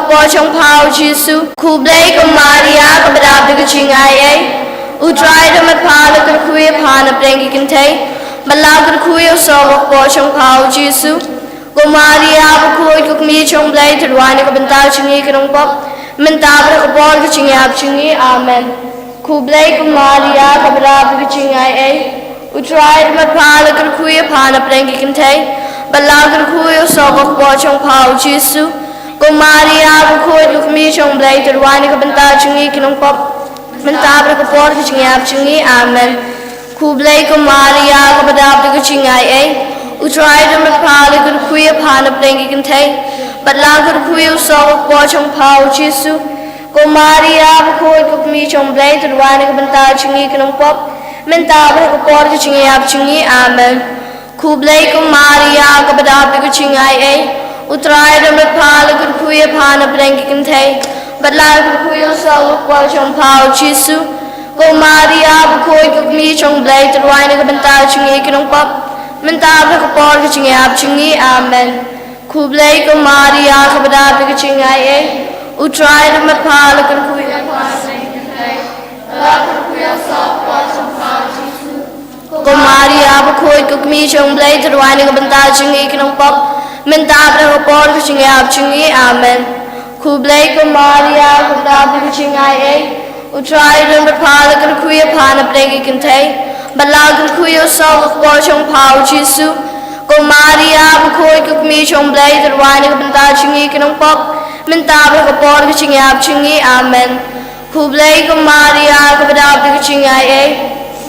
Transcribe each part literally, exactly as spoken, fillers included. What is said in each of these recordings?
Kpoh shongpha u Jisu. Khublei ko Maria, kaba dap da ka jingai ei. U Trai u don bad pha, la kyrkhu ïa pha napdeng ki kynthei, bad la kyrkhu ïa u soh ka kpoh shongpha u Jisu. Ko Maria bakhuid, ko kmie jong u Blei, to duwai na ka bynta jong ngi ki nongpop, mynta bad ha ka por ka jingïap jong ngi. Amen. Khublei ko Maria, kaba dap da ka jingai ei. U Trai u don bad pha, la kyrkhu ïa pha napdeng ki kynthei, bad la kyrkhu ïa u soh ka kpoh shongpha u Jisu. Ko Maria bakhuid, ko kmie jong u Blei, to duwai na ka bynta jong ngi ki nongpop, mynta bad ha ka por ka jingïap jong ngi. Amen. Khublei ko Maria, kaba dap da ka jingai ei. U Trai u don bad pha, la kyrkhu ïa pha napdeng ki kynthei, bad la kyrkhu ïa u soh ka kpoh shongpha u Jisu. Ko Maria bakhuid, ko kmie jong u Blei, to duwai na ka bynta jong ngi ki nongpop, mynta bad ha ka por ka jingïap jong ngi. Amen. Khublei ko Maria, kaba dap da ka jingai ei. U Trai u don bad pha, la kyrkhu ïa pha napdeng ki kynthei, bad la kyrkhu ïa u soh ka kpoh shongpha u Jisu. Ko Maria bakhuid, ko kmie jong u Blei, to duwai na ka bynta jong ngi ki nongpop, mynta bad ha ka por ka jingïap jong ngi. Amen. Khublei ko Maria, kaba dap da ka jingai ei. U Trai u don bad pha, la kyrkhu ïa pha napdeng ki kynthei, bad la kyrkhu ïa u soh ka kpoh shongpha u Jisu. Ko Maria bakhuid, ko kmie jong u Blei, to duwai na ka bynta jong ngi ki nongpop, mynta bad ha ka por ka jingïap jong ngi. Amen. Khublei ko Maria, kaba dap da ka jingai ei. U Trai u don bad pha, la kyrkhu ïa pha napdeng ki kynthei, bad la kyrkhu ïa u soh ka kpoh shongpha u Jisu. Ko Maria bakhuid, ko kmie jong u Blei, to duwai na ka bynta jong ngi ki nongpop, mynta bad ha ka por ka jingïap jong ngi. Amen. Khublei ko Maria, kaba dap da ka jingai ei.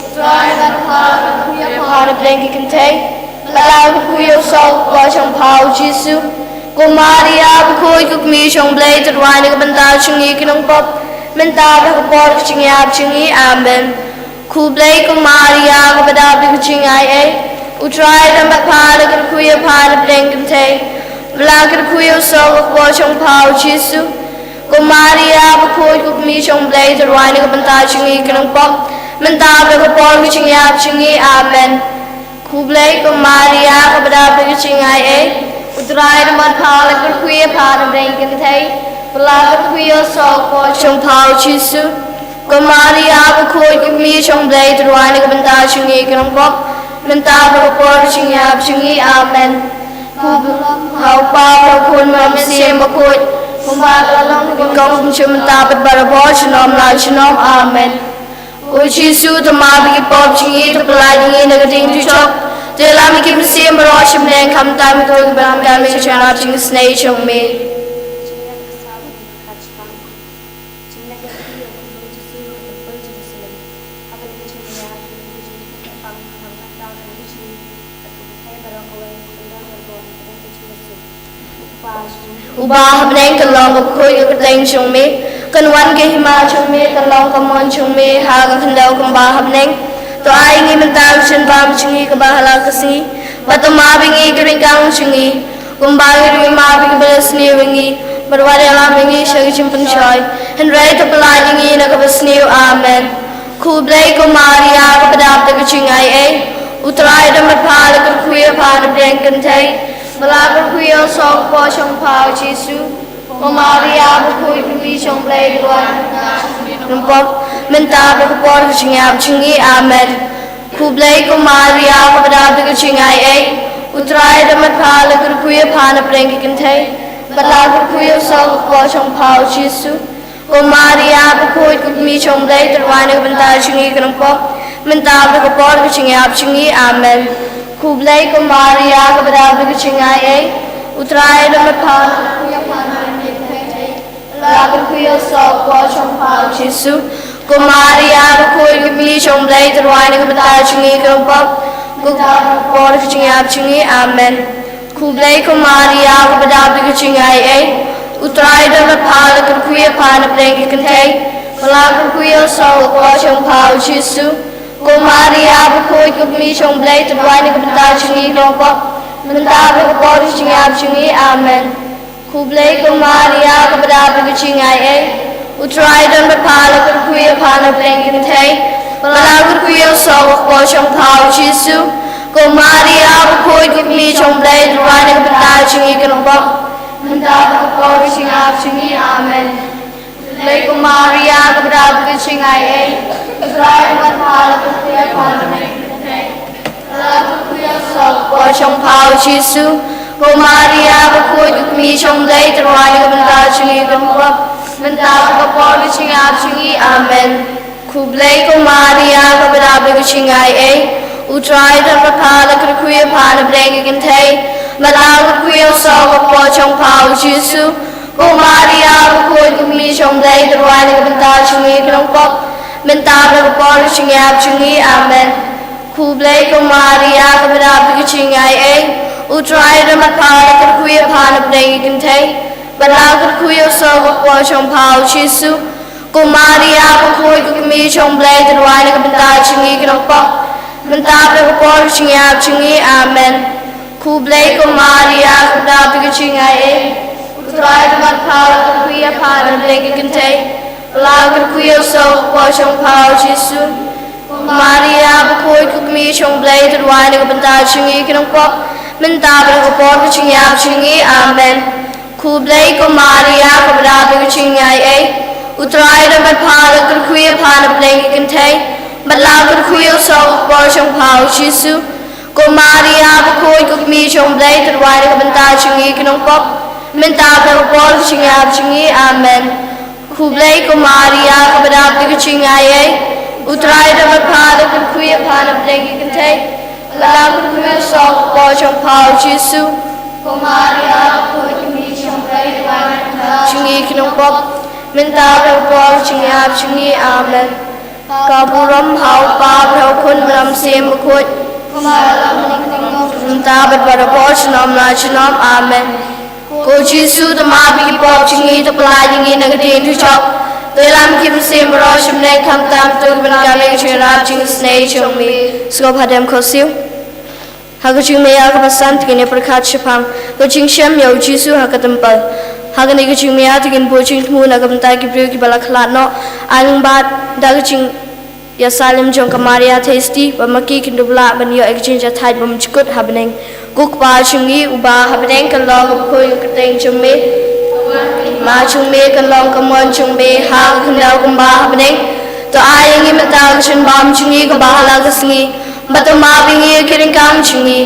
U Trai u don bad pha, la kyrkhu ïa pha napdeng ki kynthei, bad la kyrkhu ïa u soh ka kpoh shongpha u Jisu. Ko Maria bakhuid, ko kmie jong u Blei, to duwai na ka bynta jong ngi ki nongpop, mynta bad ha ka por ka jingïap jong ngi. Amen. Khublei ko Maria, kaba dap da ka jingai ei. U Trai u don bad pha, la kyrkhu ïa pha napdeng ki kynthei, bad la kyrkhu ïa u soh ka kpoh shongpha u Jisu. Ko Maria bakhuid, ko kmie jong u Blei, to duwai na ka bynta jong ngi ki nongpop, mynta bad ha ka por ka jingïap jong ngi. Amen. Khublei ko Maria, kaba dap da ka jingai ei. U Trai u don bad pha, la kyrkhu ïa pha napdeng ki kynthei, bad la kyrkhu ïa u soh ka kpoh shongpha u Jisu. Ko Maria bakhuid, ko kmie jong u Blei, to duwai na ka bynta jong ngi ki nongpop, mynta bad ha ka por ka jingïap jong ngi. Amen. Khublei ha u Kpa, ha u Khun, ha u Mynsiem Bakhuid, kumba ka la long, kumba ka long, mynta bad barabor, junom la junom. Amen. Ko Jisu, to map ïa ki pop jong ngi, to pyllait ïa ngi na ka diengduh jong, to ïalam ïa ki mynsiem baroh sha bneng, khamtam ïa kito kiba donkam ïa ka jingïarap jingisynei jong me. Uba ha bneng, kan long ka bakhuid ka kyrteng jong me, kan wan ka hima jong me, kan long ka mon jong me ha ka khyndew kumba ha bneng. To ai ïa ngi mynta ka jingbam jong ngi kaba ha la ka sngi, bad to map ïa ngi ki ryngkang jong ngi, kumba ngi ruh ngi map ïa kiba la sniew ïa ngi, bad wat ïalam ïa ngi sha ka jingpynshoi, hynrei to pyllait ïa ngi na kaba sniew. Amen. Khublei ko Maria, kaba dap da ka jingai ei. U Trai u don bad pha, la kyrkhu ïa pha napdeng ki kynthei, bad la kyrkhu ïa u soh ka kpoh shongpha u Jisu. Ko Maria bakhuid, ko kmie jong u Blei, to duwai na ka bynta jong ngi ki nongpop, mynta bad ha ka por ka jingïap jong ngi. Amen. Khublei ko Maria, kaba dap da ka jingai ei. U Trai u don bad pha, la kyrkhu ïa pha napdeng ki kynthei, bad la kyrkhu ïa u soh ka kpoh shongpha u Jisu. Ko Maria bakhuid, ko kmie jong u Blei, to duwai na ka bynta jong ngi ki nongpop, mynta bad ha ka por ka jingïap jong ngi. Amen. Khublei ko Maria, kaba dap da ka jingai ei. U Trai u don bad pha, la kyrkhu ïa pha napdeng ki kynthei, la kyrkhu ïa u soh ka kpoh shongpha u Jisu. Ko Maria bakhuid, ko kmie jong u Blei, to duwai na ka bynta jong ngi ki nongpop, mynta bad ha ka por ka jingïap jong ngi. Amen. Khublei ko Maria, kaba dap da ka jingai ei. U Trai u don bad pha, la kyrkhu ïa pha napdeng ki kynthei, bad la kyrkhu ïa u soh ka kpoh shongpha u Jisu. Ko Maria bakhuid, ko kmie jong u Blei, to duwai na ka bynta jong ngi ki nongpop, mynta bad ha ka por ka jingïap jong ngi. Amen. Khublei ko Maria, kaba dap da ka jingai ei. U Trai u don bad pha, la kyrkhu ïa pha napdeng ki kynthei, bad la kyrkhu ïa u soh ka kpoh shongpha u Jisu. Ko Maria bakhuid, ko kmie jong u Blei, to duwai na ka bynta jong ngi ki nongpop, mynta bad ha ka por ka jingïap jong ngi. Amen. Khublei ko Maria, kaba dap da ka jingai ei. U Trai u don bad pha, la kyrkhu ïa pha na bneng ki kynthei, la kyrkhu ïa u saw ka por jong pha u Jisu. Ko Maria bakhuid, ko kmie jong U Blei, to duwai na ka bynta jong ngi ki nongpop, mynta bad ha ka por ka jingïap jong ngi. Amen. Khublei ko Maria, kaba dap da ka jingai ei. U Trai u don bad pha, la kyrkhu ïa pha na bneng ki kynthei, bad la kyrkhu ïa u saw ka por jong pha u Jisu. Ko Maria bakhuid, ko kmie jong U Blei, to duwai na ka bynta jong ngi ki nongpop, mynta bad ha ka por ka jingïap jong ngi. Amen. Khublei ko Maria, kaba dap da ka jingai ei. U Trai u don bad pha, la kyrkhu ïa pha na bneng ki kynthei, bad la kyrkhu ïa u saw ka por jong pha u Jisu. Ko Maria bakhuid, ko kmie jong U Blei, to duwai na ka bynta jong ngi ki nongpop, mynta bad ha ka por ka jingïap jong ngi. Amen. Khublei ko Maria, kaba dap da ka jingai ei. U Trai u don bad pha, la kyrkhu ïa pha na bneng ki kynthei, la kyrkhu ïa u saw ka por jong pha u Jisu. Ko Maria bakhuid, ko kmie jong U Blei, to duwai na ka bynta jong ngi ki nongpop, mynta bad ha ka por ka jingïap jong ngi. Amen. Khublei ko Maria, kaba dap da ka jingai ei. U Trai u don bad pha, la kyrkhu ïa pha na bneng ki kynthei, bad la kyrkhu ïa u saw ka por jong pha u Jisu. Ko Maria bakhuid, ko kmie jong U Blei, to duwai na ka bynta jong ngi ki nongpop, mynta bad ha ka por ka jingïap jong ngi. Amen. Khublei ko Maria, kaba dap da ka jingai ei. U Trai u don bad pha, la kyrkhu ïa pha na bneng ki kynthei, bad la kyrkhu ïa u saw ka por jong pha u Jisu. Ko Maria bakhuid, ko kmie jong U Blei, to duwai na ka bynta jong ngi ki nongpop, mynta bad ha ka por ka jingïap jong ngi. Amen. Ka burom ha u Kpa bad ha u Khun bad ha u Mynsiem Bakhuid, kumba la long mynta bad ha ka por junom la junom. Amen. Ko Jisu, to map ïa ki pop jong ngi, to pyllait ïa ngi na ka diengdujok, to ïalam ïa ki mynsiem baroh sha bneng, khamtam ïa kito kiba donkam ïa ka jingïarap jingisynei jong me. Sngewbha dem khohsiew. Ha ka jingmaïa kaba san, to ngin ïa pyrkhat shaphang ka jingshem ïa u Jisu ha ka templ. Ha kane ka jingmaïa, to ngin buh jingthmu na ka bynta ki briew kiba la khlad noh. Ai lyngba da ka jingïasaid lem jong ka Maria Theisotti, ba ma ki kin dup lah ban ïoh ïa ka jingjahthait bymjukut ha bneng. Ko Kpa jong ngi uba ha bneng, kan long ka kyrteng, ka kyrteng jong me. Ka hima jong me kan long, ka mon jong me ha ka khyndew kumba ha bneng. To ai ïa ngi mynta ka jingbam jong ngi kaba ha la ka sngi, bad to map ïa ngi ïa ki ryngkang jong ngi,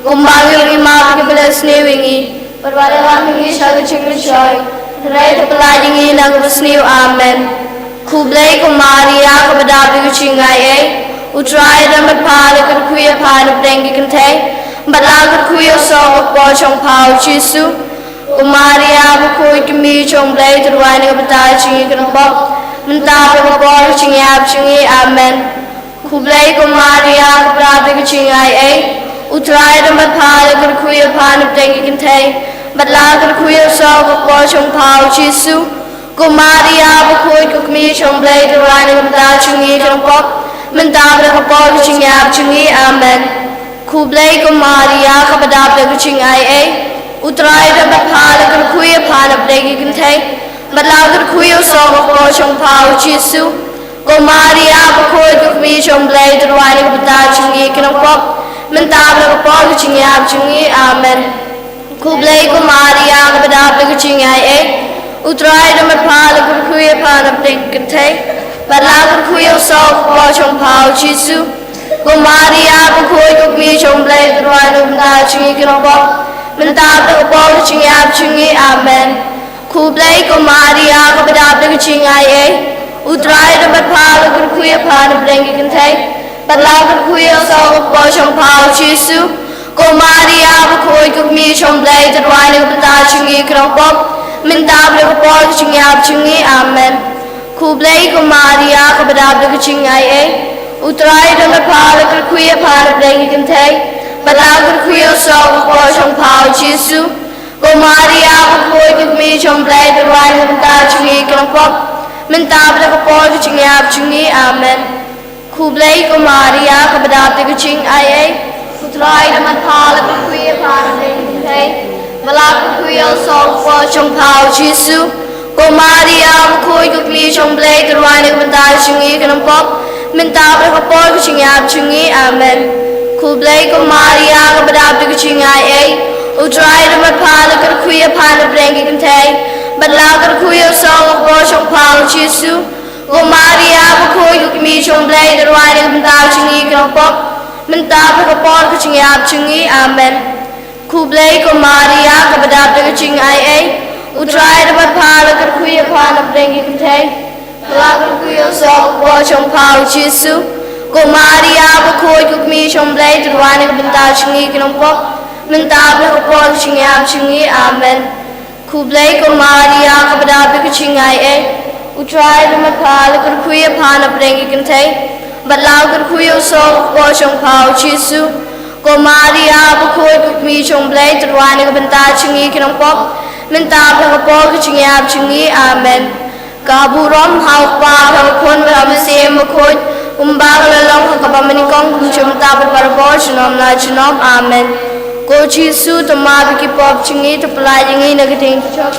kumba ngi ruh ngi map ïa kiba leh sniew ïa ngi. Bad wat ïalam ïa ngi sha ka jingmynshoi, hynrei to pyllait ïa ngi na kaba sniew. Amen. Khublei ko Maria, kaba dap da ka jingai ei. U Trai u don bad pha, la kyrkhu ïa pha na bneng ki kynthei, bad la kyrkhu ïa u saw ka por jong pha u Jisu. Ko Maria bakhuid, ko kmie jong U Blei, to duwai na ka bynta jong ngi ki nongpop, mynta bad ha ka por ka jingïap jong ngi. Amen. Khublei ko Maria, kaba dap da ka jingai ei. U Trai u don bad pha, la kyrkhu ïa pha na bneng ki kynthei, bad la kyrkhu ïa u saw ka por jong pha u Jisu. Ko Maria bakhuid, ko kmie jong U Blei, to duwai na ka bynta jong ngi ki nongpop, mynta bad ha ka por ka jingïap jong ngi. Amen. Khublei ko Maria, kaba dap da ka jingai ei. U Trai u don bad pha, la kyrkhu ïa pha na bneng ki kynthei, bad la kyrkhu ïa u saw ka por jong pha u Jisu. Ko Maria bakhuid, ko kmie jong U Blei, to duwai na ka bynta jong ngi ki nongpop, mynta bad ha ka por ka jingïap jong ngi. Amen. Khublei ko Maria, kaba dap da ka jingai ei. U Trai u don bad pha, la kyrkhu ïa pha na bneng ki kynthei, bad la kyrkhu ïa u saw ka por jong pha u Jisu. Ko Maria bakhuid, ko kmie jong U Blei, to duwai na ka bynta jong ngi ki nongpop, mynta bad ha ka por ka jingïap jong ngi. Amen. Khublei ko Maria, kaba dap da ka jingai ei. U Trai u don bad pha, la kyrkhu ïa pha na bneng ki kynthei, bad la kyrkhu ïa u saw ka por jong pha u Jisu. Ko Maria bakhuid, ko kmie jong U Blei, to duwai na ka bynta jong ngi ki nongpop, mynta bad ha ka por ka jingïap jong ngi. Amen. Khublei ko Maria, kaba dap da ka jingai ei. U Trai u don bad pha, la kyrkhu ïa pha na bneng ki kynthei, bad la kyrkhu ïa u saw ka por jong pha u Jisu. Ko Maria bakhuid, ko kmie jong U Blei, to duwai na ka bynta jong ngi ki nongpop, mynta bad ha ka por ka jingïap jong ngi. Amen. Khublei ko Maria, kaba dap da ka jingai ei. U Trai u don bad pha, la kyrkhu ïa pha na bneng ki kynthei, bad la kyrkhu ïa u saw ka por jong pha u Jisu. Ko Maria bakhuid, ko kmie jong U Blei, to duwai na ka bynta jong ngi ki nongpop, mynta bad ha ka por ka jingïap jong ngi. Amen. Khublei ko Maria, kaba dap da ka jingai ei. U Trai da mat pha, la kyrkhu ïa pha na pdeng ki kynthei, bad la kyrkhu ïa u song u kpoh shongpha u Jisu. Ko Maria bakhuid, ko kmie jong u Blei, to duwai na ka bynta jong ngi ki nongpop, mynta bad ha ka por ka jingïap jong ngi. Amen. Khublei ko Maria, kaba dap da ka jingaiei, U Trai da mat pha, la kyrkhu ïa pha na pdeng ki kynthei, la kyrkhu ïa u song u kpoh shongpha u Jisu. Ko Maria bakhuid, ko kmie jong u Blei, to duwai na ka bynta jong ngi ki nongpop, mynta bad ha ka por ka jingïap jong ngi. Amen. Khublei ko Maria, kaba dap da ka jingaiei, U Trai da mat pha, la kyrkhu ïa pha na pdeng ki kynthei, bad la kyrkhu ïa u song u kpoh shongpha u Jisu. Ko Maria bakhuid, ko kmie jong u Blei, to duwai na ka bynta jong ngi ki nongpop, mynta bad ha ka por ka jingïap jong ngi. Amen. Ka burom ha u Kpa, ha u Khun, ha u Mynsiem Bakhuid, kumba ka la long ha kaba nyngkong, kum junom, mynta bad barabor, junom la junom. Amen. Ko Jisu, to map ïa ki pop jong ngi, to pyllait ïa ngi na ka diengphna jong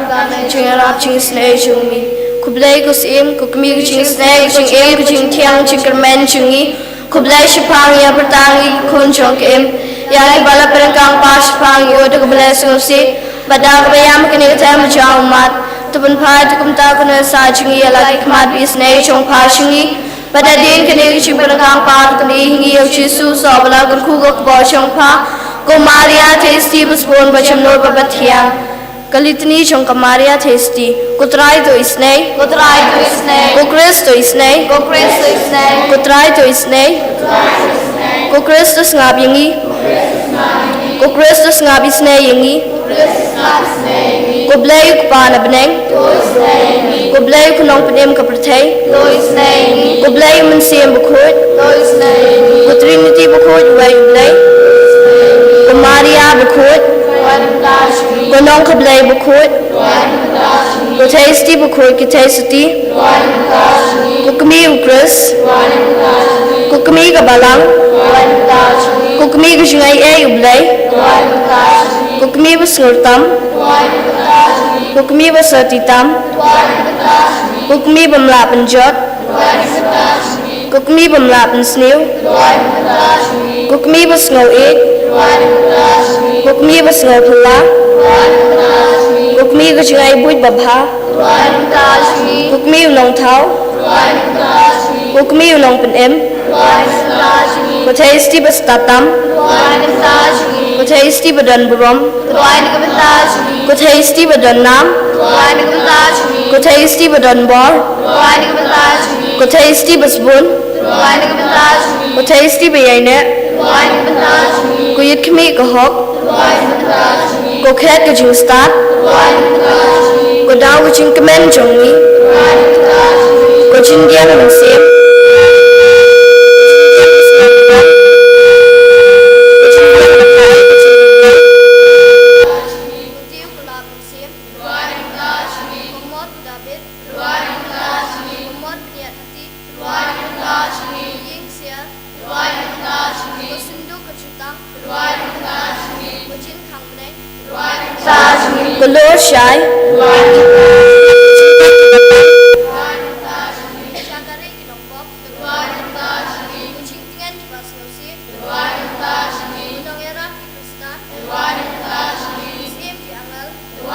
ka jingïarap jingisynei jong me. Khublei ko Syiem, ko kmie ka jingisynei, ka jingim, ka jingthiang, jingkyrmen jong ngi. Khublei shaphang ïa ka pyrthei, ki khun jong ka Im, ïa kiba la pyndonkam shaphang ïa u da kaba la sngewsih, bad da kaba ïam ha kane ka thaiñ ba jia ummat. To pynphai, to kumta kano sa jong ngi ïa la ki khmat ba isynei jong pha jong ngi, bad hadien kane ka jingpyndonkam, to pyni ïa ngi ïa u Jisu, u song ba la kyrkhu ha ka kpoh jong pha. Ko Maria Theisotti basbun, ba jemnud bad bathiang. Ka Litani jong ka Maria Theisotti. Ko Trai to isynei. Ko Trai to isynei. Ko Khrist to isynei. Ko Khrist to isynei. Ko Trai to isynei. Ko Khrist to sngap ïa ngi. Ko Khrist to sngap isynei ïa ngi. Ko Blei u Kpa na bneng. Ko Blei u Nongpynim ka pyrthei. Ko Blei u Mynsiem Bakhuid. Ko Trinity bakhuid, uwei u Blei. Ko Maria bakhuid. Ko Nongkhablei bakhuid. Ko Theisotti bakhuid, ki Theisotti. Ko kmie u Khrist. Ko kmie ka balang. Ko kmie ka jingaiei u Blei. Ko kmie ba sngewrtam. Ko kmie ba syrti tam. Ko kmie bym lah pynjot. Ko kmie bym lah pynsniew. Ko kmie ba sngew ïeit. Ko kmie ba sngew phylla. Ko kmie ka jingaibuit babha. Ko kmie u nongthaw. Ko kmie u nongpynim. Ko Theisotti ba stad tam. Ko Theisotti ba don burom. Ko Theisotti ba don nam. Ko Theisotti ba don bor. Ko Theisotti ba sbun. Ko Theisotti ba ïaineh. Ko ïit khmih ka hok. Ko khet ka jingstad. Ko daw ka jingkmen jong ngi. Ko jingdiang mynsiem. Ko mot David. Ko mot bniat hati. Ko ïing ksiar. Ko synduk ka jutang. Ko jingkhang bneng. Ko lor shai. Sha ka ri ki nongpop. Ko jingtngen kiba sngewsih. Ko nongïarap ki Khristan. Ko Syiem ki angel. Ko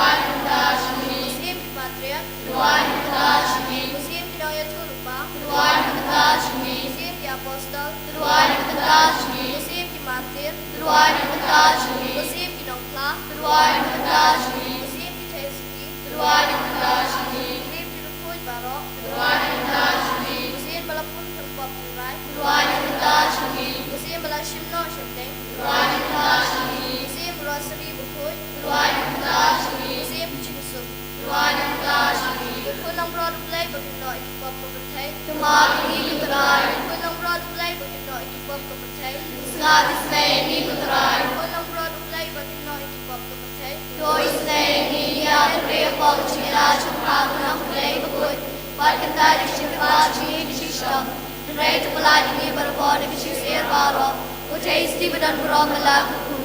Syiem ki patriarch. Ko Syiem ki nongïathuhlypa. Ko Syiem ki apostol. Ko Syiem ki martir. Ko Syiem ki nongphla. Ko Syiem ki Theisotti. Ko Syiem ki riewkhuid baroh. Ko Syiem ba la pun pynpop pynrai. Ko Syiem ba la shim noh shim teng. Ko Syiem Rosary bakhuid. Ko Syiem ka jingsuk. Ko khun langbrot U Blei ba kynnoh ïa ki pop ka pyrthei. To map ïa ngi ko Trai. Ko khun langbrot U Blei ba kynnoh ïa ki pop ka pyrthei. Sngap isynei ïa ngi ko Trai. Ko khun langbrot U Blei ba kynnoh ïa ki pop ka pyrthei. To isynei ïa ngi ïa ka ri, ha ka jingïada jong U Kpa, U Nongpynim bakhuid, bad kyntait ïa ka jingkyrpad jong ngi ha ka jingshisha. Hynrei to pyllait ïa ngi barabor na ka jingsyier baroh. Ko Theisotti ba don burom, ba la kyrkhu.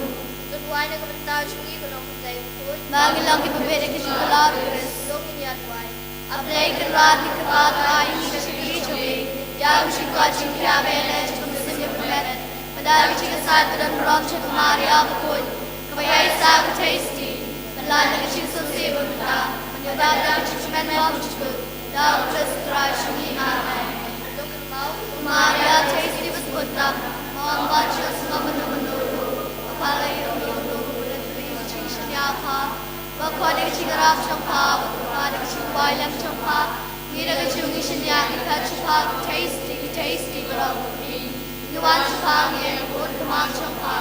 To duwai na ka bynta jong ngi ko Nongpynim bakhuid. Ba ngin long kiba bit ïa ka jingkular u Khrist. To ngin ïa duwai. A Blei Kynrad, ngi kyrpad ai ïa ka jingkyrkhu jong ngi ïa ka jingkoit jingkhiah ba ïaleh jong ka mynsiem ba pynbeit. Da ka jingïasaid ka don burom jong ka Maria bakhuid, kaba ïaisah ka Theisotti, ban lait na ka jingsngewsih ba mynta, ban ïoh ban da ka jingsmen bymjukut da u Khrist u Trai jong ngi. Amen. Maria Theisotti basbun tam, ym ban jot sngewbha mano mano ruh, ym ban lait ïa u mano mano ruh, lada phi ka jingshaniah pha, ba khot ïa ka jingïarap jong pha, ba khot ïa ka jingwai lem jong pha, ngi da ka jong ngi shaniah ngi phet sha pha, ka Theisotti, ka Theisotti baroh kawei. Ngi wan sha pha, ngi ïakynduh ka mon jong pha.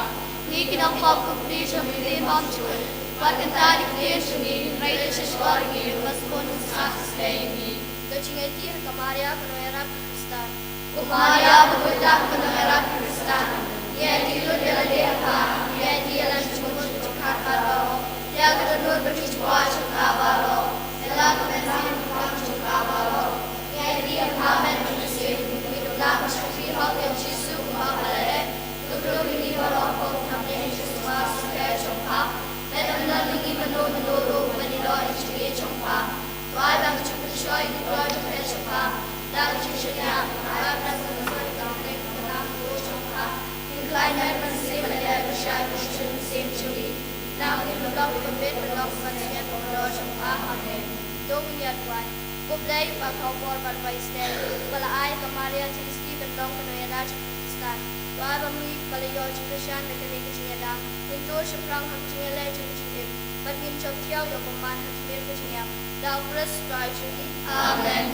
Ngi ki nongpop khublei jong ka ktien bymjukut. Wat kyntait ïa ka ktien jong ngi, hynrei leit sha shkor ngi, ba sbun sa ka shlei ngi. Ka jingïaid ha ka Maria ka nongïarap ki Khristan. Ko Maria bakhuid tam ka nongïarap ki Khristan. Ngi ïaid lut ïa lade ha pha, ngi ïaid ïa la jingmut jingkhar baroh. Ïa ka dohnud bad ki jingkwah jong ka baroh. Ïa la ka mynsiem jong ka baroh. Ngi ïaid ïa pha met bad mynsiem. Ngi dup lang sha phi hok ïa u Jisu u kpa ba la leh. Khublei ïa ngi baroh ko Thamnga Jisu ha ka jingpher jong pha. Met ym don ïa ngi mano mano ruh ban ïoh ïa ka jingïeit jong pha. To ai ba ka jingpynshoi ka jingïeit jong pha sha pha. Da ka jingshaniah, ai ba ka jingpynshoi ka jingïeit ka jong pha. Ngi khlaiñ met mynsiem ba la leh pyrshah ïa ka jingshaniah jong ngi. Nang ngi long ka bynta ban long ka jingïeit ka jong pha. Amen. To ngin ïa duwai. Ko Blei ba ka bor bad ba ïeit, ba la ai ka Maria Theisotti ban long ka nongïada jong ki Khristan. To ai ba ma ka la ïoh jingkyrshan da kane ka jingïada. Ngin tur shaphrang ha ka jingïaleh jong ka jingim. Bad ngin jop thiaw ïa u bymman ha ka jingim ka jingïap. Da u Khrist Trai jong ngi. Amen.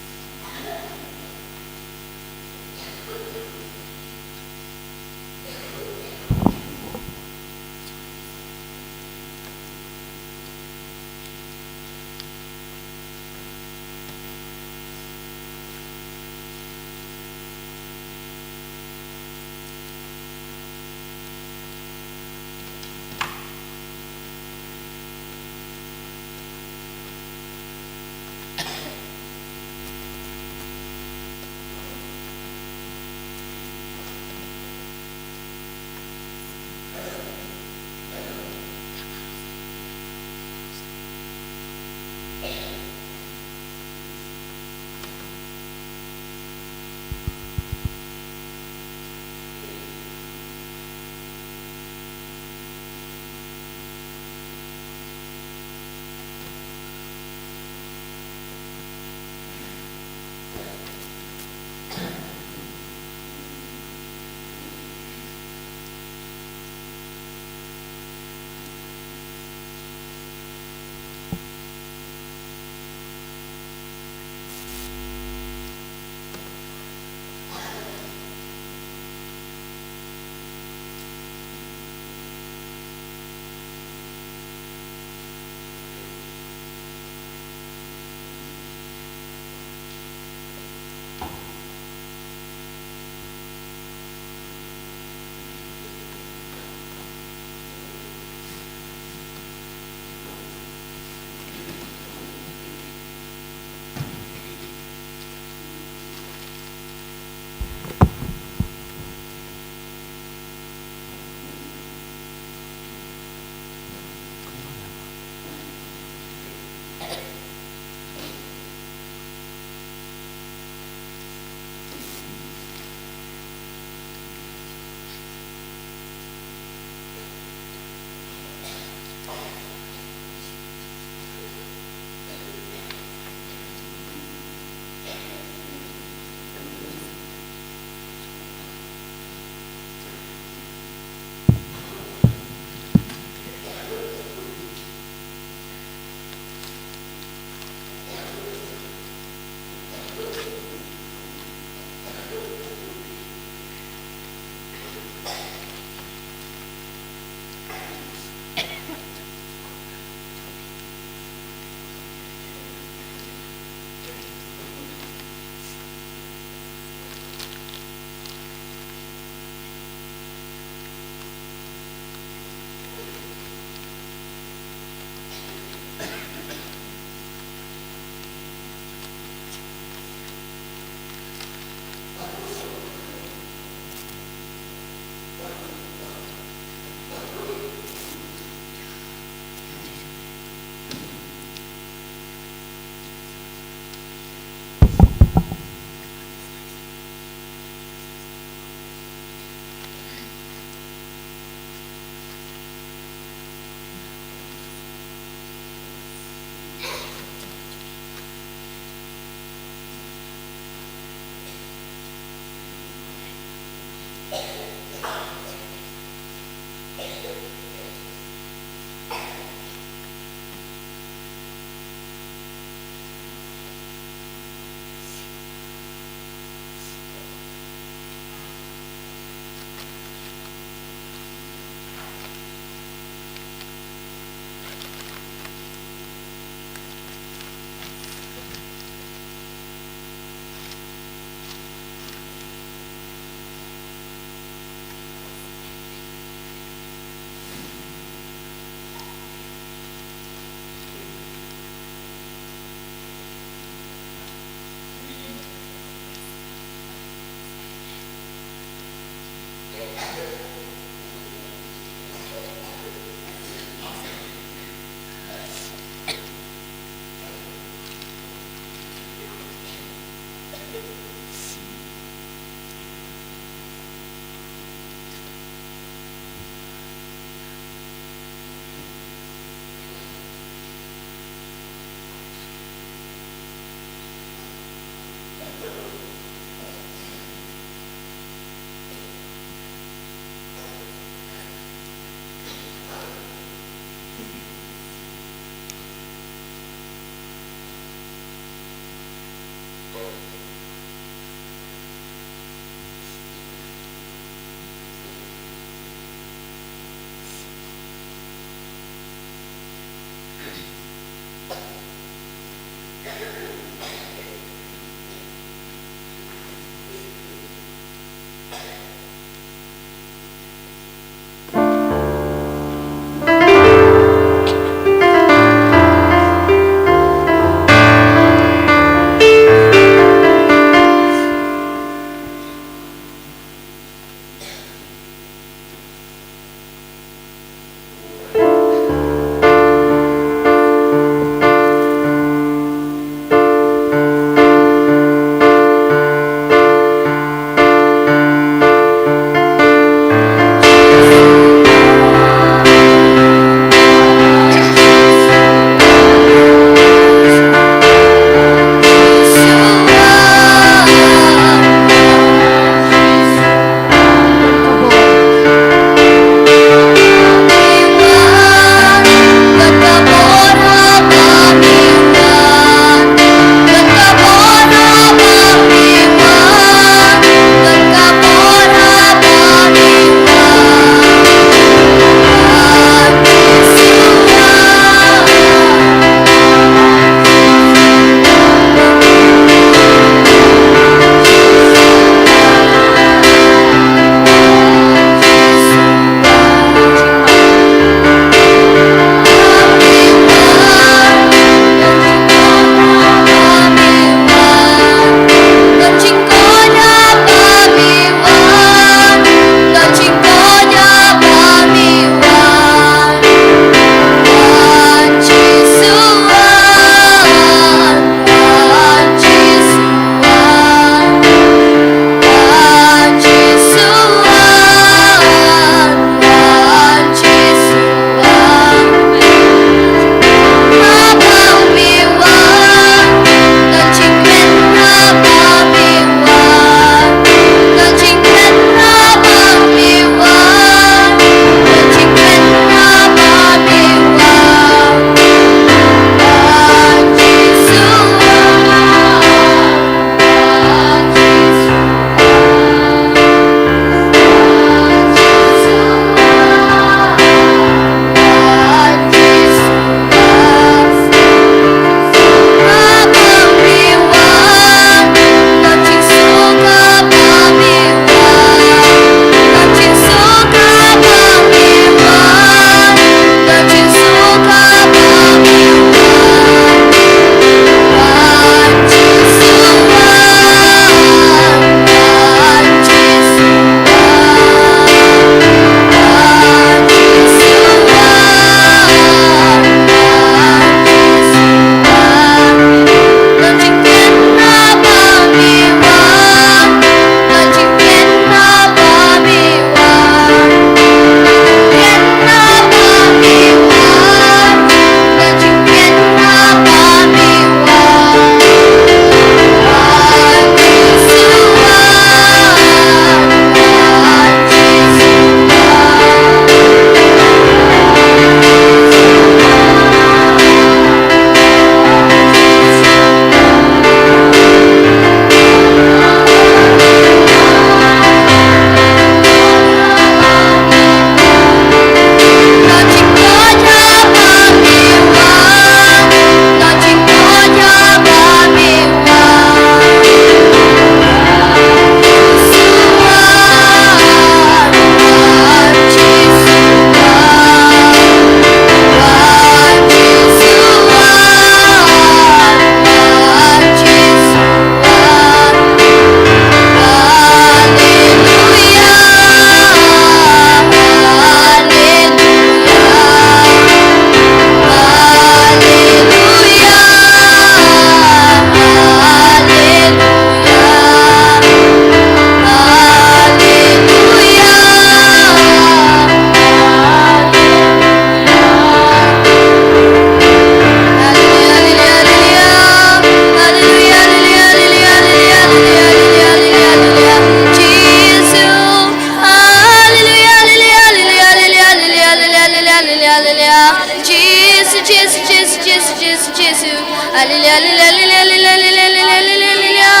Jesu, Jesu, Jesu, Jesu, Jesu. Hallelujah, hallelujah, hallelujah, hallelujah, hallelujah.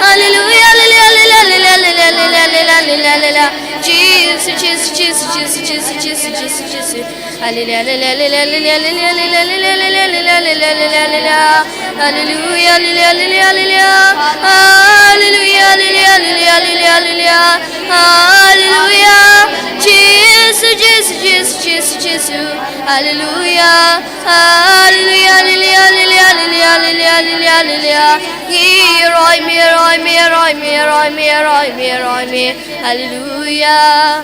Hallelujah, hallelujah, hallelujah. Jesus. Jesu, Jesu, Jesu, Jesu, Jesu, Jesu, Jesu. Hallelujah, hallelujah, hallelujah, hallelujah, hallelujah, hallelujah, hallelujah, hallelujah. Hallelujah, hallelujah, hallelujah, hallelujah. Hallelujah, hallelujah, hallelujah, hallelujah, hallelujah. Hallelujah. Jesu, Jesu, Jesu, Jesu, Jesu. Hallelujah. Hallelujah, hallelujah, hallelujah, hallelujah, hallelujah, hallelujah. Ngi roi mi, roi mi, roi mi, roi mi, roi mi, roi mi. Hallelujah.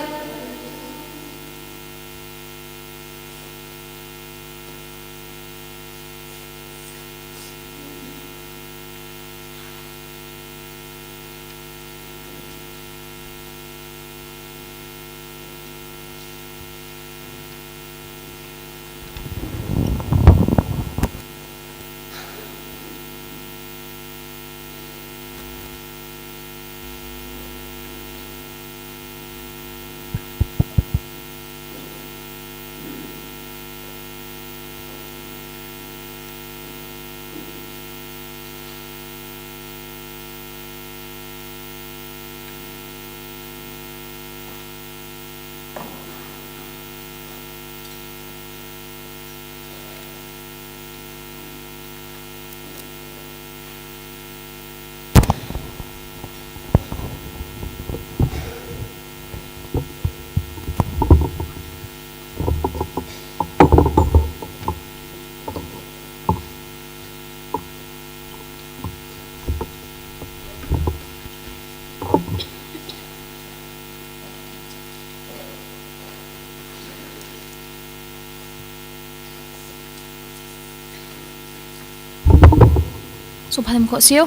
Sngewbha ym khoh siew.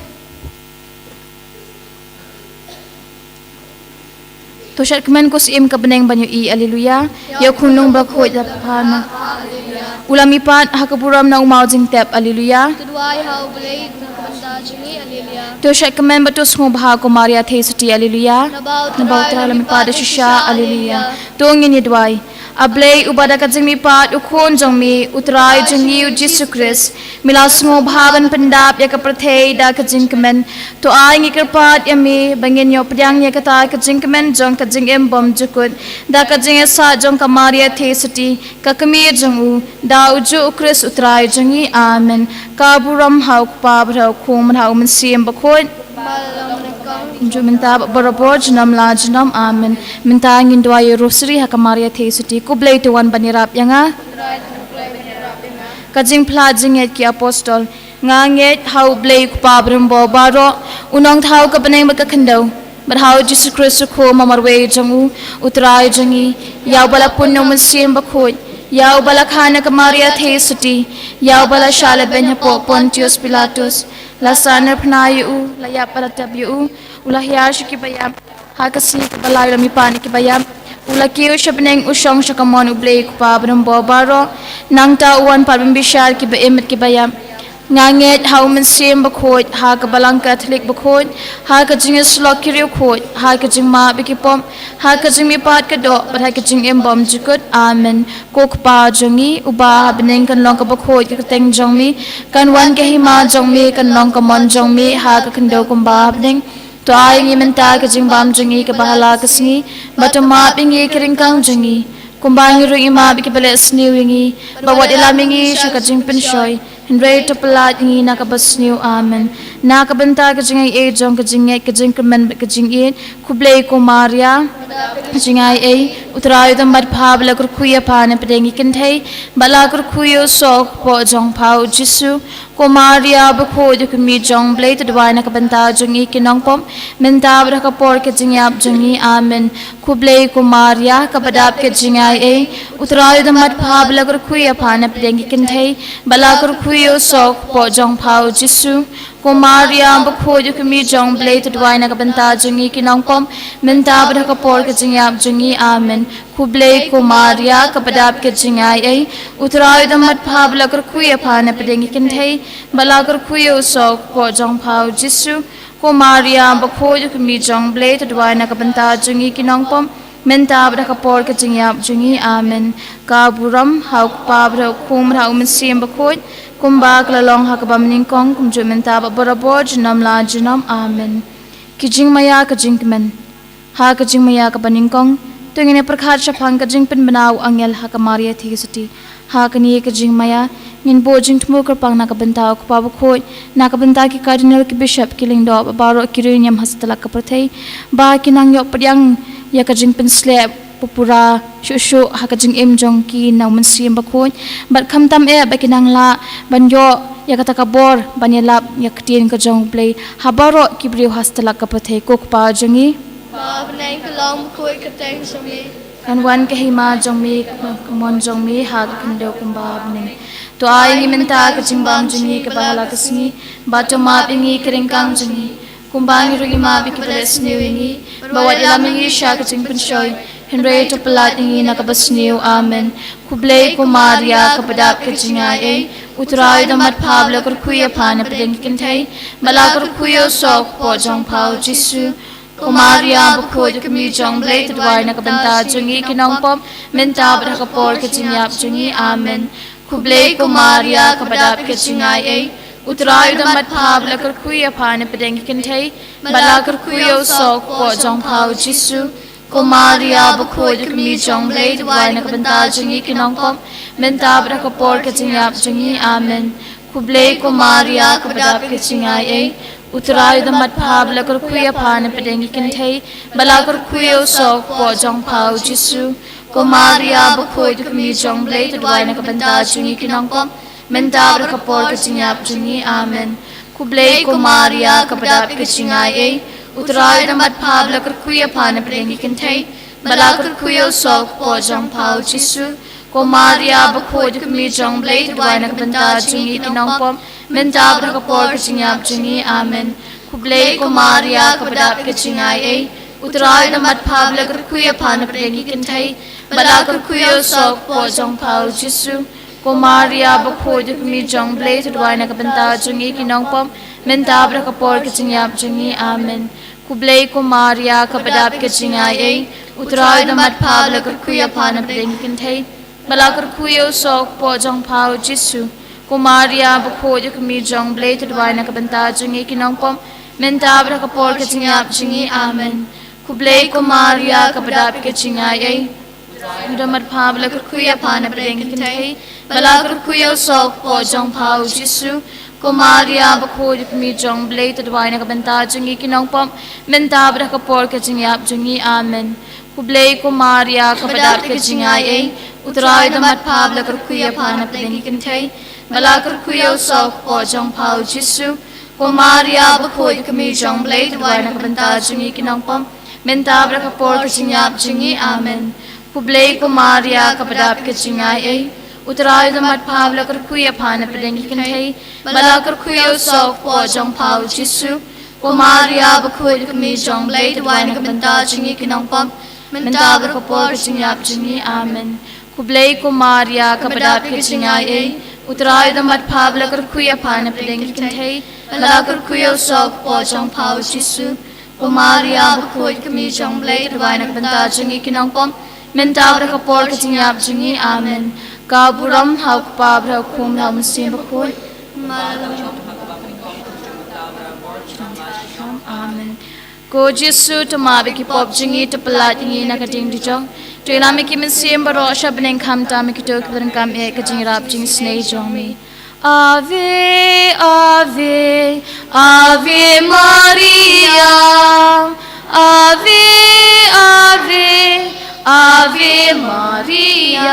To shad kmen ko Syiem ka bneng ban ïohi, alleluia. Ïa u khunlung bakhuid la pha na u la mihpat ha ka burom na u maw jingtep, alleluia. To duwai ha U Blei na ka bynta jong ngi, alleluia. To shad kmen bad to sngewbha ko Maria Theisotti, alleluia. Naba U Trai la mihpat da shisha, alleluia. To ngin ïa duwai. A Blei uba da ka jingmihpat u Khun jong me, U Trai jong ngi U Jisu Khrist, me la sngewbha ban pyndap ïa ka pyrthei da ka jingkmen. To ai ngi kyrpad ïa me ba ngin ïoh pdiang ïa kata ka jingkmen jong ka jingim bymjukut da ka jingïasaid jong ka Maria Theisotti, ka kmie jong u, da ujuh U Khrist U Trai jong ngi. Amen. Ka burom ha U Kpa bad ha U Khun bad ha U Mynsiem Bakhuid. Kumjuh mynta bad barabor junom la junom. Amen. Mynta ngin duwai ïa u Rosary ha ka Maria Theisotti. Ko Blei to wan ban ïarap ïa nga. Ka jingphla jingngeit ki apostol. Nga ngeit ha U Blei U Kpa Barim Bor baroh, U Nongthaw ka bneng bad ka khyndew, bad ha U Jisu Khrist U Khun marwei jong u, U Trai jong ngi, ïa uba la pun na U Mynsiem Bakhuid, ïa uba la kha na ka Maria Theisotti, ïa uba la shah lehbeiñ hapoh Pontius Pilatus, la sahnarphna ïa u, la ïap bad la tep ïa u, u la hiar sha kiba ïap. Ha ka sngi kaba lai u la mihpat na kiba ïap. U la kiew sha bneng, u shong sha kamon U Blei U Kpa Barim Bor baroh. Nangta u wan pat ban bishar kiba im bad kiba ïap. Nga ngeit ha U Mynsiem Bakhuid, ha ka Balang Katholik bakhuid, ha ka jingïasyllok ki riewkhuid, ha ka jingmap ïa ki pop, ha ka jingmihpat ka doh, bad ha ka jingim bymjukut. Amen. Ko Kpa jong ngi uba ha bneng, kan long kaba khuid ka kyrteng jong me, kan wan ka hima jong me, kan long ka mon jong me ha ka khyndew kumba ha bneng. To ai ngi mynta ka jingbam jong ngi kaba ha la ka sngi, bad to map ïa ngi ki ryngkang jong ngi, kumba ngi ruh ngi map ïa kiba leh sniew ïa ngi, bad wat ïalam ïa ngi sha ka jingpynshoi, hynrei to pyllait ïa ngi na kaba sniew. Amen. Na ka bynta ka jingaiei jong ka jingngeit, ka jingkyrmen bad ka jingïeit, khublei ko Maria, jingaiei, U Trai u don bad pha, ba la kyrkhu ïa pha na pdeng ki kynthei, bad la kyrkhu ïa u soh hapoh jong pha U Jisu. Ko Maria bakhuid, u kmie jong U Blei, to duwai na ka bynta jong ngi ki nongpop, mynta bad ha ka por ka jingïap jong ngi. Amen. Khublei ko Maria, kaba dap ka jingaiei, U Trai u don bad pha, ba la kyrkhu ïa pha na pdeng ki kynthei, bad la kyrkhu ïa u soh hapoh jong pha U Jisu. Ko Maria bakhuid, u kmie jong U Blei, to duwai na ka bynta jong ngi ki nongpop, mynta bad ha ka por ka jingïap jong ngi. Amen. Khublei ko Maria, kaba dap ka jingaiei, U Trai u don bad pha, ba la kyrkhu ïa pha na pdeng ki kynthei, bad la kyrkhu ïa u soh hapoh jong pha U Jisu. Ko Maria bakhuid, u kmie jong U Blei, to duwai na ka bynta jong ngi ki nongpop, mynta bad ha ka por ka jingïap jong ngi. Amen. Ka burom ha U Kpa bad ha U Khun bad ha U Mynsiem Bakhuid, kumba ka la long ha kaba nyngkong, kumjuh mynta bad barabor junom la junom. Amen. Ki jingmaïa ka jingkmen. Ha ka jingmaïa kaba nyngkong, To ngin ïa pyrkhat shaphang ka jingpynbna u angel ha ka Maria Theisotti. Ha kane ka jingmaïa, ngin buh jingthmu kyrpang na ka bynta u Kpa Bakhuid, na ka bynta ki Cardinal, ki Bishop, ki Lyngdoh, baroh ki riewniam ha satlak ka pyrthei, ba kin nang ïoh pdiang ïa ka jingpynsleh pura shuh shuh ha ka jingim jong ki na u Mynsiem Bakhuid. Bad khamtam eh ba kin nang lah ban ïoh ïa kata ka bor ban ïalap ïa ka ktien ka jong U Blei ha baroh ki briew ha satlak ka pyrthei, ko Kpa jong ngi. Ba ha bneng, ka long bakhuid ka kyrteng jong me. Kan wan ka hima jong me, ka mon jong me ha ka khyndew kumba ha bneng. To ai ngi mynta ka jingbam jong ngi kaba ha la ka sngi, bad to map ïa ngi ki ryngkang jong ngi, kumba ngi ruh ngi map ïa kiba leh sniew ïa ngi, bad wat ïalam ïa ngi sha ka jingpynshoi, hynrei to pyllait ïa ngi na kaba sniew. Amen. Khublei ko Maria, kaba dap ka jingai ei, U Trai u don bad pha, ba la kyrkhu ïa pha na pdeng ki kynthei, ba la kyrkhu ïa u soh u kpoh jong pha u Jisu. Ko Maria bakhuid, ka kmie jong U Blei, to duwai na ka bynta jong ngi ki nongpop, mynta bad ha ka por ka jingïap jong ngi. Amen. Khublei ko Maria, kaba dap ka jingai ei, U Trai u don bad pha, ba la kyrkhu ïa pha na pdeng ki kynthei, ba la kyrkhu ïa u soh u kpoh jong pha u Jisu. Ko Maria bakhuid, ka kmie jong U Blei, to duwai na ka bynta jong ngi ki nongpop, mynta bad ha ka por ka jingïap jong ngi. Amen. Khublei ko Maria, kaba dap ka jingai ei, U Trai u don bad pha, ba la kyrkhu ïa pha na pdeng ki kynthei, ba la kyrkhu ïa u soh u kpoh jong pha u Jisu. Ko Maria bakhuid, ka kmie jong U Blei, to duwai na ka bynta jong ngi ki nongpop, mynta bad ha ka por ka jingïap jong ngi. Amen. Khublei ko Maria, kaba dap ka jingai ei, U Trai u don bad pha, ba la kyrkhu ïa pha na pdeng ki kynthei, ba la kyrkhu ïa u soh u kpoh jong pha u Jisu. Ko Maria bakhuid, ka kmie jong U Blei, to duwai na ka bynta jong ngi ki nongpop, mynta bad ha ka por ka jingïap jong ngi. Amen. Khublei ko Maria, kaba dap ka jingai ei, U Trai u don bad pha, ba la kyrkhu ïa pha na pdeng ki kynthei, ba la kyrkhu ïa u soh u kpoh jong pha u Jisu. Ko Maria bakhuid, ka kmie jong U Blei, to duwai na ka bynta jong ngi ki nongpop, mynta bad ha ka por ka jingïap jong ngi. Amen. Khublei ko Maria, kaba dap ka jingai ei, U Trai u don bad pha, ba la kyrkhu ïa pha na pdeng ki kynthei, ba la kyrkhu ïa u soh u kpoh jong pha u Jisu. Ko Maria bakhuid, ka kmie jong U Blei, to duwai na ka bynta jong ngi ki nongpop, mynta bad ha ka por ka jingïap jong ngi. Amen. Khublei ko Maria, kaba dap ka jingai ei, U Trai u don bad pha, ba la kyrkhu ïa pha na pdeng ki kynthei, ba la kyrkhu ïa u soh u kpoh jong pha u Jisu. Ko Maria bakhuid, ka kmie jong U Blei, to duwai na ka bynta jong ngi ki nongpop, mynta bad ha ka por ka jingïap jong ngi. Amen. Khublei ko Maria, kaba dap ka jingai ei, U Trai u don bad pha, ba la kyrkhu ïa pha na pdeng ki kynthei, ba la kyrkhu ïa u soh u kpoh jong pha u Jisu. Ko Maria bakhuid, ka kmie jong U Blei, to duwai na ka bynta jong ngi ki nongpop, mynta bad ha ka por ka jingïap jong ngi. Amen. Khublei ko Maria, kaba dap ka jingai ei, U Trai u don bad pha, ba la kyrkhu ïa pha na pdeng ki kynthei, ba la kyrkhu ïa u soh u kpoh jong pha u Jisu. Ko Maria bakhuid, ka kmie jong U Blei, to duwai na ka bynta jong ngi ki nongpop, mynta bad ha ka por ka jingïap jong ngi. Amen. Khublei ko Maria, kaba dap ka jingai ei, U Trai u don bad pha, ba la kyrkhu ïa pha na pdeng ki kynthei, ba la kyrkhu ïa u soh u kpoh jong pha u Jisu. Ko Maria bakhuid, ka kmie jong U Blei, to duwai na ka bynta jong ngi ki nongpop, mynta bad ha ka por ka jingïap jong ngi. Amen. Ka burom ha u Kpa, bad ha u Khun, bad ha u Mynsiem Bakhuid. Amen. Ko Jisu, to map ïa ki pop jong ngi, to pyllait ïa ngi na ka diengdijok, to ïalam ïa ki mynsiem baroh sha bneng, khamtam ïa kito kiba donkam ïa ka jingïarap jingisynei jong me. Ave, Ave, Ave Maria. Ave, Ave, Ave Maria.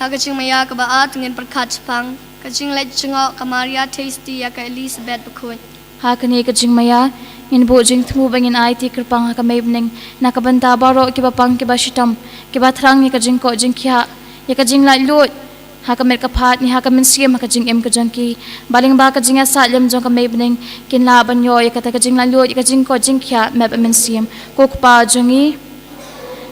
Ha ka jingmaïa kaba ar to ngin pyrkhat shaphang ka jingleit jngoh ka Maria Theisotti ïa ka Elizabeth bakhuid. Ha kane ka jingmaïa, ngin buh jingthmu ba ngin aiti kyrpang ha ka Mei bneng na ka bynta baroh kiba pang, kiba shitom, kiba thrang ïa ka jingkoh jingkhiah, ïa ka jinglaitluid ha ka met ka phad ne ha ka mynsiem, ha ka jingim ka jong ki. Ba lyngba ka jingïasaid lem jong ka Mei bneng, kin lah ban ïoh ïa kata ka jinglaitluid, ïa ka jingkoh jingkhiah met bad mynsiem. Ko Kpa jong ngi,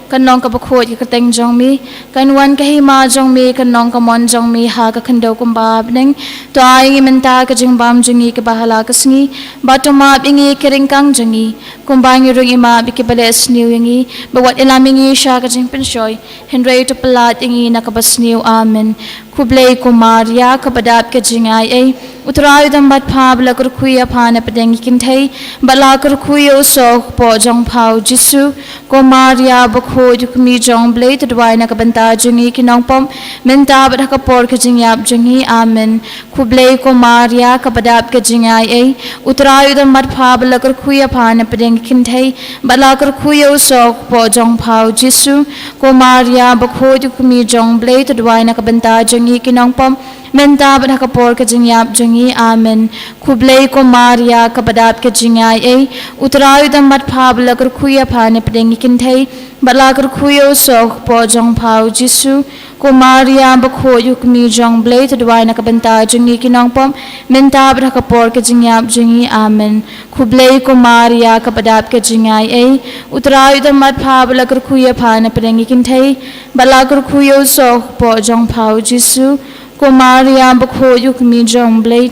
kan long kaba khuid ka kyrteng jong me, kan wan ka hima jong me, kan long ka mon jong me ha ka khyndew kumba ha bneng. To ai ngi mynta ka jingbam jong ngi kaba ha la ka sngi, bad to map ïa ngi ki ryngkang jong ngi, kumba ngi ruh ngi map ïa kiba leh sniew ïa ngi, bad wat ïalam ïa ngi sha ka jingpynshoi, hynrei to pyllait ïa ngi na kaba sniew. Amen. Khublei ko Maria, kaba dap ka jingai ei. U Trai u don bad pha, ba la kyrkhu ïa pha na pdeng ki kynthei, bad la kyrkhu ïa u soh kpoh jong pha u Jisu. Ko Maria bakhuid, u kmie jong u Blei, to duwai na ka bynta jong ngi ki nongpop, mynta bad ha ka por ka jingïap jong ngi. Amen. Khublei ko Maria, kaba dap ka jingai ei. U Trai u don bad pha, ba la kyrkhu ïa pha na pdeng ki kynthei, bad la kyrkhu ïa u soh kpoh jong pha u Jisu. Ko Maria bakhuid, u kmie jong u Blei, to duwai na ka bynta jong ngi ki nongpop, mynta bad ha ka por ka jingïap jong ngi. Amen. Khublei ko Maria, kaba dap ka jingai ei. U Trai u don bad pha, ba la kyrkhu ïa pha na pdeng ki kynthei, bad la kyrkhu ïa u soh kpoh jong pha u Jisu. Ko Maria bakhuid, u kmie jong u Blei, to duwai na ka bynta jong ngi ki nongpop, mynta bad ha ka por ka jingïap jong ngi. Amen. Khublei ko Maria, kaba dap ka jingai ei. U Trai u don bad pha, ba la kyrkhu ïa pha na pdeng ki kynthei, bad la kyrkhu ïa u soh kpoh jong pha u Jisu. Ko Maria bakhuid, u kmie jong u Blei,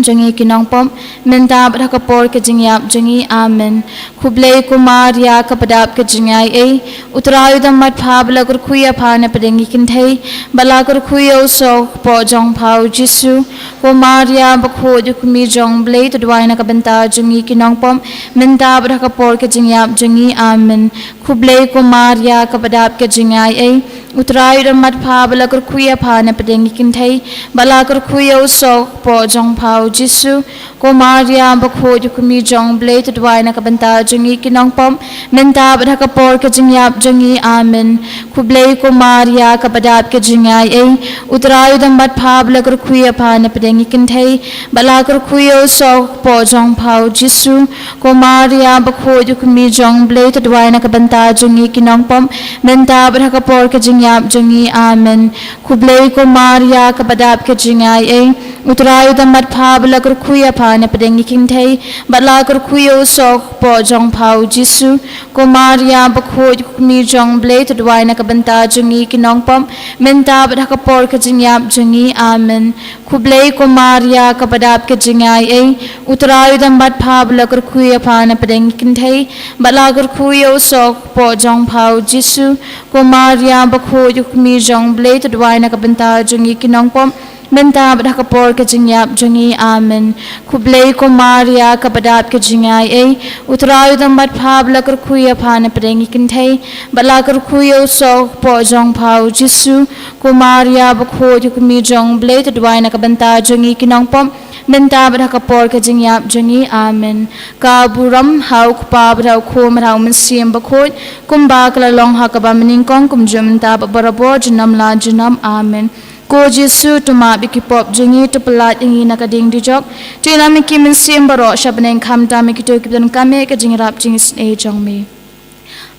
jong ngi ki nongpop, mynta bad ha ka por ka jingïap jong ngi. Amen. Khublei ko Maria, kaba dap ka jingai ei. U Trai u don bad pha, ba la kyrkhu ïa pha na pdeng ki kynthei, bad la kyrkhu ïa u soh kpoh jong pha u Jisu. Ko Maria bakhuid, u kmie jong u Blei, to duwai na ka bynta jong ngi ki nongpop, mynta bad ha ka por ka jingïap jong ngi. Amen. Khublei ko Maria, kaba dap ka jingai ei. U Trai u don bad pha, ba la kyrkhu ïa pha na pdeng ki kynthei, bad la kyrkhu ïa u soh kpoh jong pha u Jisu. Ko Maria bakhuid, u kmie jong u Blei, to duwai na ka bynta jong ngi ki nongpop, mynta bad ha ka por ka jingïap jong ngi. Amen. Khublei ko Maria, kaba dap ka jingai ei. U Trai u don bad pha, ba la kyrkhu ïa pha na pdeng ki kynthei, bad la kyrkhu ïa u soh kpoh jong pha u Jisu. Ko Maria bakhuid, u kmie jong u Blei, to duwai na ka bynta jong ngi ki nongpop, mynta bad ha ka por ka jingïap jong ngi. Amen. Khublei ko Maria, kaba dap ka jingai ei. U Trai u don bad pha, ba la kyrkhu ïa pha na pdeng ki kynthei, bad la kyrkhu ïa u soh kpoh jong pha u Jisu. Ko Maria bakhuid, u kmie jong u Blei, to duwai na ka bynta jong ngi ki nongpop, mynta bad ha ka por ka jingïap jong ngi. Amen. Khublei ko Maria, kaba dap ka jingai ei. U Trai u don bad pha, ba la kyrkhu ïa pha na pdeng ki kynthei, bad la kyrkhu ïa u soh kpoh jong pha u Jisu. Ko Maria bakhuid, u kmie jong u Blei, to duwai na ka bynta jong ngi ki nongpop, mynta bad ha ka por ka jingïap jong ngi. Amen. Khublei ko Maria, kaba dap ka jingai ei. U Trai u don bad pha, ba la kyrkhu ïa pha na pdeng ki kynthei, bad la kyrkhu ïa u soh kpoh jong pha u Jisu. Ko Maria bakhuid, u kmie jong u Blei, to duwai na ka bynta jong ngi ki nongpop, mynta bad ha ka por ka jingïap jong ngi. Amen. Ka burom ha u Kpa bad ha u Khun bad ha u Mynsiem Bakhuid, kumba ka la long ha kaba nyngkong, kumjuh mynta bad barabor, junom la junom. Amen. Ko Jisu, to map ïa ki pop jong ngi, to pyllait ïa ngi na ka diengdijok, to ïalam ïa ki mynsiem baroh sha bneng, khamtam ïa kito kiba donkam ïa ka jingïarap jingisynei jong me.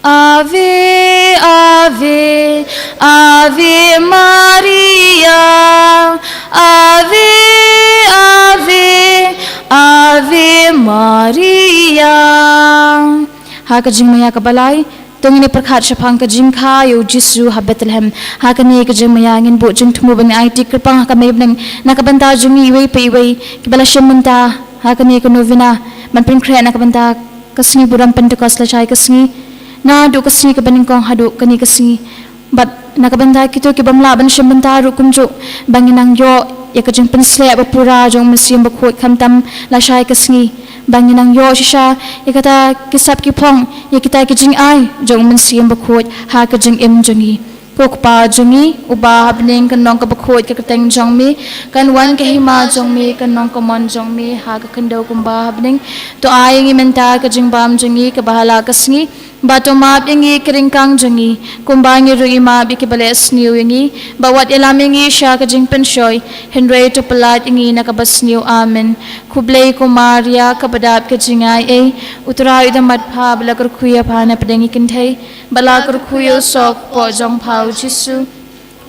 Ave, Ave, Ave Maria. Ave, Ave, Ave Maria. Ha ka jingmaïa kaba lai, to ngin ïa pyrkhat shaphang ka jingkha ïa u Jisu ha Bethlehem. Ha kane ka jingmaïa ngin buh jingthmu ba ngin aiti kyrpang ha ka mei bneng na ka bynta jong ngi iwei pa iwei kiba la shim bynta ha kane ka novena ban pynkhreh na ka bynta ka sngi burom Pentekost lashai ka sngi. Naduh ka sngi kaba nyngkong haduh kane ka sngi. Bad na ka bynta kito ki bym lah ban shim bynta ruh kumjuh, ba ngin nang ïoh ïa ka jingpynshlur ba pura jong u Mynsiem Bakhuid khamtam lashai ka sngi. Ba ngin nang ïoh shisha ïa kata ki sap ki phong, ïa kita ki jingai jong u Mynsiem Bakhuid ha ka jingim jong ngi. Ko Kpa jong ngi uba ha bneng, kan long kaba khuid ka kyrteng jong me, kan wan ka hima jong me, kan long ka mon jong me ha ka khyndew kumba ha bneng. To ai ïa ngi mynta ka jingbam jong ngi kaba ha la ka sngi. Bad to map ïa ngi ki ryngkang jong ngi, kumba ngi ruh ngi map ïa kiba leh sniew ïa ngi. Bad wat ïalam ïa ngi sha ka jingpynshoi, hynrei to pyllait ïa ngi na kaba sniew. Amen. Khublei ko Maria, kaba dap ka jingai ei. U Trai u don bad pha, ba la kyrkhu ïa pha na pdeng ki kynthei, bad la kyrkhu ïa u soh kpoh jong pha u Jisu.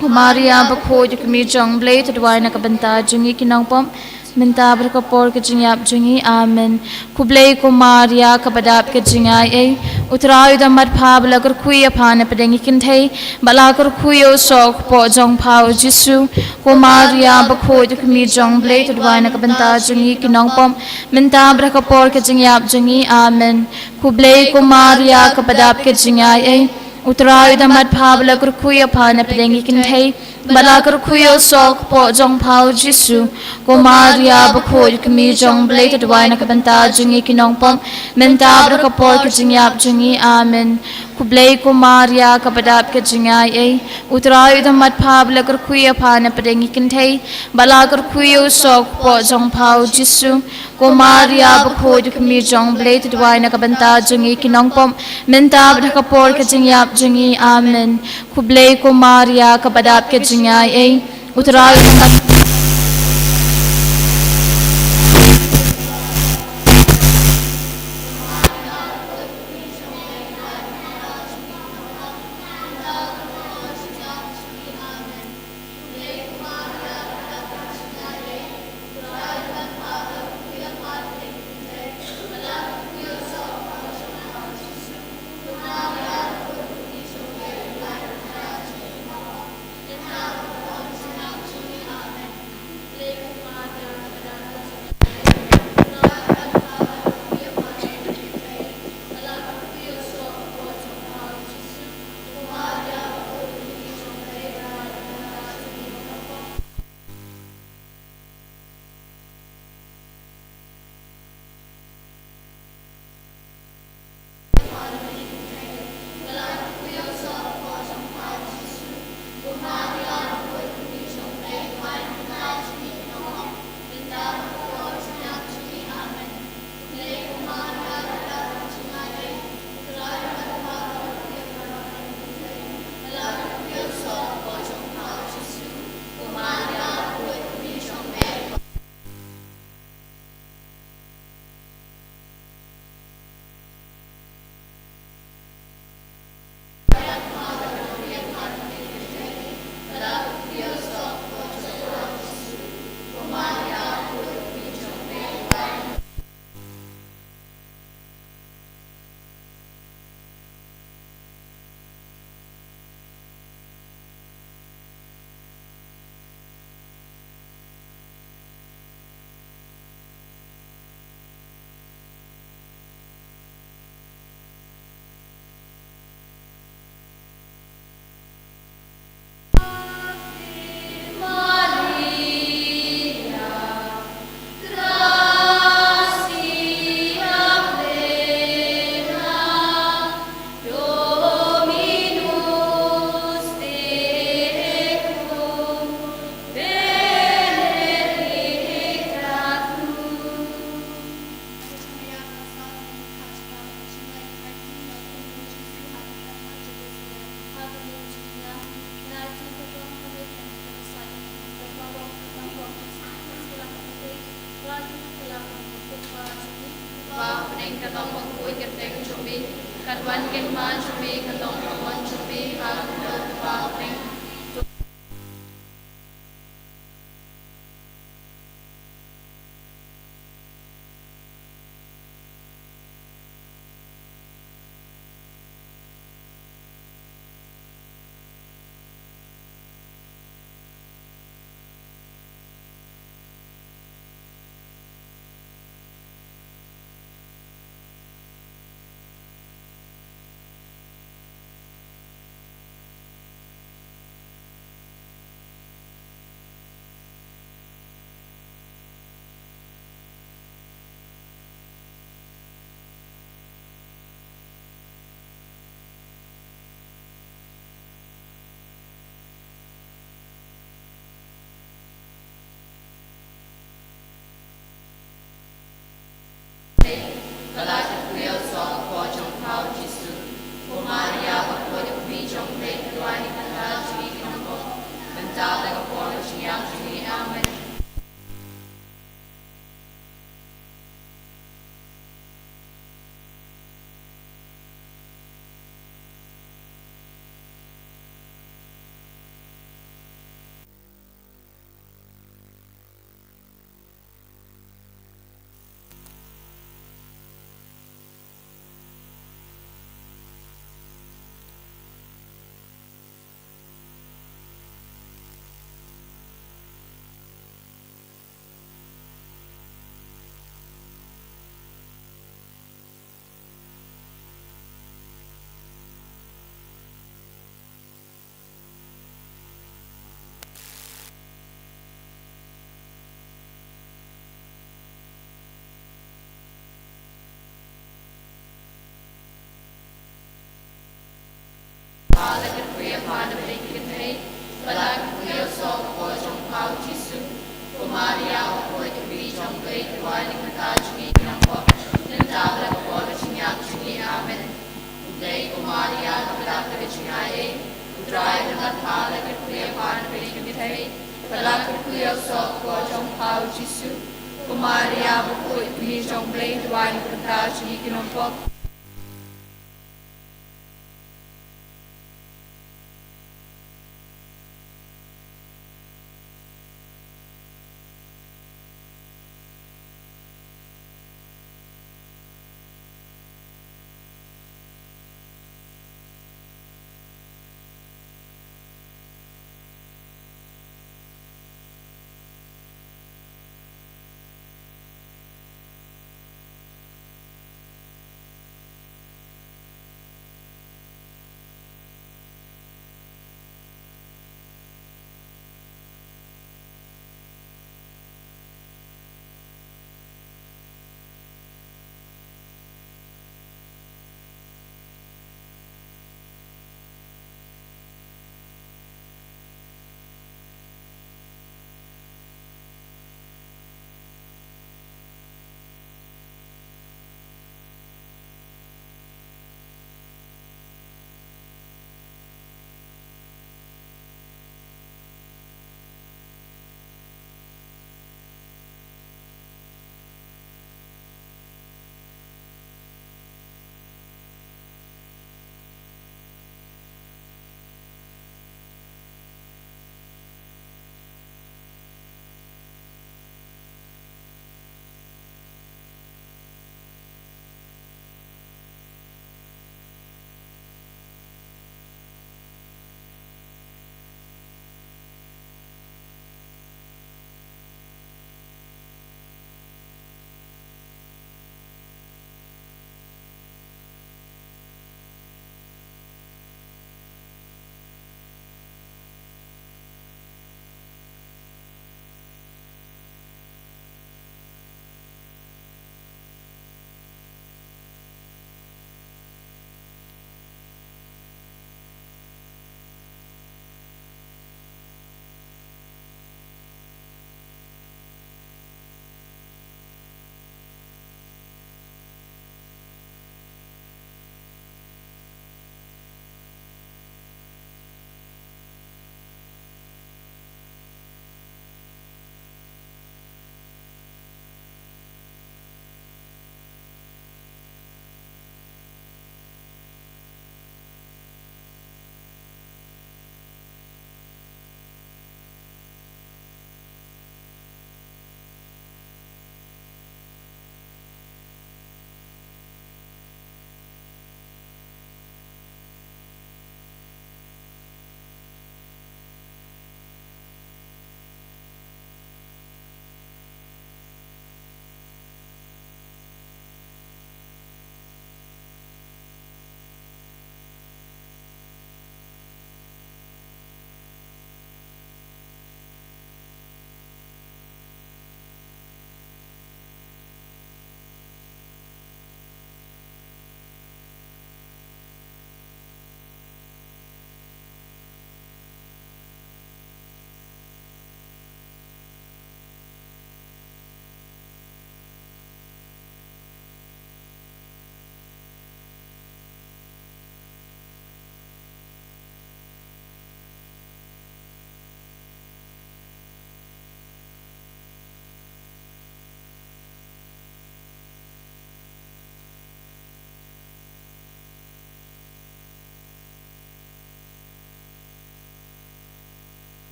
Ko Maria bakhuid, u kmie jong u Blei, to duwai na ka bynta jong ngi ki nongpop, mynta bad ha ka por ka jingïap jong ngi. Amen. Khublei ko Maria, kaba dap ka jingai ei. U Trai u don bad pha, ba la kyrkhu ïa pha na pdeng ki kynthei, bad la kyrkhu ïa u soh kpoh jong pha u Jisu. Ko Maria bakhuid, u kmie jong u Blei, to duwai na ka bynta jong ngi ki nongpop, mynta bad ha ka por ka jingïap jong ngi. Amen. Khublei ko Maria, kaba dap ka jingai ei. U Trai u don bad pha, ba la kyrkhu ïa pha na pdeng ki kynthei, Bad la kyrkhu ïa u soh kpoh jong pha u Jisu. Ko Maria bakhuid, kmie jong u Blei, to duwai na ka bynta jong ngi ki nongpop, mynta bad ha ka por ka jingïap jong ngi. Amen. Khublei ko Maria, kaba dap ka jingaiei, u Trai u don bad pha, ba la kyrkhu ïa pha na pdeng ki kynthei, bad la kyrkhu ïa u soh kpoh jong pha u Jisu. Ko Maria bakhuid, kmie jong u Blei, to duwai na ka bynta jong ngi ki nongpop, mynta bad ha ka por ka jingïap jong ngi. Amen. Khublei ko Maria, kaba dap ka jingaiei, u Trai u don bad Soh kpoh jong pha u Jisu. Ko Maria bakhuid, kmie jong u Blei, duwai na ka bynta jong ngi ki nongpop.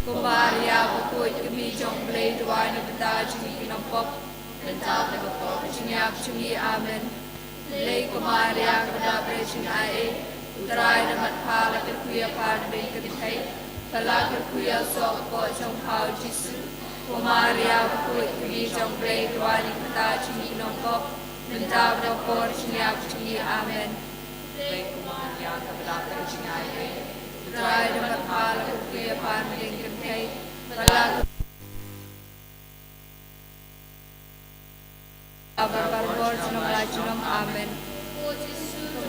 Ko Maria bakhuid, kmie jong u Blei, duwai na ka bynta jong ngi ki nongpop, mynta bad ha ka por ka jingïap jong ngi. Amen. Lei ko Maria kaba dap da ka jingaiei, U Trai u don bad pha, la kyrkhu ïa pha na bneng kynthei, bad la kyrkhu ïa u soh kpoh jong pha u Jisu. Ko Maria bakhuid, kmie jong u Blei, duwai na ka bynta jong ngi ki nongpop, mynta bad ha ka por ka jingïap jong ngi. Amen. Lei ko Maria kaba dap da ka jingaiei, U Trai u don bad pha, la kyrkhu ïa pha na bneng kynthei, bad la kyrkhu ïa pha na bneng kynthei, bad la kyrkhu ïa pha na bneng kynthei, bad la kyrkhu ïa pha na bneng kynthei, bad la kyrkhu ïa pha na bneng kynthei. Amen.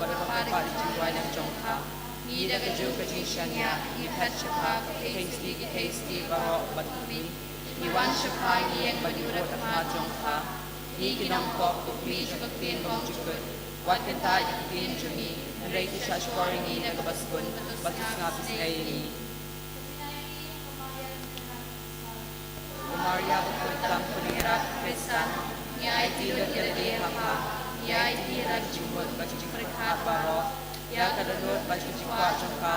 bad ka kyrpad ïa ka jingrwai lang jong pha. Ngi da kajuh ka jingshaniah ngi phet sha pha, ki theisotti ki theisotti baroh bad u kmie. Ngi wan sha pha, ngi ïeng ban ïuh da ka khmat jong pha. Ngi ki nongpop, u kmie jong ka ktien bymjukut. Wat kyntait ïa ka ktien jong ngi, hynrei kyrshah shkor ïa ngi na kaba sbun, bad to sngap isynei ïa ngi. Ko Maria bakhuid tam, ko Nongïarap Khristan, ngi aiti lut ïalade ha pha, ngi aiti ïa la ka jingmut bad ka jingpyrkhat baroh, ïa ka dohnud bad ka jingkwah jong pha.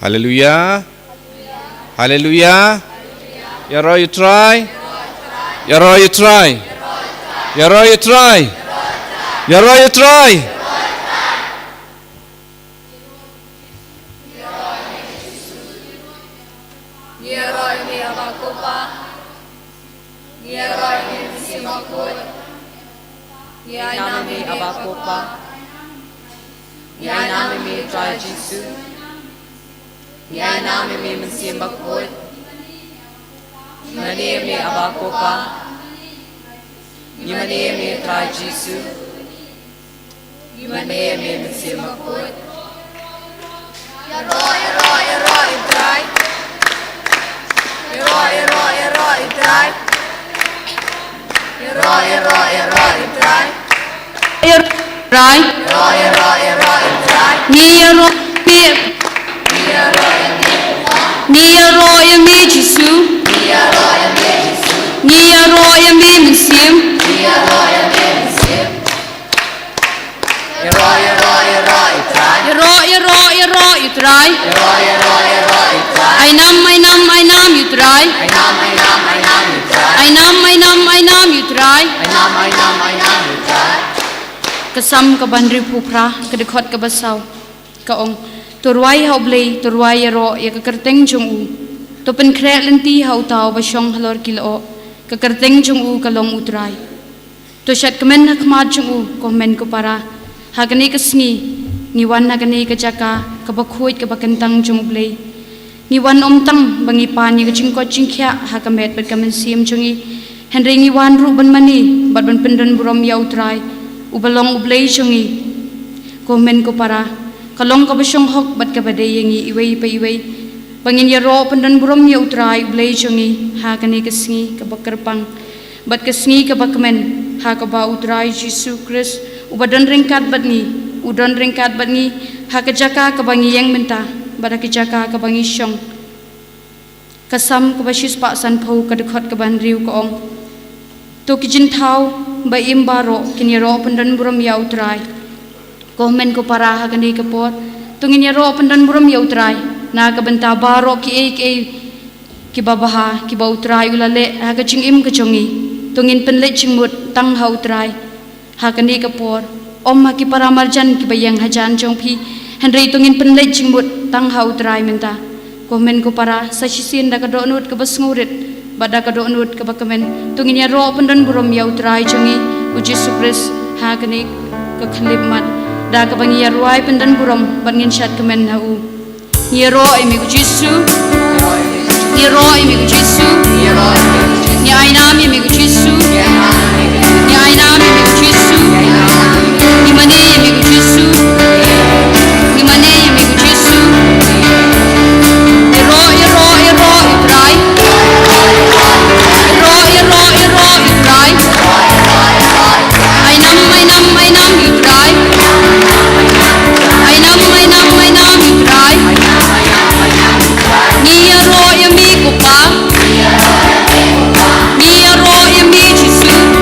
Haleluya. Haleluya. Ïaroh ïa u Trai. Ïaroh ïa u Trai. Ïaroh ïa u Trai. Ïaroh ïa u Trai. Ngi ïaroh ïa me Aba ko Pa. Ngi ïaroh ïa me Mynsiem Bakhuid. Ngi ai nam ïa me Aba ko Pa. Ngi ai nam ïa me Trai Jisu. Ngi ai nam ïa me Mynsiem Bakhuid. Ngi mane ïa me Aba ko Pa. Ngi mane ïa me Trai Jisu. Ngi mane ïa me Mynsiem Bakhuid. Ïaroh, ïaroh, ïaroh ïa u Trai. Ïaroh, ïaroh, ïaroh ïa u Trai. Ïaroh, ïaroh, ïaroh ïa u Trai. Ïaroh, Trai. Ïaroh, ïaroh, ïaroh ïa u Trai. Ngi ïaroh ïa me. Ngi ïaroh ïa me Jisu. Ngi ïaroh ïa me Mynsiem. Ïaroh, ïaroh, ïaroh ïa u Trai. Ïaroh, ïaroh, ïaroh ïa u Trai. Ïaroh, ïaroh, ïaroh ïa u Trai. Ai nam, ai nam, ai nam ïa u Trai. Ai nam, ai nam, ai nam ïa u Trai. Ai nam, ai nam, ai nam ïa u Trai. Ai nam, ai nam, ai nam ïa u Trai. Ka Salm kaba hynriewphew phra, ka dkhot kaba saw, ka ong: To rwai ha U Blei, to rwai ïaroh ïa ka kyrteng jong u. To pynkhreh lynti ha uta uba shong halor ki lyoh, ka kyrteng jong u ka long U Trai. To shad kmen ha khmat jong u, ko hynmen ko para. Ha kane ka sngi ngi wan ha kane ka jaka kaba khuid kaba kyntang jong U Blei. Ngi wan ym tang ba ngi pan ïa ka jingkoit jingkhiah ha ka met bad ka mynsiem jong ngi, hynrei ngi wan ruh ban mane bad ban pyndon burom ïa U Trai uba long U Blei jong ngi. Ko hynmen ko para, ka long kaba shong hok bad kaba dei ïa ngi iwei pa iwei ba ngin ïaroh pyndon burom ïa U Trai U Blei jong ngi ha kane ka sngi kaba kyrpang bad ka sngi kaba kmen, ha kaba U Trai Jisu Khrist uba don ryngkat bad ngi, u don ryngkat bad ngi ha ka jaka kaba ngi ïeng mynta bad ha ka jaka kaba ngi shong. Ka Salm kaba shispah sanphew, ka dkhot kaba hynriew, ka ong: To ki jingthaw ba im baroh kin ïaroh pyndonburom ïa U Trai. Ko hynmen ko para, ha kane ka por to ngin ïaroh pyndonburom ïa U Trai na ka bynta baroh kiei kiei kiba bha kiba U Trai u la leh ha ka jingim ka jong ngi. To ngin pynleit jingmut tang ha U Trai ha kane ka por, ym ha ki para marjan kiba ïeng hajan jong phi, hynrei to ngin pynleit jingmut tang ha U Trai mynta. Ko hynmen ko para, sa shisien da ka dohnud kaba sngewrit bad da ka dohnud kaba kmen, to ngin ïaroh pyndonburom ïa U Trai jong ngi, U Jisu Khrist, ha kane ka khyllipmat, da kaba ngi ïarwai pyndonburom bad ngin shad kmen ha u. Ngi ïaroh ïa me ko Jisu. Ngi ïaroh ïa me ko Jisu. Ngi ai nam ïa me ko Jisu. Ngi ai nam ïa me ko Jisu. Ngi mane ïa me ko Jisu. Ngi mane ïa me ko Jisu. Ïaroh, ïaroh, ïaroh ïa U Trai. Ïaroh, ïaroh, ïaroh ïa U Trai. Ai nam, ai nam, ai nam ïa U Trai. Ai nam, ai nam, ai nam ïa U Trai. Ngi ïaroh ïa me ko Pa. Ngi ïaroh ïa me Jisu.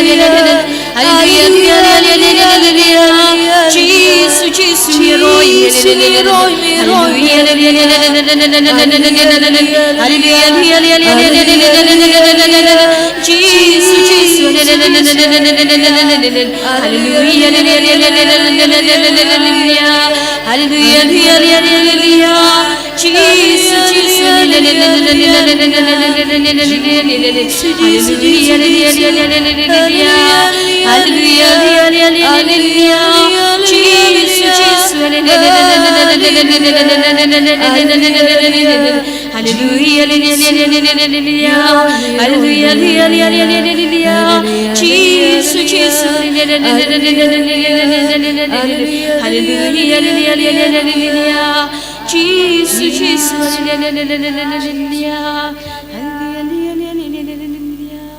Hallelujah, hallelujah, hallelujah, hallelujah. Jisu, Jisu, ngi roi, ngi roi, ngi roi. Hallelujah, hallelujah, hallelujah. Jisu, Jisu, hallelujah, hallelujah, hallelujah. Jisu, Jisu, hallelujah, hallelujah, hallelujah. Hallelujah, hallelujah, hallelujah. Jisu, Jisu, hallelujah, hallelujah, hallelujah. Hallelujah, hallelujah, hallelujah, hallelujah. Hallelujah, hallelujah, hallelujah, hallelujah. Jisu, Jisu, hallelujah, hallelujah, hallelujah, hallelujah. Hallelujah, hallelujah, hallelujah, hallelujah. Jisu, Jisu, hallelujah, hallelujah, hallelujah. Hallelujah, hallelujah, hallelujah, hallelujah.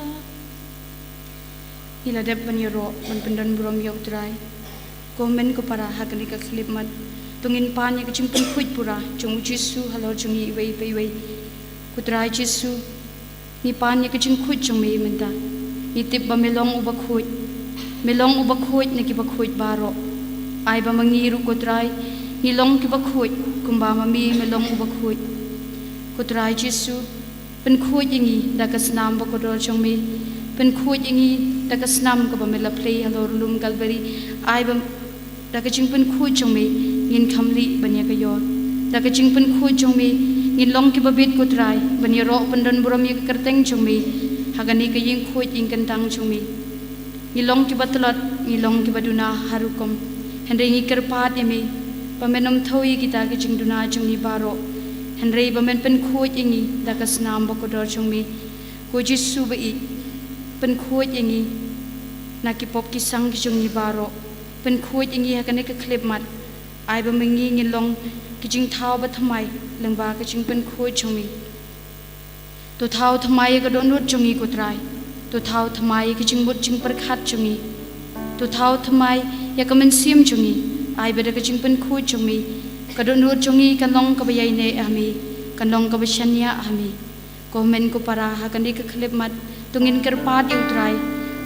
Ngi la dep ban ïaroh ban pyndon burom ïa U Trai. Ko hynmen ko para, ha kane ka khyllipmat to ngin pan ïa ka jingpynkhuid pura jong U Jisu halor jong ngi iwei pa iwei. Ko Trai Jisu, ngi pan ïa ka jingkhuid jong me mynta. Ngi tip ba me long uba khuid. Me long uba khuid na kiba khuid baroh. Ai ba ma ngi ruh, ko Trai, ngi long kiba khuid kumba ma me, me long uba khuid. Ko Trai Jisu, pynkhuid ïa ngi da ka snam ba kordor jong me. Pynkhuid ïa ngi da ka snam kaba me la plie halor lum Kalbari, ai ba da ka jingpynkhuid jong me ngin kham lih ban ïa ka ïor. Da ka jingpynkhuid jong me ngin long kiba bit, ko Trai, ban ïaroh pyndon burom ïa ka kyrteng jong me ha kane ka ïing khuid ïing kyntang jong me. Ngi long kiba tlot, ngi long kiba duna ha rukom, hynrei ngi kyrpad ïa me ba men ym thew ïa kita ki jingduna jong ngi baroh, hynrei ba men pynkhuid ïa ngi da ka snam ba kordor jong me. Ko Jisu ba ïeit, pynkhuid ïa ngi na ki pop ki sang ki jong ngi baroh. Pynkhuid ïa ngi ha kane ka khyllipmat, ai ba ma ngi ngin long ki jingthaw ba thymmai lyngba ka jingpynkhuid jong me. To thaw thymmai ïa ka dohnud jong ngi, ko Trai. To thaw thymmai ïa ka jingmut jingpyrkhat jong ngi. To thaw thymmai ïa ka mynsiem jong ngi, ai ba da ka jingpynkhuid jong me ka dohnud jong ngi kan long kaba ïaineh ha me, kan long kaba shaniah ha me. Ko hynmen ko para, ha kane ka khyllipmat to ngin kyrpad ïa u Trai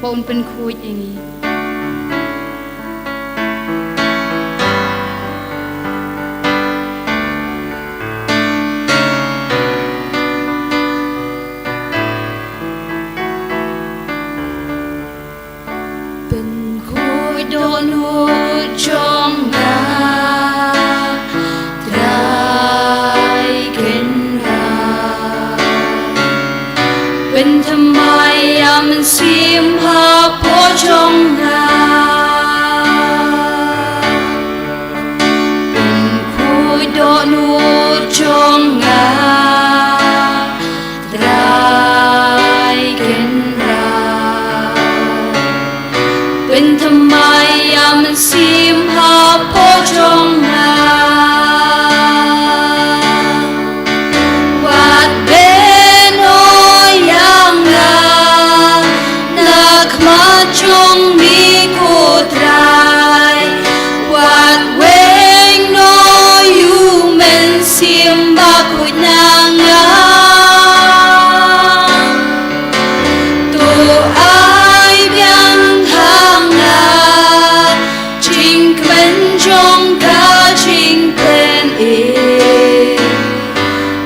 ba un pynkhuid ïa ngi. Pynkhuid dohnud jong nga, Trai Kynrad. Pynthymmai ïa u Mynsiem hapoh jong nga. Pynkhuid dohnud jong nga, Trai Kynrad. Pynthymmai ïa u Mynsiem hapoh jong nga. Wat bynrap ïa nga na khmat jong me, ko Trai. Wat weng noh ïa u Mynsiem Bakhuid na nga. To ai biang ha nga jingkmen jong ka jingpynim.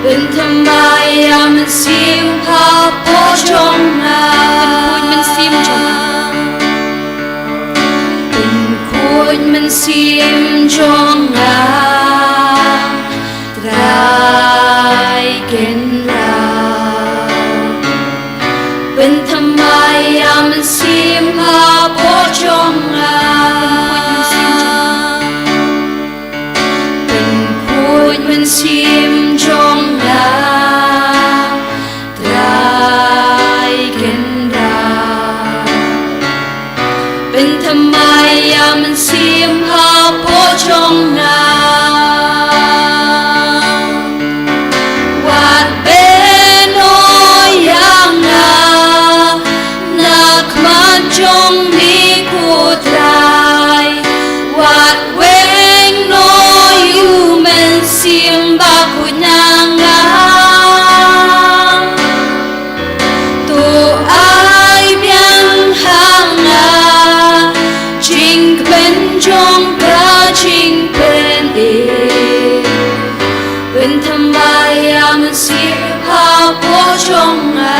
Pynthymmai ïa u Mynsiem hapoh jong nga. Pynkhuid Mynsiem jong nga. Pynkhuid Mynsiem jong nga, Trai Kynrad. Pynthymmai ïa u Mynsiem hapoh jong nga. Pynkhuid Mynsiem jong nga, Trai Kynrad. Pynthymmai ïa u Mynsiem hapoh jong nga. Wat bynrap ïa nga na khmat jong me, ko Trai. Wat weng noh ïa u Mynsiem Bakhuid na nga. To ai biang ha nga jingkmen jong ka jingpynim. Pynthymmai ïa u Mynsiem hapoh jong nga.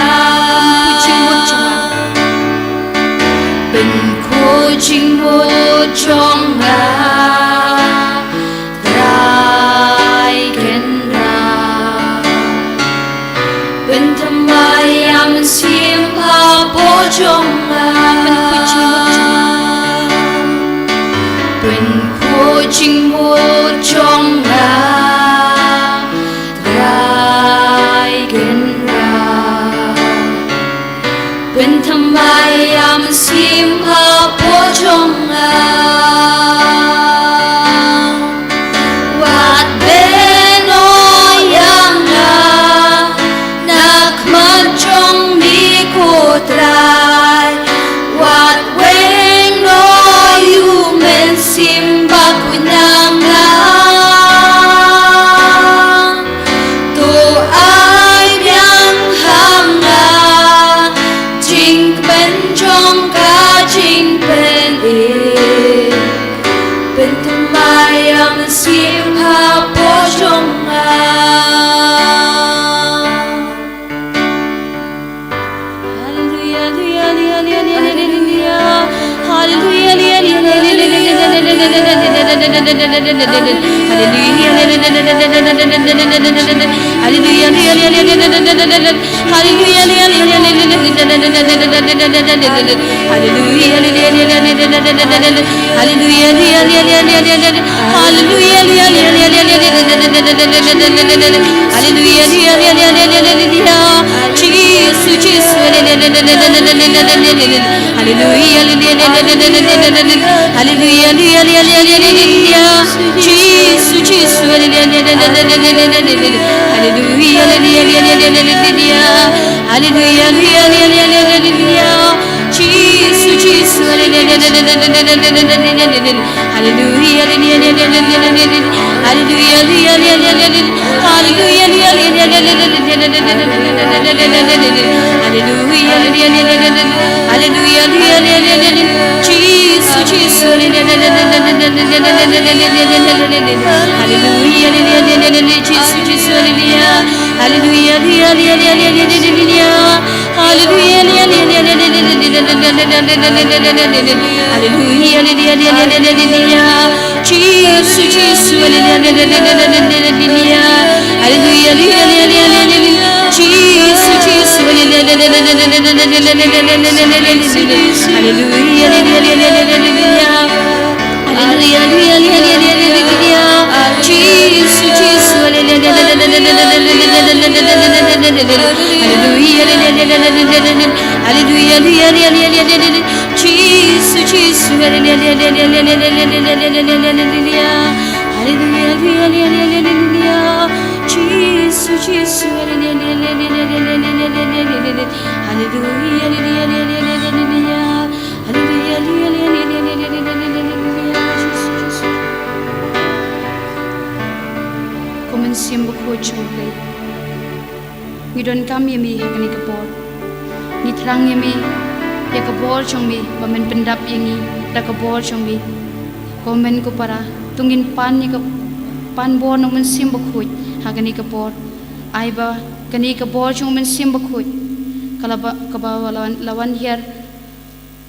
Pynkhuid jingmut jong nga. Trai Kynrad. Pynthymmai ïa u Mynsiem hapoh jong nga. Pynkhuid jingmut jong nga. Trai Kynrad. Pynthymmai ïa u Mynsiem hapoh jong nga. Wat bynrap ïa nga na khmat jong me, ko Trai. Hallelujah. Hallelujah. Hallelujah. Jesus, Jesus. Hallelujah. Hallelujah. Hallelujah. Jesus, Jesus. Hallelujah. Hallelujah. Hallelujah. Hallelujah. Hallelujah. Jesus, Jesus. Hallelujah. Hallelujah. Hallelujah. Hallelujah. Hallelujah. Jesus, Jesus. Hallelujah. Jesus, Jesus. Hallelujah. Hallelujah. Hallelujah. Hallelujah. Hallelujah. Hallelujah. Jesus, Jesus. Hallelujah. Jesus, Jesus. Hallelujah. Hallelujah, hallelujah, hallelujah, hallelujah. Jesus, Jesus, hallelujah, hallelujah, hallelujah. Hallelujah, hallelujah, hallelujah. Jesus, Jesus, hallelujah, hallelujah, hallelujah. Hallelujah, hallelujah, hallelujah. Jesus, Jesus, hallelujah, hallelujah, hallelujah. Hallelujah, hallelujah, hallelujah. Ko Mynsiem Bakhuid jong U Blei, ngi donkam ïa me ha kane ka por. Ngi thrang ïa me, ïa ka bor jong me, ba men pyndap ïa ngi da ka bor jong me. Ko hynmen ko para, to ngin pan ïa ka, pan bor na U Mynsiem Bakhuid ha kane ka por. Ai ba kane ka bor jong U Mynsiem Bakhuid, ka la ba, kaba la wan, la wan hiar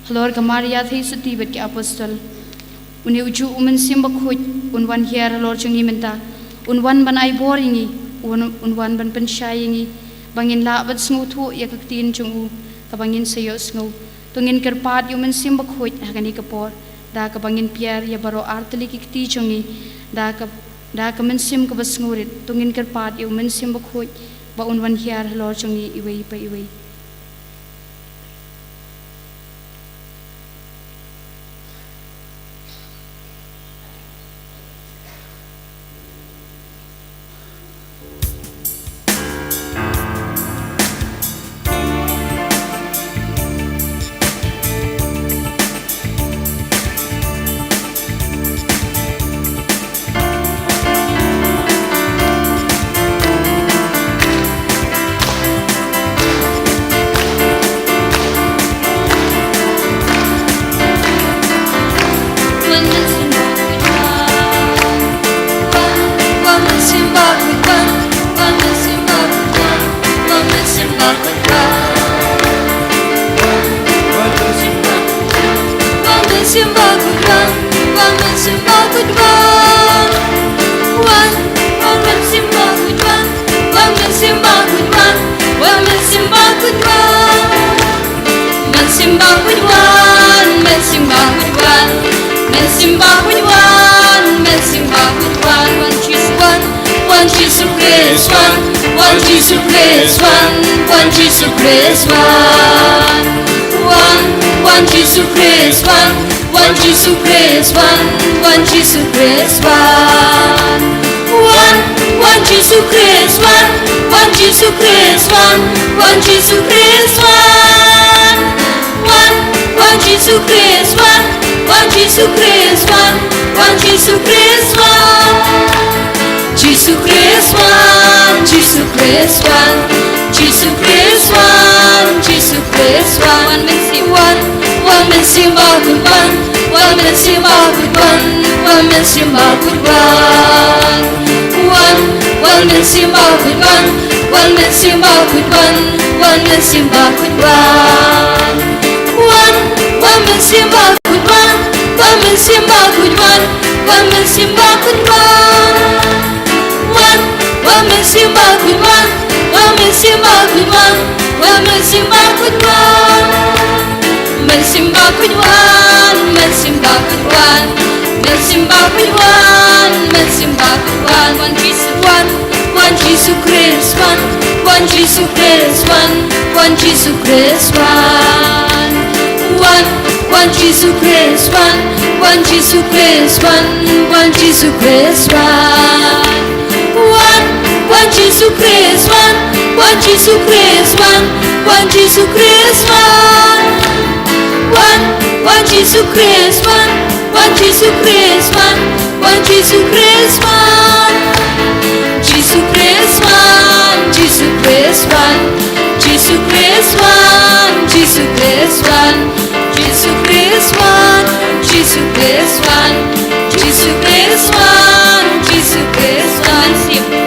halor ka Maria Theisotti bad ki apostol. Une u juh U Mynsiem Bakhuid un wan hiar halor jong ngi mynta. Un wan ban ai bor ïa ngi, un, un wan ban pynshai ïa ngi, ba ngin lah ban sngewthuh ïa ka ktien jong u, kaba ngin sa ïohsngew. To ngin kyrpad ïa U Mynsiem Bakhuid ha kane ka por, da kaba ngin pynïar ïa baroh ar tylli ki kti jong ngi, da ka, da ka mynsiem kaba sngewrit. To ngin kyrpad ïa U Mynsiem Bakhuid, ba un wan hiar halor jong ngi iwei pa iwei. Mynsiem Bakhuid wan, Mynsiem Bakhuid wan, Mynsiem Bakhuid wan, Mynsiem Bakhuid wan, wan Jisu wan, wan Jisu Khrist wan, wan Jisu Khrist wan, wan Jisu Khrist wan. Wan, wan Jisu Khrist wan, wan Jisu Khrist wan, wan Jisu Khrist wan. Wan, wan Jisu Khrist wan, wan Jisu Khrist wan, wan Jisu Khrist wan. Wan, wan Jisu Khrist wan, wan Jisu Khrist wan, wan Jisu Khrist wan. Jisu Khrist wan, Jisu Khrist wan, Jisu Khrist wan, Jisu Khrist wan. Wan Mynsiem wan, wan Mynsiem Bakhuid wan, wan Mynsiem Bakhuid wan, wan Mynsiem Bakhuid wan. Wan, wan Mynsiem Bakhuid wan, wan Mynsiem Bakhuid wan, wan Mynsiem Bakhuid wan. Wan, wan Mynsiem Bakhuid wan, wan Mynsiem Bakhuid wan, Mynsiem Bakhuid wan. Wan, wan Mynsiem Bakhuid wan. Wan Mynsiem Bakhuid wan. Wan Mynsiem Bakhuid wan. Mynsiem Bakhuid wan. Mynsiem Bakhuid wan. Mynsiem Bakhuid wan. Mynsiem Bakhuid wan. Wan Jisu wan. Wan Jisu Khrist wan. Wan Jisu Khrist wan. Wan Jisu Khrist wan. Wan, wan Jisu Khrist wan. Wan Jisu Khrist wan. Wan Jisu Khrist wan. Wan, wan Jisu Khrist wan. Wan Jisu Khrist wan. Wan Jisu Khrist wan. Wan, wan Jisu Khrist wan. Wan Jisu Khrist wan. Wan Jisu Khrist wan. Jisu Khrist wan. Jisu Khrist wan. Jisu Khrist wan. Jisu Khrist wan. Jisu Khrist wan. Jisu Khrist wan. Jisu Khrist wan. Jisu Khrist wan.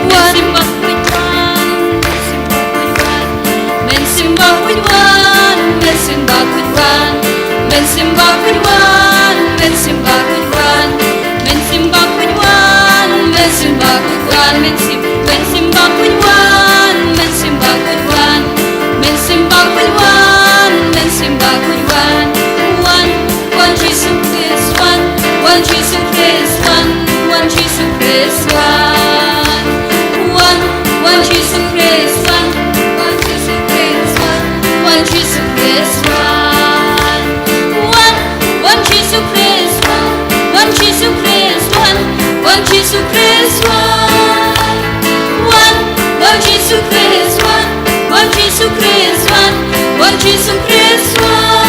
Mynsiem Bakhuid wan. Mynsiem Bakhuid wan. Mynsiem Bakhuid wan. Mynsiem Bakhuid wan. Mynsiem Bakhuid wan. Mynsiem Bakhuid wan. Mynsiem Bakhuid wan. Mynsiem Bakhuid wan. Mynsiem, Mynsiem Bakhuid wan. Mynsiem Bakhuid wan. Mynsiem Bakhuid wan. Mynsiem Bakhuid wan. Wan, wan Jisu Khrist wan. Wan Jisu Khrist wan. Wan Jisu Khrist wan. Wan, wan Jisu Khrist wan. Wan Jisu Khrist wan. Wan Jisu Khrist wan. Wan, wan Jisu Khrist wan. Wan Jisu Khrist wan. Wan Jisu Khrist wan. Wan, wan Jisu Khrist wan. Wan Jisu Khrist wan. Wan Jisu Khrist wan.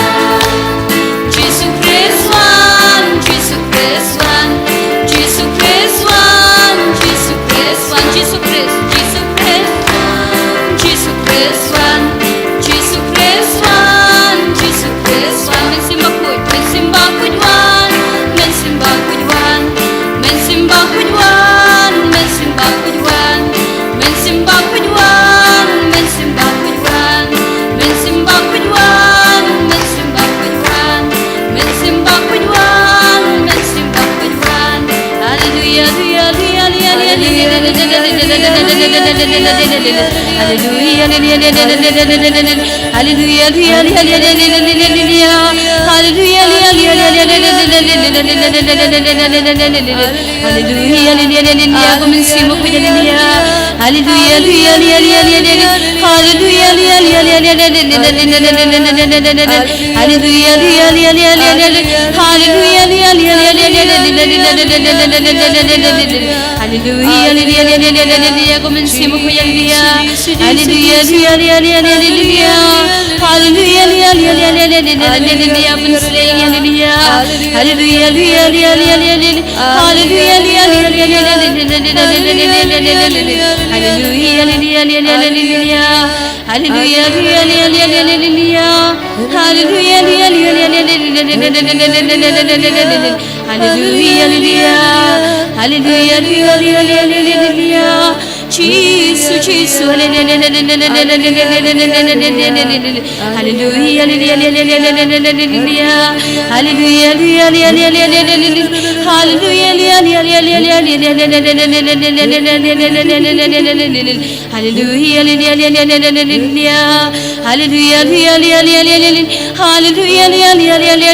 Jisu Khrist wan. Jisu Khrist wan. Jisu Khrist wan. Jisu Khrist wan. Jisu Khrist. Jisu Khrist wan. Jisu Khrist wan. Jisu Khrist wan. Jisu Khrist wan. Mynsiem Bakhuid. Mynsiem Bakhuid wan. Mynsiem Bakhuid wan. Mynsiem Bakhuid wan. Mynsiem Bakhuid wan. Mynsiem Bakhuid wan. Mynsiem Bakhuid wan. Mynsiem Bakhuid wan. Mynsiem Bakhuid wan. Mynsiem Bakhuid wan. Mynsiem Bakhuid wan. Hallelujah, hallelujah, hallelujah, hallelujah. Hallelujah, hallelujah, hallelujah, hallelujah. Hallelujah, hallelujah, hallelujah, hallelujah. Hallelujah, hallelujah, hallelujah, hallelujah. Hallelujah, hallelujah, hallelujah. Ko Mynsiem Bakhuid, hallelujah. Hallelujah, hallelujah, hallelujah, hallelujah. Hallelujah, hallelujah, hallelujah, hallelujah. Hallelujah, hallelujah, hallelujah, hallelujah. Hallelujah, hallelujah, hallelujah, hallelujah. Hallelujah, hallelujah, hallelujah, hallelujah. Ko Mynsiem Bakhuid, hallelujah. Hallelujah, hallelujah, hallelujah, hallelujah. Hallelujah, hallelujah, hallelujah, hallelujah, hallelujah. Hallelujah, hallelujah, hallelujah, hallelujah. Hallelujah, hallelujah, hallelujah, hallelujah. Hallelujah, hallelujah, hallelujah, hallelujah. Hallelujah, hallelujah, hallelujah, hallelujah. Hallelujah, hallelujah, hallelujah, hallelujah. Hallelujah, hallelujah. Hallelujah, hallelujah, hallelujah, hallelujah. Jisu, Jisu, hallelujah, hallelujah, hallelujah, hallelujah. Hallelujah, hallelujah, hallelujah, hallelujah. Hallelujah, hallelujah, hallelujah, hallelujah. Hallelujah, hallelujah, hallelujah, hallelujah, hallelujah. Hallelujah, hallelujah, hallelujah, hallelujah. Hallelujah, hallelujah, hallelujah, hallelujah. Hallelujah, hallelujah, hallelujah,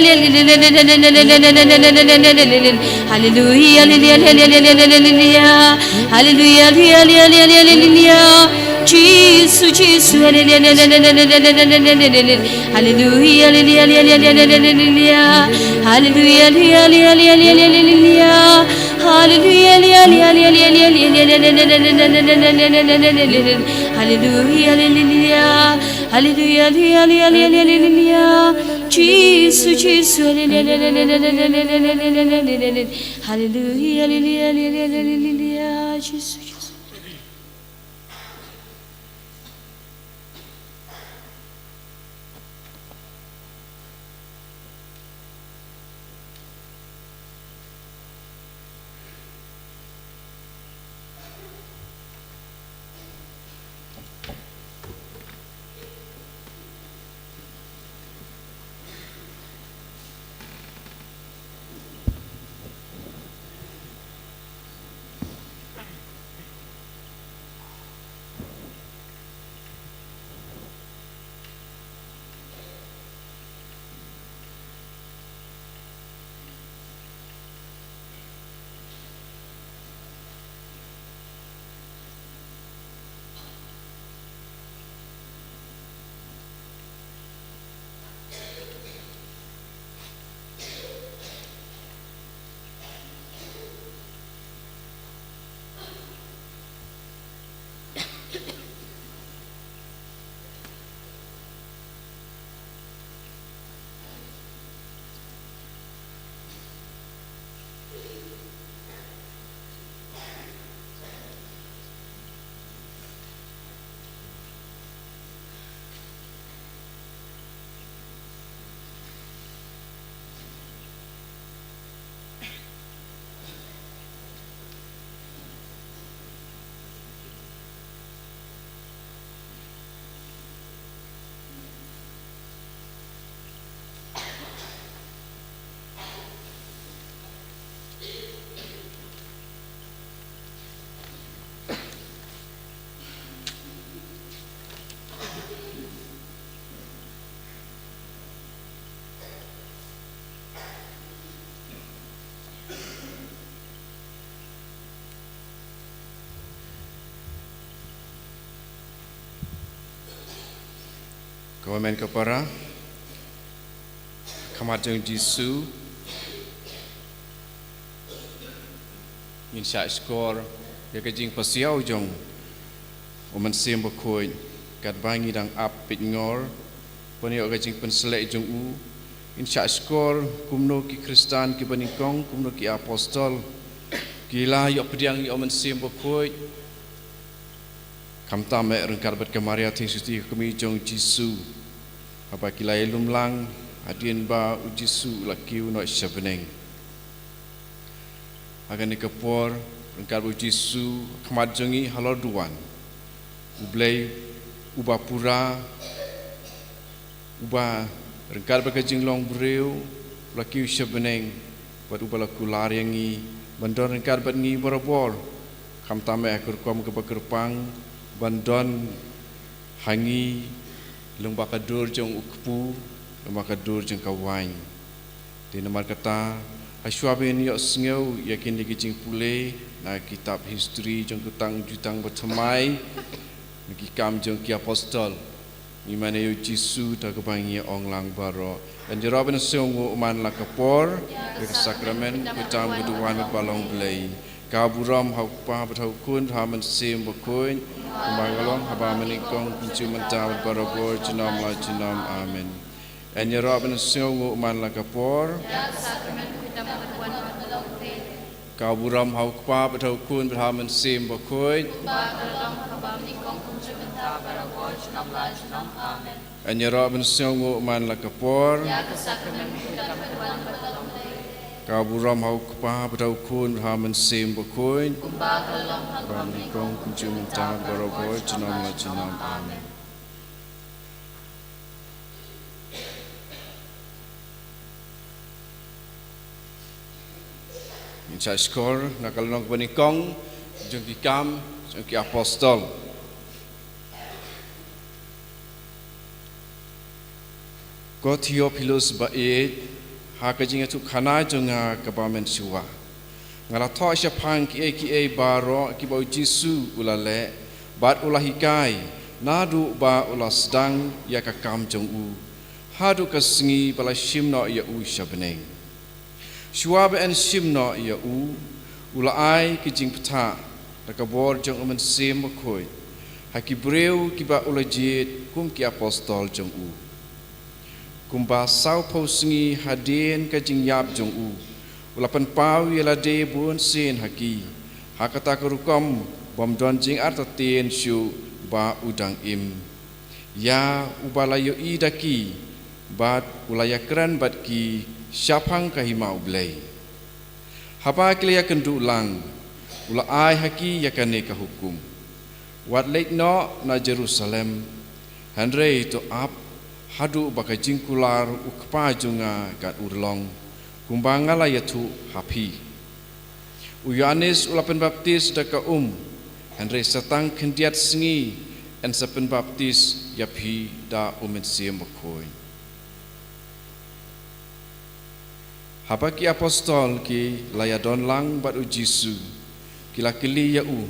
hallelujah, hallelujah. Hallelujah, hallelujah, hallelujah, hallelujah. Hallelujah, hallelujah, hallelujah, hallelujah. Jisu, Jisu, hallelujah, hallelujah, hallelujah, hallelujah. Hallelujah, hallelujah, hallelujah, hallelujah. Hallelujah, hallelujah, hallelujah, hallelujah, hallelujah. Hallelujah, hallelujah, hallelujah, hallelujah, hallelujah. Hallelujah, hallelujah, hallelujah. Hallelujah, hallelujah, hallelujah, hallelujah. Jisu, Jisu, hallelujah, hallelujah, hallelujah, hallelujah. Hallelujah, hallelujah, hallelujah, hallelujah. Jisu, Jisu. Ko hynmen ko para, khmat jong Jisu, ngin shah shkor ïa ka jingpasiaw jong u Mynsiem Bakhuid, katba ngi dang ap peit ngor pynïoh ka jingpynsleh jong u. Ngin shah shkor kumno ki Khristan kiba nyngkong, kumno ki apostol ki la ïoh pdiang ïa u Mynsiem Bakhuid. Khamtam eh ryngkat bad ka Maria Theisotti, ka kmie jong Jisu, haba ki la ïalum lang hadien ba u Jisu u la kiew noh sha bneng. Ha kane ka por, ryngkat bad u Jisu, khmat jong ngi halor duwan, U Blei uba pura, uba ryngkat bad ka jinglong briew u la kiew sha bneng, bad uba la kular ïa ngi ban don ryngkat bad ngi barabor, khamtam eh ha ka rukom kaba kyrpang, ban don ha ngi lyngba ka dur jong u kpu, lyngba ka dur jong ka waiñ. Te namar kata, ha shuwa ban ïohsngew ïa kine ki jingpule na kitab history jong ka Jutang Bathymmai, na ki Kam jong ki Apostol, ngi mane ïa u Jisu da kaba ngi ong lang baroh: Yn ïaroh ban sngewnguh man la ka por ïa ka sakramen, khamtam ka duwan bad ba long Blei. Ka burom ha u Kpa bad ha u Khun bad ha u Mynsiem Bakhuid, kumba ka long haba mynnyngkong, kumjuh mynta bad barabor, junom la junom. Amen. Yn ïaroh ban sngewnguh man la ka por. Ka burom ha u Kpa bad ha u Khun bad ha u Mynsiem Bakhuid. Yn ïaroh ban sngewnguh man la ka por. Ka burom ha u Kpa bad ha u Khun bad ha u Mynsiem Bakhuid. Kumba ka long, ha ka mynnyngkong, kumjuh mynta, barabor, junom la junom. Amen. Ngin sa shkor na ka lynnong kaba nyngkong jong ki Kam jong ki Apostol. Ko Theophilus ba ïeit, ha ka jingïathuhkhana jong nga kaba mynshuwa, nga la thoh shaphang kiei kiei baroh kiba u Jisu u la leh bad u la hikai, naduh ba u la sdang ïa ka kam jong u, haduh ka sngi ba la shim noh ïa u sha bneng. Shuwa ba yn shim noh ïa u, u la ai ka jingbthah da ka bor jong u Mynsiem Bakhuid ha ki briew kiba u la jied kum ki apostol jong u. Kumba sawphew sngi hadien ka jingïap jong u, u la pynpaw ïa lade bunsien ha ki, ha kata ka rukom bym don jingartatien shuh ba u dang im. Ïa uba la ïohi da ki, bad u la ïakren bad ki shaphang ka hima U Blei. Haba ki la ïakynduh lang, u la ai ha ki ïa kane ka hukum: Wat leit noh na Jerusalem, hynrei to ap haduh ba ka jingkular u Kpa jong nga kan urlong, kumba nga la ïathuh ha phi. U Ïoannis u la pynbaptis da ka um, hynrei sa tang khyndiat sngi yn sa pynbaptis ïa phi da u Mynsiem Bakhuid. Haba ki apostol ki la ïadon lang bad u Jisu, ki la kylli ïa u: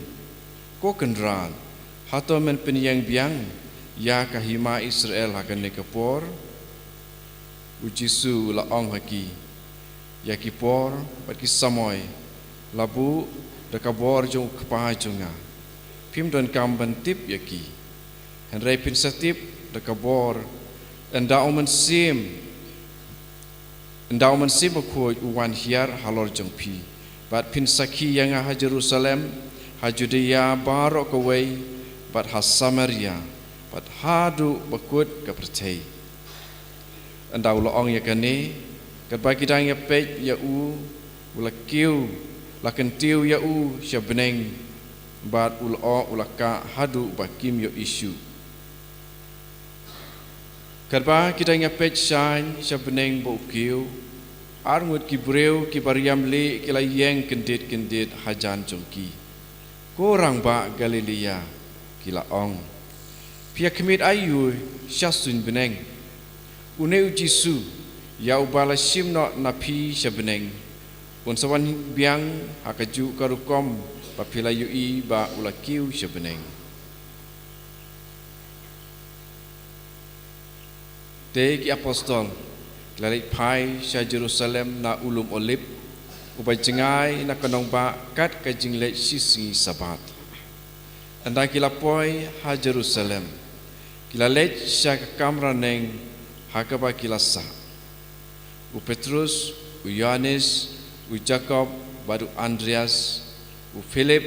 Ko Kynrad, hato men pynïeng biang ïa ka hima Israel ha kane ka por? U Jisu u la ong ha ki: Ïa ki por bad ki samoi la buh da ka bor jong u Kpa jong nga. Phim donkam ban tip ïa ki. Hynrei phin sa tip da ka bor, ynda u Mynsiem, ynda u Mynsiem Bakhuid u wan hiar halor jong phi, bad phin sakhi ïa nga ha Jerusalem, ha Judia baroh kawei, bad ha Samaria, bad haduh ba kut ka pyrthei. Ynda u la ong ïa kane, katba ki dang ïapeit ïa u, u la kiew, la kyntiew ïa u sha bneng, bad u la, u la kah haduh ba kim ïohi shuh. Katba ki dang ïapeit shane sha bneng ba u kiew, arngut ki briew kiba riam lieh ki la ïeng kyndit kyndit hajan jong ki. Ko rangbah Galilea, ki la ong, phi ïakhmih aïu sha suiñ bneng? Une u Jisu, ïa uba la shim noh na phi sha bneng, un sa wan biang ha kajuh ka rukom ba phi la ïohi ba u la kiew sha bneng. Te ki apostol ki la leit phai sha Jerusalem na u lum Olib, uba jngai na ka nongbah kat ka jingleit shisngi Sabbath. Ynda ki la poi ha Jerusalem, ki la leit sha ka kamra neng ha kaba ki la sah. U Petrus, u Ïoannis, u Jakob bad u Andreas, u Philip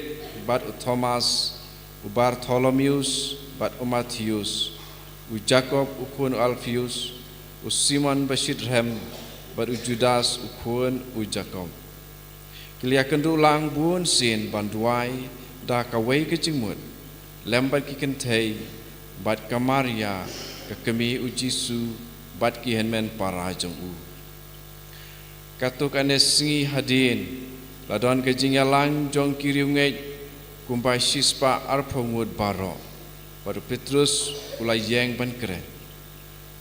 bad u Thomas, u Bartholomeus bad u Matheus, u Jakob u khun u Alpheus, u Simon ba shitrhem bad u Judas u khun u Jakob. Ki la ïakynduh lang bun sien ban duwai da kawei ka jingmut lem bad ki kynthei bad ka Maria ka kmie u Jisu bad ki hynmen para jong u. Katto katne sngi hadien la don ka jingïalang jong ki riewngeit kumba shispah arphew ngut baroh, bad u Petrus u la ïeng ban kren.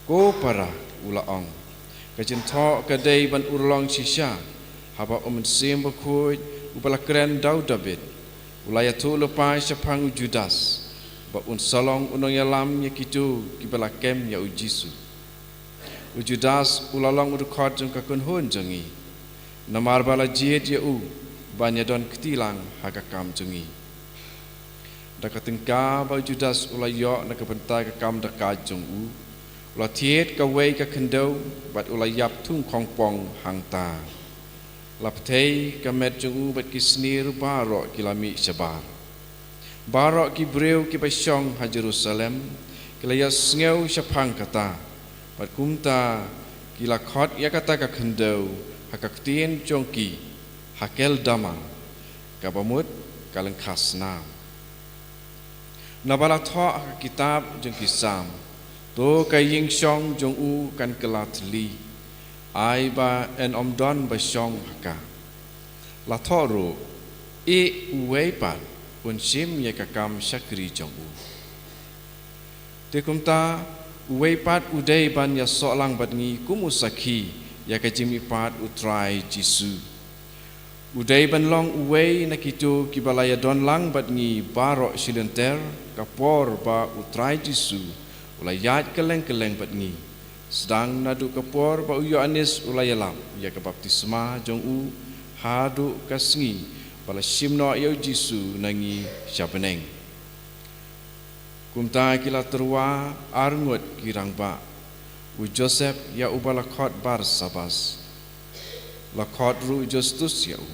Ko para, u la ong, ka jingthoh ka dei ban urlong shisha, haba U Mynsiem Bakhuid uba la kren da u Dabid u la ïathuh lypa shaphang u Judas ba un sa long u nongïalam ïa kito kiba la kem ïa u Jisu. U Judas u la long u dkhot jong ka kynhun jong ngi, namar ba la jied ïa u ban ïadon kti lang ha ka kam jong ngi. Da ka tyngka ba u Judas u la ïoh na ka bynta ka kam da ka jong u, u la thied kawei ka khyndew bad u la ïap thung khongpong hangta. La pthei ka met jong u bad ki snier baroh ki la mih shabar. Baroh ki briew kiba shong ha Jerusalem ki la ïohsngew shaphang kata, bad kumta ki la khot ïa kata ka khyndew ha ka ktien jong ki, Hakeldama, kaba mut ka lyngkha snam. Naba la thoh ha ka kitab jong ki Salm, to ka ïing shong jong u kan kylla thylli, ai ba yn ym don ba shong ha ka. La thoh ruh, ïeh uwei pat un shim ïa ka kam shakri jong u. Te kumta, uwei pat u dei ban ïasoh lang bad ngi kum u sakhi ïa ka jingmihpat u Trai Jisu. U dei ban long uwei na kito kiba la ïadon lang bad ngi baroh shilynter, ka por ba u Trai Jisu u la ïaid kylleng kylleng bad ngi. Sdang naduh ka por ba u Ïoannis u la ïalap ïa ka baptisma jong u, haduh ka sngi ba la shim noh ïa u Jisu na ngi sha bneng. Kumta ki la tyrwa arngut ki rangbah, u Joseph ïa uba la khot Barsabas, la khot ruh Justus ïa u,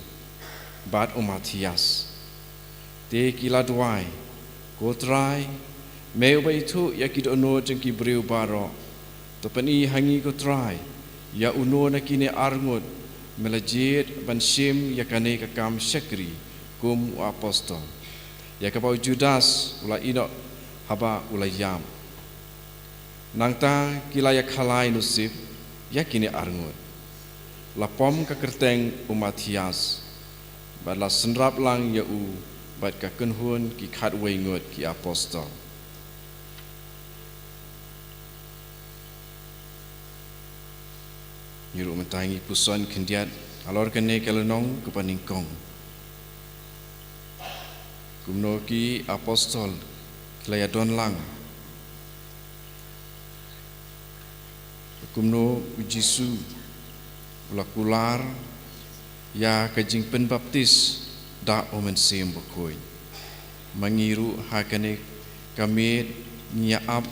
bad u Mathias. Te ki la duwai, ko Trai, me uba ithuh ïa ki dohnud jong ki briew baroh, to pyni ha ngi ko Trai, ïa uno na kine arngut me la jied ban shim ïa kane ka kam shakri kum u apostol, ïa kaba u Judas u la ïehnoh haba u la ïap. Nangta ki la ïakhalai nusip ïa kine arngut. La pom ka kyrteng u Mathias, bad la synrap lang ïa u bad ka kynhun ki khatwei ngut ki apostol. Ngi ruh mynta ngi puson khyndiat halor kane ka lynnong kaba nyngkong. Kumno ki apostol ki la ïadon lang. Kumno u Jisu u la kular ïa ka jingpynbaptis da U Mynsiem Bakhuid. Ma ngi ruh ha kane ka miet ngi ïa ap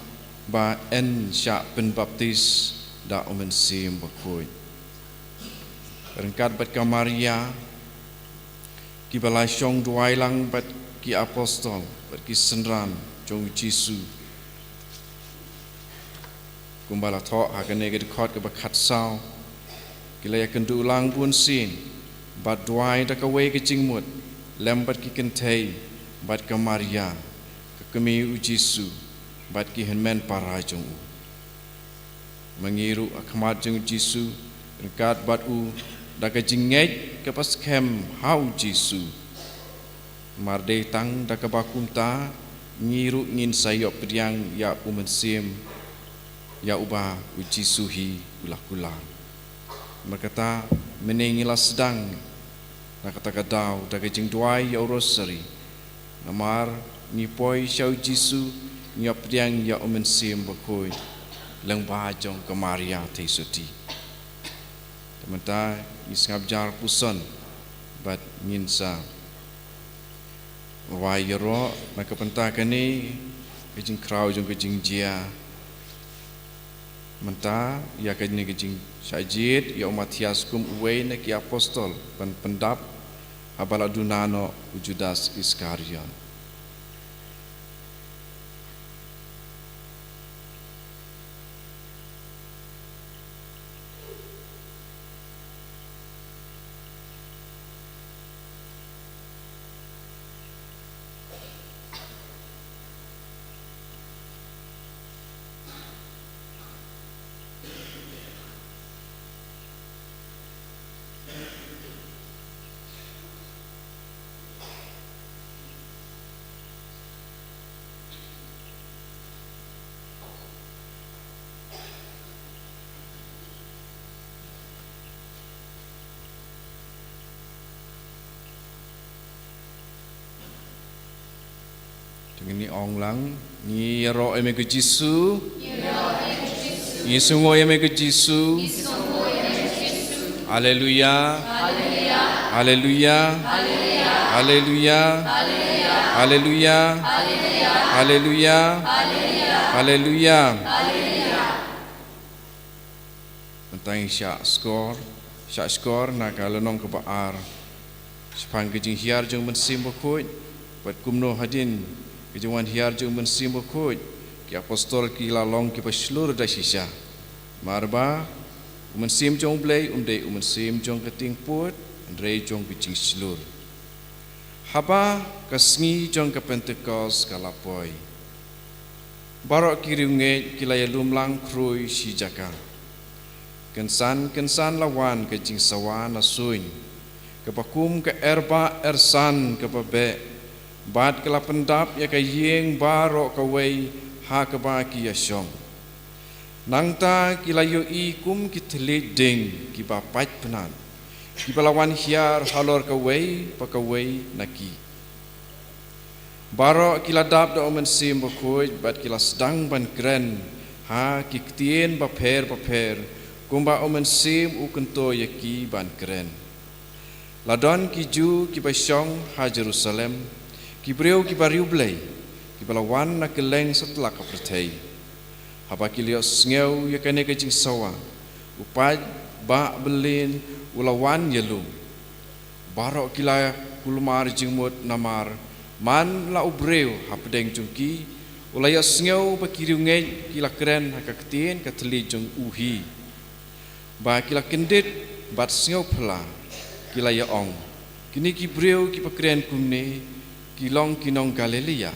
ba yn shah pynbaptis da U Mynsiem Bakhuid. Ryngkat bad ka Maria, kiba la shong duwai lang bad ki apostol, bad ki synran jong u Jisu. Kumba la thoh ha kane ka dkhot kaba khatsaw, ki la ïakynduh lang bun sien, bad duwai da kawei ka jingmut, lem bad ki kynthei, bad ka Maria, ka kmie u Jisu, bad ki hynmen para jong u. Ma ngi ruh ha khmat jong u Jisu, ryngkat bad u, da ka jingngeit kaba skhem ha u Jisu. Mar dei tang da kaba kumta, ngi ruh ngin sa ïoh pdiang ïa u Mynsiem, ïa uba u Jisu hi u la kular. Namar kata, mynne ngi la sdang na kata ka daw da ka jingduwai ïa u Rosari. Namar ngi poi sha u Jisu, ngi ïoh pdiang ïa u Mynsiem Bakhuid. lyngba jong ka Maria Theisotti. Te mynta ngi sngap jar puson bad ngin sa wai ïaroh na ka bynta kane ka jingkhraw jong ka jingjia. Mynta ïa kane ka jingshah jied ïa u Matthias kum uwei na ki apostol ban pyndap haba la duna noh u Judas Iskariot. Te ngin ong lang, ngi ïaroh ïa me ko Jisu. Ngi sngewnguh ïa me ko Jisu. Haleluya. Haleluya. Haleluya. Haleluya. Haleluya. Mynta ngi shah shkor, shah shkor na ka lynnong kaba ar shaphang ka jinghiar jong u Mynsiem Bakhuid. Bad kumno hadien ka jingwan hiar jong u Mynsiem Bakhuid, ki apostol ki la long kiba shlur da shisha. Namar ba u Mynsiem jong U Blei um dei u mynsiem jong ka tiengput, hynrei jong ka jingshlur. Haba ka sngi jong ka Pentekost ka la poi, baroh ki riewngeit ki la ïalum lang khrui shi jaka. Kynsan kynsan la wan ka jingsawa na suiñ, kaba kum ka erbah ersan kaba beh, bad ka la pyndap ïa ka ïing baroh kawei ha kaba ki ïashong. Nangta ki la ïohi kum ki thylliej ding kiba pait pnat, kiba la wan hiar halor kawei pa kawei na ki. Baroh ki la dap da u Mynsiem Bakhuid bad ki la sdang ban kren ha ki ktien bapher bapher, kumba u Mynsiem u kyntu ïa ki ban kren. La don ki Jiw kiba shong ha Jerusalem, ki briew kiba riewblei, kiba la wan na kylleng satlak ka pyrthei. Haba ki la ïohsngew ïa kane ka jingsawa, u paid bah byllien u la wan ïalum. Baroh ki la kulmar jingmut namar man la u briew hapdeng jong ki u la ïohsngew ba ki riewngeit ki la kren ha ka ktien ka thylliej jong u hi. Ba ki la kyndit bad sngewphylla, ki la ïa-ong, kine ki briew kiba kren kumne ki long ki nong Galilea.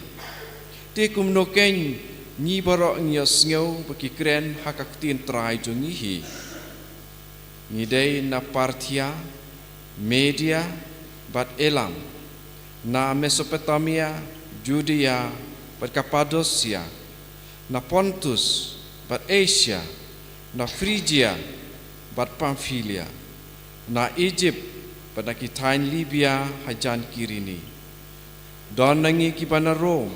Te kumno keiñ ngi baroh ngi ïohsngew ba ki kren ha ka ktien trai jong ngi hi? Ngi dei na Parthia, Media bad Elam, na Mesopotamia, Judea bad Kapadosia, na Pontus bad Asia, na Phrigia bad Pamphylia, na Ijipt bad na ki thaiñ Libia hajan Kirene. Don na ngi kiba na Rom,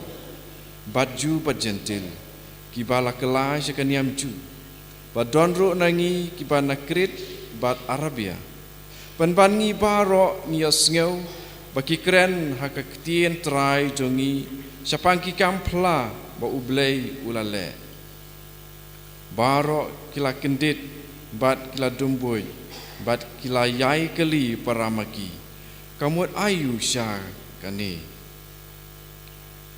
bad Jiw bad Jentil, kiba la kylla sha ka niam Jiw, bad don ruh na ngi kiba na Krit bad Arabia. Pynban ngi baroh ngi ïohsngew ba ki kren ha ka ktien trai jong ngi shaphang ki kam phylla ba U Blei u la leh. Baroh ki la kyndit bad ki la dum buit bad ki la ïai kylli para ma ki, ka mut aïu sha kane?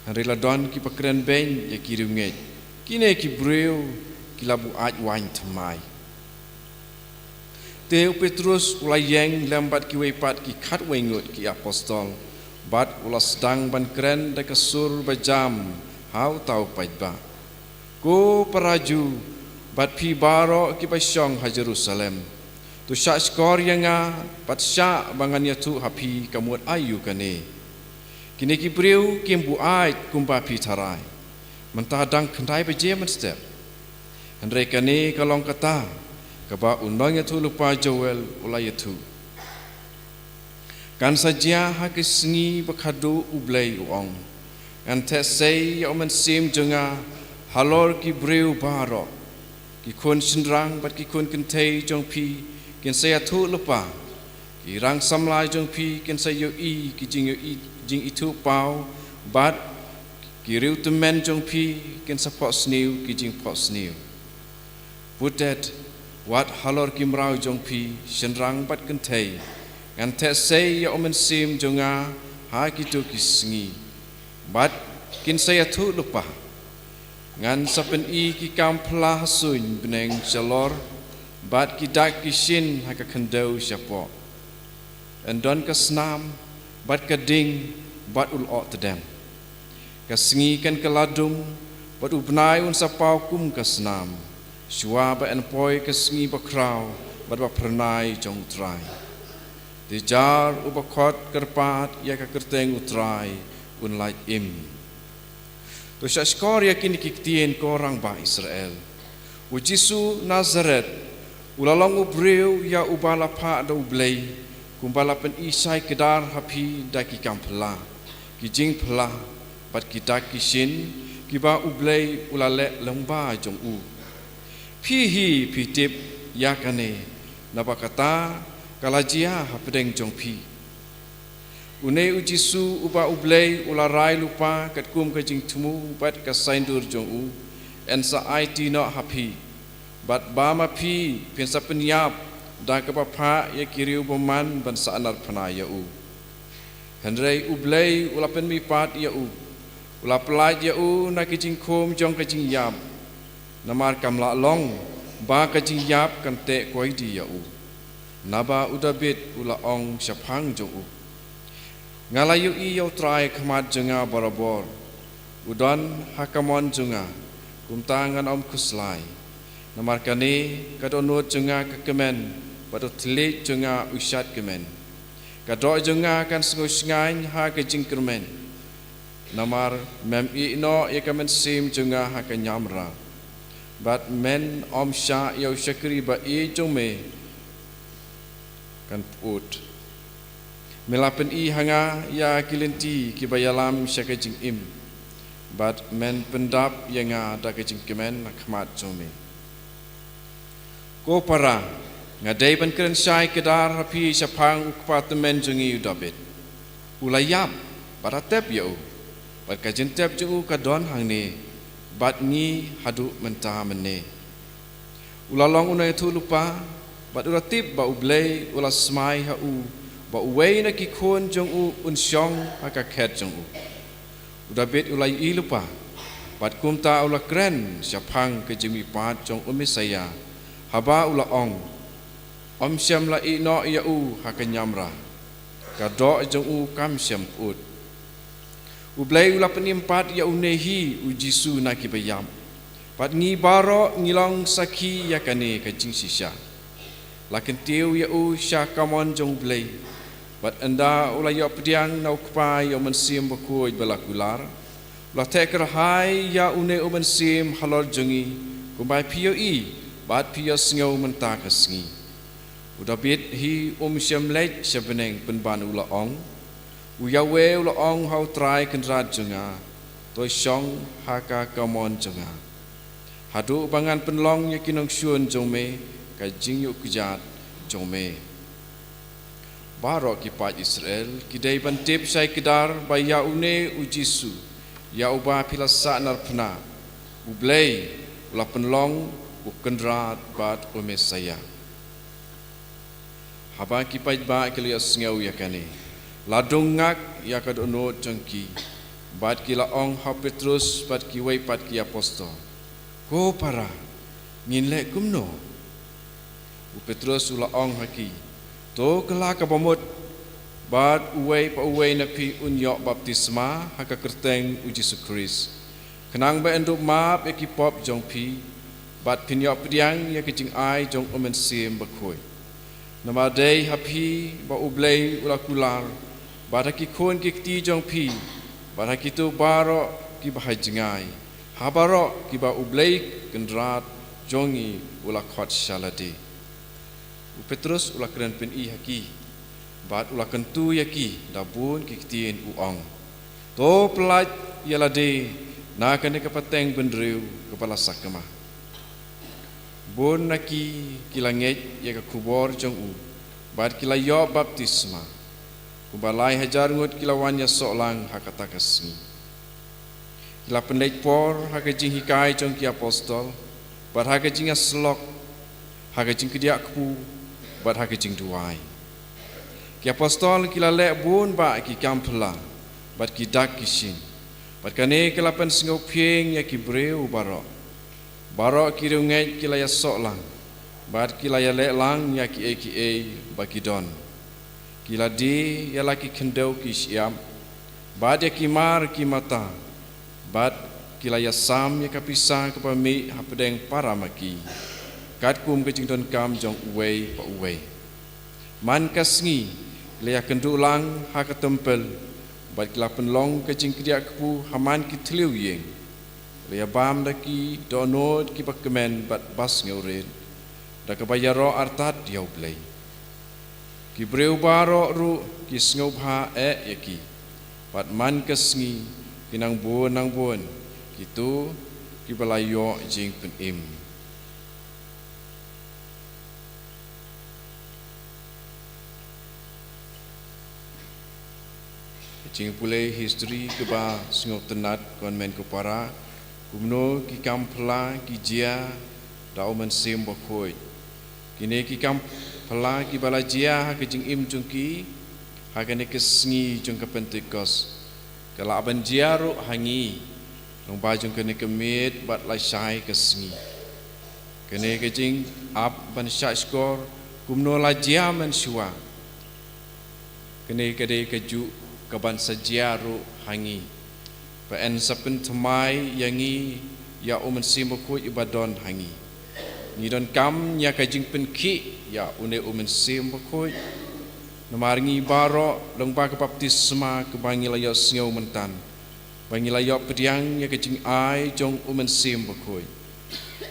Hynrei la don kiba kren beiñ ïa ki riewngeit, kine ki briew ki la buaid waiñ thymmai. Te u Petrus u la ïeng lem bad kiwei pat ki khatwei ngut ki apostol, bad u la sdang ban kren da ka sur ba jam ha uta u paidbah. Ko para Jiw bad phi baroh kiba shong ha Jerusalem, to shah shkor ïa nga bad shah ba ngan ïathuh ha phi ka mut aïu kane. Kine ki briew kim buaid kumba phi tharai, mynta dang khyndai baje mynstep. Hynrei kane ka long kata kaba u nongïathuhlypa Joel u la ïathuh: Kan sa jia ha ki sngi ba khadduh, U Blei u ong, ngan theh sei ïa u Mynsiem jong nga halor ki briew baroh. Ki khun shynrang bad ki khun kynthei jong phi kin sa ïathuh lypa. Ki rang samla jong phi kin sa ïohi ki jingïohi, jingithuh paw, bad ki riewtymmen jong phi kin sa phohsniew ki jingphohsniew. Putdet, wat halor ki mraw jong phi, shynrang bad kynthei, ngan theh sei ïa u Mynsiem jong nga ha kito ki sngi, bad kin sa ïathuh lypa. Ngan sa pyni ki kam phylla ha suiñ bneng shalor, bad ki dak ki shin ha ka khyndew shapoh. Yn don ka snam, bad ka ding, bad u lyoh tdem. Ka sngi kan kylla dum, bad u bnai un sa paw kum ka snam, shuwa ba yn poi ka sngi bakhraw bad baphyrnai jong U Trai. Te jar uba khot kyrpad ïa ka kyrteng U Trai un lait im. To shahshkor ïa kine ki ktien, ko rangbah Israel. U Jisu Nasaret, u la long u briew ïa uba la phah da U Blei, kumba la pyni shai kdar ha phi da ki kam phylla, ki jingphylla, bad ki dak ki shin, kiba U Blei u la leh lyngba jong u. Phi hi phi tip ïa kane, naba kata ka la jia hapdeng jong phi. Une u Jisu uba U Blei u la rai lypa katkum ka jingthmu bad ka saiñdur jong u, yn sa aiti noh ha phi. Bad ba ma phi phin sa pynïap da kaba phah ïa ki riew bymman ban sahnarphna ïa u. Hynrei U Blei u la pynmihpat ïa u, u la pyllait ïa u na ki jingkhum jong ka jingïap. Namar kam lah long ba ka jingïap kan teh koidi ïa u. Naba u Dabid u la ong shaphang jong u, nga la ïohi ïa U Trai ha khmat jong nga barabor. U don ha kamon jong nga, kumta ngan ym khuslai. Namar kane ka dohnud jong nga ka kmen, bad u thylliej jong nga u shadkmen. Ka doh jong nga kan sngewshngaiñ ha ka jingkyrmen. Namar mem ïehnoh ïa ka mynsiem jong nga ha ka ñiamra, bad mem ym shah ïa u shakri ba-ïeit jong me kan pyut. Me la pyni ha nga ïa ki lynti kiba ïalam sha ka jingim, bad mem pyndap ïa nga da ka jingkmen ha khmat jong me. Ko para, nga dei ban kren shai kdar ha phi shaphang u kpa tymmen jong ngi u Dabid. U la ïap, bad la tep ïa u. Bad ka jingtep jong u ka don hangne bad ngi haduh mynta mynne. U la long u nongïathuhlypa, bad u la tip ba U Blei u la smai ha u, ba uwei na ki khun jong u un shong ha ka khet jong u. U Dabid u la ïohi lypa, bad kumta u la kren shaphang ka jingmihpat jong u Messaïah, haba u la ong, ym shym la ïehnoh ïa u ha ka ñiamra, ka doh jong u kam shym pyut. U Blei u la pynim pat ïa une hi u Jisu na kiba ïap. Bad ngi baroh ngi long sakhi ïa kane ka jingshisha. La kyntiew ïa u sha kamon jong U Blei. Bad ynda u la ïoh pdiang na u Kpa ïa u Mynsiem Bakhuid ba la kular, u la theh kyrhai ïa une u Mynsiem halor jong ngi, kumba phi ïohi bad phi ïohsngew mynta ka sngi. U Dabid hi um shym leit sha bneng pynban u la ong, u Yahweh u la ong ha U Trai Kynrad jong nga, to shong ha ka kamon jong nga, haduh ba ngan pynlong ïa ki nongshun jong me ka jingïuhkjat jong me. Baroh ki paid Israel ki dei ban tip shai kdar ba ïa une u Jisu, ïa uba phi la sahnarphna, U Blei u la pynlong u Kynrad bad u Messaïah. Haba ki paidbah ki la ïohsngew ïa kane, la dung ngak ïa ka dohnud jong ki, bad ki la ong ha u Petrus bad kiwei pat ki apostol, ko para, ngin leh kumno? U Petrus u la ong ha ki, to kylla ka bamut, bad uwei pa uwei na phi un ïoh baptisma ha ka kyrteng u Jisu Khrist, khnang ba yn duh map ïa ki pop jong phi, bad phin ïoh pdiang ïa ka jingai jong u Mynsiem Bakhuid. Namar dei ha phi ba U Blei u la kular, bad ha ki khun ki kti jong phi, bad ha kito baroh kiba ha jngai, ha baroh kiba U Blei Kynrad jong ngi u la khot sha lade. U Petrus u la kren pyni ha ki, bad u la kyntu ïa ki da bun ki ktien u ong, to pyllait ïa lade na kane ka pateng bynriew kaba la sakma. Bun na ki ki la ngeit ïa ka khubor jong u, bad ki la ïoh baptisma. Kumba lai hajar ngut ki la wan ïasoh lang ha kata ka sngi. Ki la pynleit por ha ka jinghikai jong ki apostol, bad ha ka jingïasyllok, ha ka jingkdiah kpu, bad ha ka jingduwai. Ki apostol ki la leh bun bah ki kam phylla, bad ki dak ki shin. Bad kane ka la pynsngewphieng ïa ki briew baroh. Baroh ki riewngeit ki la ïasoh lang, bad ki la ïaleh lang ïa kiei kiei ba ki don. Ki la die ïa la ki khyndew ki shyiap, bad ïa ki mar ki mata, bad ki la ïasam ïa ka pisa kaba mih hapdeng para ma ki, katkum ka jingdonkam jong uwei pa uwei. Man ka sngi, ki la ïakynduh lang ha ka templ, bad ki la pynlong ka jingkdiah kpu ha man ki thliew ïing. La ïabam da ki dohnud kiba kmen bad ba sngewrit, da kaba ïaroh artat ïa U Blei. Ki briew baroh ruh ki sngewbha eh ïa ki. Bad man ka sngi, ki nang bun nang bun, kito kiba la ïoh jingpynim. Jingpule history kaba sngewtynnat, ko hynmen ko para, kumno ki kam phylla ki jia da U Mynsiem Bakhuid. Kine ki kam phylla kiba la jia ha ka jingim jong ki, ha kane ka sngi jong ka Pentekost, ka lah ban jia ruh ha ngi, lyngba jong kane ka miet bad lashai ka sngi. Kane ka jingap ban shahshkor kumno la jia mynshuwa, kane ka dei kajuh kaban sa jia ruh ha ngi. Ba yn sa pynthymmai ïa ngi ïa U Mynsiem Bakhuid iba don ha ngi. Ngi donkam ïa ka jingpynkhih ïa une U Mynsiem Bakhuid. Namar ngi baroh lyngba ka baptisma kaba ngi la ïohsngew mynta, ba ngi la ïoh pdiang ïa ka jingai jong U Mynsiem Bakhuid.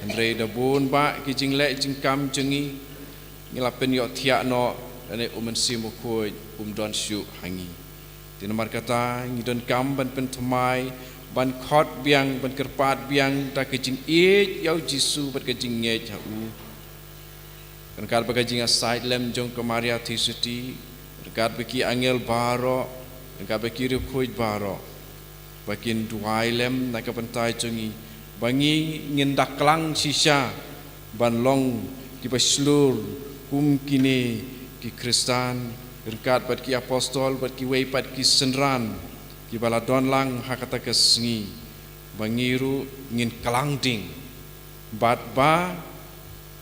Hynrei da bun bah ki jingleh jingkam jong ngi, ngi la pynïohthiah noh, lane U Mynsiem Bakhuid um don shuh ha ngi. Te namar kata ngi donkam ban pynthymmai, ban khot biang, ban kyrpad biang da ka jingïeit ïa U Jisu bad ka jingngeit ha u. Ryngkat bad ka jingïasaid lem jong ka Maria Theisotti, ryngkat bad ki angel baroh, ryngkat bad ki riewkhuid baroh, ba kin duwai lem na ka bynta jong ngi, ba ngi ngin da klang shisha ban long kiba shlur kum kine ki Khristan, ryngkat bad ki apostol, bad kiwei pat ki synran kiba la don lang ha kata ka sngi, ba ngi ruh ngin klang ding, bad ba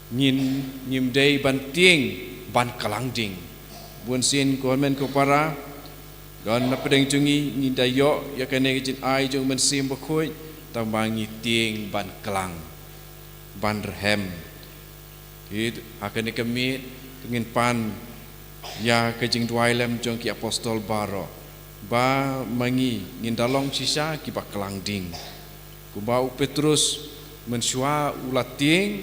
ngin, ngim dei ban tieng ban klang ding. Bun sien, ko hynmen ko para, don na pdeng jong ngi, ngi da ïoh ïa kane ka jingai jong U Mynsiem Bakhuid, tangba ngi tieng ban klang, ban rhem. Te ha kane ka miet, ngin pan ïa ka jingduwai lem jong ki apostol baroh, ba ma ngi ngin da long shisha kiba klang ding. Kumba u Petrus mynshuwa u la tieng,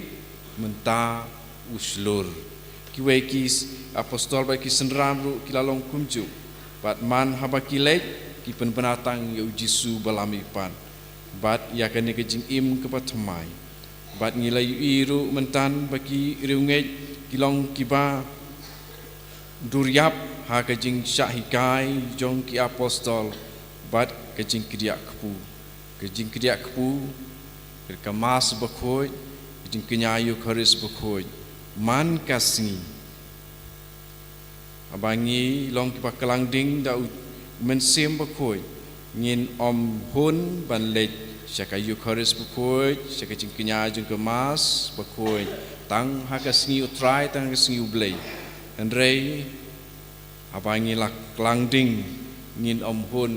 mynta u shlur. Kiwei ki s-, apostol bad ki synran ruh ki la long kumjuh. Bad man haba ki leit, ki pynbna tang ïa U Jisu ba la mihpat, bad ïa kane ka jingim kaba thymmai. Bad ngi la ïohi ruh mynta ba ki riewngeit ki long kiba duriap ha ka jingshah hikai jong ki apostol bad ka jingkdiah kpu. Ka jingkdiah kpu, ka Mass Bakhuid, ka jingkñia Eukharist Bakhuid man ka sngi. Haba ngi long kiba klang ding da U Mynsiem Bakhuid, ngin ym hun ban leit sha ka Eukharist Bakhuid, sha ka jingkñia jong ka Mass Bakhuid, tang ha ka sngi U Trai, tang ha ka sngi U Blei. Hynrei haba ngi la klang ding, ngin ym hun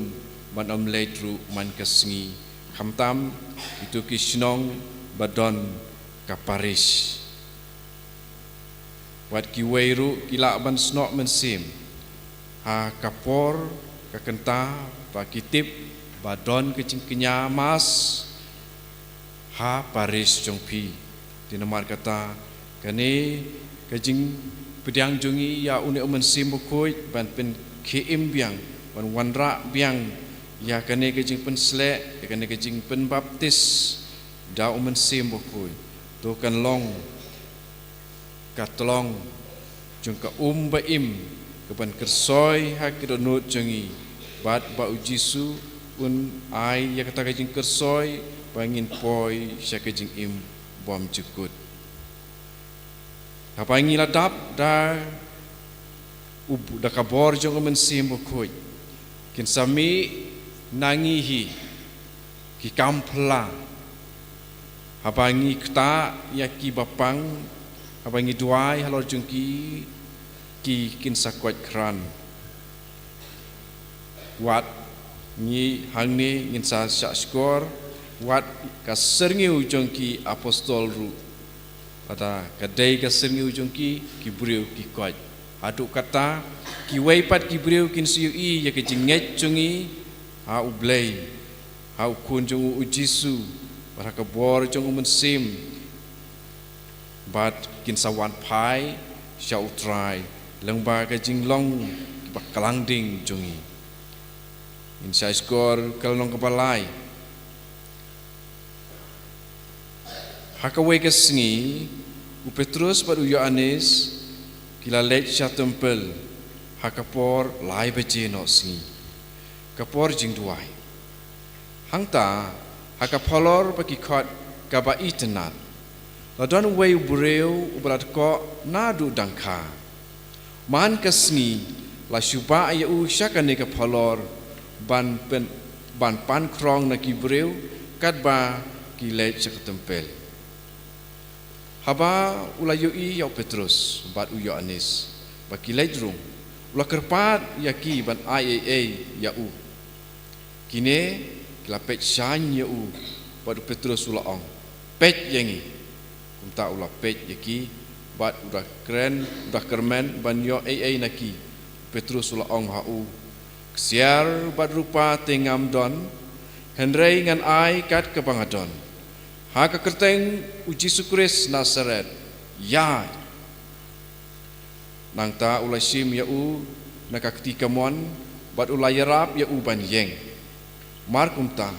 ban ym leit ruh man ka sngi, khamtam kito ki shnong ba don ka parish. Wat kiwei ruh ki lah ban snoh mynsiem ha ka por ka kynta ba ki tip ba don ka jingkñia Mass ha parish jong phi. Te namar kata, kane ka jingpdiang jong ngi ïa une U Mynsiem Bakhuid ban pynkhie im biang, ban wanrah biang ïa kane ka jingpynsleh, ïa kane ka jingpynbaptis da U Mynsiem Bakhuid. To kan long ka tlong jong ka um ba im ka ban kyrsoi ha ki dohnud jong ngi, bad ba u Jisu un ai ïa kata ka jingkyrsoi ba ngin poi sha ka jingim bymjukut. Haba ngi la dap da u, da ka bor jong u Mynsiem Bakhuid, kin sa mih na ngi hi ki kam phylla. Haba ngi ktah ïa ki bapang, haba ngi duwai halor jong ki, ki kin sa koit khran. Wat ngi hangne ngin sa shahshkor wat ka syrngiew jong ki apostol ruh. Lada ka dei ka syrngiew jong ki, ki briew ki koit. Haduh katta, kiwei pat ki briew kin sa ïohi ïa ka jingngeit jong ngi ha U Blei, ha U Khun jong u, U Jisu, bad ha ka bor jong U Mynsiem, bad kin sa wan phai sha U Trai lyngba ka jinglong kaba klang ding jong ngi. Ngin shahshkor ka lynnong kaba lai. Ha kawei ka sngi, u Petrus bad u Ïoannis ki la leit sha templ ha ka por lai baje noh sngi, ka por jingduwai. Hangta, ha ka phalor ba ki khot Kaba Itynnad, la don uwei u briew uba la dkoh naduh dang kha. Man ka sngi, la shu bah ïa u sha kane ka phalor ban pyn, ban pan khrong na ki briew katba ki leit sha ka templ. Haba u la ïohi ïa u Petrus bad u Ïoannis ba ki leit rung, u la kyrpad ïa ki ban ai ei ei ïa u. Kine ki la peit shaiñ ïa u, bad u Petrus u la ong, "Peit ïa ngi." Kumta u la peit ïa ki, bad u da kren, u da kyrmen ban ïoh ei ei na ki. U Petrus u la ong ha u, "Ksiar bad rupa te ngam don, hynrei ngan ai kat kaba nga don. Ha ka kyrteng U Jisu Khrist Nasaret, ïaid." Nangta u la shim ïa u na ka kti kamon, bad u la ïarap ïa u ban ïeng. Mar kumta,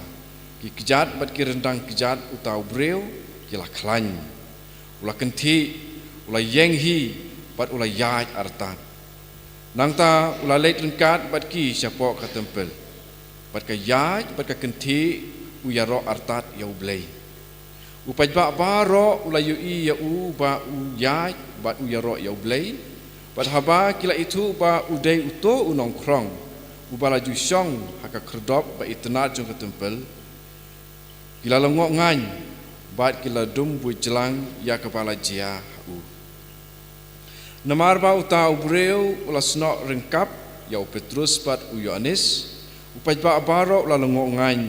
ki kjat bad ki ryndang kjat uta u briew ki la khlaiñ. U la kynthih, u la ïeng hi, bad u la ïaid artat. Nangta u la leit ryngkat bad ki shapoh ka templ. Bad ka ïaid bad ka kynthih u ïaroh artat ïa U Blei. U paidbah baroh u la ïohi ïa u ba u ïaid bad u ïaroh ïa U Blei. Bad haba ki la ithuh ba u dei uto u nongkhrong uba la ju shong ha ka khyrdop ba itynnad jong ka templ, ki la lyngngoh ngaiñ bad ki la dum buit jlang ïa kaba la jia ha u. Namar ba uta u briew u la snoh ryngkat ïa u Petrus bad u Ïoannis, u paidbah baroh u la lyngngoh ngaiñ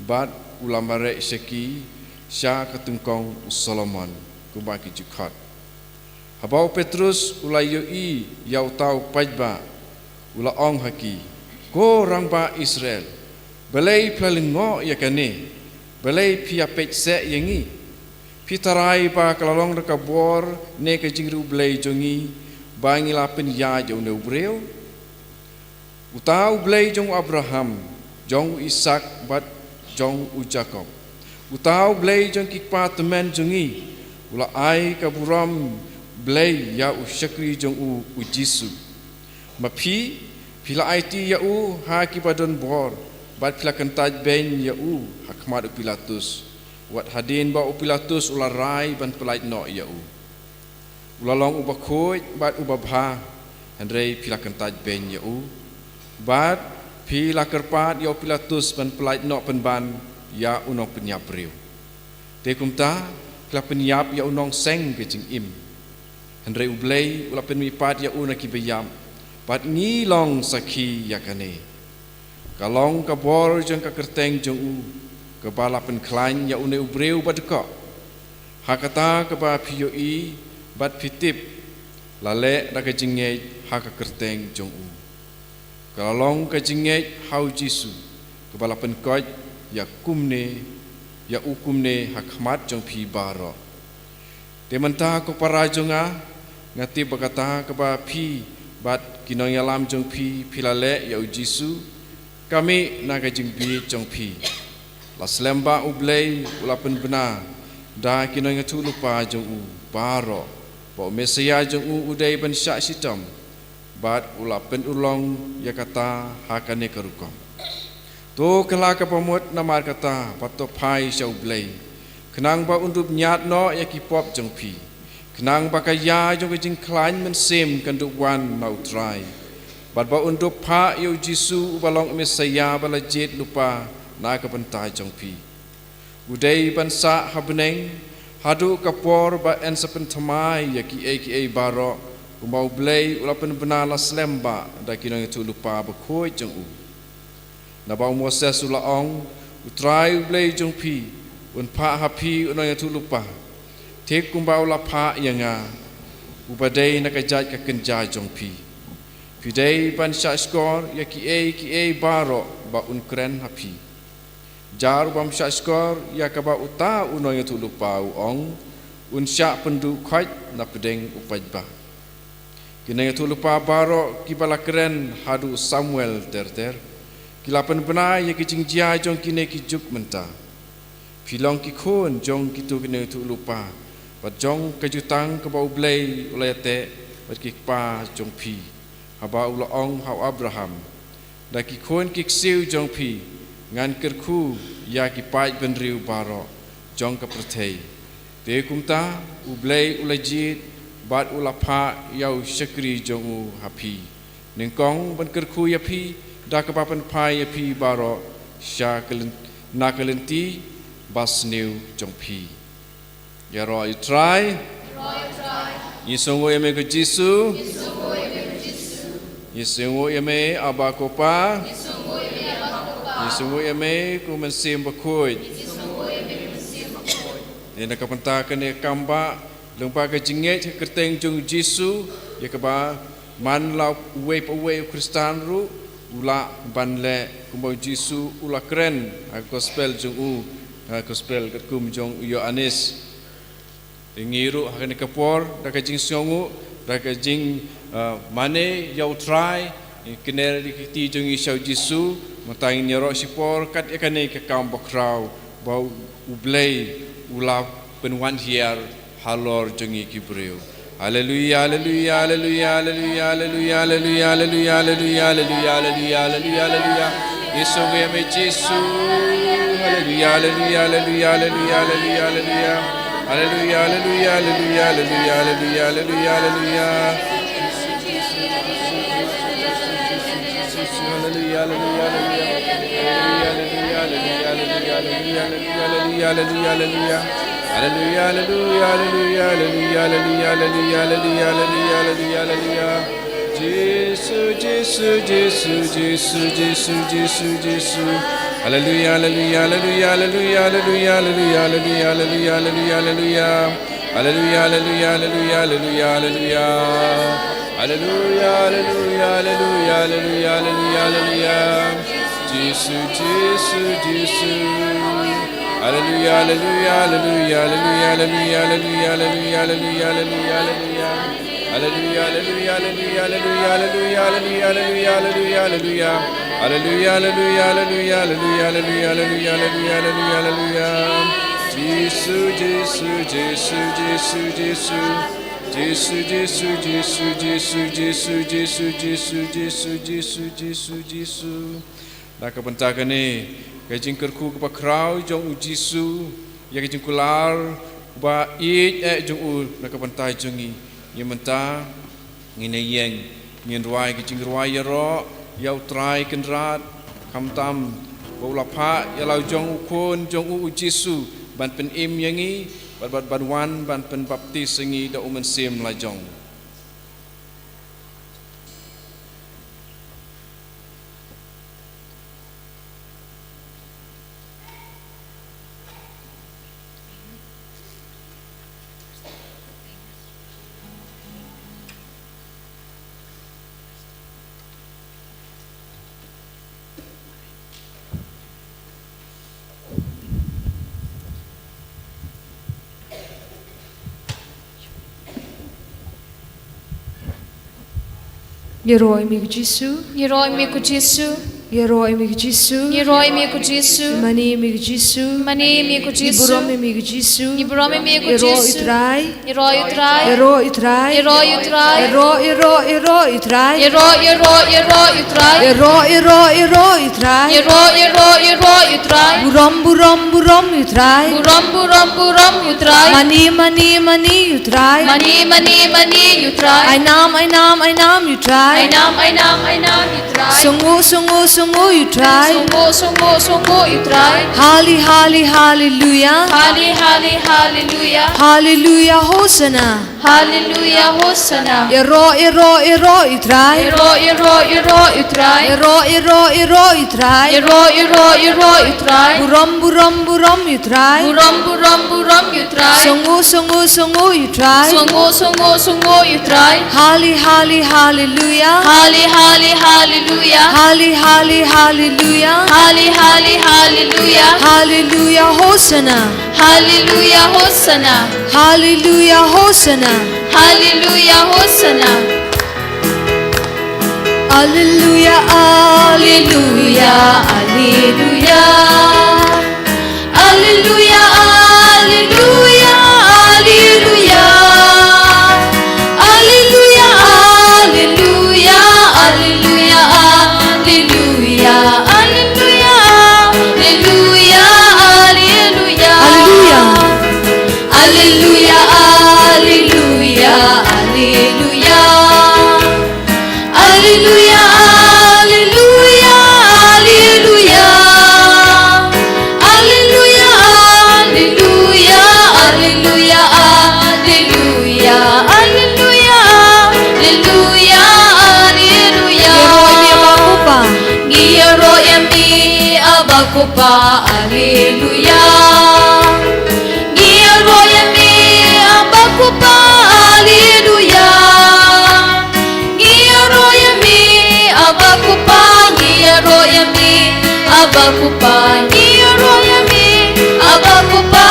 bad u la mareh sha ki sha ka tyngkong u Solomon, kumba ki ju khot. Haba u Petrus u la ïohi ïa uta u paidbah, u la ong ha ki, "Ko rangbah Israel, balei phi la lyngngoh ïa kane? Balei phi ïa peit seh ïa ngi? Phi tharai ba ka la long da ka bor ne ka jingriewblei jong ngi ba ngi la pynïaid ïa une u briew? Uta U Blei jong u Abraham, jong u Isaak bad jong u Jakob, uta U Blei jong ki kpa tymmen jong ngi, u la ai ka burom Blei ïa u shakri jong u, u Jisu. Ma phi, phi la aiti ïa u ha ki ba don bor, bad phi la kyntait beiñ ïa u ha khmat u Pilatus, wat hadien ba u Pilatus u la rai ban pyllait noh ïa u. U la long uba khuid bad uba bha, hynrei phi la kyntait beiñ ïa u, bad phi la kyrpad ïa u Pilatus ban pyllait noh pynban ïa u nongpynïap briew. Te kumta, phi la pynïap ïa u nongseng ka jingim, hynrei U Blei u la pynmihpat ïa u na ki baïap, bad ngi long sakhi ïa kane. Ka long ka bor jong ka kyrteng jong u, kaba la pynkhlaiñ ïa une u briew ba dkoh. Ha kata kaba phi ïohi bad phi tip, la leh da ka jingngeit ha ka kyrteng jong u. Ka la long ka jingngeit ha u Jisu, kaba la pynkoit ïa kumne, ïa u kumne ha khmat jong phi baroh. Te mynta ko para jong nga, nga tip ba kata kaba phi bad ki nongïalam jong phi phi la leh ïa u Jisu, ka mih na ka jingbieit jong phi. La slem ba U Blei u la pynbna da ki nongïathuhlypa jong u baroh. ba u Messaïah jong u u dei ban shah shitom, bad u la pynurlong ïa kata ha kane ka rukom. To kylla ka bamut namar kata, bad to phai sha U Blei, khnang ba un dup ñiad noh ïa ki pop jong phi, khnang ba ka ïa jong ka jingkhlaiñ mynsiem kan dup wan na U Trai, bad ba un dup phah ïa U Jisu uba long Messaïah ba la jied lypa na ka bynta jong phi. U dei ban sah ha bneng haduh ka por ba yn sa pynthymmai ïa kiei kiei baroh, kumba U Blei u la pynbna la slem bha da ki nongïathuhlypa bakhuid jong u. Naba u Moses u la ong, U Trai U Blei jong phi un phah ha phi u nongïathuhlypa, thik kumba u la phah ïa nga, uba dei na ka jait ka kynja jong phi. Phi dei ban shah shkor ïa kiei kiei baroh ba un kren ha phi. Jar u bym shah shkor ïa kaba uta u nongïathuhlypa u ong, un shah pynduh khoit na pdeng u paidbah. Ki nongïathuhlypa baroh kiba la kren haduh Samuel ter ter, ki la pynbna ïa ki jingjia jong kine ki juk mynta. Phi long ki khun jong kito ki nongïathuhlypa, bad jong ka jutang kaba U Blei u la ïateh bad ki kpa jong phi, haba u la ong ha u Abraham, da ki khun ki ksiew jong phi ngan kyrkhu ïa ki paid bynriew baroh jong ka pyrthei. Te kumta U Blei u la jied bad u la phah ïa u shakri jong u ha phi, nyngkong ban kyrkhu ïa phi, da kaba pynphai ïa phi baroh sha ka lyn-, na ka lynti basniew jong phi. Ïaroh ïa U Trai. Ngi sngewnguh ïa me ko Jisu. Ngi sngewnguh ïa me Aba ko Pa. Ngi sngewnguh ïa me ko Mynsiem Bakhuid. Te na ka bynta kane ka kam ba lyngba ka jingngeit ha ka kyrteng jong U Jisu, ïa kaba man la uwei pa uwei u Khristan ruh u lah ban leh, kumba U Jisu u la kren ha ka gospel jong u, ha ka gospel katkum jong u Ïoannis. Te ngi ruh ha kane ka por, da ka jingsngewnguh, da ka jing, ah, mane ïa U Trai, ngi kner ïa ki kti jong ngi sha U Jisu, mynta ngin ïaroh shipor kat ïa kane ka kam bakhraw ba U Blei u la pynwan hiar halor jong ngi ki briew. Haleluia, haleluia, haleluia. Ngi sngewnguh ïa me Jisu. Haleluia, haleluia, haleluia. Haleluia, haleluia, haleluia. Haleluia, haleluia, haleluia. Haleluia, haleluia, haleluia. Haleluia, haleluia, haleluia, haleluia. Jisu, Jisu, Jisu. Haleluia, haleluia, haleluia. Haleluia, haleluia, haleluia, haleluia. Haleluia, haleluia, haleluia, haleluia. Haleluia, haleluia, haleluia, haleluia, haleluia, haleluia. Jisu, Jisu, Jisu. Haleluia, haleluia, haleluia, haleluia. Haleluia, haleluia, haleluia, haleluia, haleluia. Haleluia, haleluia, haleluia, haleluia, haleluia, haleluia, haleluia, haleluia, haleluia, haleluia. Jisu, Jisu, Jisu, Jisu, Jisu. Jisu, Jisu, Jisu, Jisu, Jisu, Jisu, Jisu, Jisu, Jisu, Jisu, Jisu. Na ka bynta kane ka jingkyrkhu kaba khraw jong U Jisu ïa ka jingkular ba ïeit eh jong u na ka bynta jong ngi. Ngi mynta ngin ïeng, ngin rwai ki jingrwai ïaroh ïa U Trai Kynrad, khamtam ba u la phah ïa la u jong u khun jong u U Jisu ban pynim ïa ngi, bad, bad ban wan ban pynbaptis ïa ngi da U Mynsiem la jong. Ïaroh ïa me ko Jisu. Ïaroh ïa me ko Jisu. Ïaroh ïa me ko Jisu. Ïaroh ïa me ko Jisu. Mane ïa me ko Jisu. Mane ïa me ko Jisu. Burom ïa me ko Jisu. Burom ïa me ko Jisu. Ïaroh ïa u Trai. Ïaroh ïa u Trai. Ïaroh ïa u Trai. Ïaroh, ïaroh, ïaroh ïa u Trai. Ïaroh, ïaroh, ïaroh ïa u Trai. Ïaroh, ïaroh, ïaroh ïa u Trai. Ïaroh, ïaroh, ïaroh ïa u Trai. Burom, burom, burom ïa u Trai. Burom, burom, burom ïa u Trai. Mane, mane, mane ïa u Trai. Mane, mane, mane ïa u Trai. Ai nam, ai nam, ai nam ïa u Trai. Ai nam, ai nam, ai nam ïa u Trai. Sngew, sngew, sngew ïa u Trai. Sngew, sngew, sngew ïa u Trai. Hali, hali, haleluya. Hali, hali, haleluya. Haleluya, hosana. Haleluya, hosana. Ïaroh, ïaroh, ïaroh ïa u Trai. Ïaroh, ïaroh, ïaroh ïa u Trai. Ïaroh, ïaroh, ïaroh ïa u Trai. Ïaroh, ïaroh, ïaroh ïa u Trai. Burom, burom, burom ïa u Trai. Burom, burom, burom ïa u Trai. Sngew, sngew, sngew ïa u Trai. Sngew, sngew, sngew ïa u Trai. Hali, hali, haleluya. Hali, hali, haleluya. Hali, hali, haleluya. Hali, hali, haleluya. Haleluya, hosana. Haleluya, hosana. Haleluya, hosana. Haleluya, hosana. Alleluia, alleluia, alleluia. Alleluia, alleluia, alleluia. Alleluia, alleluia, alleluia, alleluia. Alleluia, alleluia, alleluia. Alleluia. Alleluia, alleluia, alleluia. Alleluia, alleluia, alleluia. Alleluia, alleluia, alleluia, alleluia. Alleluia, alleluia, alleluia. Ïaroh ïa me Bapupa. Ngi ïaroh ïa me Bapupa. Alleluia. Ngi ïaroh ïa me Bapupa. Alleluia. Ngi ïaroh ïa me Bapupa. Ngi ïaroh ïa me Bapupa. Ngi ïaroh ïa me Bapupa.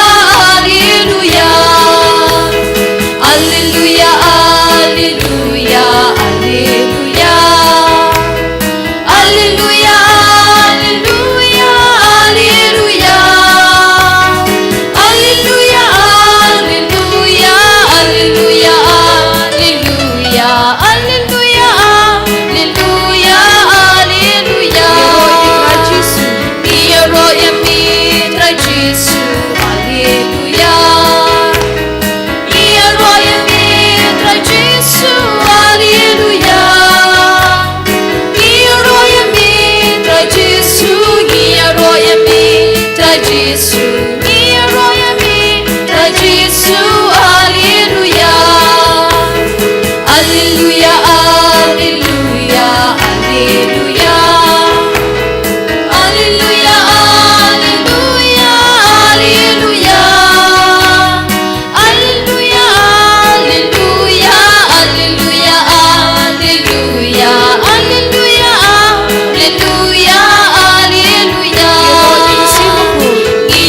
Alleluia. Alleluia, alleluia, alleluia. Alleluia, alleluia, alleluia. Alleluia, alleluia, alleluia, alleluia. Alleluia, alleluia, alleluia. Ïaroh ïa me Trai Jisu. Ngi ïaroh ïa me Trai Jisu. Alleluia. Ngi ïaroh ïa me Trai Jisu. Alleluia. Ngi ïaroh ïa me Trai Jisu. Ngi ïaroh ïa me Trai Jisu. Ngi ïaroh ïa me Trai Jisu. Alleluia. Alleluia, alleluia, alleluia. Alleluia, alleluia, alleluia. Alleluia, alleluia, alleluia, alleluia. Alleluia, alleluia, alleluia. Ngi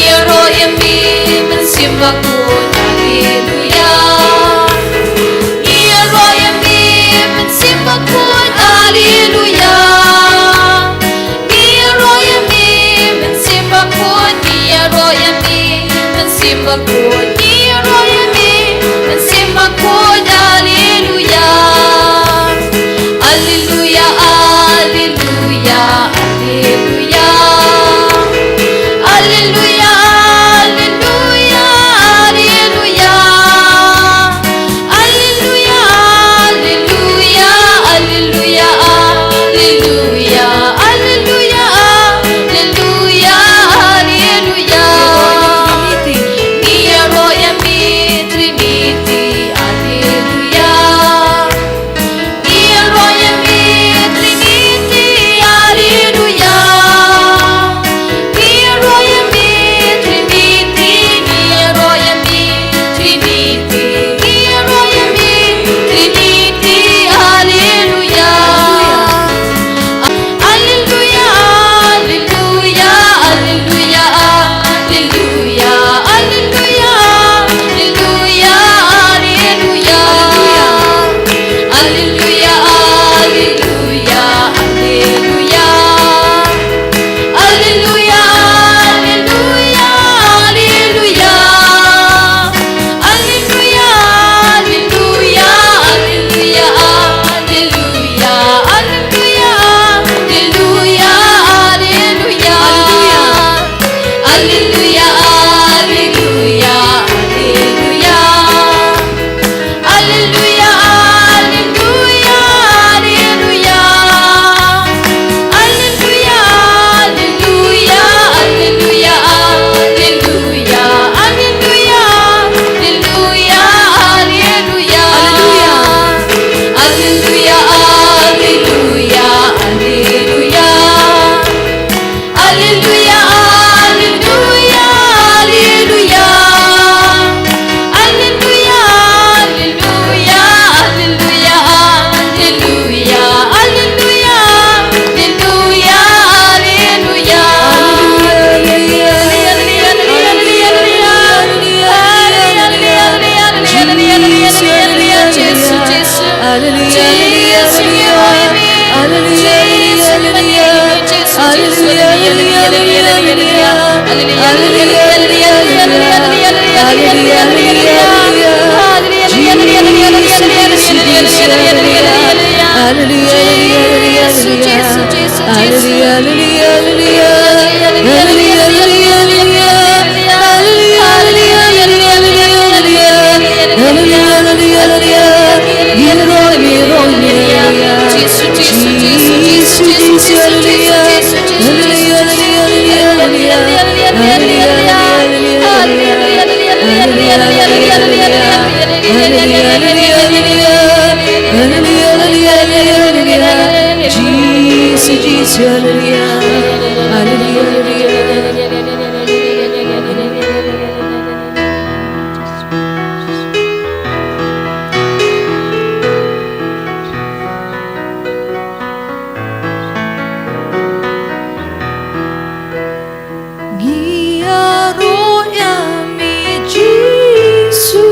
Ngi ïaroh ïa me Jisu.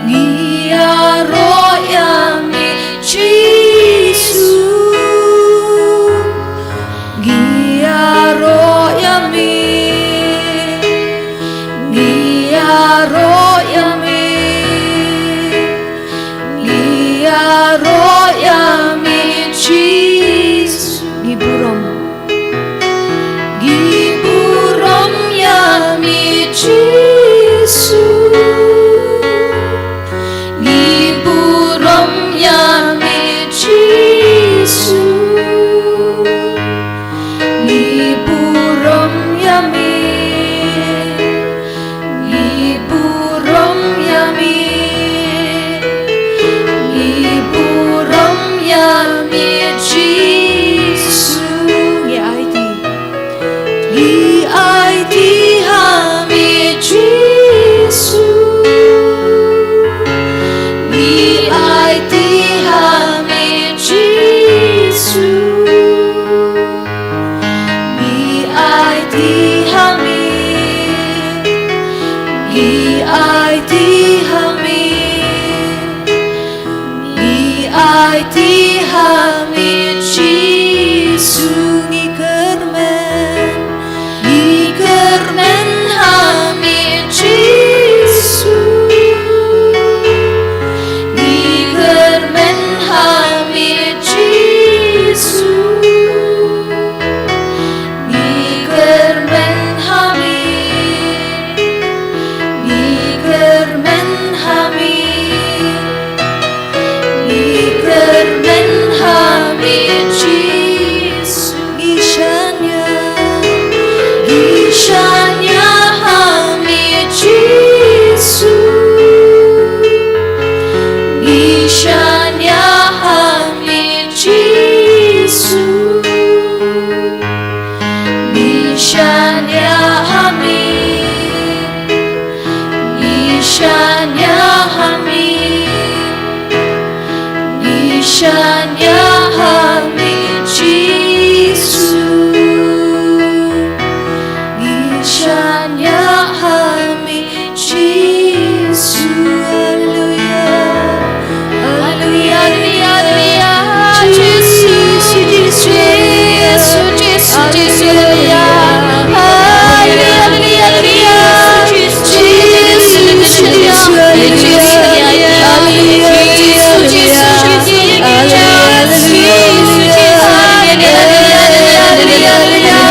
Ngi ïaroh ïa me Jisu. Ngi ïaroh ïa me. Ngi ïaroh ïa me. Ngi ïaroh ïa me Jisu. Ngi burom. Ngi burom ïa me Jisu. Ngi burom ïa me Jisu. Ngi burom ïa me. Ngi burom ïa me. Ngi burom ïa me Jisu. Ngi aiti. Ngi aiti ha me Jisu. Ngi aiti ha me Jisu. Ngi aiti ha me. Ngi aiti ha me. Ngi aiti ha me Jisu. Ngi kyrmen. Ngi kyrmen ha me Jisu. Ngi kyrmen ha me Jisu. Ngi kyrmen ha me. Ngi kyrmen ha me. Ngi kyrmen ha me Jisu. Ngi shaniah. Ngi shaniah ha me Jisu. Ngi shaniah ha me Jisu. Ngi shaniah ha me. Ngi shaniah ha me. Ngi shaniah ha me Jisu. Ngi shaniah ha me Jisu. Haleluya. Haleluya, haleluya, haleluya.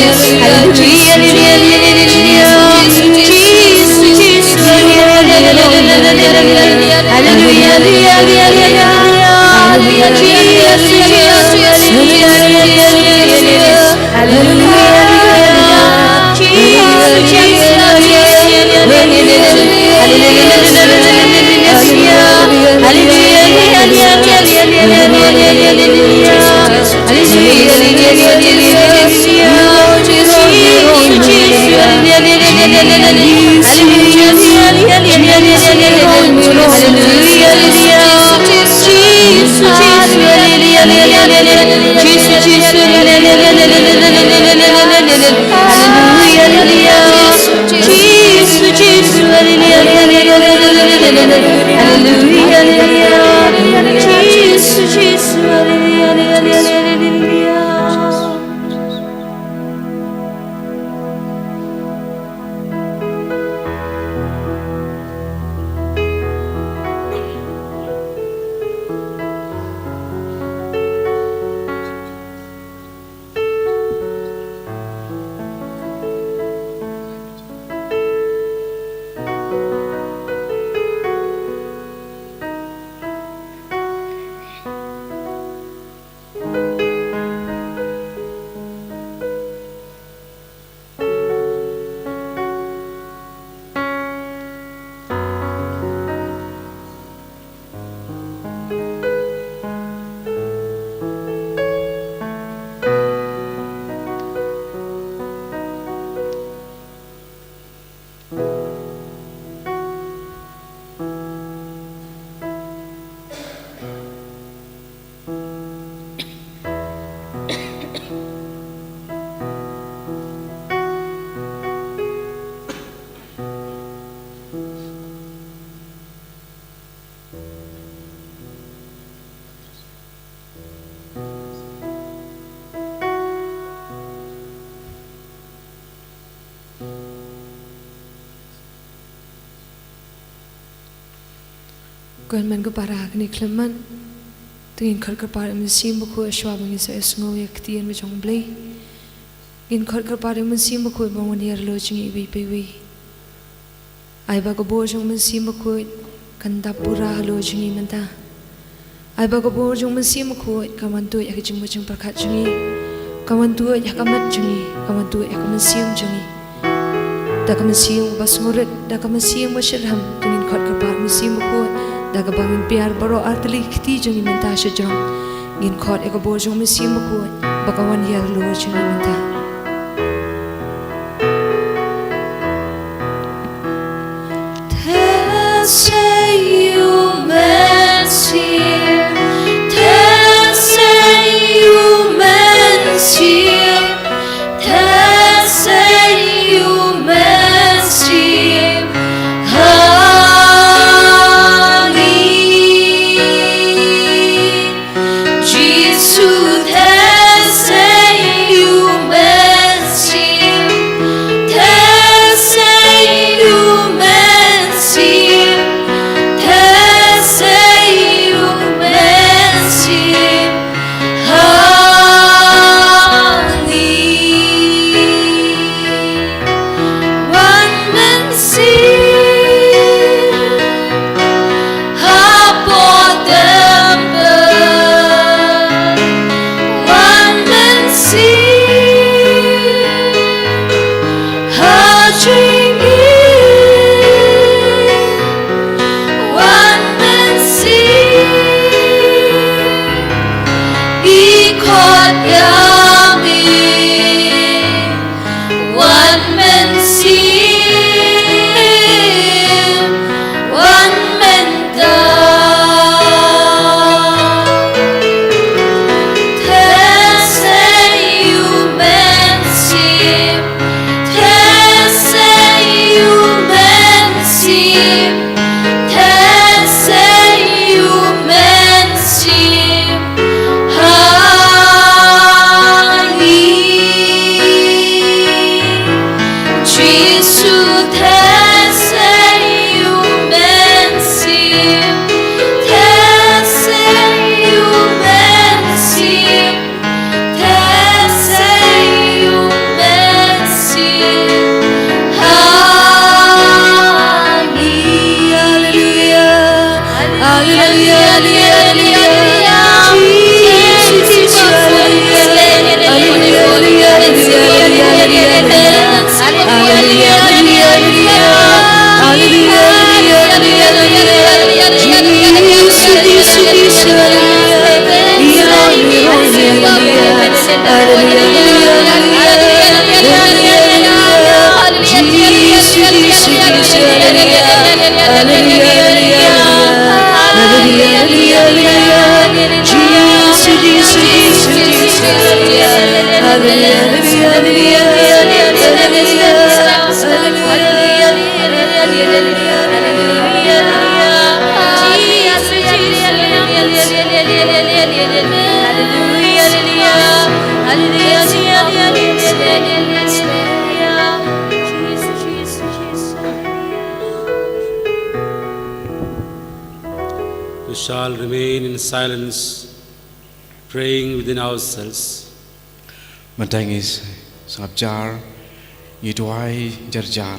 Jisu, Jisu, Jisu, Jisu, Jisu, haleluya. Haleluya, haleluya, haleluya. Jisu, Jisu, Jisu, haleluya. Haleluya, Jisu, Jisu, Jisu, haleluya. Ko hynmen ko para, ha kane ka khyllipmat, to ngin khot kyrpad ïa U Mynsiem Bakhuid shuwa ba ngin sa ïohsngew ïa ka ktien ka jong U Blei. Ngin khot kyrpad ïa U Mynsiem Bakhuid ban wan ïarap halor jong ngi iwei pa iwei. Ai ba ka bor jong U Mynsiem Bakhuid kan dap pura halor jong ngi mynta. Ai ba ka bor jong U Mynsiem Bakhuid kan wan tuid ha ka jingmut jingpyrkhat jong ngi, kan wan tuid ha ka met jong ngi, kan wan tuid ha ka mynsiem jong ngi. Da ka mynsiem ba sngewrit, da ka mynsiem ba shitrhem, to ngin khot kyrpad U Mynsiem Bakhuid, da kaba ngin pynïar baroh artylli ki kti jong ngi mynta sha jrong. Ngin khot ïa ka bor jong U Mynsiem Bakhuid ba kan wan ïarap halor jong ngi mynta. We shall remain in silence, praying within ourselves. Mynta ngi sngap jar, ngi duwai jar jar.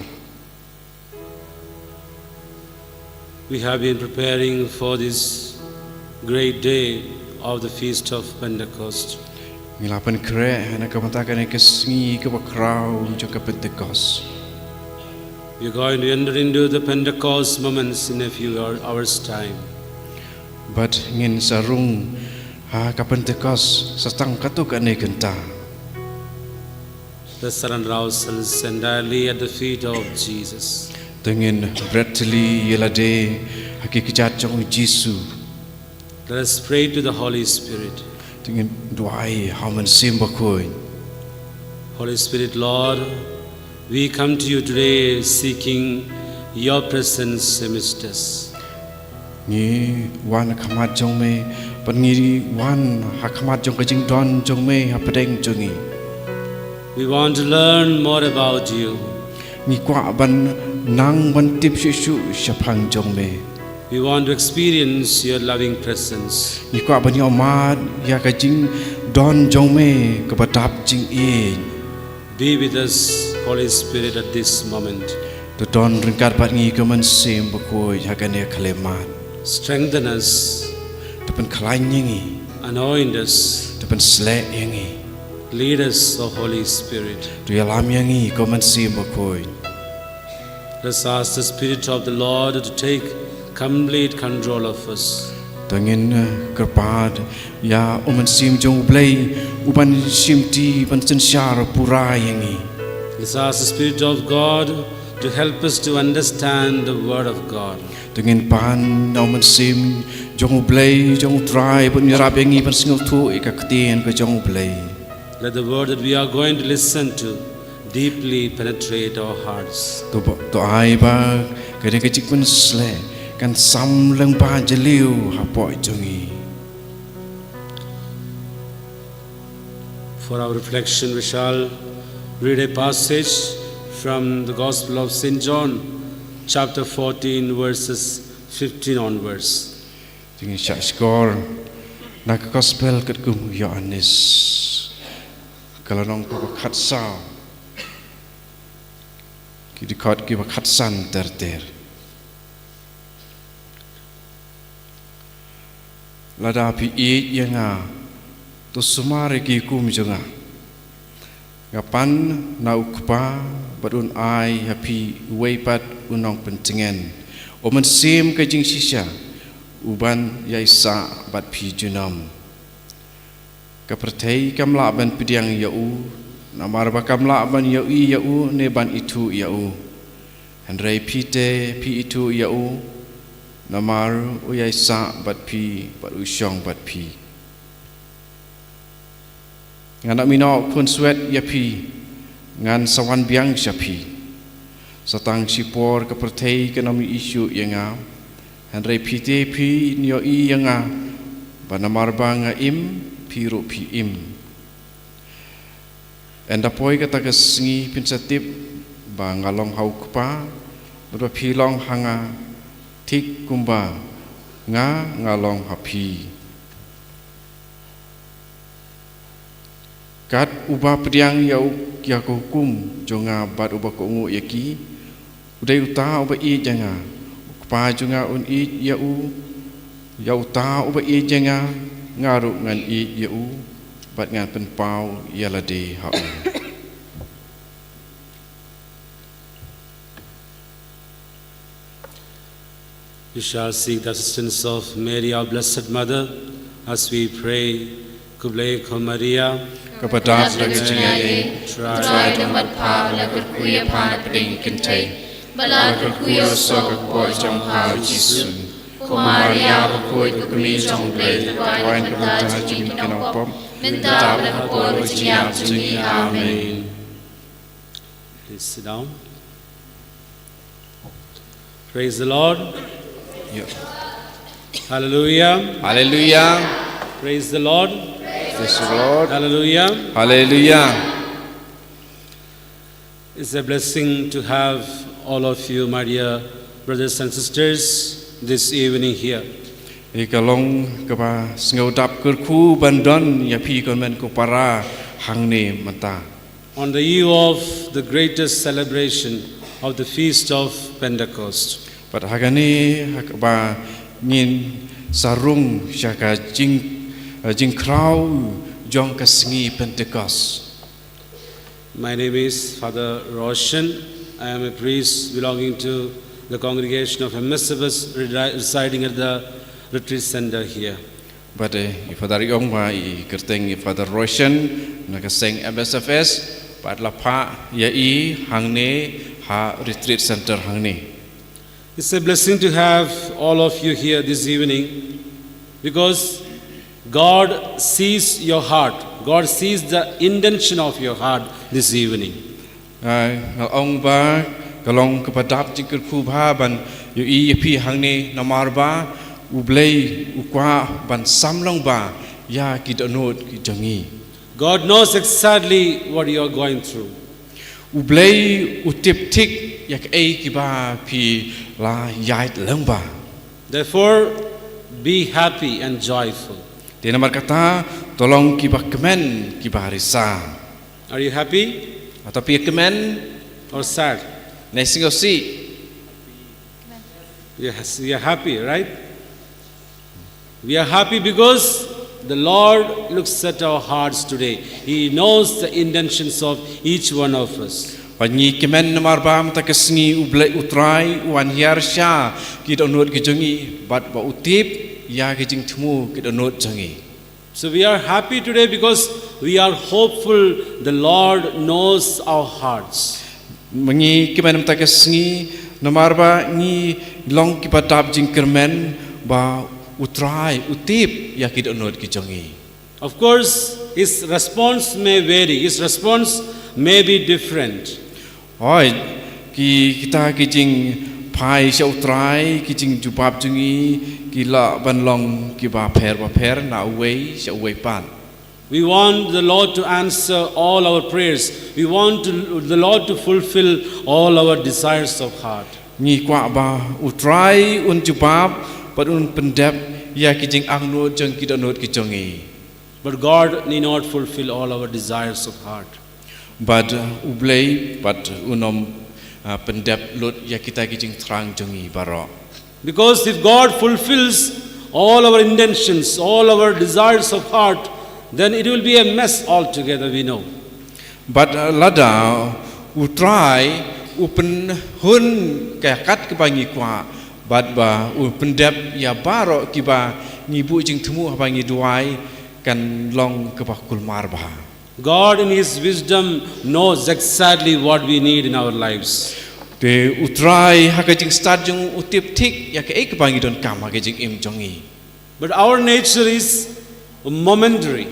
We have been preparing for this great day of the Feast of Pentecost. Ngi la pynkhreh ha kane ka bynta kane ka sngi kaba khraw jong ka Pentecost. We are going to enter into the Pentecost moments in a few hour- hours' time. Bad ngin sa rung ha ka Pentecost sa tang katto katne kynta. Let's surrender ourselves entirely at the feet of Jesus. To ngin bret tylli ïa lade ha ki kjat jong u Jisu. Let us pray to the Holy Spirit. To ngin duwai ha u Mynsiem Bakhuid. Holy Spirit, Lord, we come to you today seeking your presence amidst us. Ngi wan ha khmat jong me, bad ngi wan ha khmat jong ka jingdon jong me hapdeng jong ngi. We want to learn more about you. Ngi kwah ban nang ban tip shuh shuh shaphang jong me. We want to experience your loving presence. Ngi kwah ban ïohmad ïa ka jingdon jong me kaba dap jingïeit. Be with us, Holy Spirit, at this moment. To don ryngkat bad ngi ko Mynsiem Bakhuid ha kane ka khyllipmat. Strengthen us. To pynkhlaiñ ïa ngi. Anoint us. To pynsleh ïa ngi. Lead us, O Holy Spirit. To ïalam ïa ngi ko Mynsiem Bakhuid. Let's ask the Spirit of the Lord to take complete control of us. To ngin, eh, kyrpad ïa u Mynsiem jong u Blei u ban shimti ban synshar pura ïa ngi. Let's ask the Spirit of God to help us to understand the Word of God. To ngin pan na u Mynsiem jong u Blei jong u Trai ban ïarap ïa ngi ban sngewthuh ïa ka ktien ka jong u Blei. Let the word that we are going to listen to deeply penetrate our hearts. To ba, to ai ba kane ka jingpynsleh kan sam lang ba jylliew hapoh jong ngi. For our reflection, we shall read a passage from the Gospel of Saint John, chapter fourteen, verses fifteen onwards. Te ngin shah shkor na ka Gospel katkum u Ïoannis, ka lynnong kaba khatsaw, ki dkhot kiba khatsan ter ter. Lada phi ïeit ïa nga, to sumar ïa ki hukum jong nga. Nga pan na u Kpa bad un ai ha phi uwei pat u nongpyntngen, u Mynsiem ka jingshisha, u ban ïaisah bad phi junom. Ka pyrthei kam lah ban pdiang ïa u, namar ba kam lah ban ïohi ïa u ne ban ithuh ïa u. Hynrei phi te phi ithuh ïa u, namar u ïaisah bad phi bad u shong bad phi. Ngan ym ïehnoh khunswet ïa phi, ngan sa wan biang sha phi. Sa tang shipor ka pyrthei kan ym ïohi shuh ïa nga, hynrei phi te phin ïohi ïa nga, ba namar ba nga im, phi ruh phi im. Ynda poi kata ka sngi phin sa tip ba nga long ha u Kpa, bad ba phi long ha nga, thik kumba nga, nga long ha phi. Kat uba pdiang ïa u, ïa ka hukum jong nga bad uba kohnguh ïa ki, u dei uta uba ïeit ïa nga. U Kpa jong nga un ïeit ïa u, ïa uta uba ïeit ïa nga, nga ruh ngan ïeit ïa u, bad ngan pynpaw ïa lade ha u. We shall seek the assistance of Mary, our Blessed Mother, as we pray, Khublei ko Maria, kaba dap da ka jingaiei, U Trai u don bad pha, la kyrkhu ïa pha napdeng ki kynthei, bad la kyrkhu ïa u soh ka kpoh jong pha u Jisu. Ko Maria bakhuid, ka kmie jong U Blei, duwai na ka bynta jong ngi ki nongpop, mynta bad ha ka por ka jingïap jong ngi. Amen. Please sit down. Praise the Lord. Yeah. Hallelujah. Hallelujah. Praise the Lord. Praise the Lord. Hallelujah. Hallelujah. It's a blessing to have all of you, my dear brothers and sisters, this evening here. Ïa ka long kaba sngewdap kyrkhu ban don ïa phi kynmen ko para hangne mynta. On the eve of the greatest celebration of the Feast of Pentecost. Bad ha kane ha kaba ngin sa rung sha ka jing, eh, jingkhraw jong ka sngi Pentecost. My name is Father Roshan. I am a priest belonging to the congregation of M S F S resi-, residing at the retreat center here. Bad, eh, i Father i ong ba i kyrteng i Father Roshan na ka seng M S F S, bad la phah ïa i hangne ha retreat center hangne. It's a blessing to have all of you here this evening because God sees your heart. God sees the intention of your heart this evening. Ah, nga ong ba ka long kaba dap jingkyrkhu bha ban ïohi ïa phi hangne namar ba U Blei u kwah ban sam lang bha ïa ki dohnud ki jong ngi. God knows exactly what you are going through. U Blei u tip thik ïa kaei kiba phi la ïaid lang bha. Therefore, be happy and joyful. Te namar kata, to long kiba kmen kiba risa. Are you happy? Hato phi kmen? Or sad? Ne sngew sih? Yes, we are happy, right? We are happy because the Lord looks at our hearts today. He knows the intentions of each one of us. Bad ngi kmen namar ba mynta ka sngi U Blei U Trai u wan hiar sha ki dohnud ki jong ngi, bad ba u tip ïa ki jingthmu ki dohnud jong ngi. So we are happy today because we are hopeful the Lord knows our hearts. Ngi kmen mynta ka sngi namar ba ngi long kiba dap jingkyrmen ba U Trai u tip ïa ki dohnud ki jong ngi. Of course, his response may vary, his response may be different. Hooid, ki, kita ki jingphai sha U Trai, ki jingjubab jong ngi ki lah ban long kiba pher bapher na uwei sha uwei pat. We want the Lord to answer all our prayers. We want to, the Lord to fulfill all our desires of heart. Ngi kwah ba U Trai un jubab bad un pyndep ïa ki jingangnud jong ki dohnud ki jong ngi. But God need not fulfill all our desires of heart. Bad, uh, U Blei pat un ym, uh, pyndep lut ïa kita ki jingthrang jong ngi baroh. Because if God fulfills all our intentions, all our desires of heart, then it will be a mess altogether, we know. Bad, uh, lada U Trai u pynhun ka kat kaba ngi kwah, bad ba u pyndep ïa baroh kiba ngi buh jingthmu haba ngi duwai, kan long kaba kulmar bha. God in his wisdom knows exactly what we need in our lives. Te U Trai ha ka jingstad jong u u tip thik ïa kaei kaba ngi donkam ha ka jingim jong ngi. But our nature is momentary.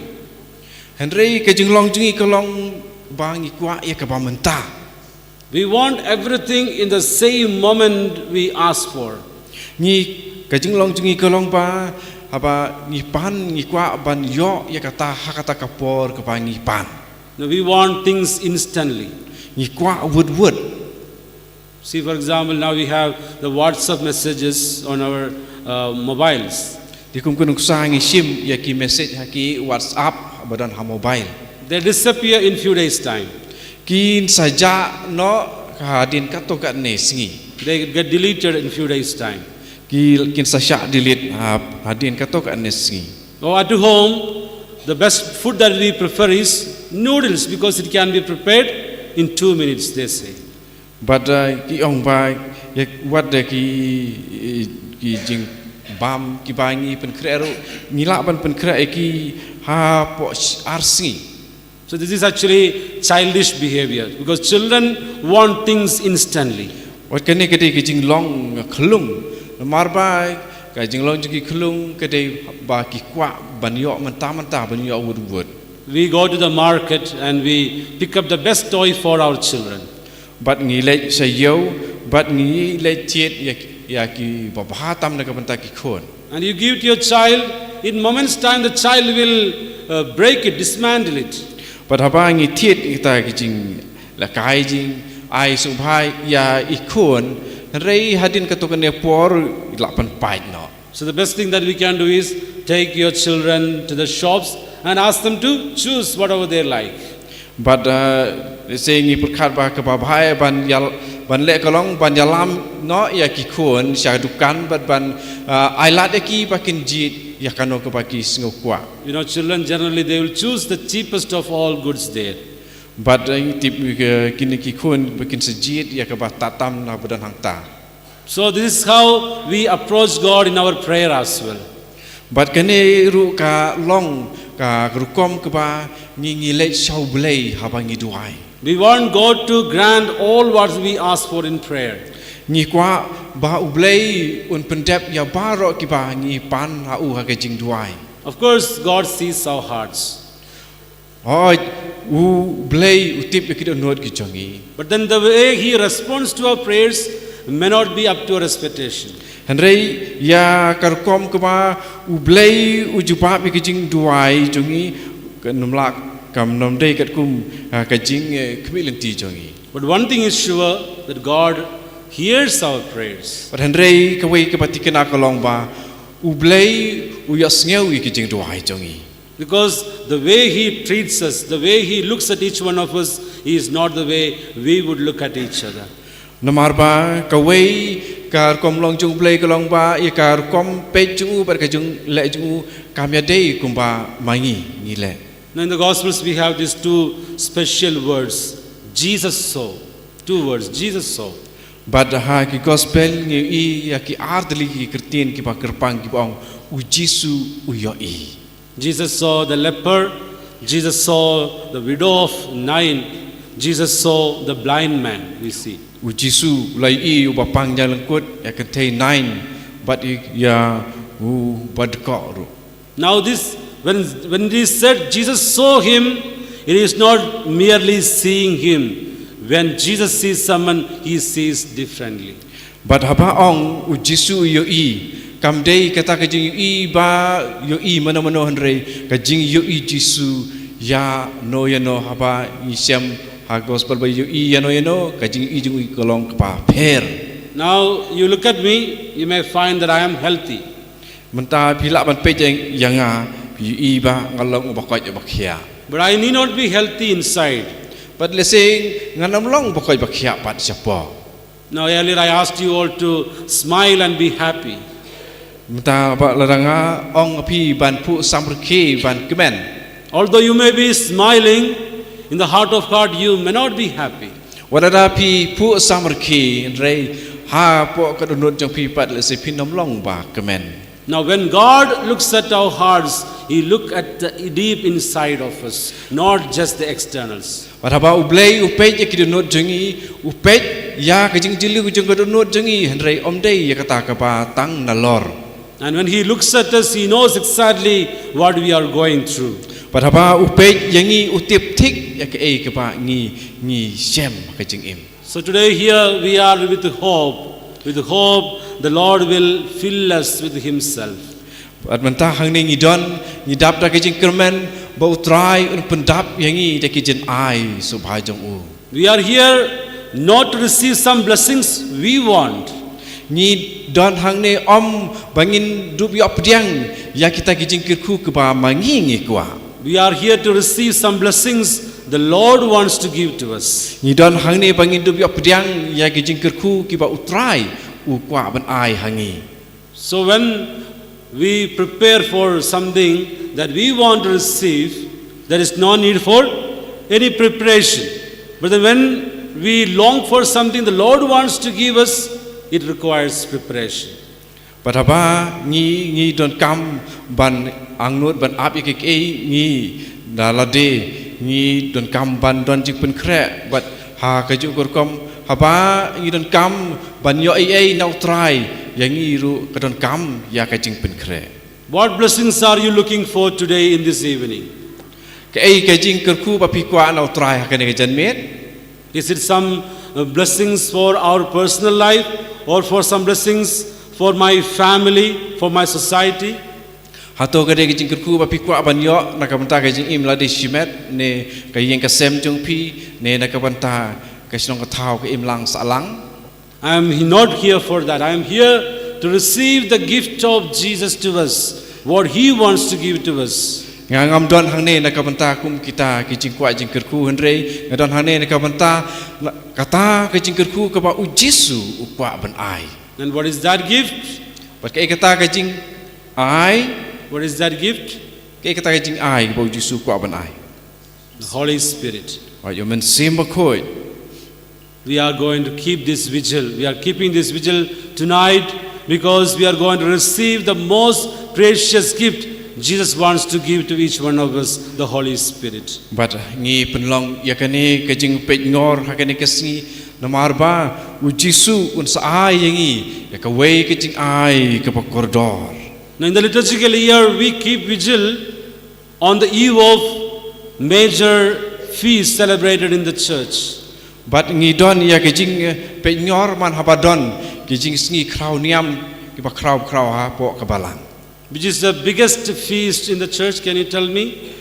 Hynrei ka jinglong jong ngi ka long ba ngi kwah ïa kaba mynta. We want everything in the same moment we ask for. Ngi, ka jinglong jong ngi ka long ba haba ngi pan ngi kwah ban ïoh ïa kata ha kata ka por kaba ngi pan. Now we want things instantly. Ngi kwah wut wut. See, for example, now we have the WhatsApp messages on our, uh, mobiles. Te kum ka nuksa ngi shim ïa ki message ha ki WhatsApp ba don ha mobile. They disappear in few days' time. Kin sa jah noh hadien katto katne sngi. They get deleted in few days' time. Ki, kin sa shah delete ha, hadien katto katne sngi. Or at home, the best food that we prefer is noodles because it can be prepared in two minutes, they say. Bad, uh, ki ong ba, ïa, wat da ki, ki jingbam kiba ngi pynkhreh ruh, ngi lah ban pynkhreh ïa ki hapoh sh-, ar sngi. So this is actually childish behavior because children want things instantly. Wat kane ka dei ka jinglong khlung. Namar ba ka jinglong jong ki khlung ka dei ba ki kwah ban ïoh mynta mynta, ban ïoh wut wut. We go to the market and we pick up the best toy for our children. Bad ngi leit sha ïew, bad ngi leit thied ïa, ïa kiba bha tam na ka bynta ki khun. And you give to your child, in moments time the child will uh, break it, dismantle it. Bad haba ngi thied ïa kita ki jing, la kai jing, ai sngewbha ïa i khun, hynrei hadien katto katne por i la pynpait noh. So the best thing that we can do is take your children to the shops and ask them to choose whatever they like. Bad, uh, se ngi pyrkhat ba kaba bha ban ïal-, ban leh ka long ban ïalam noh ïa ki khun sha dukan bad ban, uh, ai lad ïa ki ba kin jied ïa kano kaba ki sngew kwah. You know, children generally they will choose the cheapest of all goods there. Bad, uh, tip, uh, kine ki khun ba kin sa jied ïa kaba tad tam na ba don hangta. So this is how we approach God in our prayer as well. Bad kane ruh ka long ka rukom kaba ngi, ngi leit sha U Blei haba ngi duwai. We want God to grant all what we ask for in prayer. Ngi kwah ba U Blei un pyndep ïa baroh kiba ngi pan ha u ha ka jingduwai. Of course, God sees our hearts. Hooid, U Blei u tip ïa ki dohnud ki jong ngi. But then the way he responds to our prayers may not be up to our expectation. Hynrei ïa ka rukom kaba U Blei u jubab ïa ki jingduwai jong ngi, kan ym lah, kam nym dei katkum, ah, ka jing, eh, khmih lynti jong ngi. But one thing is sure, that God hears our prayers. Bad hynrei kawei kaba thikna ka long ba U Blei u ïohsngew ïa ki jingduwai jong ngi. Because the way he treats us, the way he looks at each one of us, is not the way we would look at each other. Namar ba kawei ka rukom long jong U Blei ka long ba ïa ka rukom peit jong u bad ka jingleh jong u kam ïadei kumba ma ngi ngi leh. Now in the Gospels we have these two special words, Jesus saw. Two words, Jesus saw. Bad ha ki Gospel ngi ïohi ïa ki ar tylli ki kyntien kiba kyrpang kiba ong, U Jisu u ïohi. Jesus saw the leper, Jesus saw the widow of Nain, Jesus saw the blind man, we see. U Jisu u la ïohi uba pang jinglyngkut, ïa kynthei Nain, bad ïa u badkoh ruh. Now this, when, when he said Jesus saw him, it is not merely seeing him. When Jesus sees someone, he sees differently. Bad haba ong U Jisu u ïohi, kam dei kata ka jingïohi ba ïohi mano mano hynrei ka jingïohi Jisu ïano ïano haba ngi shem ha Gospel ba ïohi ïano ïano ka jingïohi jong u ka long kaba pher. Now you look at me, you may find that I am healthy. Mynta phi lah ban peit ïa nga, phi ïohi ba nga long uba koit uba khiah. But I need not be healthy inside. Bad lehse ngan ym long uba koit uba khiah pat shapoh. Now earlier I asked you all to smile and be happy. Mynta ba la dang nga ong phi ban phuh samrkhie ban kmen. Although you may be smiling, in the heart of heart you may not be happy. Wat lada phi phuh samrkhie hynrei hapoh ka dohnud jong phi pat lehse phin ym long ba kmen. Now when God looks at our hearts, he look at the deep inside of us, not just the externals. Bad haba U Blei u peit ïa ki dohnud jong ngi, u peit ïa ka jingjylliew jong ka dohnud jong ngi hynrei ym dei ïa kata kaba tang nalor. And when he looks at us, he knows exactly what we are going through. Bad haba u peit ïa ngi u tip thik ïa kaei kaba ngi, ngi shem ka jingim. So today here we are with hope. With hope, the Lord will fill us with himself. Bad mynta hangne ngi don, ngi dap da ka jingkyrmen ba U Trai un pyndap ïa ngi da ki jynai sngewbha jong u. We are here not to receive some blessings we want. Ngi don hangne ym ba ngin dup ïoh pdiang ïa kita ki jingkyrkhu kiba ma ngi ngi kwah. We are here to receive some blessings the Lord wants to give to us. Ngi don hangne ba ngin dup ïoh pdiang ïa ki jingkyrkhu kiba U Trai u kwah ban ai ha ngi. So when we prepare for something that we want to receive, there is no need for any preparation. But then when we long for something the Lord wants to give us, it requires preparation. Bad haba ngi, ngi donkam ban angnud ban ap ïa kiei kiei, ngi da lade ngi donkam ban don jingpynkhreh. Bad ha kajuh ka rukom, haba ngi donkam ban ïoh ei ei na U Trai, ïa ngi ruh ka donkam ïa ka jingpynkhreh. What blessings are you looking for today in this evening? Kaei ka jingkyrkhu ba phi kwah na U Trai ha kane ka janmiet? Is it some uh, blessings for our personal life or for some blessings for my family, for my society? Hato ka dei ka jingkyrkhu ba phi kwah ban ïoh na ka bynta ka jingim lade shimet, ne ka ïing ka sem jong phi, ne na ka bynta ka shnong ka thaw, ka imlang sahlang? I am not here for that. I am here to receive the gift of Jesus to us, what He wants to give to us. Nga ngam don hangne na ka bynta kum kita ki jingkwah jingkyrkhu, hynrei nga don hangne na ka bynta la-, kata ka jingkyrkhu kaba U Jisu u kwah ban ai. And what is that gift? Bad kaei kata ka jingai? What is that gift? Kaei kata ka jingai kaba U Jisu u kwah ban ai? The Holy Spirit. Wat ïa U Mynsiem Bakhuid. We are going to keep this vigil. We are keeping this vigil tonight because we are going to receive the most precious gift Jesus wants to give to each one of us, the Holy Spirit. Bad ngi pynlong ïa kane ka jingpeitngor ha kane ka sngi, namar ba U Jisu un sa ai ïa ngi ïa kawei ka jingai kaba kordor. Now, in the liturgical year, we keep vigil on the eve of major feast celebrated in the church. Bad ngi don ïa ka jingpeitngor man haba don ki jingsngi khraw niam kiba khraw khraw hapoh ka balang. Which is the biggest feast in the church? Can you tell me?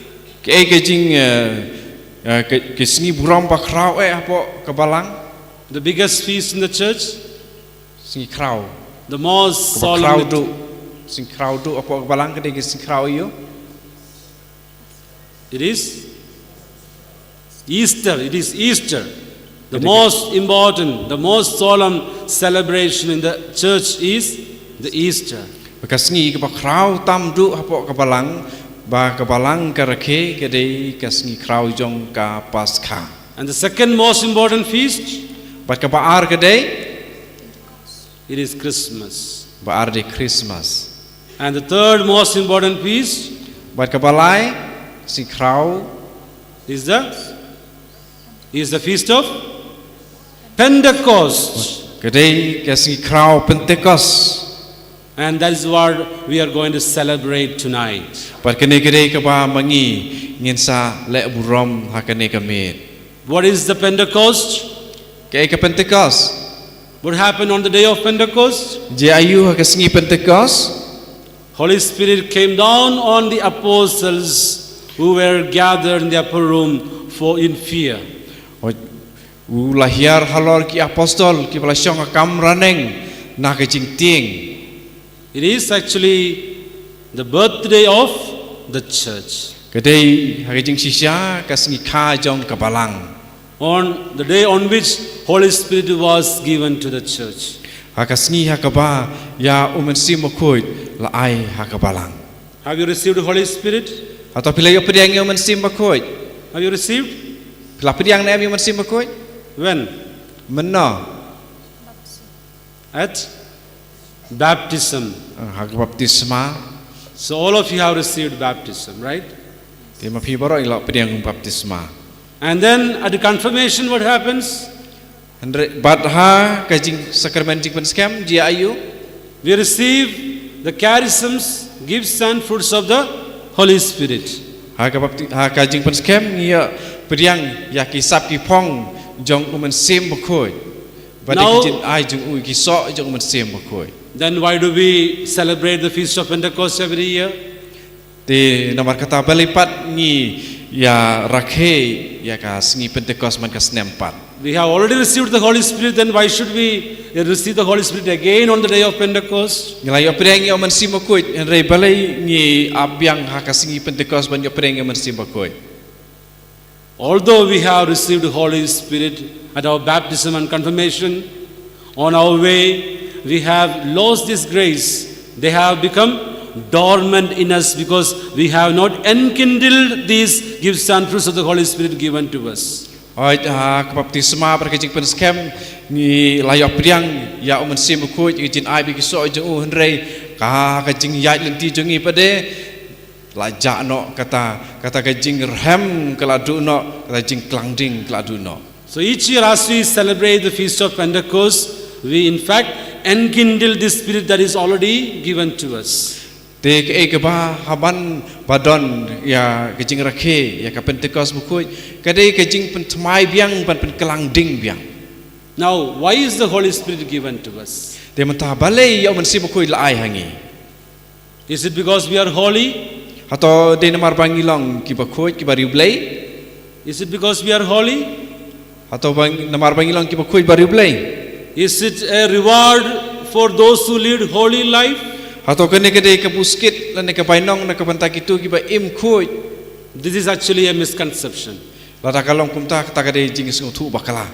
Kaei ka jing, eh, eh, ka, ka sngi burom ba khraw eh hapoh ka balang? The biggest feast in the church? Sngi khraw. The most solemn. Kaba khraw duh. Sngi khraw duh hapoh ka balang ka dei ka sngi khraw ïa u? It is Easter. It is Easter. The most important, the most solemn celebration in the church is the Easter. Ka sngi kaba khraw tam duh hapoh ka balang, ba ka balang ka rakhe, ka dei ka sngi khraw jong ka Paskha. And the second most important feast, bad kaba ar ka dei, it is Christmas. Ba ar dei Christmas. And the third most important feast, bad kaba lai, sngi khraw, is the, is the feast of Pentecost. Ka dei ka sngi khraw Pentecost. And that is what we are going to celebrate tonight. Bad kane ka dei kaba ma ngi ngin sa leh burom ha kane ka miet. What is the Pentecost? Kaei ka Pentecost? What happened on the day of Pentecost? Jia aiu ha ka sngi Pentecost? Holy Spirit came down on the apostles who were gathered in the upper room for in fear. U la hiar halor ki apostol kiba la shong ha kamra neng na ka jingtieng. It is actually the birthday of the church. Ka dei ha ka jingshisha ka sngi kha jong ka balang. On the day on which Holy Spirit was given to the church. Ha ka sngi ha kaba ïa U Mynsiem Bakhuid la ai ha ka balang. Have you received Holy Spirit? Hato phi la ïoh pdiang ïa U Mynsiem Bakhuid? Have you received? Phi la pdiang ne em ïa U Mynsiem Bakhuid? When? Mynno? At baptism. Ah, ha ka baptisma. So all of you have received baptism, right? Te ma phi baroh la pdiang baptisma. And then at the confirmation, what happens? Hynrei bad ha ka jing sakramen jingpynskhem, jia aiu? We receive the charisms, gifts and fruits of the Holy Spirit. Ha ka bapti-, ha ka jingpynskhem ngi ïa pdiang ïa ki sap ki phong jong U Mynsiem Bakhuid. Bad ki jingai jong u, ki soh jong U Mynsiem Bakhuid. Then why do we celebrate the Feast of Pentecost every year? Te namar kata balei pat ngi ïa rakhe ïa ka sngi Pentecost man ka snem pat? We have already received the Holy Spirit, then why should we receive the Holy Spirit again on the day of Pentecost? Ngi la ïoh pdiang ïa U Mynsiem Bakhuid, hynrei balei ngi ap biang ha ka sngi Pentecost ban ïoh pdiang ïa U Mynsiem Bakhuid? Although we have received Holy Spirit at our baptism and confirmation, on our way, we have lost this grace. They have become dormant in us because we have not enkindled these gifts and fruits of the Holy Spirit given to us. Hooid, ha ka baptisma bad ka jingpynskhem, ngi la ïoh pdiang ïa u Mynsiem Bakhuid, ka jingïaid bad ki soh jong u, hynrei ka, ka jingïaid lynti jong ngi pat de la jah noh, kata, kata ka jingrhem ka la duh noh, kata jingklang ding ka la duh noh. So each year as we celebrate the Feast of Pentecost, we in fact enkindle this spirit that is already given to us. Te kaei kaba hap ban ba don ïa ka jingrakhe ïa ka Pentecost bakhuid, ka dei ka jingpynthymmai biang ban pynklang ding biang. Now, why is the Holy Spirit given to us? Te mynta balei ïa u Mynsiem Bakhuid la ai ha ngi? Is it because we are holy? Hato dei namar ba ngi long kiba khuid, kiba riewblei? Is it because we are holy? Hato ba, namar ba ngi long kiba khuid, ba riewblei? Is it a reward for those who lead holy life? Hato kane ka dei ka buskit lane ka bainong na ka bynta kito kiba im khuid? This is actually a misconception. Lada ka long kumta, kata ka dei jingsngewthuh bakla.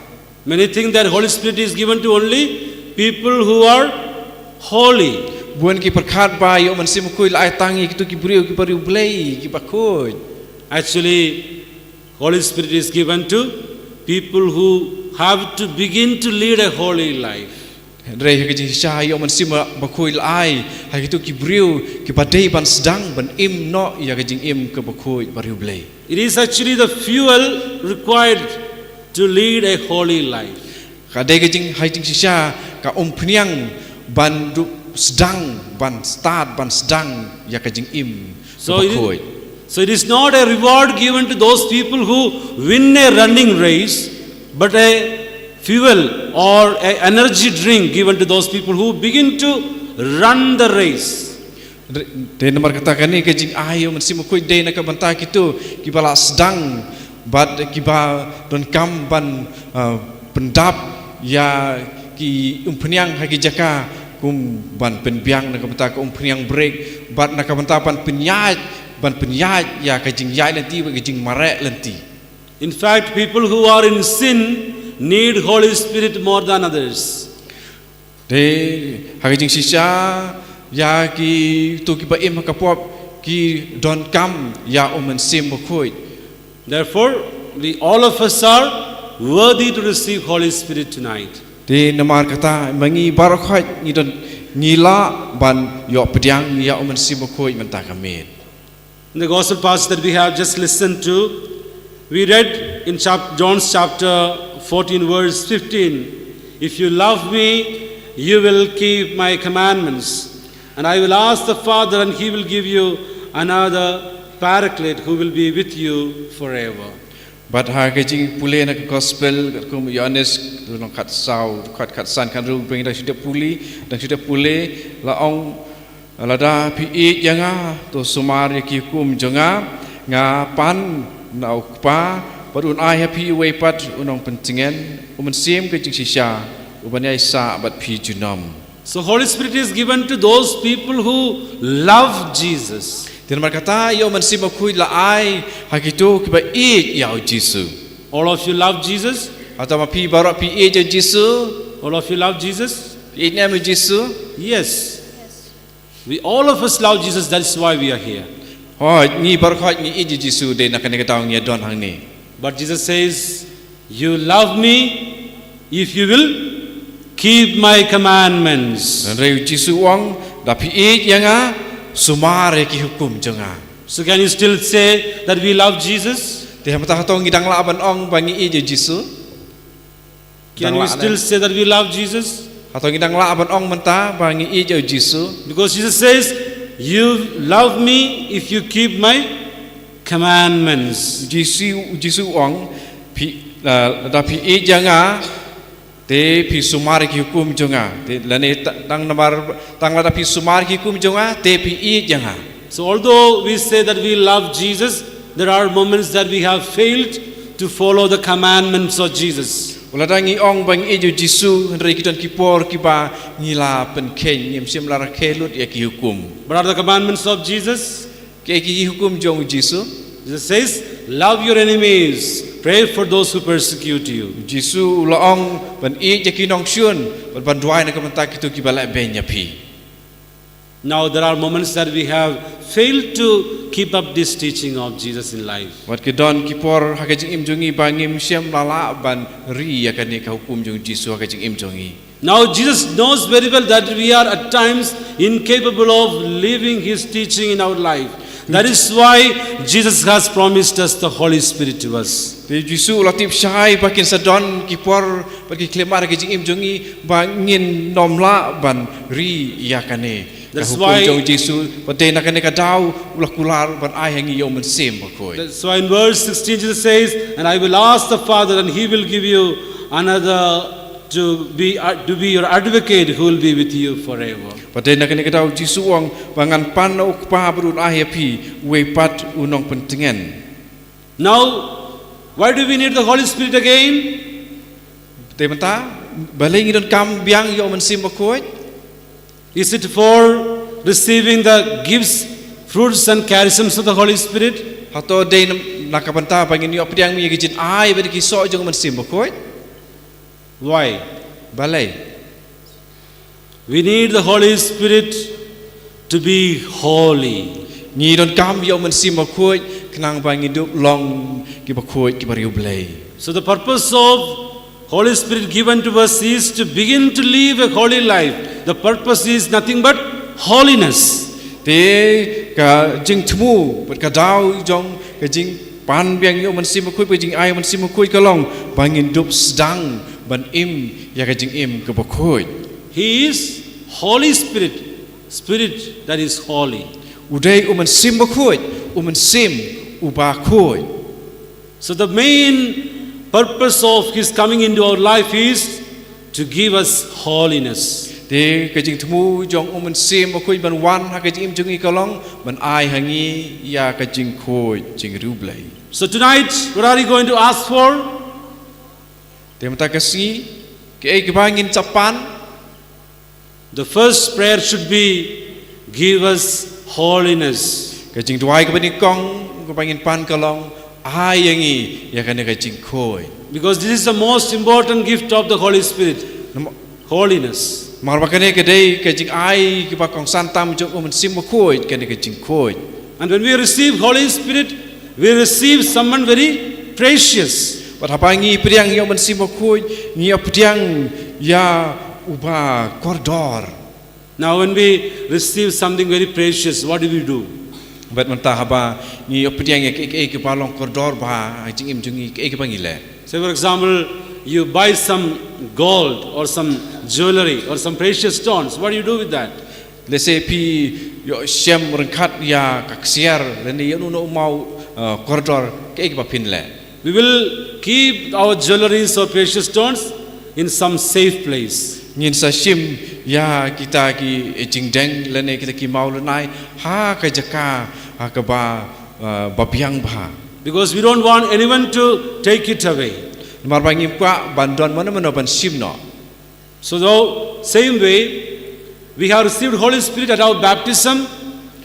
Many think that Holy Spirit is given to only people who are holy. Bun ki pyrkhat ba ïa u Mynsiem Bakhuid la ai tang ïa kito ki briew kiba riewblei, kiba khuid. Actually, Holy Spirit is given to people who have to begin to lead a holy life. Hynrei ha ka jingshisha ïa u Mynsiem Bakhuid la ai ha kito ki briew kiba dei ban sdang ban im noh ïa ka jingim kaba khuid, ba riewblei. It is actually the fuel required to lead a holy life. Ka dei ka jing, ha ka jingshisha ka umphniang ban duh sdang, ban stad, ban sdang ïa ka jingim So kaba it, khuid. So it is not a reward given to those people who win a running race, but a fuel or a energy drink given to those people who begin to run the race. Te namar kata kane ka jingai ïa u Mynsiem Bakhuid dei na ka bynta kito kiba la sdang bad kiba donkam ban, ah, pyndap ïa ki umphniang ha ki jaka kum ban pynbiang na ka bynta ka umphniang brake bad na ka bynta ban pynïaid, ban pynïaid ïa ka jingïaid lynti bad ka jingmareh lynti. In fact, people who are in sin need Holy Spirit more than others. Te ha ka jingshisha ïa kito kiba im ha ka pop ki donkam ïa u Mynsiem Bakhuid. Therefore, we, all of us are worthy to receive Holy Spirit tonight. Te namar kata ma ngi baroh khoit ngi don, ngi lah ban ïoh pdiang ïa u Mynsiem Bakhuid mynta ka miet. In the gospel passage that we have just listened to, we read in chap-, John's chapter fourteen, verse fifteen, "If you love me, you will keep my commandments. And I will ask the Father, and he will give you another paraclete who will be with you forever." Bad ha ka jingpule na ka gospel, kum Ïoannis, lynnong khatsaw, khat, khatsan, khathynriew, bad ngi dang shu dep pule, dang shu dep pule, la ong, Lada phi ïeit ïa nga, to sumar ïa ki hukum jong nga, nga pan na u Kpa, bad un ai ha phi uwei pat u nongpyntngen, u Mynsiem ka jingshisha, u ban ïaisah bad phi junom. So Holy Spirit is given to those people who love Jesus. Te namar kata ïa u Mynsiem Bakhuid la ai ha kito kiba ïeit ïa u Jisu. All of you love Jesus? Hato ma phi baroh phi ïeit ïa u Jisu? All of you love Jesus? Phi ïeit ne em ïa u Jisu? Yes. We, all of us love Jesus, that's why we are here. Hooid, ngi baroh khoit ngi ïeit ïa u Jisu, dei na kane ka daw ngi ïa don hangne. But Jesus says, "You love me if you will keep my commandments." Hynrei u Jisu u ong, da phi ïeit ïa nga, sumar ïa ki hukum jong nga. So can you still say that we love Jesus? Te ha mynta hato ngi dang lah ban ong ba ngi ïeit ïa u Jisu? Can we still say that we love Jesus? Hato ngi dang lah ban ong mynta ba ngi ïeit ïa u Jisu? Because Jesus says, "You love me if you keep my commandments." Jisu, Jisu u ong, phi, la, da phi ïeit ïa nga, te phi sumar ïa ki hukum jong nga. Te lane ta-, tang namar, tang lada phi sumar ïa ki hukum jong nga, te phi ïeit ïa nga. So although we say that we love Jesus, there are moments that we have failed to follow the commandments of Jesus. Wat lada ngi ong ba ngi ïeit ïa u Jisu, hynrei ki don ki por kiba ngi la pynkheiñ, ngim shym la rakhe lut ïa ki hukum. What are the commandments of Jesus? Kiei ki hukum jong u Jisu? Jesus says, "Love your enemies, pray for those who persecute you." U Jisu u la ong ban ïeit ïa ki nongshun, bad ban duwai na ka bynta kito kiba leh beiñ ïa phi. Now there are moments that we have failed to keep up this teaching of Jesus in life. Wat ki don ki por ha ka jingim jong ngi ba ngim shym la lah ban ri ïa kane ka hukum jong Jisu ha ka jingim jong ngi. Now Jesus knows very well that we are at times incapable of living his teaching in our life. That is why Jesus has promised us the Holy Spirit to us. Te Jisu u la tip shai ba kin sa don ki por bad ki khlem ar ha ka jingim jong ngi ba ngin ym lah ban ri ïa kane. That's why ka hukum jong Jisu, bad dei na kane ka daw u la kular ban ai ha ngi ïa u Mynsiem Bakhuid. That's why in verse sixteen Jesus says, "And I will ask the Father, and he will give you another to be, uh, to be your advocate who will be with you forever." Bad dei na kane ka daw Jisu u ong ba ngan pan na u Kpa bad un ai ha phi uwei pat u nongpyntngen. Now, why do we need the Holy Spirit again? Te mynta, balei ngi donkam biang ïa u Mynsiem Bakhuid? Is it for receiving the gifts, fruits, and charisms of the Holy Spirit? Hato dei na, na ka bynta ba ngin ïoh pdiang ïa ki jingai bad ki soh jong u Mynsiem Bakhuid? Why? Balei? We need the Holy Spirit to be holy. Ngi donkam ïa u Mynsiem Bakhuid khnang ba ngin dup long ki bakhuid, ki bariewblei. So the purpose of Holy Spirit given to us is to begin to live a holy life. The purpose is nothing but holiness. Te ka jingthmu bad ka daw jong ka jingpan biang ïa u Mynsiem Bakhuid, ka jingai u Mynsiem Bakhuid ka long ba ngin dup sdang ban im ïa ka jingim kaba khuid. He is Holy Spirit, Spirit that is holy. U dei u Mynsiem Bakhuid, u Mynsiem uba khuid. So the main purpose of his coming into our life is to give us holiness. Te ka jingthmu jong u Mynsiem Bakhuid ban wan ha ka jingim jong ngi ka long ban ai ha ngi ïa ka jingkhuid, jingriewblei. So tonight, what are you going to ask for? Te mynta ka sngi, kaei kaba ngin sa pan? The first prayer should be, "Give us holiness." Ka jingduwai kaba nyngkong kaba ngin pan ka long, ai ïa ngi ïa kane ka jingkhuid. Because this is the most important gift of the Holy Spirit. Nam- Holiness. Namar ba kane ka dei ka jingai kaba kongsan tam jong u Mynsiem Bakhuid, kane ka jingkhuid. And when we receive Holy Spirit, we receive someone very precious. Bad haba ngi pdiang ïa u Mynsiem Bakhuid, ngi ïa pdiang ïa uba kordor. Now, when we receive something very precious, what do we do? Bad mynta haba ngi ïa pdiang ïa kaei kaei kaba long kordor bha ha jingim jong ngi, kaei kaba ngi leh? Say, for example, you buy some gold or some jewelry or some precious stones. What do you do with that? Lehse phi ïoh shem ryngkat ïa ka ksiar lane ïa uno uno u maw, uh, kordor, kaei kaba phin leh? We will keep our jewelries or precious stones in some safe place. Ngin sa shim ïa kita ki jingdeng lane kita ki maw lynai ha ka jaka, ha kaba, uh, ba biang bha. Because we don't want anyone to take it away. Namar ba ngim kwah ban don mano mano ban shim noh. So the same way, we have received Holy Spirit at our baptism,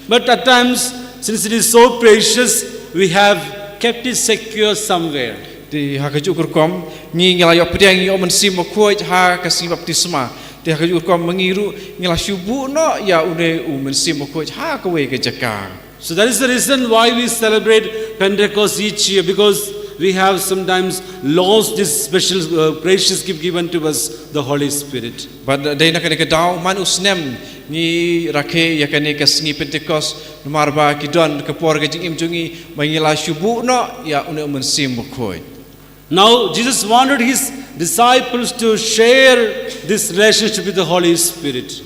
but at times, since it is so precious, we have kept it secure somewhere. Te ha kajuh ka rukom, ngi ngi la ïoh pdiang ïa u Mynsiem Bakhuid ha ka sngi baptisma. Te ha kajuh ka rukom ma ngi ruh ngi la shu buh noh ïa une u Mynsiem Bakhuid ha kawei ka jaka. So that is the reason why we celebrate Pentecost each year, because we have sometimes lost this special, uh, precious gift given to us, the Holy Spirit. Bad dei na kane ka daw man u snem ngi rakhe ïa kane ka sngi Pentecost, namar ba ki don ka por ka jingim jong ngi ba ngi la shu buh noh ïa une u Mynsiem Bakhuid. Now, Jesus wanted his disciples to share this relationship with the Holy Spirit.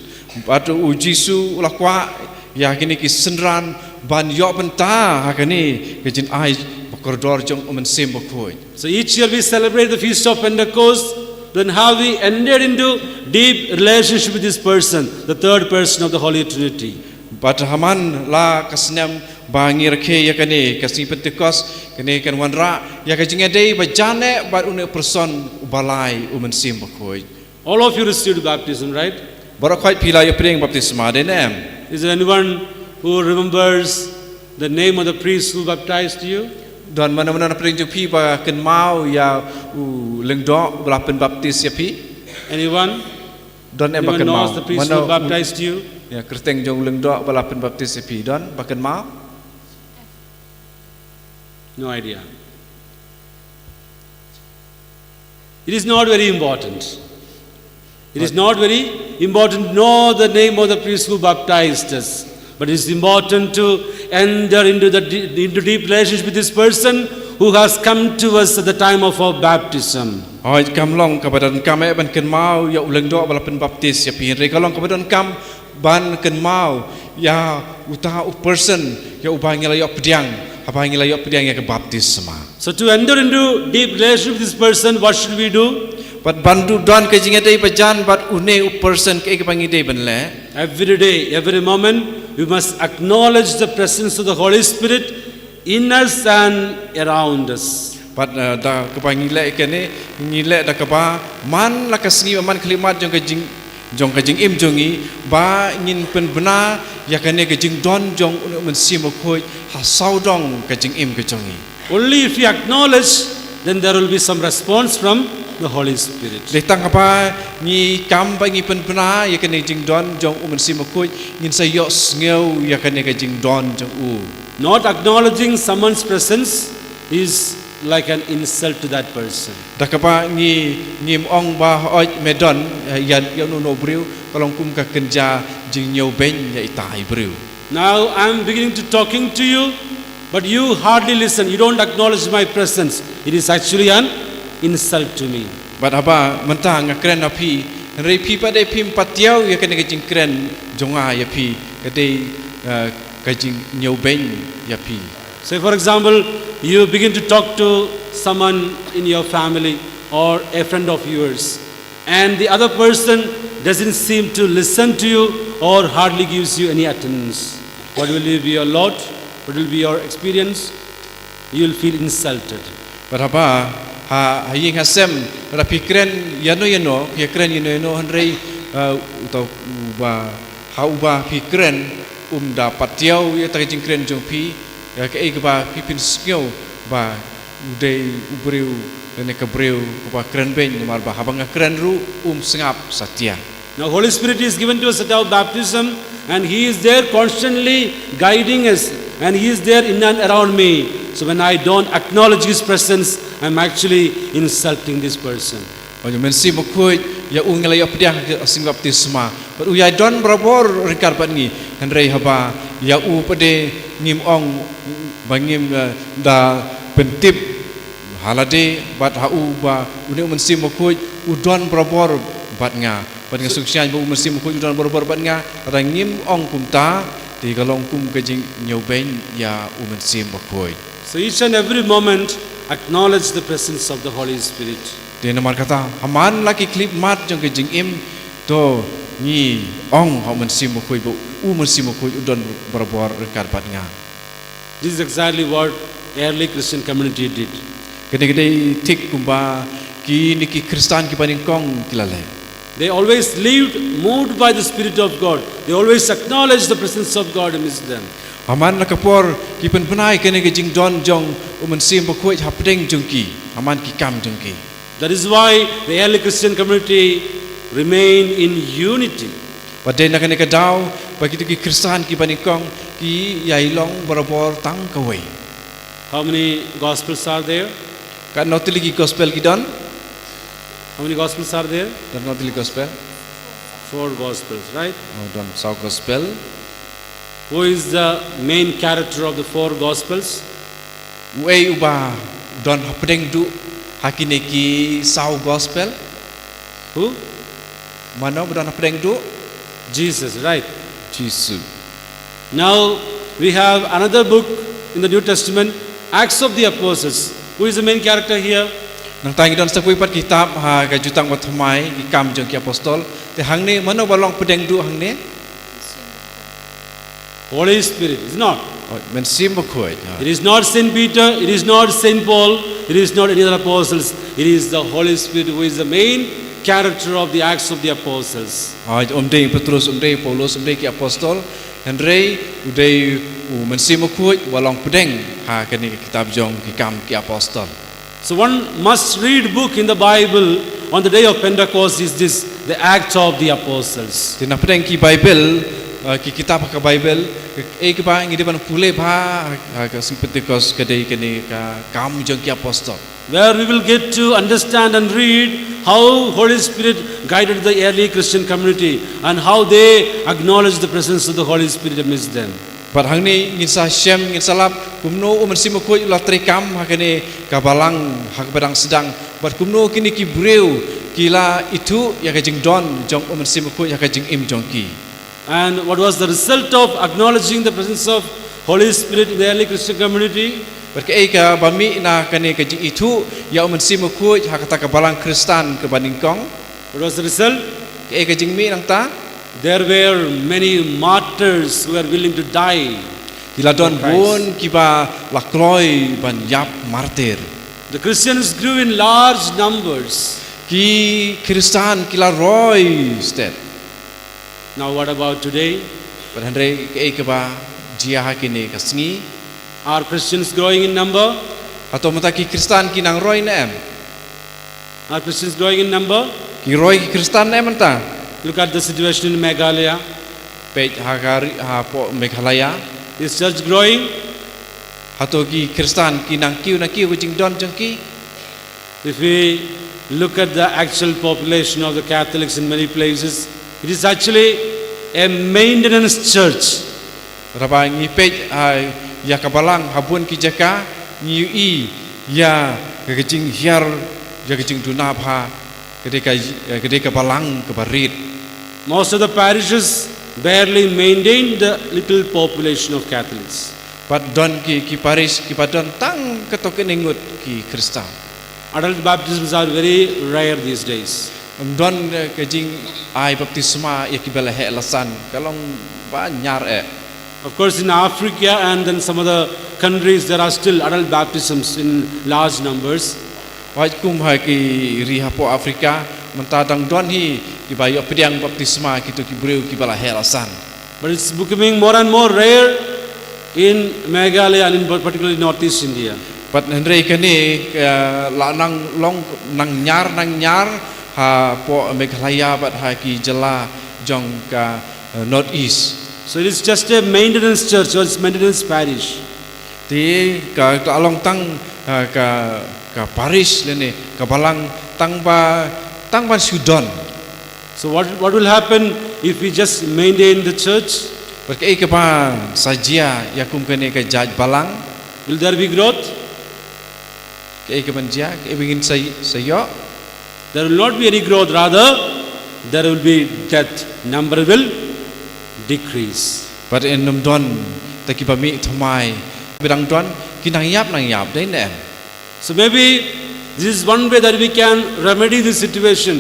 Bad u Jisu u la kwah ïa kine ki synran ban ïoh bynta ha kane ka jingai ba kordor jong u Mynsiem Bakhuid. So each year we celebrate the Feast of Pentecost, then how we entered into deep relationship with this person, the third person of the Holy Trinity. Bad ha man la ka snem ba ngi rakhe ïa kane ka sngi Pentecost, kane kan wanrah ïa ka jingïadei ba jan eh bad une u person uba lai, u Mynsiem Bakhuid. All of you received baptism, right? Baroh khoit phi la ïoh pdiang baptisma, dei ne em? Is there anyone who remembers the name of the priest who baptized you? Don mano mano na pdeng jong phi ba kynmaw ïa u lyngdoh ba la pynbaptis ïa phi? Anyone? Don em ba kynmaw? Anyone knows the priest who baptized you? Ïa, kyrteng jong u lyngdoh ba la pynbaptis ïa phi, don ba kynmaw? No idea. It is not very important. It is not very important, nor the name of the priest who baptized us. But it is important to enter into the de- into deep relationship with this person who has come to us at the time of our baptism. Hooid, kam long kaba donkam eh ban kynmaw ïa u lyngdoh ba la pynbaptis ïa phi, hynrei ka long kaba donkam ban kynmaw ïa uta u person ïa uba ngi la ïoh pdiang haba ngi la ïoh pdiang ïa ka baptisma. So to enter into deep relationship with this person, what should we do? Bad ban duh don ka jingïadei bajan bad une u person, kaei kaba ngi dei ban leh? Every day, every moment, we must acknowledge the presence of the Holy Spirit in us and around us. Bad, eh, da kaba ngi leh kane, ngi leh da kaba man la ka sngi, man khyllipmat jong ka jing jong ka jingim jong ngi, ba ngin pynbna ïa kane ka jingdon jong une u Mynsiem Bakhuid ha sawdong ka jingim ka jong ngi. Only if we acknowledge, then there will be some response from the Holy Spirit. Dei tang haba ngi kam ba ngi pynbna ïa kane ka jingdon jong u Mynsiem Bakhuid, ngin sa ïohsngew ïa kane ka jingdon jong u. Not acknowledging someone's presence is like an insult to that person. Da kaba ngi ngim ong ba, hooid me don, eh, ïa, ïa uno uno u briew, ka long kum ka kynja jingñiewbeiñ ïa ita i briew. Now I'm beginning to talking to you, but you hardly listen. You don't acknowledge my presence. It is actually an insult to me. Bad haba mynta nga kren ha phi, hynrei phi pat de phim patiaw ïa kane ka jingkren jong nga ïa phi, ka dei, eh, ka jingñiewbeiñ ïa phi. Say, for example, you begin to talk to someone in your family or a friend of yours, and the other person doesn't seem to listen to you or hardly gives you any attendance. What will be your lot? What will be your experience? You will feel insulted. Bad haba ha, ha ïing ha sem, lada phi kren ïano ïano, phi kren ïano ïano, hynrei, eh, uta uba, ha uba phi kren um da patiaw ïa kata ka jingkren jong phi, ïa kaei kaba phi pynsngew ba u dei u briew lane ka briew kaba kren beiñ, namar ba haba nga kren ruh um sngap satia. Now, Holy Spirit is given to us at our baptism, and He is there constantly guiding us, and He is there in and around me. So when I don't acknowledge His presence, I'm actually insulting this person. Bad u Mynsiem Bakhuid, ïa u ngi la ïoh pdiang ha ka sngi baptisma. Bad u ïai don barabor ryngkat bad ngi. Hynrei haba ïa u pat de ngim ong ba ngim, eh, da pyntip ha lade bad ha u ba une u Mynsiem Bakhuid u don barabor bad nga. Bad nga sngewsih ba u Mynsiem Bakhuid u don barabor bad nga. Lada ngim ong kumta, te ka long kum ka jingñiewbeiñ ïa u Mynsiem Bakhuid. So each and every moment, acknowledge the presence of the Holy Spirit. Te namar kata, ha man la ki khyllipmat jong ka jingim, to ngi ong ha u Mynsiem Bakhuid ba u Mynsiem Bakhuid u don barabor ryngkat bad nga. This is exactly what early Christian community did. Kane ka dei thik kumba kine ki Khristan kiba nyngkong ki la leh. They always lived moved by the Spirit of God. They always acknowledged the presence of God amidst them. Ha man la ka por ki pynbna ïa kane ka jingdon jong u Mynsiem Bakhuid hapdeng jong ki, ha man ki kam jong ki. That is why the early Christian community remain in unity. Bad dei na kane ka daw ba kito ki Khristan kiba nyngkong ki ïai long barabor tang kawei. How many gospels are there? Katno tylli ki gospel ki don? How many gospels are there? Don katno tylli gospel? Four gospels, right? Oh, don saw gospel. Who is the main character of the four gospels? Uei uba don hapdeng duh ha kine ki saw gospel? Who? Mano ba don hapdeng duh? Jesus, right? Jisu. Now we have another book in the New Testament, Acts of the Apostles. Who is the main character here? Nangta ngi don sa kawei pat kitab ha ka Jutang Bathymmai, Ki Kam jong ki Apostol. Te hangne mano ba long pdeng duh hangne? Holy Spirit, is not. Oh, Mynsiem Bakhuid. It is not Saint Peter, it is not Saint Paul, it is not any other apostles. It is the Holy Spirit who is the main character of the Acts of the Apostles. Hooid, um dei Petrus, um dei Paulus, um dei ki apostol. Hynrei u dei u Mynsiem Bakhuid uba long pdeng ha kane ka kitab jong Ki Kam ki Apostol. So one must read book in the Bible on the day of Pentecost is this, the Acts of the Apostles. Te na pdeng ki Bible, Uh, ki kitab ha ka Bible, eh, kaba ngi dei ban pule bha ha, ha ka sngi Pentecost ka dei kane ka Kam jong ki Apostol. Where we will get to understand and read how Holy Spirit guided the early Christian community and how they acknowledged the presence of the Holy Spirit amidst them. Bad hangne ngin sa shem, ngin sa lap kumno U Mynsiem Bakhuid u la treikam ha kane ka balang ha kaba dang sdang. Bad kumno kine ki briew ki la ithuh ïa ka jingdon jong U Mynsiem Bakhuid ha ka jingim jong ki. And what was the result of acknowledging the presence of Holy Spirit in the early Christian community? Bad kaei kaba mih na kane ka jingithuh ïa U Mynsiem Bakhuid ha kata ka balang Khristan kaba nyngkong. What was the result? Kaei ka jingmih nangta? There were many martyrs who were willing to die for Christ. Ki la don bun kiba la kloi ban ïap martir. The Christians grew in large numbers. Ki Khristan ki la roi stet. Now what about today? Bad hynrei kaei kaba jia ha kine ka sngi? Are Christians growing in number? Hato mynta ki Khristan ki nang roi ne em? Are Christians growing in number? Ki roi ki Khristan ne em mynta? Look at the situation in Meghalaya. Peit ha ka ri, hapoh Meghalaya. Is church growing? Hato ki Khristan ki nang kiew na kiew ka jingdon jong ki? If we look at the actual population of the Catholics in many places, it is actually a maintenance church. Lada ngi peit, ah, ïa ka balang ha bun ki jaka, ngi ïohi ïa ka jinghiar, ïa ka jingduna bha, ka dei ka, ka dei ka balang kaba rit. Most of the parishes barely maintain the little population of Catholics. Bad don ki, ki parish kiba don tang katto katne ngut ki Khristan. Adult baptisms are very rare these days. Ym don, eh, ka jingai baptisma ïa kiba la heh la san, ka long ba ñiar eh. Of course, in Africa and then some other countries, there are still adult baptisms in large numbers. Wat kum ha ki ri hapoh Afrika, mynta dang don hi kiba ïoh pdiang baptisma kito ki briew kiba la heh la san. But it's becoming more and more rare in Meghalaya and in particularly Northeast India. Bad hynrei kane, eh, la nang long nang ñiar nang ñiar hapoh Meghalaya bad ha ki jylla jong ka, eh, Northeast. So it is just a maintenance church or it's maintenance parish. Te ka, ka long tang, eh, ka, ka parish lane ka balang tang ba, tang ban shu don. So what, what will happen if we just maintain the church? Bad kaei kaba sa jia ïa kum kane ka jait balang? Will there be growth? Kaei kaban jia, kaei ba ngin sa, sa ïoh? There will not be any growth, rather, there will be death. Number will decrease. Bad yn ym don te kiba mih thymmai, ba dang don ki nang ïap nang ïap, dei ne em? So maybe this is one way that we can remedy this situation.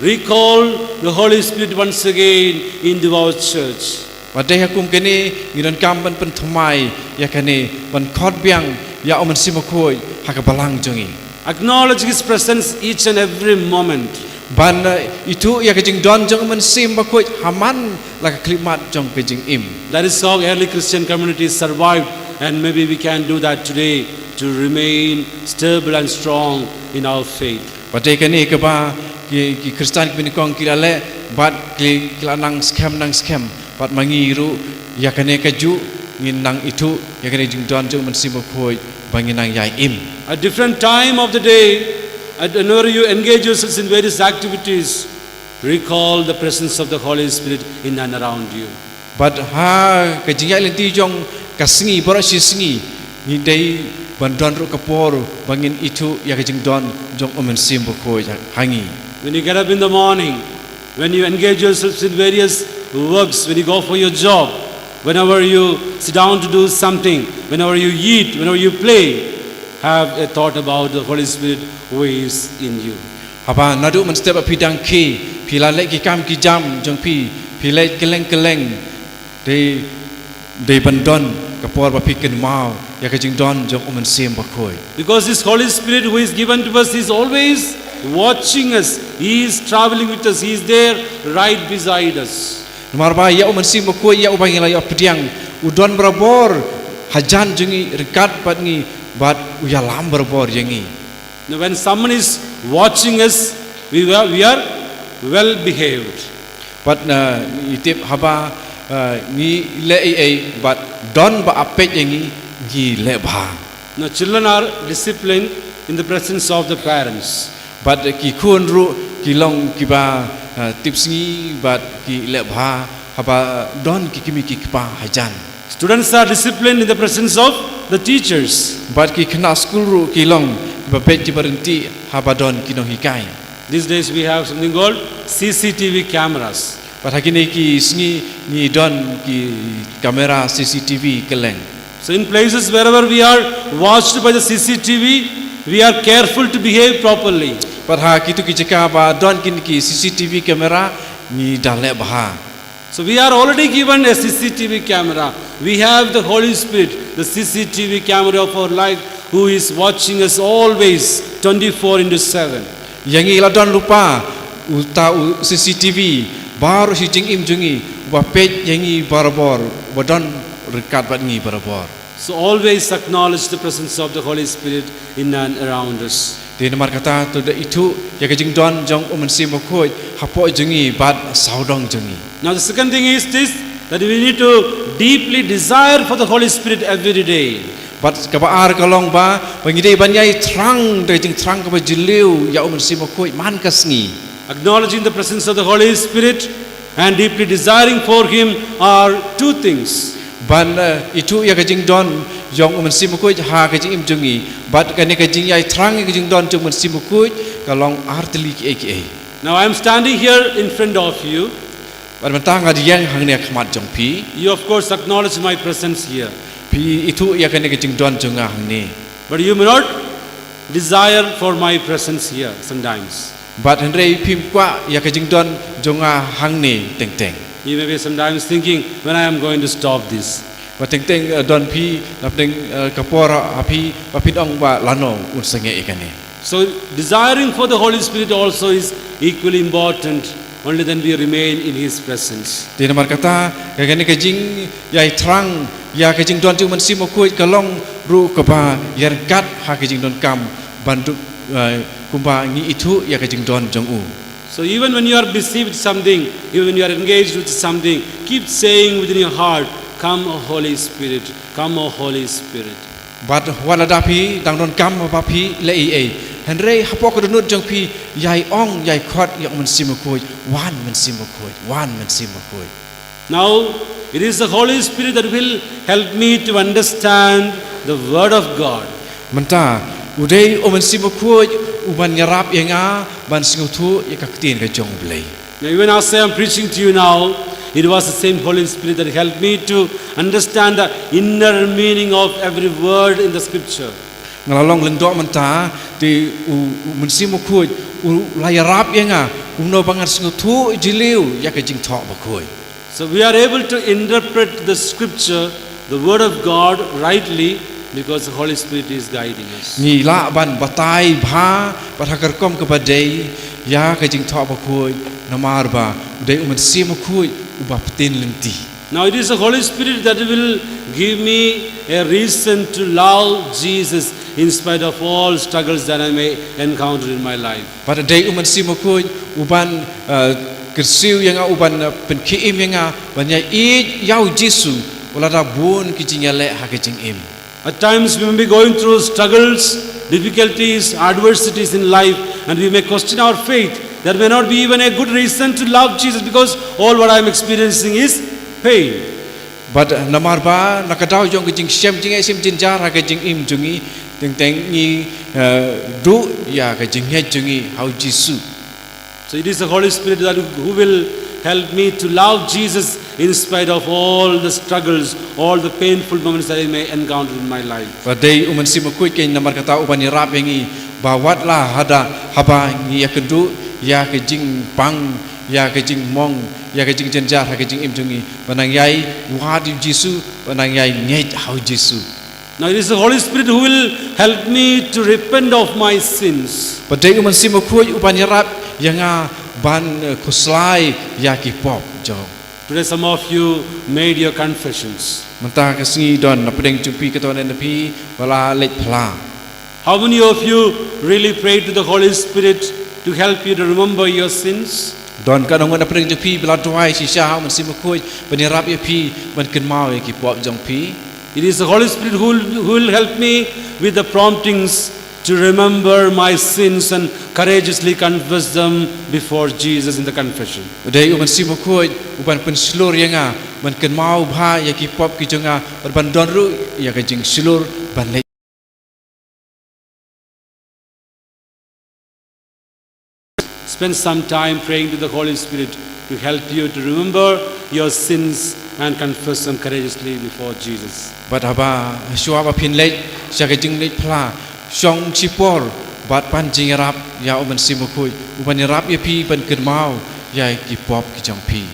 Recall the Holy Spirit once again into our church. Wat dei ha kum kane, ngi donkam ban pynthymmai ïa kane, ban khot biang ïa U Mynsiem Bakhuid ha ka balang jong ngi. Acknowledge His presence each and every moment. Ban, eh, ithuh ïa ka jingdon jong U Mynsiem Bakhuid ha man la ka khyllipmat jong ka jingim. That is how early Christian communities survived, and maybe we can do that today to remain stable and strong in our faith. Bad dei kane kaba ki, ki Khristan kiba nyngkong ki la leh, bad ki, ki la nang skhem, nang skhem. Bad ma ngi ruh, ïa kane kajuh, ngin nang ithuh ïa kane jingdon jong U Mynsiem Bakhuid, ba ngin nang ïai im. At different time of the day, at whenever you engage yourselves in various activities, recall the presence of the Holy Spirit in and around you. Bad ha ka jingïaid lynti jong ka sngi, baroh shi sngi, ngi dei ban don ruh ka por ba ngin ithuh ïa ka jingdon jong U Mynsiem Bakhuid ha ngi. When you get up in the morning, when you engage yourselves in various works, when you go for your job, whenever you sit down to do something, whenever you eat, whenever you play, have a thought about the Holy Spirit who is in you. Haba naduh mynstep ba phi dang khie, phi la leh ki kam ki jam jong phi, phi leh kylleng kylleng, dei, dei ban don ka por ba phi kynmaw ïa ka jingdon jong U Mynsiem Bakhuid. Because this Holy Spirit who is given to us is always watching us. He is traveling with us. He is there right beside us. Namar ba ïa U Mynsiem Bakhuid, ïa uba ngi la ïoh pdiang, u don barabor hajan jong ngi, ryngkat bad ngi, bad u ïalam barabor ïa ngi. Now, when someone is watching us, we are, we are well behaved. Bad, uh, ngi tip haba Uh, ngi leh ei ei bad don ba ap peit ïa ngi, ngi leh bha. Now, children are disciplined in the presence of the parents. Bad ki khun ruh ki long kiba uh, tipsngi bad ki leh bha haba don ki kmie ki kpa hajan. Students are disciplined in the presence of the teachers. Bad ki khynnah skul ruh ki long kiba peit kiba ryntih haba don ki nonghikai. These days we have something called C C T V cameras. Bad ha kine ki sngi ngi don ki kamera C C T V kylleng. So in places wherever we are watched by the C C T V, we are careful to behave properly. Bad ha kito ki jaka ba don kine ki C C T V kamera, ngi da leh bha. So we are already given a C C T V camera. We have the Holy Spirit, the C C T V camera of our life, who is watching us always twenty-four into seven. Ïa ngi la don lypa uta u C C T V baroh shi jingim jong ngi, uba peit ïa ngi barabor, uba don ryngkat bad ngi barabor. So always acknowledge the presence of the Holy Spirit in and around us. Te namar kata to da ithuh ïa ka jingdon jong U Mynsiem Bakhuid hapoh jong ngi bad sawdong jong ngi. Now the second thing is this, that we need to deeply desire for the Holy Spirit every day. Bad kaba ar ka long ba, ba ngi dei ban ïai thrang da ka jingthrang kaba jylliew ïa U Mynsiem Bakhuid man ka sngi. Acknowledging the presence of the Holy Spirit and deeply desiring for Him are two things. Ban uh, ithuh ïa ka jingdon jong U Mynsiem Bakhuid ha ka jingim jong ngi. Bad kane ka jingïai thrang ïa ka jingdon jong U Mynsiem Bakhuid ka long ar tylli kiei kiei. Now I am standing here in front of you. Bad mynta nga ïeng hangne ha khmat jong phi. You of course acknowledge my presence here. Phi ithuh ïa kane ka jingdon jong nga hangne. But you may not desire for my presence here sometimes. Bad hynrei phim kwah ïa ka jingdon jong nga hangne teng teng. You may be sometimes thinking, "When I am going to stop this?" Bad teng teng uh, don phi, na teng uh, ka por ha phi, ba phin ong ba lano un sangeh ïa kane. So desiring for the Holy Spirit also is equally important. Only then we remain in His presence. Te namar kata, ka kane ka jingïai thrang ïa ka jingdon jong U Mynsiem Bakhuid ka long ruh kaba ïaryngkat ha ka jingdonkam ban dup uh, kumba ngi ithuh ïa ka jingdon jong u. So even when you are busy with something, even when you are engaged with something, keep saying within your heart, "Come, O Holy Spirit, come, O Holy Spirit." Bad wat lada phi dang donkam ba phi leh ei ei, hynrei hapoh ka dohnud jong phi ïai ong, ïai khot ïa U Mynsiem Bakhuid, "Wan Mynsiem Bakhuid, wan Mynsiem Bakhuid." Now, it is the Holy Spirit that will help me to understand the Word of God. Mynta u dei U Mynsiem Bakhuid uban ïarap ïa nga ban sngewthuh ïa ka ktien ka jong U Blei. Now, even as I am preaching to you now, it was the same Holy Spirit that helped me to understand the inner meaning of every word in the scripture. Nga la long lyngdoh mynta, te u, U Mynsiem Bakhuid u la ïarap ïa nga kumno ba ngan sngewthuh jylliew ïa ka Jingthoh Bakhuid. So we are able to interpret the scripture, the word of God, rightly because the Holy Spirit is guiding us. Ngi lah ban batai bha bad ha ka rukom kaba dei ïa ka Jingthoh Bakhuid namar ba u dei U Mynsiem Bakhuid uba pyntin lynti. Now it is the Holy Spirit that will give me a reason to love Jesus in spite of all struggles that I may encounter in my life. Bad u dei U Mynsiem Bakhuid uban uh, kyrsiew ïa nga, uban uh, pynkhie im ïa nga ban ïa ïeit ïa U Jisu wat lada bun ki jingïaleh ha ka jingim. At times we may be going through struggles, difficulties, adversities in life, and we may question our faith. There may not be even a good reason to love Jesus because all what I am experiencing is pain. Bad namar ba na ka daw jong ka jingshem jingeh shem jynjar ha ka jingim jong ngi, teng teng ngi uh, duh ïa ka jingngeit jong ngi ha U Jisu. So it is the Holy Spirit that who will help me to love Jesus in spite of all the struggles, all the painful moments that I may encounter in my life. Ba dei U Mynsiem Bakhuid keiñ namar kata uban ïarap ïa ngi ba wat la hada haba ngi ïakynduh ïa ka jingpang, ïa ka jingmong, ïa ka jingjynjar ha ka jingim jong ngi, ban nang ïai wad ïa U Jisu, ban nang ïai ngeit ha U Jisu. Now it is the Holy Spirit who will help me to repent of my sins. Ba dei U Mynsiem Bakhuid uban ïarap ïa nga ban uh, khuslai ïa ki pop jong. Today some of you made your confessions. Mynta ka sngi don na pdeng jong phi katto katne na phi ba la leit phla. How many of you really prayed to the Holy Spirit to help you to remember your sins? Don katno ngut na pdeng jong phi ba la duwai shisha ha u Mynsiem Bakhuid ban ïarap ïa phi ban kynmaw ïa ki pop jong phi? It is the Holy Spirit who will, who will help me with the promptings to remember my sins and courageously confess them before Jesus in the confession. U dei u Mynsiem Bakhuid u ban pynshlur ïa nga ban kynmaw bha ïa ki pop ki jong nga, bad ban don ruh ïa ka jingshlur ban leit. Spend some time praying to the Holy Spirit to help you to remember your sins and confess them courageously before Jesus. Bad haba, shuwa ba phin leit sha ka jingleit phla, shong shipor bad pan jingïarap ïa u Mynsiem Bakhuid u ban ïarap ïa phi ban kynmaw ïa ki pop ki jong phi.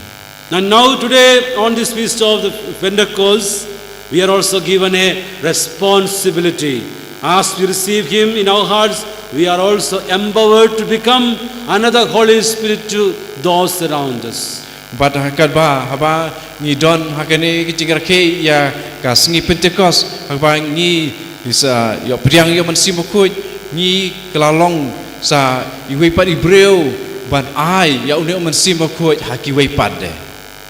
And now today, on this feast of the Pentecost, we are also given a responsibility. As we receive Him in our hearts, we are also empowered to become another Holy Spirit to those around us. Bad ha katba, haba ngi don ha kane ka jingrakhe ïa ka sngi Pentecost, haba ngi, ngi sa ïoh pdiang ïa u Mynsiem Bakhuid, ngi kylla long sa iwei pat i briew ban ai ïa une u Mynsiem Bakhuid ha kiwei pat de.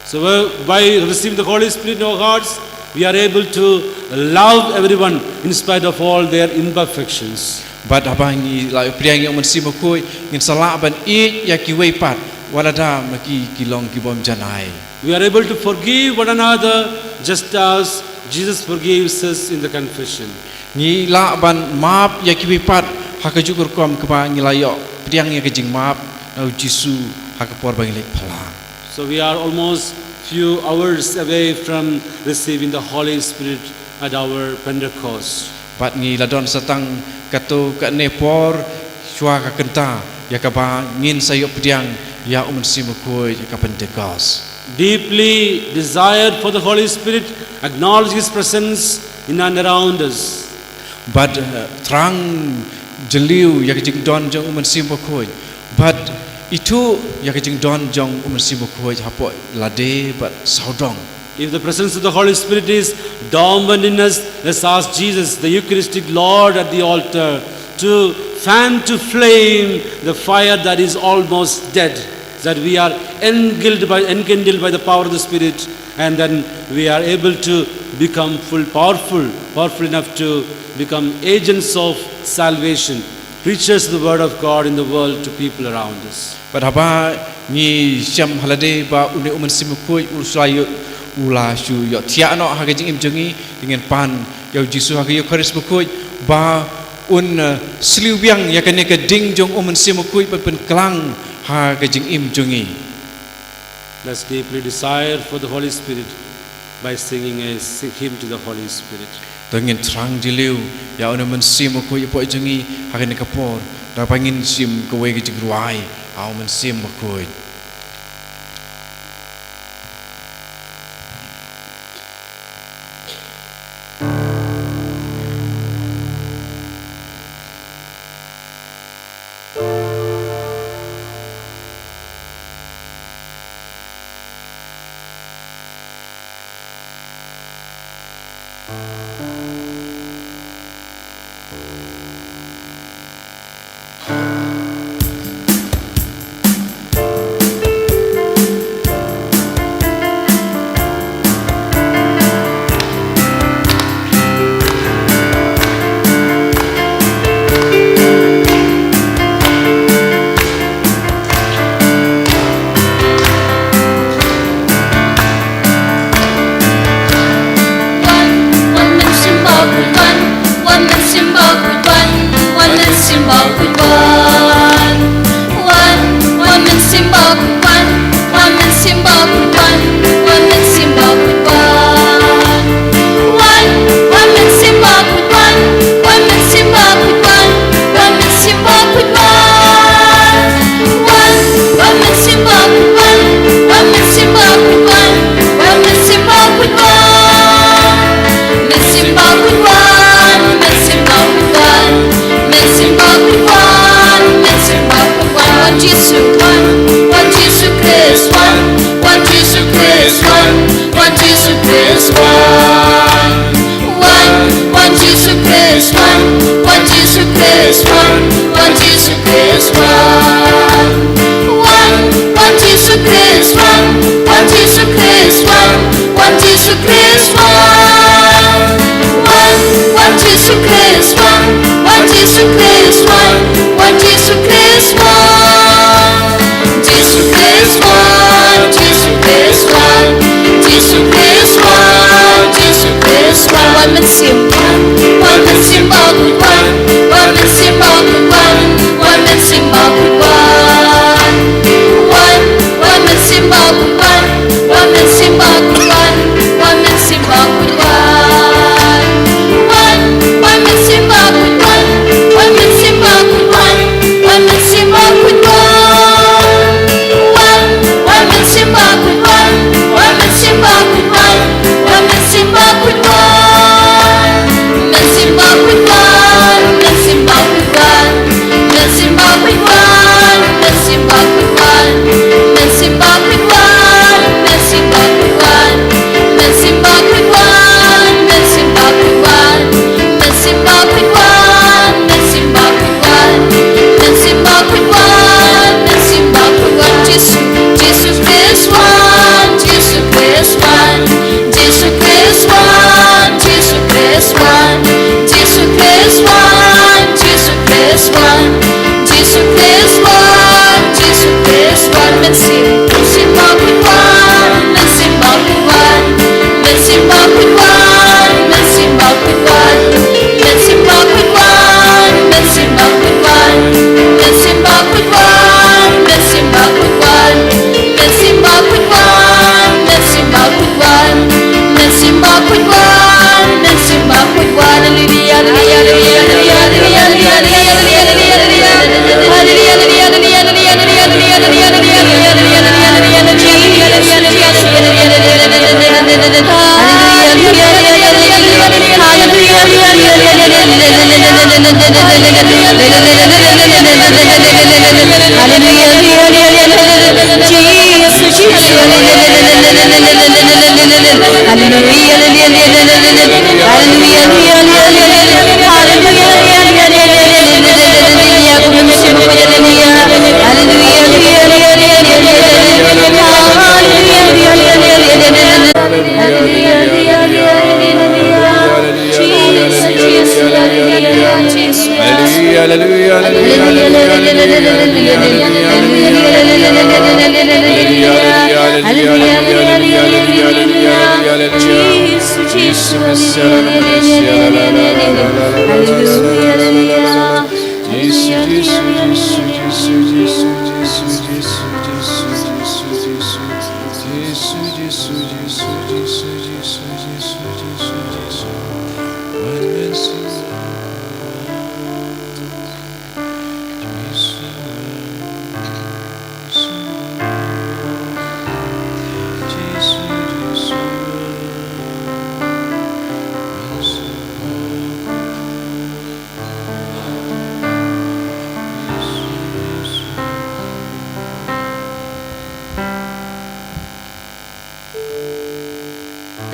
So, uh, by receiving the Holy Spirit in our hearts, we are able to love everyone in spite of all their imperfections. Bad haba ngi la pdiang ïa u Mynsiem Bakhuid, ngin sa lah ban ïeit ïa kiwei pat, wat lada ma ki ki long ki bym janai. We are able to forgive one another just as Jesus forgives us in the confession. Ngi lah ban map ïa kiwei pat ha kajuh ka rukom kaba ngi la ïoh pdiang ïa ka jingmap na u Jisu ha ka por ba ngi leit phla. So we are almost few hours away from receiving the Holy Spirit at our Pentecost. Bad ngi la don sa tang katto katne por shuwa ka kynta ïa kaba ngin sa ïoh pdiang ïa u Mynsiem Bakhuid ïa ka Pentecost. Deeply desired for the Holy Spirit, acknowledge His presence in and around us. Bad, eh, thrang jylliew ïa ka jingdon jong u Mynsiem Bakhuid. Bad ithuh ïa ka jingdon jong u Mynsiem Bakhuid hapoh lade bad sawdong. If the presence of the Holy Spirit is dormant in us, let's ask Jesus, the Eucharistic Lord at the altar, to fan to flame the fire that is almost dead, that we are enkindled by, enkindled by the power of the Spirit, and then we are able to become full, powerful, powerful enough to become agents of salvation, preachers of the word of God in the world to people around us. Bad haba ngi shem ha lade ba une u Mynsiem Bakhuid u la shu ïoh, u la shu ïoh thiah noh ha ka jingim jong ngi, te ngin pan ïa u Jisu ha ka Eukharist Bakhuid ba un, eh, sliew biang ïa kane ka ding jong u Mynsiem Bakhuid ban pynklang ha ka jingim jong ngi. Let's deeply desire for the Holy Spirit by singing a si-, hymn to the Holy Spirit. To ngin thrang jylliew ïa une u Mynsiem Bakhuid hapoh jong ngi ha kane ka por, da ba ngin shim kawei ka jingrwai ha u Mynsiem Bakhuid. One, one Mynsiem Bakhuid, one, one Mynsiem Bakhuid, one, one Mynsiem Bakhuid, one. One, one Mynsiem Bakhuid, one, one Mynsiem Bakhuid, one, one Mynsiem Bakhuid, one. One, one Mynsiem Bakhuid, one, one Mynsiem Bakhuid, one, one Mynsiem Bakhuid, one. One, one Mynsiem Bakhuid, one, one Mynsiem Bakhuid, one, one Mynsiem Bakhuid, one. Mynsiem Bakhuid, one, Mynsiem Bakhuid, one.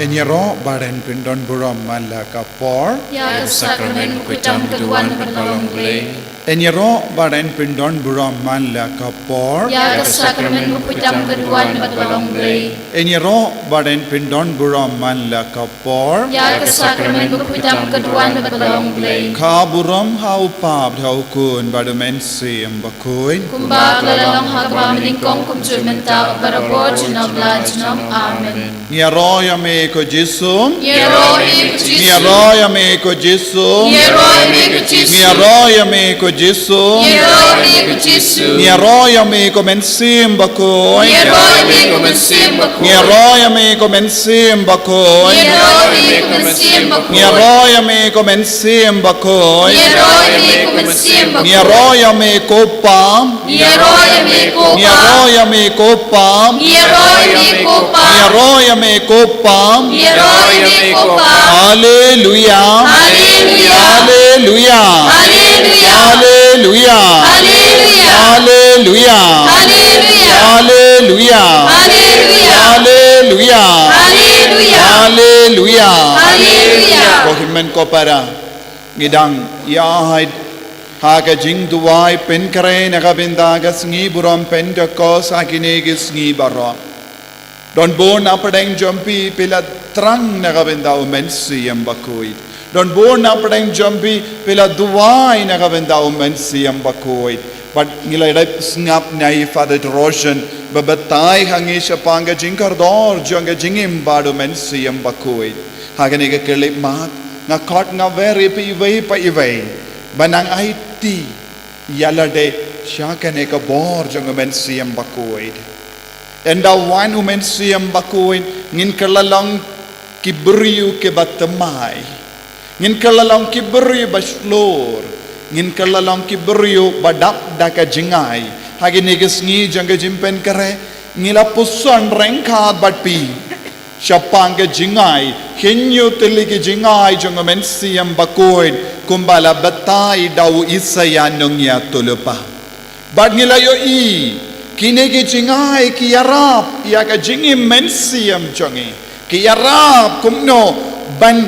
Yn ïaroh ba ren pyndon burom man la ka por. Ïa ka sakramen ba pyrshang ka duwan bad ka long Blei. Yn ïaroh ba ren pyndon burom man la ka por. Ïa ka sakramen ba pyrshang ka duwan bad ka long Blei. Yn ïaroh ba ren pyndon burom man la ka por. Ïa ka sakramen ba pyrshang ka duwan bad ka long Blei. Ka burom ha u Kpa bad ha u Khun bad u Mynsiem Bakhuid. Kumba ka la long ha kaba nyngkong, kumjuh mynta, barabor, junom la junom. Amen. Ngi ïaroh ïa me ko Jisu. Ngi ïaroh ïa me ko Jisu. Ngi ïaroh ïa me ko Jisu. Ngi ïaroh ïa me ko Jisu. Ngi ïaroh ïa me ko Mynsiem Bakhuid. Ngi ïaroh ïa me ko Mynsiem Bakhuid. Ngi ïaroh ïa me ko Mynsiem Bakhuid. Ngi ïaroh ïa me ko Mynsiem Bakhuid. Ngi ïaroh ïa me ko Mynsiem Bakhuid. Ngi ïaroh ïa me ko Mynsiem Bakhuid. Ngi ïaroh ïa me ko Mynsiem Bakhuid. Ngi ïaroh ïa me ko Kpa. Ngi ïaroh ïa me ko Kpa. Ngi ïaroh ïa me ko Kpa. Ngi ïaroh ïa me ko Kpa. Ngi ïaroh ïa me ko Kpa. Ngi ïaroh ïa me ko Kpa. Haleluia. Haleluia. Haleluia. Haleluia. Haleluia. Haleluia. Haleluia. Haleluia. Haleluia. Haleluia. Haleluia. Haleluia. Ko hynmen ko para, ngi dang ïaid ha ka jingduwai pynkhreh na ka bynta ka sngi burom Pentekost ha kine ki sngi baroh. Don bun na pdeng jong phi, phi la thrang na ka bynta u Mynsiem Bakhuid. Don bun na pdeng jong phi, phi la duwai na ka bynta u Mynsiem Bakhuid. Bad ngi la dep sngap na i Father Roshan ba batai ha ngi shaphang ka jingkordor jong ka jingim bad u Mynsiem Bakhuid. Ha kane ka khyllipmat, nga khot nga wer ïa phi iwei pa iwei ba nang aiti ïa lade sha kane ka bor jong u Mynsiem Bakhuid. Ynda wan u Mynsiem Bakhuid, ngin kylla long ki briew kiba thymmai. Ngin kylla long ki briew ba shlur. Ngin kylla long ki briew ba dap da ka jingai. Ha kine ki sngi jong ka jingpynkhreh, ngi la puson ryngkat bad phi shaphang ka jingai, hynñiew tylli ki jingai jong u Mynsiem Bakhuid, kumba la batai da u Isaïah nongïathuhlypa. Bad ngi la ïohi, kine ki jingai ki ïarap ïa ka jingim mynsiem jong ngi. Ki ïarap kumno ban,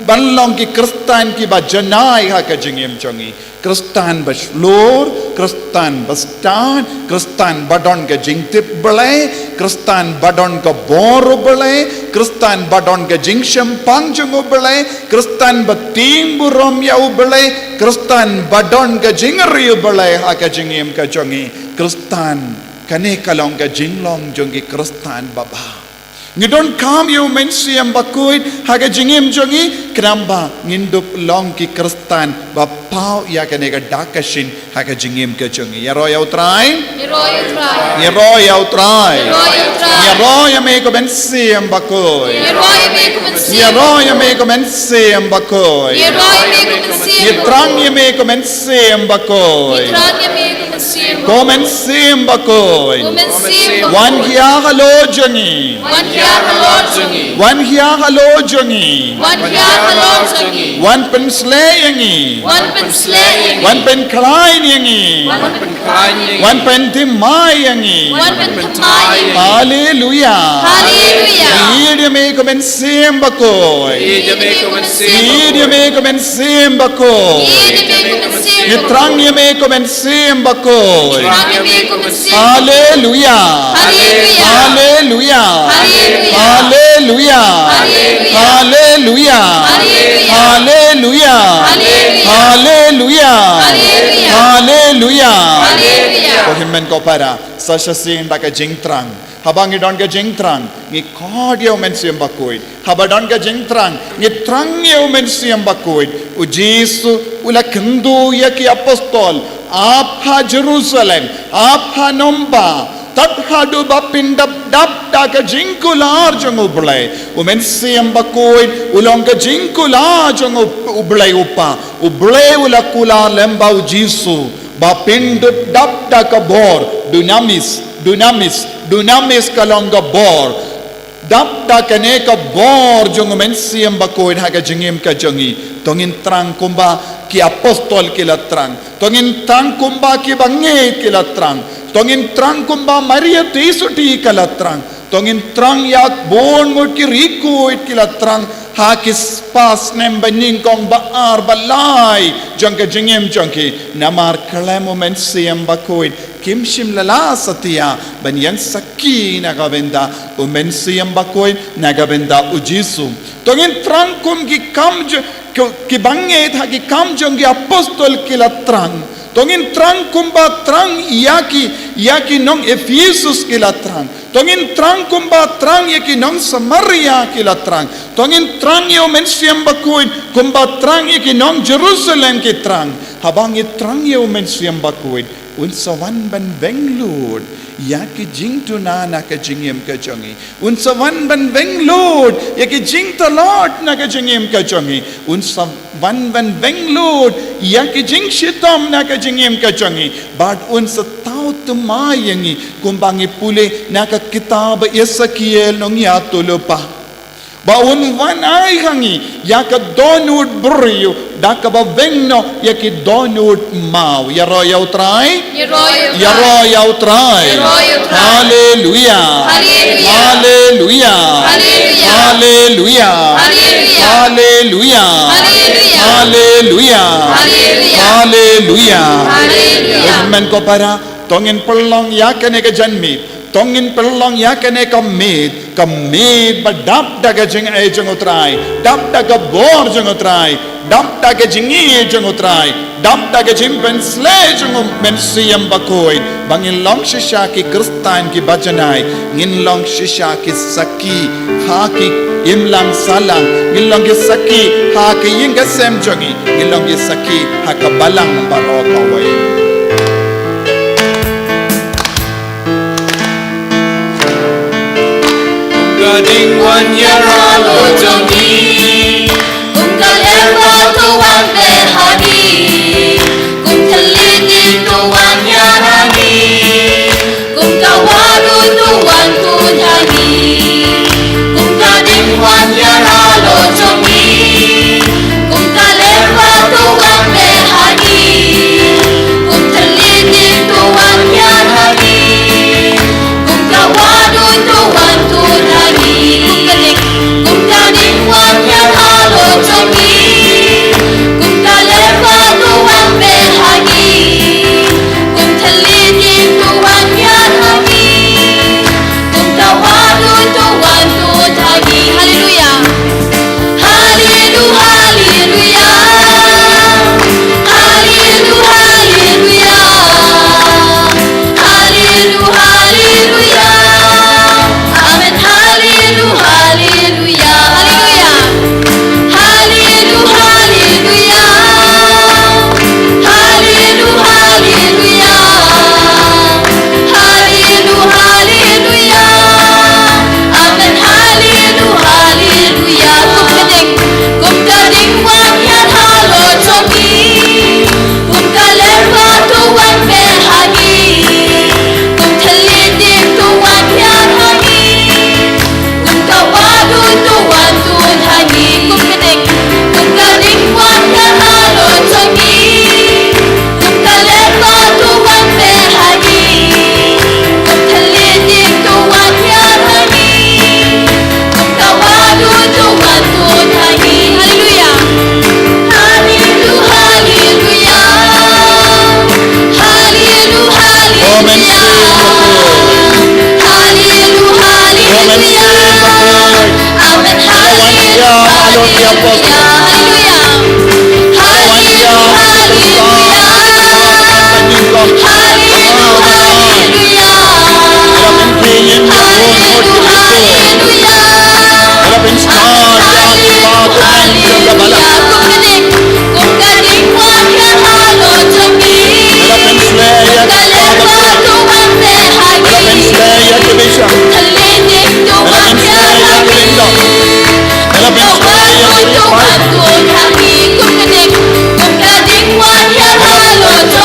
ban long ki Khristan kiba janai ha ka jingim jong ngi. Khristan ba shlur, Khristan ba stad, Khristan ba don ka jingtip Blei, Khristan ba don ka bor u Blei, Khristan ba don ka jingshemphang jong u Blei, Khristan ba tieng burom ïa u Blei, Khristan ba don ka jingri u Blei ha ka jingim ka jong ngi. Khristan, kane ka long ka jinglong jong ki Khristan babha. Ngi donkam ïa u Mynsiem Bakhuid ha ka jingim jong ngi, khnang ba ngin dup long ki Khristan ba paw ïa kane ka dak ka shin ha ka jingim ka jong ngi. Ïaroh ïa u Trai. Ïaroh ïa u Trai. Ïaroh ïa u Trai. Ïaroh ïa u Trai. Ïaroh ïa me ko Mynsiem Bakhuid. Ïaroh ïa me ko Mynsiem. Ïaroh ïa me ko Mynsiem Bakhuid. Ïaroh ïa me ko Mynsiem. Ngi thrang ïa me ko Mynsiem Bakhuid. Ngi thrang ïa me ko Ko Mynsiem Bakhuid. Ko Mynsiem Bakhuid. Wan hiar halor jong ngi. Wan hiar halor jong ngi. Wan hiar halor jong ngi. Wan hiar halor jong ngi. Wan pynshlei ïa ngi. Wan pynshlei ïa ngi. Wan pynkhlaiñ ïa ngi. Wan pynkhlaiñ ïa ngi. Wan pynthymmai ïa ngi. Wan pynthymmai ïa ngi. Haleluia. Haleluia. Ngi ïeit ïa me ko Mynsiem Bakhuid. Ngi ïeit ïa me ko Mynsiem Bakhuid. Ngi ïeit ïa me ko Mynsiem Bakhuid. Ngi ïeit ïa me ko Mynsiem Bakhuid. Ngi thrang ïa me ko Mynsiem Bakhuid. Thrang ïa me ko Mynsiem. Haleluia. Haleluia. Haleluia. Haleluia. Haleluia. Ko hynmen ko para, sa shisien da ka jingthrang. Haba ngi don ka jingthrang, ngi khot ïa u Mynsiem Bakhuid. Haba don ka jingthrang, ngi thrang ïa u Mynsiem Bakhuid. U Jisu u la kynduh ïa ki apostol, ap ha Jerusalem, ap ha Nomba, tad haduh ba phin dap dap da ka jingkular jong U Blei. U Mynsiem Bakhuid u long ka jingkular jong U, U Blei U Kpa. U Blei u la kular lem bad u Jisu ba phin dap dap da ka bor, dunamis, dunamis, dunamis ka long ka bor. Dap da kane ka bor jong u Mynsiem Bakhuid ha ka jingim ka jong ngi. To ngin thrang kumba ki apostol ki la thrang. To ngin thrang kumba ki bangeit ki la thrang. To ngin thrang kumba Maria Theisotti ka la thrang. To ngin thrang ïa bun ngut ki riewkhuid ki la thrang ha ki spah snem ba nyngkong ba ar ba lai jong ka jingim jong ki. Namar khlem u Mynsiem Bakhuid kim shym la lah satia ban ïeng sakhi na ka bynta u Mynsiem Bakhuid, na ka bynta u Jisu. To ngin thrang kum ki kam jong ki, ki bangeit ha ki Kam jong ki Apostol ki la thrang. To ngin thrang kumba thrang ïa ki, ïa ki nong Ephesus ki la thrang. To ngin thrang kumba thrang ïa ki nong Samaria ki la thrang. To ngin thrang ïa u Mynsiem Bakhuid kumba thrang ïa ki nong Jerusalem ki thrang. Haba ngi thrang ïa u Mynsiem Bakhuid, un sa wan ban weng lut ïa ki jingduna na ka jingim ka jong ngi. Un sa wan ban weng lut ïa ki jingtlot na ka jingim ka jong ngi. Un sa wan ban weng lut ïa ki jingshitom na ka jingim ka jong ngi. Bad un sa thaw thymmai ïa ngi kumba ngi pule na ka kitab Esekiel nongïathuhlypa. Ba un wan ai ha ngi ïa ka dohnud briew da kaba weng noh ïa ki dohnud maw. Ïaroh ïa u Trai. Ïaroh ïa u Trai. Ïaroh ïa u Trai. Haleluia. Haleluia. Haleluia. Haleluia. Haleluia. Haleluia. Haleluia. Haleluia. Haleluia. Haleluia. Haleluia. Amen ko para, to ngin pynlong ïa kane ka janmiet. To ngin pynlong ïa kane ka miet, ka miet ba dap da ka jingai jong u Trai, dap da ka bor jong u Trai, dap da ka jingïeit jong u Trai, dap da ka jingpynsleh jong u Mynsiem Bakhuid, ba ngin long shisha ki Khristan kiba janai, ngin long shisha ki sakhi ha ki imlang sahlang, ngin long ki sakhi ha ki ïing ki sem jong ngi, ngin long ki sakhi ha ka balang baroh kawei. Kum ka ding wan ïar halor jong ngi, kum ka ler ba to wan beh ha ngi, kum thylliej to wan ïar ha ngi, kum ka wahruh to wan tuid ha ngi, kum ka ding wan ïar halor jong ngi, kum ka ler ba to wan beh ha ngi, kum thylliej to wan ïar ha ngi, kum ka wahruh to wan tuid ha ngi, kum ka ding, kum ka ding wan ïar halor jong ngi, kum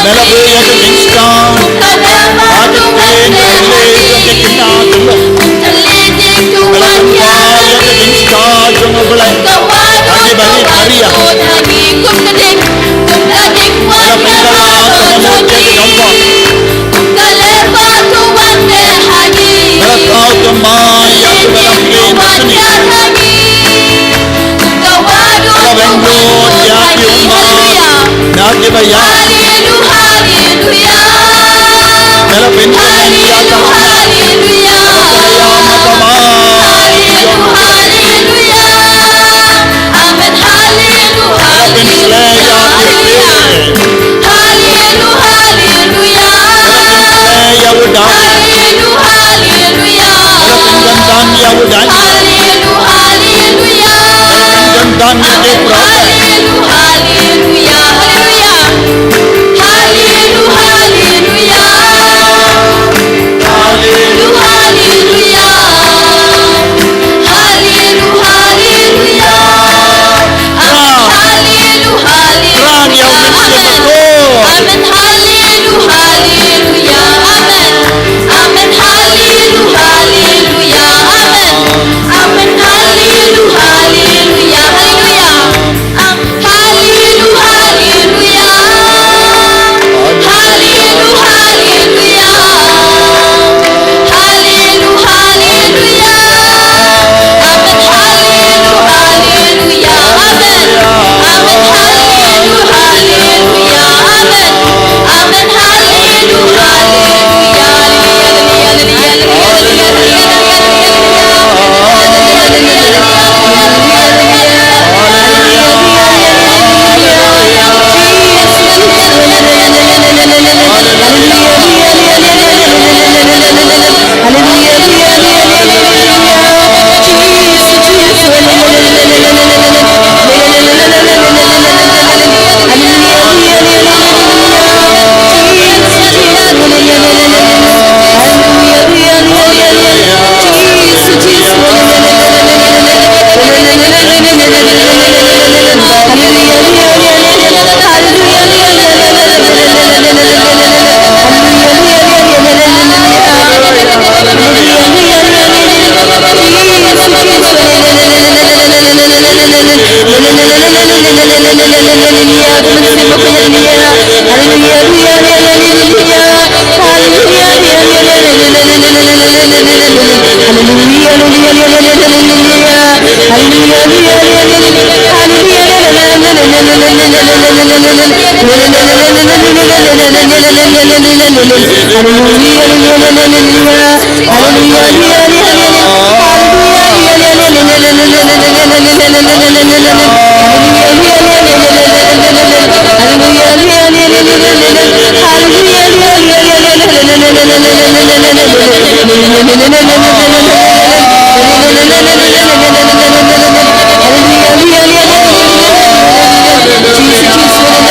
Ela buh ïa ka jingstad ha ka ktien ka kylli jong ka khynnah ka lok. Ela pynbha ïa ka jingstad jong U Blei ha ki ba ïeit Maria. Ela pynkylla ka mut ïa ka donbok. Ela thaw ka mai ïa ki ba dang ktien ka snieh. Ela bynrung ïa ki ummat na ki ba ïap. Ela pynkylla ïa ka mai. Ela pynkylla ïa ka mai. Ela pynkylla ïa ki. Ela pynkylla ïa u Dai. Ela pynkylla ïa u Dai. Ela pynkylla ïa ki prophet. Amen. Hallelujah. Hallelujah. Amen. Amen. Hallelujah. Hallelujah. Amen. Amen. Hallelujah. Hallelujah. Hallelujah. Am-, hallelujah. Hallelujah. Hallelujah. Hallelujah. Hallelujah. Hallelujah. Amen. Hallelujah. Hallelujah. Amen. Amen. Hallelujah. Hallelujah. Amen.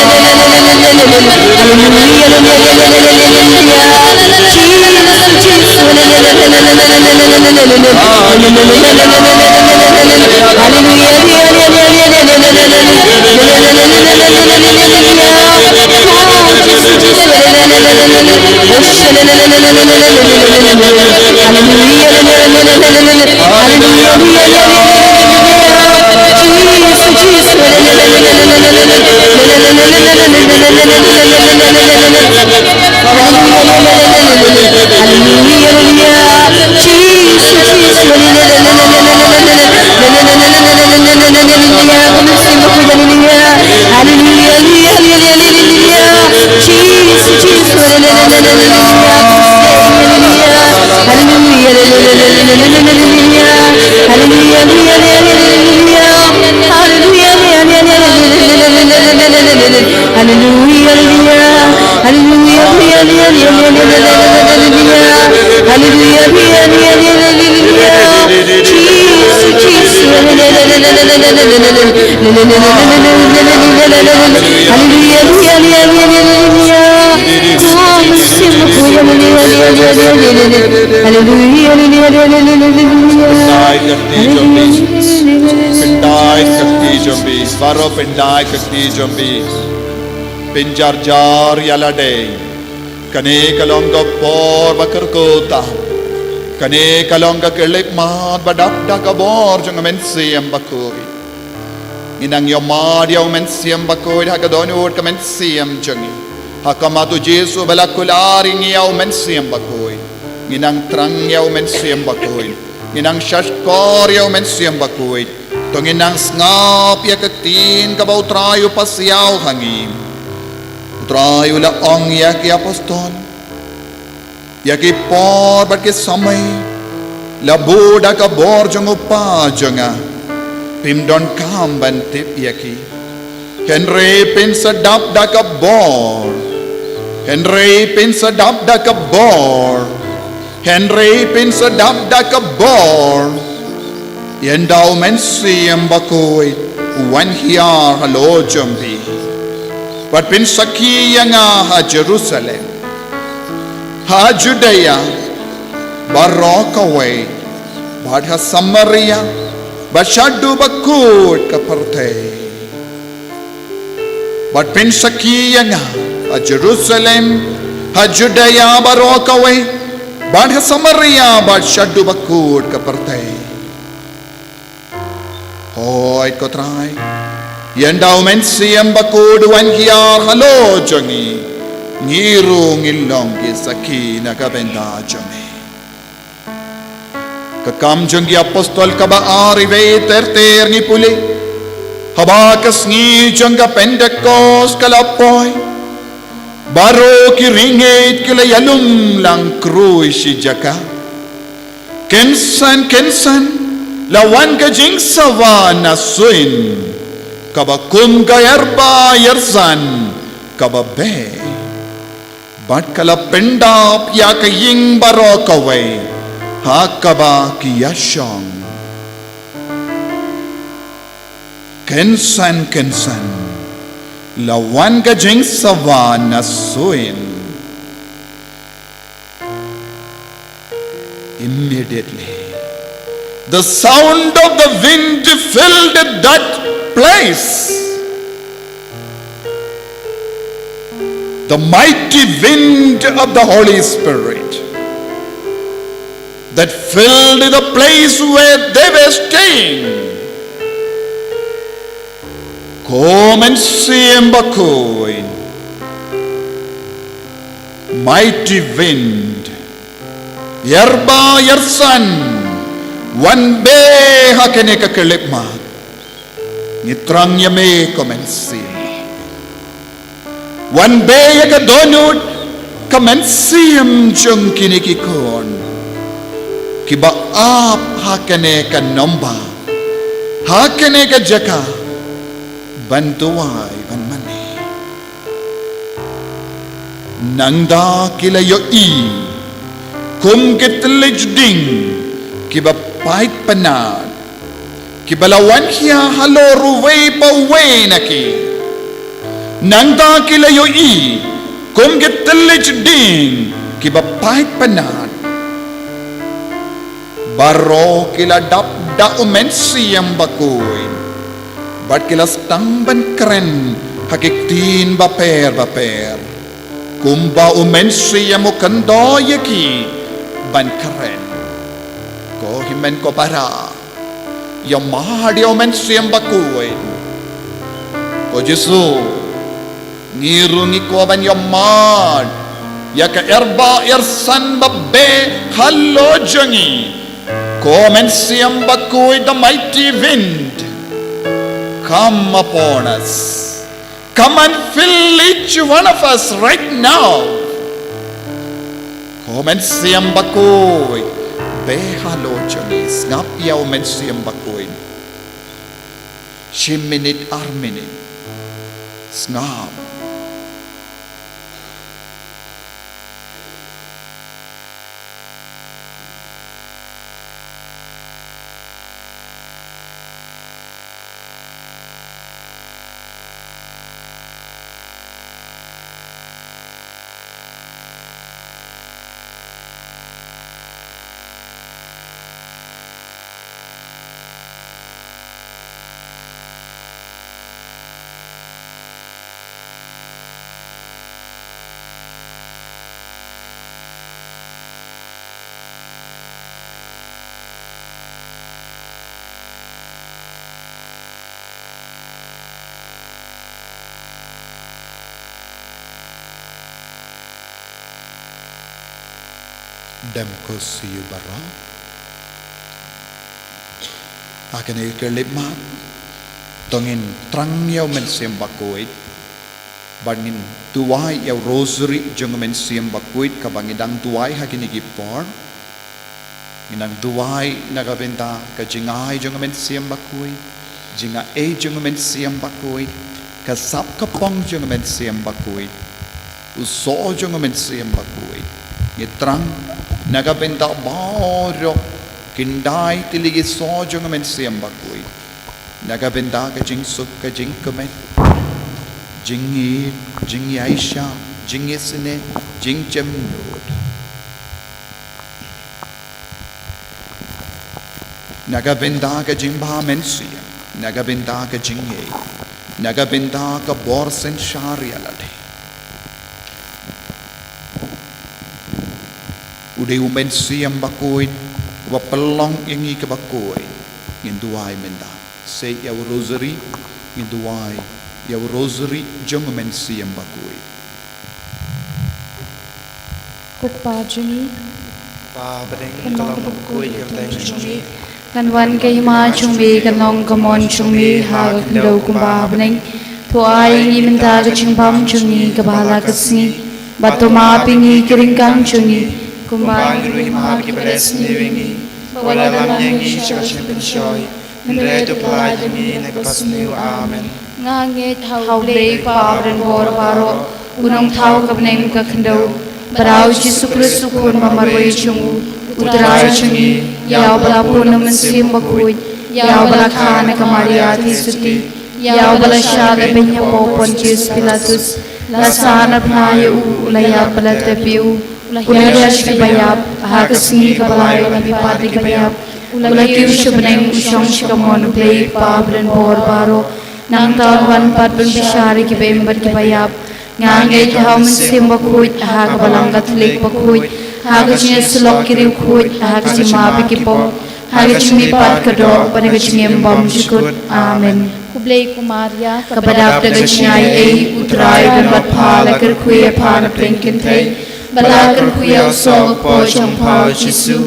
Amen. Hallelujah. Hallelujah. Hallelujah, hallelujah, hallelujah. Pyndonkam ka kti jong phi. Pyndonkam ka kti jong phi. Baroh pyndonkam ka kti jong phi. Pynjarjar ïa lade. Kane ka long ka por ba kyrkhu tam. Kane ka long ka khyllipmat ba dap da ka bor jong u Mynsiem Bakhuid. Ngi nang ïohmad ïa u Mynsiem Bakhuid ha ka dohnud ka mynsiem jong ngi. Ha khmat u Jisu ba la kular ïa ngi ïa u Mynsiem Bakhuid. Ngi nang thrang ïa u Mynsiem Bakhuid. Ngi nang shahshkor ïa u Mynsiem Bakhuid. To ngi nang sngap ïa ka ktien kaba u Trai u pasiaw ha ngi. U Trai u la ong ïa ki apostol, ïa ki por bad ki samai la buh da ka bor jong u Kpa jong nga, phim donkam ban tip ïa ki. Hynrei phin sa dap da ka bor. Hynrei phin sa dap da ka bor. Hynrei phin sa dap da ka bor. Ynda u Mynsiem Bakhuid u wan hiar halor jong phi, bad phin sakhi ïa nga ha Jerusalem, ha Judea baroh kawei, bad ha Samaria, bad shaduh ba kut ka pyrthei. Bad phin sakhi ïa nga ha Jerusalem, ha Judea baroh kawei, bad ha Samaria, bad shaduh ba kut ka pyrthei. Hooid ko Trai, ynda u Mynsiem Bakhuid u wan hiar halor jong ngi, ngi ruh ngin long ki sakhi na ka bynta jong me. Ka Kam jong ki Apostol kaba ar, iwei ter ter ngi pule. Haba ka sngi jong ka Pentekost ka la poi, baroh ki ri ngeit ki la ïalum lang khrui shi jaka. Kynsan kynsan la wan ka jingsawa na suin, kaba kum ka ïarba ïarsan kaba beh. Bad ka la pyndap ïa ka ïing baroh kawei ha kaba ki ïashong. Kynsan kynsan la wan ka jingsawa na suin. Immediately, the sound of the wind filled that place. The mighty wind of the Holy Spirit that filled the place where they were staying. Ko Mynsiem Bakhuid, mighty wind, ïarba ïarsan, wan beh ha kane ka khyllipmat. Ngi thrang ïa me ko Mynsiem. Wan beh ïa ka dohnud ka mynsiem jong kine ki khun kiba ap ha kane ka nomba, ha kane ka jaka ban duwai ban mane. Nangta ki la ïohi kum ki tylli ding kiba pait pynat, kiba la wan hiar halor uwei pa uwei na ki. Nangta ki la ïohi kum ki tylli ding kiba pait pynat. Baroh ki la dap da u Mynsiem Bakhuid, bad ki la sdang ban kren ha ki ktien bapher bapher, kumba u Mynsiem u kyndoh ïa ki ban kren. Ko hynmen ko para, ïohmad ïa u Mynsiem Bakhuid. Ko Jisu, ngi ruh ngi kwah ban ïohmad ïa ka ïarba ïarsan ba beh halor jong ngi. Ko Mynsiem Bakhuid, the mighty wind, come upon us. Come and fill each one of us right now. Ko Mynsiem Bakhuid, beh halor jong ngi, sngap ïa u Mynsiem Bakhuid. Shi minit ar minit. Sngap. Dem ko siew baroh. Ha kane ka lipmat to ngin thrang ïa u Mynsiem Bakhuid. Bad ngin duwai ïa u Rosary jong u Mynsiem Bakhuid kaba ngi dang duwai ha kine ki por. Ngi dang duwai na ka bynta ka jingai jong u Mynsiem Bakhuid, jingai jong u Mynsiem Bakhuid, ka sap ka pong jong u Mynsiem Bakhuid, u soh jong u Mynsiem Bakhuid. Ngi thrang na ka bynta baroh, khyndai tylli ki soh jong u Mynsiem Bakhuid. Na ka bynta ka jingsuk ka jingkmen, jingïeit, jingïaishah, jingisynei, jingjemnud. Na ka bynta ka jingbha mynsiem, na ka bynta ka jingïeit, na ka bynta ka bor synshar ïa lade. U dei u Mynsiem Bakhuid, uba pynlong ïa ngi kiba khuid. Ngin duwai mynta. Sa ïa u Rosary, ngin duwai ïa u Rosary jong u Mynsiem Bakhuid. Ko Kpa jong ngi, Kpa badeng, kan long kaba khuid ïa ka kyrteng jong me. Kan wan ka hima jong me, kan long ka mon jong me ha ka khyndew kumba ha bneng. To ai ïa ngi mynta ka jingbam jong ngi kaba ha la ka sngi. Bad to map ïa ngi ki ryngkang jong ngi kumba ngi ruh ngi map ïa kiba leh sniew ïa ngi. Wat la lam ïa ngi sha ka jingpynshoi, hynrei to pyllait ïa ngi na kaba sniew. Amen. Nga ngeit ha U Blei Kpa badonbor baroh, U Nongthaw ka bneng ka khyndew, bad ha U Jisu Khrist U Khun ba marwei jong U, U Trai jong ngi, ïa uba la pun U Mynsiem Bakhuid, ïa uba la kha na ka Maria Theisotti, ïa uba la shah lehbeiñ hapoh Pontius Pilatus, la sah na bnai ïa U, la ïap bad la tep ïa U, U la hiar sha kiba ïap, ha ka sngi kaba lai U la mihpat na kiba ïap, U la kiew sha bneng, U shong sha ka mon U Blei Kpa badonbor baroh. Nangta Un wan pat ban bishar ïa kiba im bad kiba ïap. Nga ngeit ha U Mynsiem Bakhuid, ha ka Balang Katholik bakhuid, ha ka jingïasyllok ki riewkhuid, ha ka jingmap ïa ki pop, ha ka jingmihpat ka doh, bad ha ka jingim bymjukut. Amen. Khublei ko Maria, kaba dap da ka jingaiei, U Trai u don bad pha, la kyrkhu ïa pha na pdeng kynthei, bad la kyrkhu ïa u soh hapoh jong pha U Jisu.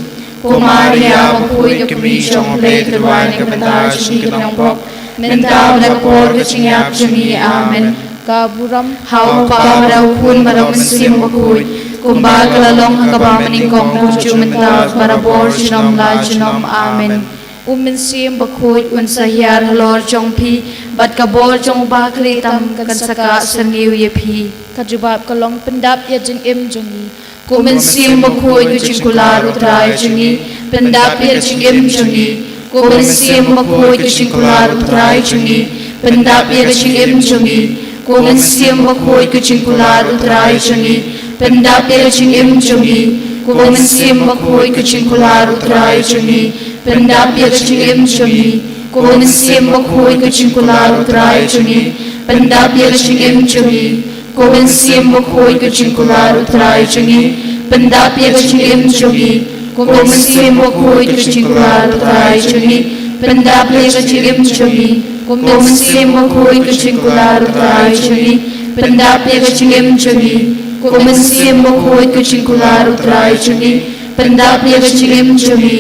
Ko Maria bakhuid, ka Kmie jong U Blei, to duwai na ka bynta jong ngi ki nongpop, mynta bad ha ka por ka jingïap jong ngi. Amen. Ka burom ha U Kpa bad ha U Khun bad ha U Mynsiem Bakhuid, kumba ka la long ha kaba mynnyngkong, kumjuh mynta, barabor, junom la junom. Amen. U Mynsiem Bakhuid un sa hiar halor jong phi, bad ka bor jong U Bakhlieh tam kan sa kah syrngiew ïa phi. Ka jubab ka long: Pyndap ïa ka jingim jong ngi, ko Mynsiem Bakhuid, ko jingkular U Trai jong ngi. Pyndap ïa ka jingim jong ngi, ko Mynsiem Bakhuid, ko jingkular U Trai jong ngi. Pyndap ïa ka jingim jong ngi, ko Mynsiem Bakhuid, ko jingkular U Trai jong ngi. Pyndap ïa ka jingim jong ngi, ko Mynsiem Bakhuid, ko jingkular U Trai jong ngi. Pyndap ïa ka jingim jong ngi, ko Mynsiem Bakhuid, ko jingkular U Trai jong ngi. Pyndap ïa ka jingim jong ngi, ko Mynsiem Bakhuid, ko jingkular U Trai jong ngi. Pyndap ïa ka jingim jong ngi, ko Mynsiem Bakhuid, ko jingkular U Trai jong ngi. Pyndap ïa ka jingim jong ngi, ko Mynsiem Bakhuid, ko jingkular U Trai jong ngi. Pyndap ïa ka jingim jong ngi, ko Mynsiem Bakhuid, ko jingkular U Trai jong ngi. Pyndap ïa ka jingim jong ngi,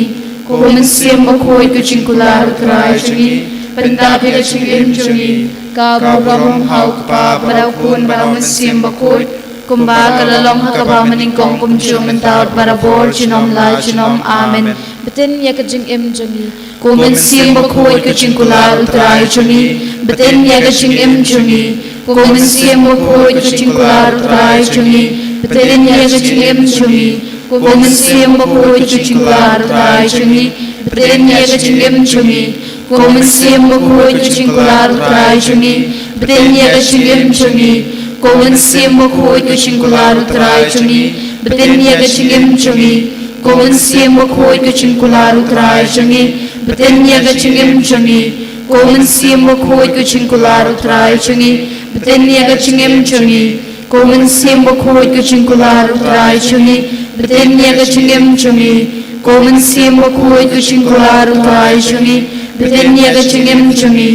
ko Mynsiem Bakhuid, ko jingkular U Trai jong ngi. Pyndap ïa ka jingim jong ngi. Ka burom ha U Kpa bad ha U Khun bad ha U Mynsiem Bakhuid, kumba ka la long ha kaba mynnyngkong, kumjuh mynta, barabor, junom la junom. Amen. Btin ïa ka jingim jong ngi, ko Mynsiem Bakhuid, ko jingkular U Trai jong ngi. Btin ïa ka jingim jong ngi, ko Mynsiem Bakhuid, ko jingkular U Trai jong ngi. Btin ïa ka jingim jong ngi, ko Mynsiem Bakhuid, ko jingkular U Trai jong ngi. Btin ïa ka jingim jong ngi, ko Mynsiem Bakhuid, ko jingkular U Trai jong ngi. Btin ïa ka jingim jong ngi, ko Mynsiem Bakhuid, ko jingkular U Trai jong ngi. Btin ïa ka jingim jong ngi, ko Mynsiem Bakhuid, ko jingkular U Trai jong ngi. Btin ïa ka jingim jong ngi, ko Mynsiem Bakhuid, ko jingkular U Trai jong ngi. Btin ïa ka jingim jong ngi, ko Mynsiem Bakhuid, ko jingkular U Trai jong ngi. Btin ïa ka jingim jong ngi, ko Mynsiem Bakhuid, ko jingkular U Trai jong ngi. Btin ïa ka jingim jong ngi,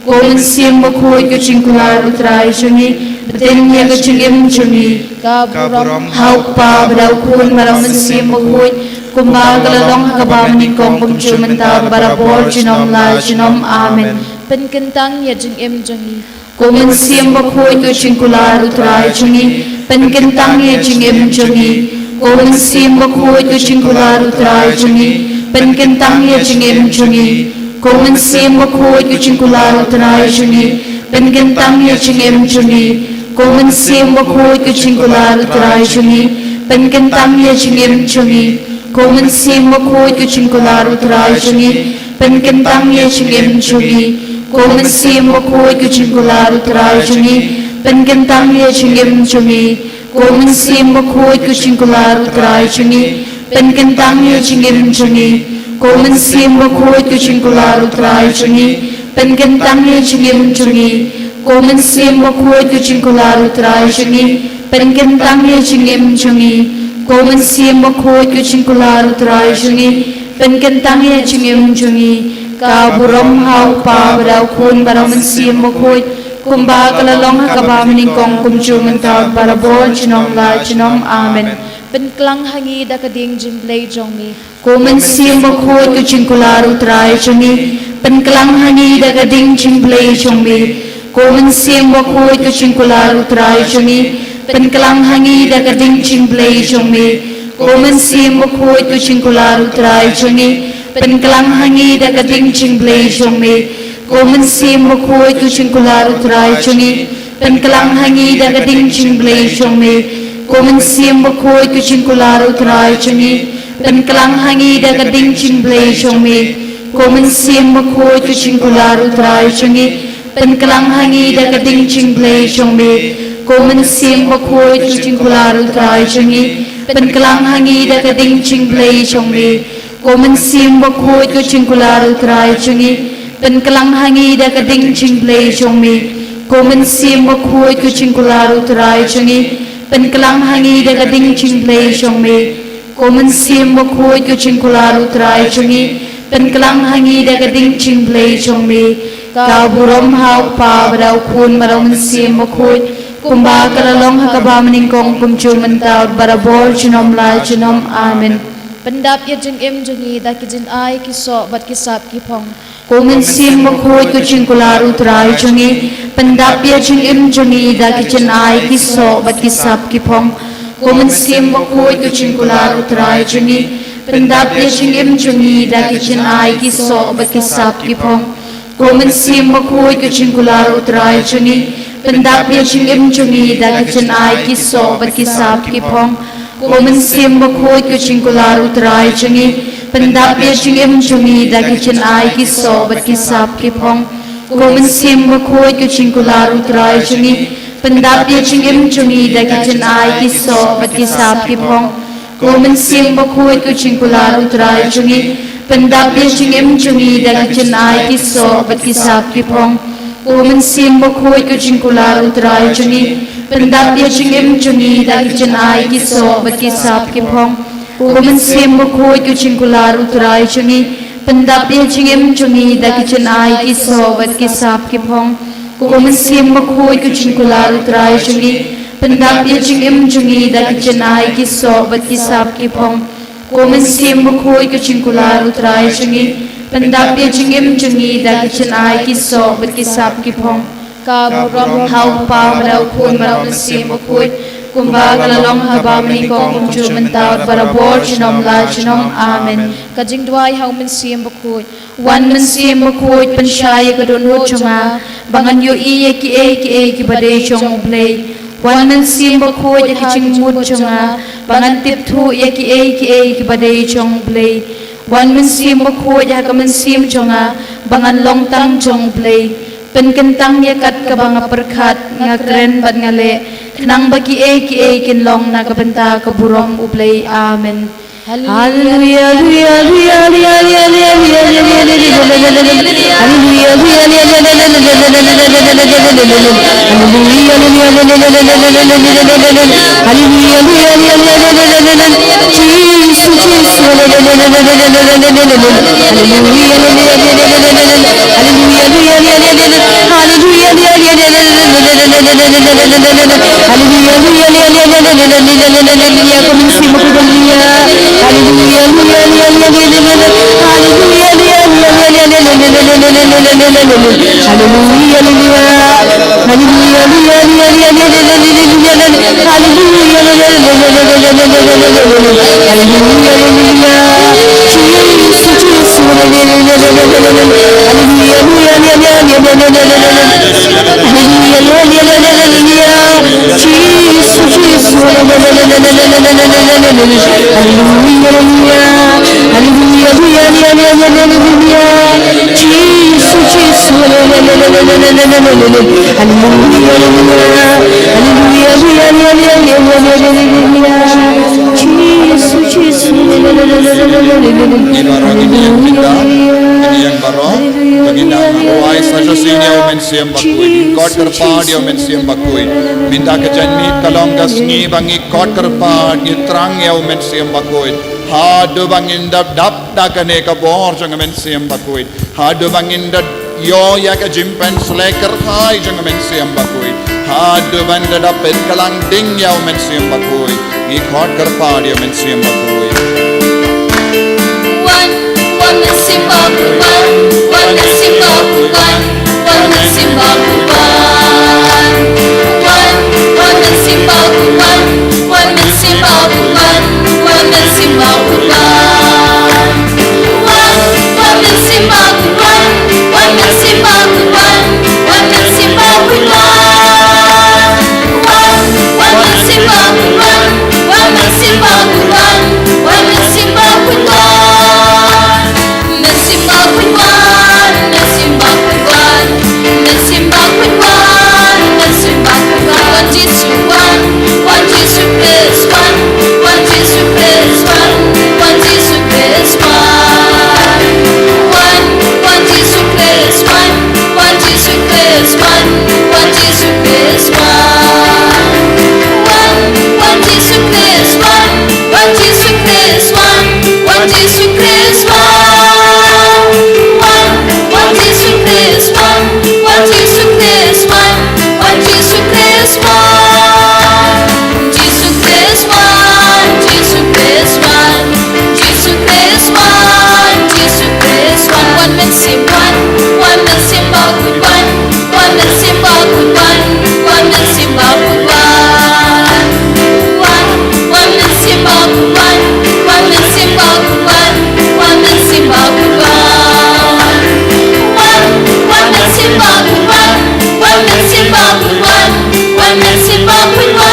ko Mynsiem Bakhuid, ko jingkular U Trai jong ngi. Pdiang ïa ka jingim jong ngi. Ka burom ha U Kpa bad ha U Khun bad ha U Mynsiem Bakhuid, kumba ka la long ha kaba nyngkong, kumjuh mynta, barabor, junom la junom. Amen. Pynkyntang ïa jingim jong ngi. Ko Mynsiem Bakhuid, ko jingkular U Trai jong ngi, pynkyntang ïa jingim jong ngi. Ko Mynsiem Bakhuid, ko jingkular U Trai jong ngi, pynkyntang ïa jingim jong ngi. Ko Mynsiem Bakhuid, ko jingkular U Trai jong ngi, pynkyntang ïa jingim jong ngi. Ko Mynsiem Bakhuid, ko jingkular U Trai jong ngi, pynkyntang ïa jingim jong ngi. Ko Mynsiem Bakhuid, ko jingkular U Trai jong ngi, pynkyntang ïa jingim jong ngi. Ko Mynsiem Bakhuid, ko jingkular U Trai jong ngi, pynkyntang ïa jingim jong ngi. Ko Mynsiem Bakhuid, ko jingkular U Trai jong ngi, pynkyntang ïa jingim jong ngi. Ko Mynsiem Bakhuid, ko jingkular U Trai jong ngi, pynkyntang ïa jingim jong ngi. Ko Mynsiem Bakhuid, ko jingkular U Trai jong ngi, pynkyntang ïa jingim jong ngi. Ko Mynsiem Bakhuid, ko jingkular U Trai jong ngi, pynkyntang ïa jingim jong ngi. Ka burom ha U Kpa bad ha U Khun bad ha U Mynsiem Bakhuid, kumba ka la long ha kaba nyngkong, kumjuh mynta, barabor, junom la junom. Amen. Pynklang ha ngi da ka ding jingblei jong me. Ko Mynsiem Bakhuid, ko jingkular U Trai jong ngi, pynklang ha ngi da ka ding jingblei jong me. Ko Mynsiem Bakhuid, ko jingkular U Trai jong ngi, pynklang ha ngi da ka ding jingblei jong me. Ko Mynsiem Bakhuid, ko jingkular U Trai jong ngi, pynklang ha ngi da ka ding jingblei jong me. Ko Mynsiem Bakhuid, ko jingkular U Trai jong ngi, pynklang ha ngi da ka ding jingblei jong me. Ko Mynsiem Bakhuid, ko jingkular U Trai jong ngi, pynklang ha ngi da ka ding jingblei jong me. Ko Mynsiem Bakhuid, ko jingkular U Trai jong ngi, pynklang ha ngi da ka ding jingblei jong me. Ko Mynsiem Bakhuid, ko jingkular U Trai jong ngi, pynklang ha ngi da ka ding jingblei jong me. Ko Mynsiem Bakhuid, ko jingkular U Trai jong ngi, pynklang ha ngi da ka ding jingblei jong me. Ko Mynsiem Bakhuid, ko jingkular U Trai jong ngi, pynklang ha ngi da ka ding jingblei jong me. Ko Mynsiem Bakhuid, ko jingkular U Trai jong ngi, pynklang ha ngi da ka ding jingblei jong me. Ka burom ha U Kpa bad ha U Khun bad ha U Mynsiem Bakhuid, kumba ka la long ha kaba nyngkong, kumjuh mynta, barabor, junom la junom. Amen. Pyndap ïa jingim jong ngi da ki jingai, ki soh bad ki sap ki phong. Ko Mynsiem Bakhuid, ko jingkular U Trai jong ngi, pyndap ïa jingim jong ngi da ki jingai, ki soh bad ki sap ki phong. Ko Mynsiem Bakhuid, ko jingkular U Trai jong ngi, pyndap ïa jingim jong ngi da ki jingai, ki soh bad ki sap ki phong. Ko Mynsiem Bakhuid, ko jingkular U Trai jong ngi, pyndap ïa jingim jong ngi da ki jingai, ki soh bad ki sap ki phong. Ko Mynsiem Bakhuid, ko jingkular U Trai jong ngi, pyndap ïa jingim jong ngi da ki jingai, ki soh bad ki sap ki phong. Ko Mynsiem Bakhuid, ko jingkular U Trai jong ngi, pyndap ïa jingim jong ngi da ki jingai, ki soh bad ki sap ki phong. Ko Mynsiem Bakhuid, ko jingkular U Trai jong ngi, pyndap ïa jingim jong ngi da ki jingai, ki soh bad ki sap ki phong. Ko Mynsiem Bakhuid, ko jingkular U Trai jong ngi, pyndap ïa jingim jong ngi da ki jingai, ki soh bad ki sap ki phong. Ko Mynsiem Bakhuid, ko jingkular U Trai jong ngi, pyndap ïa jingim jong ngi da ki jingai, ki soh bad ki sap ki phong. Ko Mynsiem Bakhuid, ko jingkular U Trai jong ngi, pyndap ïa jingim jong ngi da ki jingai, ki soh bad ki sap ki phong. Ko Mynsiem Bakhuid, ko jingkular U Trai jong ngi, pyndap ïa jingim jong ngi da ki jingai, ki soh bad ki sap ki phong. Ka burom ha U Kpa bad ha U Khun bad ha U Mynsiem Bakhuid, kumba ka la long ha kaba nyngkong, kumjuh mynta, barabor, junom la junom. Amen. Ka jingduwai ha U Mynsiem Bakhuid. Wan Mynsiem Bakhuid, pynshai ïa ka dohnud jong nga, ba ngan ïohi ïa kiei kiei kiba dei jong U Blei. Wan Mynsiem Bakhuid, ha ka jingmut jong nga, ba ngan tip thuh ïa kiei kiei kiba dei jong U Blei. Wan Mynsiem Bakhuid, ha ka mynsiem jong nga, ba ngan long tang jong U Blei. Pynkyntang ïa kat kaba nga pyrkhat, nga kren bad nga leh, khnang ba kiei kiei kin long na ka bynta ka burom U Blei. Amen. Haleluya, haleluya, haleluya. Ngi baroh ngin ïeng, to ngin ïeng baroh. To ngin ïeng baroh. Ai sa shisien ïa u Mynsiem Bakhuid. Ngin khot kyrpad ïa u Mynsiem Bakhuid. Mynta ka jingmut ka long ka sngi ba ngi khot kyrpad, ngi thrang ïa u Mynsiem Bakhuid. Haduh ba ngin dap dap da kane ka bor jong u Mynsiem Bakhuid. Haduh ba ngin da ïoh ïa ka jingpynshlei kyrhai jong u Mynsiem Bakhuid. Haduh ban da dap pynkylla ding ïa u Mynsiem Bakhuid. Ngi khot kyrpad ïa u Mynsiem Bakhuid. Wan, wan Mynsiem Bakhuid, wan, wan Mynsiem Bakhuid, wan, wan Mynsiem Bakhuid, wan. Wan, wan Mynsiem Bakhuid, wan, wan Mynsiem Bakhuid, wan, wan Mynsiem Bakhuid, wan. Wan, wan Mynsiem Bakhuid, wan, wan Mynsiem Bakhuid, wan, wan Mynsiem Bakhuid, wan. Wan, wan Mynsiem Bakhuid, wan, wan Mynsiem Bakhuid, wan, wan Mynsiem Bakhuid, wan. Mynsiem Bakhuid wan, Mynsiem Bakhuid wan, Mynsiem Bakhuid wan, Mynsiem Bakhuid wan. Wan Jisu wan, wan Jisu Khrist wan, wan Jisu Khrist wan, wan Jisu Khrist wan. Wan, wan Jisu Khrist wan, wan Jisu Khrist wan, wan Jisu Khrist wan. Wan, wan Jisu Khrist wan, wan Jisu Khrist wan, wan Jisu Khrist wan. Wan, wan Jisu Khrist wan, wan Jisu Khrist wan, wan Jisu Khrist wan. Jisu Khrist wan, Jisu Khrist wan, Jisu Khrist wan, Jisu Khrist wan. Wan Mynsiem wan, wan Mynsiem Bakhuid wan, wan Mynsiem Bakhuid wan, wan Mynsiem Bakhuid wan. Wan, wan Mynsiem Bakhuid wan, wan Mynsiem Bakhuid wan, wan Mynsiem Bakhuid wan. Wan, wan Mynsiem Bakhuid wan, wan Mynsiem Bakhuid wan, wan Mynsiem Bakhuid wan.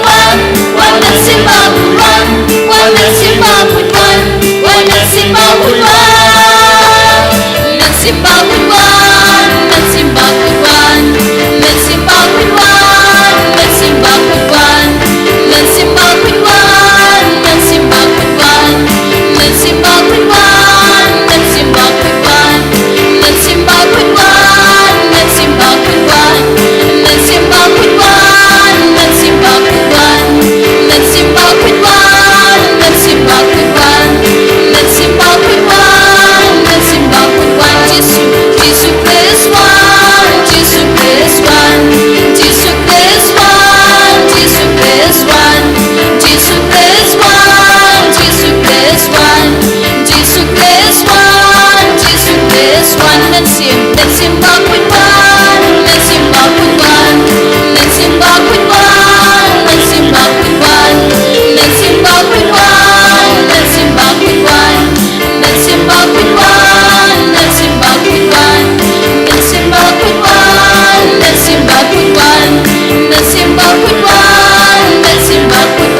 Wan, wan Mynsiem Bakhuid wan, wan Mynsiem Bakhuid wan, wan Mynsiem Bakhuid wan. Mynsiem Bakhuid wan, Mynsiem Bakhuid wan, Mynsiem Bakhuid wan, Mynsiem Bakhuid wan. Mynsiem Bakhuid wan, Mynsiem Bakhuid wan, Mynsiem Bakhuid wan, Mynsiem Bakhuid wan. Mynsiem Bakhuid wan, Mynsiem Bakhuid wan, Mynsiem Bakhuid wan, Mynsiem Bakhuid wan. Mynsiem Bakhuid wan, Mynsiem Bakhuid wan, Mynsiem Bakhuid wan, Mynsiem Bakhuid wan. Jisu, Jisu Khrist wan, Jisu Khrist wan, Jisu Khrist wan, Jisu Khrist wan. Jisu Khrist wan, Jisu Khrist wan, Jisu Khrist wan, Jisu Khrist wan. Mynsiem, Mynsiem Bakhuid wan, Mynsiem Bakhuid wan, Mynsiem Bakhuid wan, Mynsiem Bakhuid wan. Mynsiem Bakhuid wan, Mynsiem Bakhuid wan, Mynsiem Bakhuid wan, Mynsiem Bakhuid wan. Mynsiem Bakhuid wan, Mynsiem Bakhuid wan, Mynsiem Bakhuid wan, Mynsiem Bakhuid wan.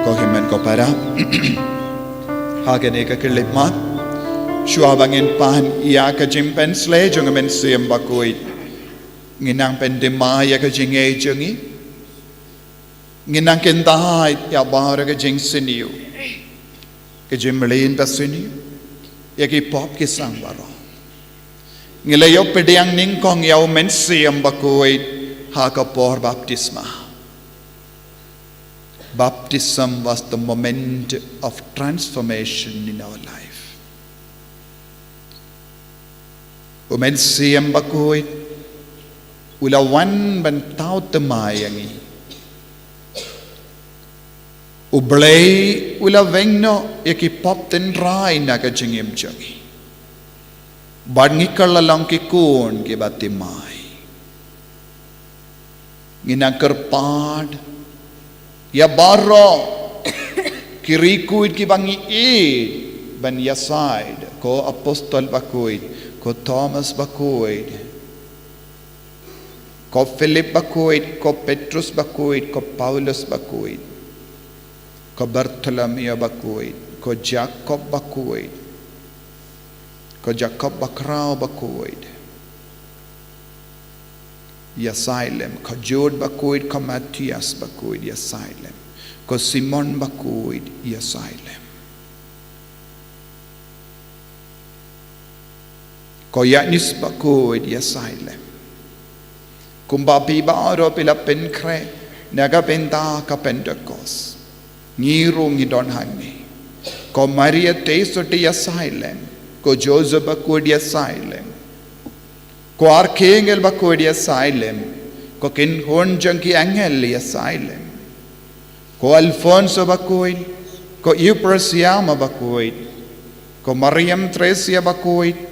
Ko hynmen ko para. Ha kane ka khyllipmat, shuwa ba ngin pan ïa ka jingpynsleh jong ka Mynsiem Bakhuid, ngin nang pynthymmai ïa ka jingngeit jong ngi. Ngin nang kyntait ïa baroh ka jingsniew, ka jingmlien basniew ïa ki pop ki sang baroh. Ngi la ïoh pdiang nyngkong ïa u Mynsiem Bakhuid ha ka por baptisma. Baptism was the moment of transformation in our life. U Mynsiem Bakhuid u la wan ban thaw thymmai ïa ngi. U Blei u la weng noh ïa ki pop tynrai na ka jingim jong ngi, bad ngi ka la long ki khun kiba thymmai. Ngin nang kyrpad ïa baroh ki riewkhuid kiba ngi ïeit ban ïasaid, ko Apostol Bakhuid, ko Thomas Bakhuid, ko Philip Bakhuid, ko Petrus Bakhuid, ko Paulus Bakhuid, ko Bartholomew Bakhuid, ko Jakob Bakhuid, ko Jakob Bakhraw Bakhuid, ïasaid lem, ko Jude Bakhuid, ko Matthias Bakhuid, ïasaid lem, ko Simon Bakhuid, ïasaid lem, ko Ïanis Bakhuid, ïasaid lem. Kumba phi baroh phi la pynkhreh na ka bynta ka Pentekost, ngi ruh ngi don hangne. Ko Maria Theisotti, ïasaid lem, ko Joseph Bakhuid, ïasaid lem, ko Archangel Bakhuid, ïasaid lem, ko kynhun jong ki angel, ïasaid lem, ko Alfonso Bakhuid, ko Euphrasia Bakhuid, ko Mariam Thresia Bakhuid,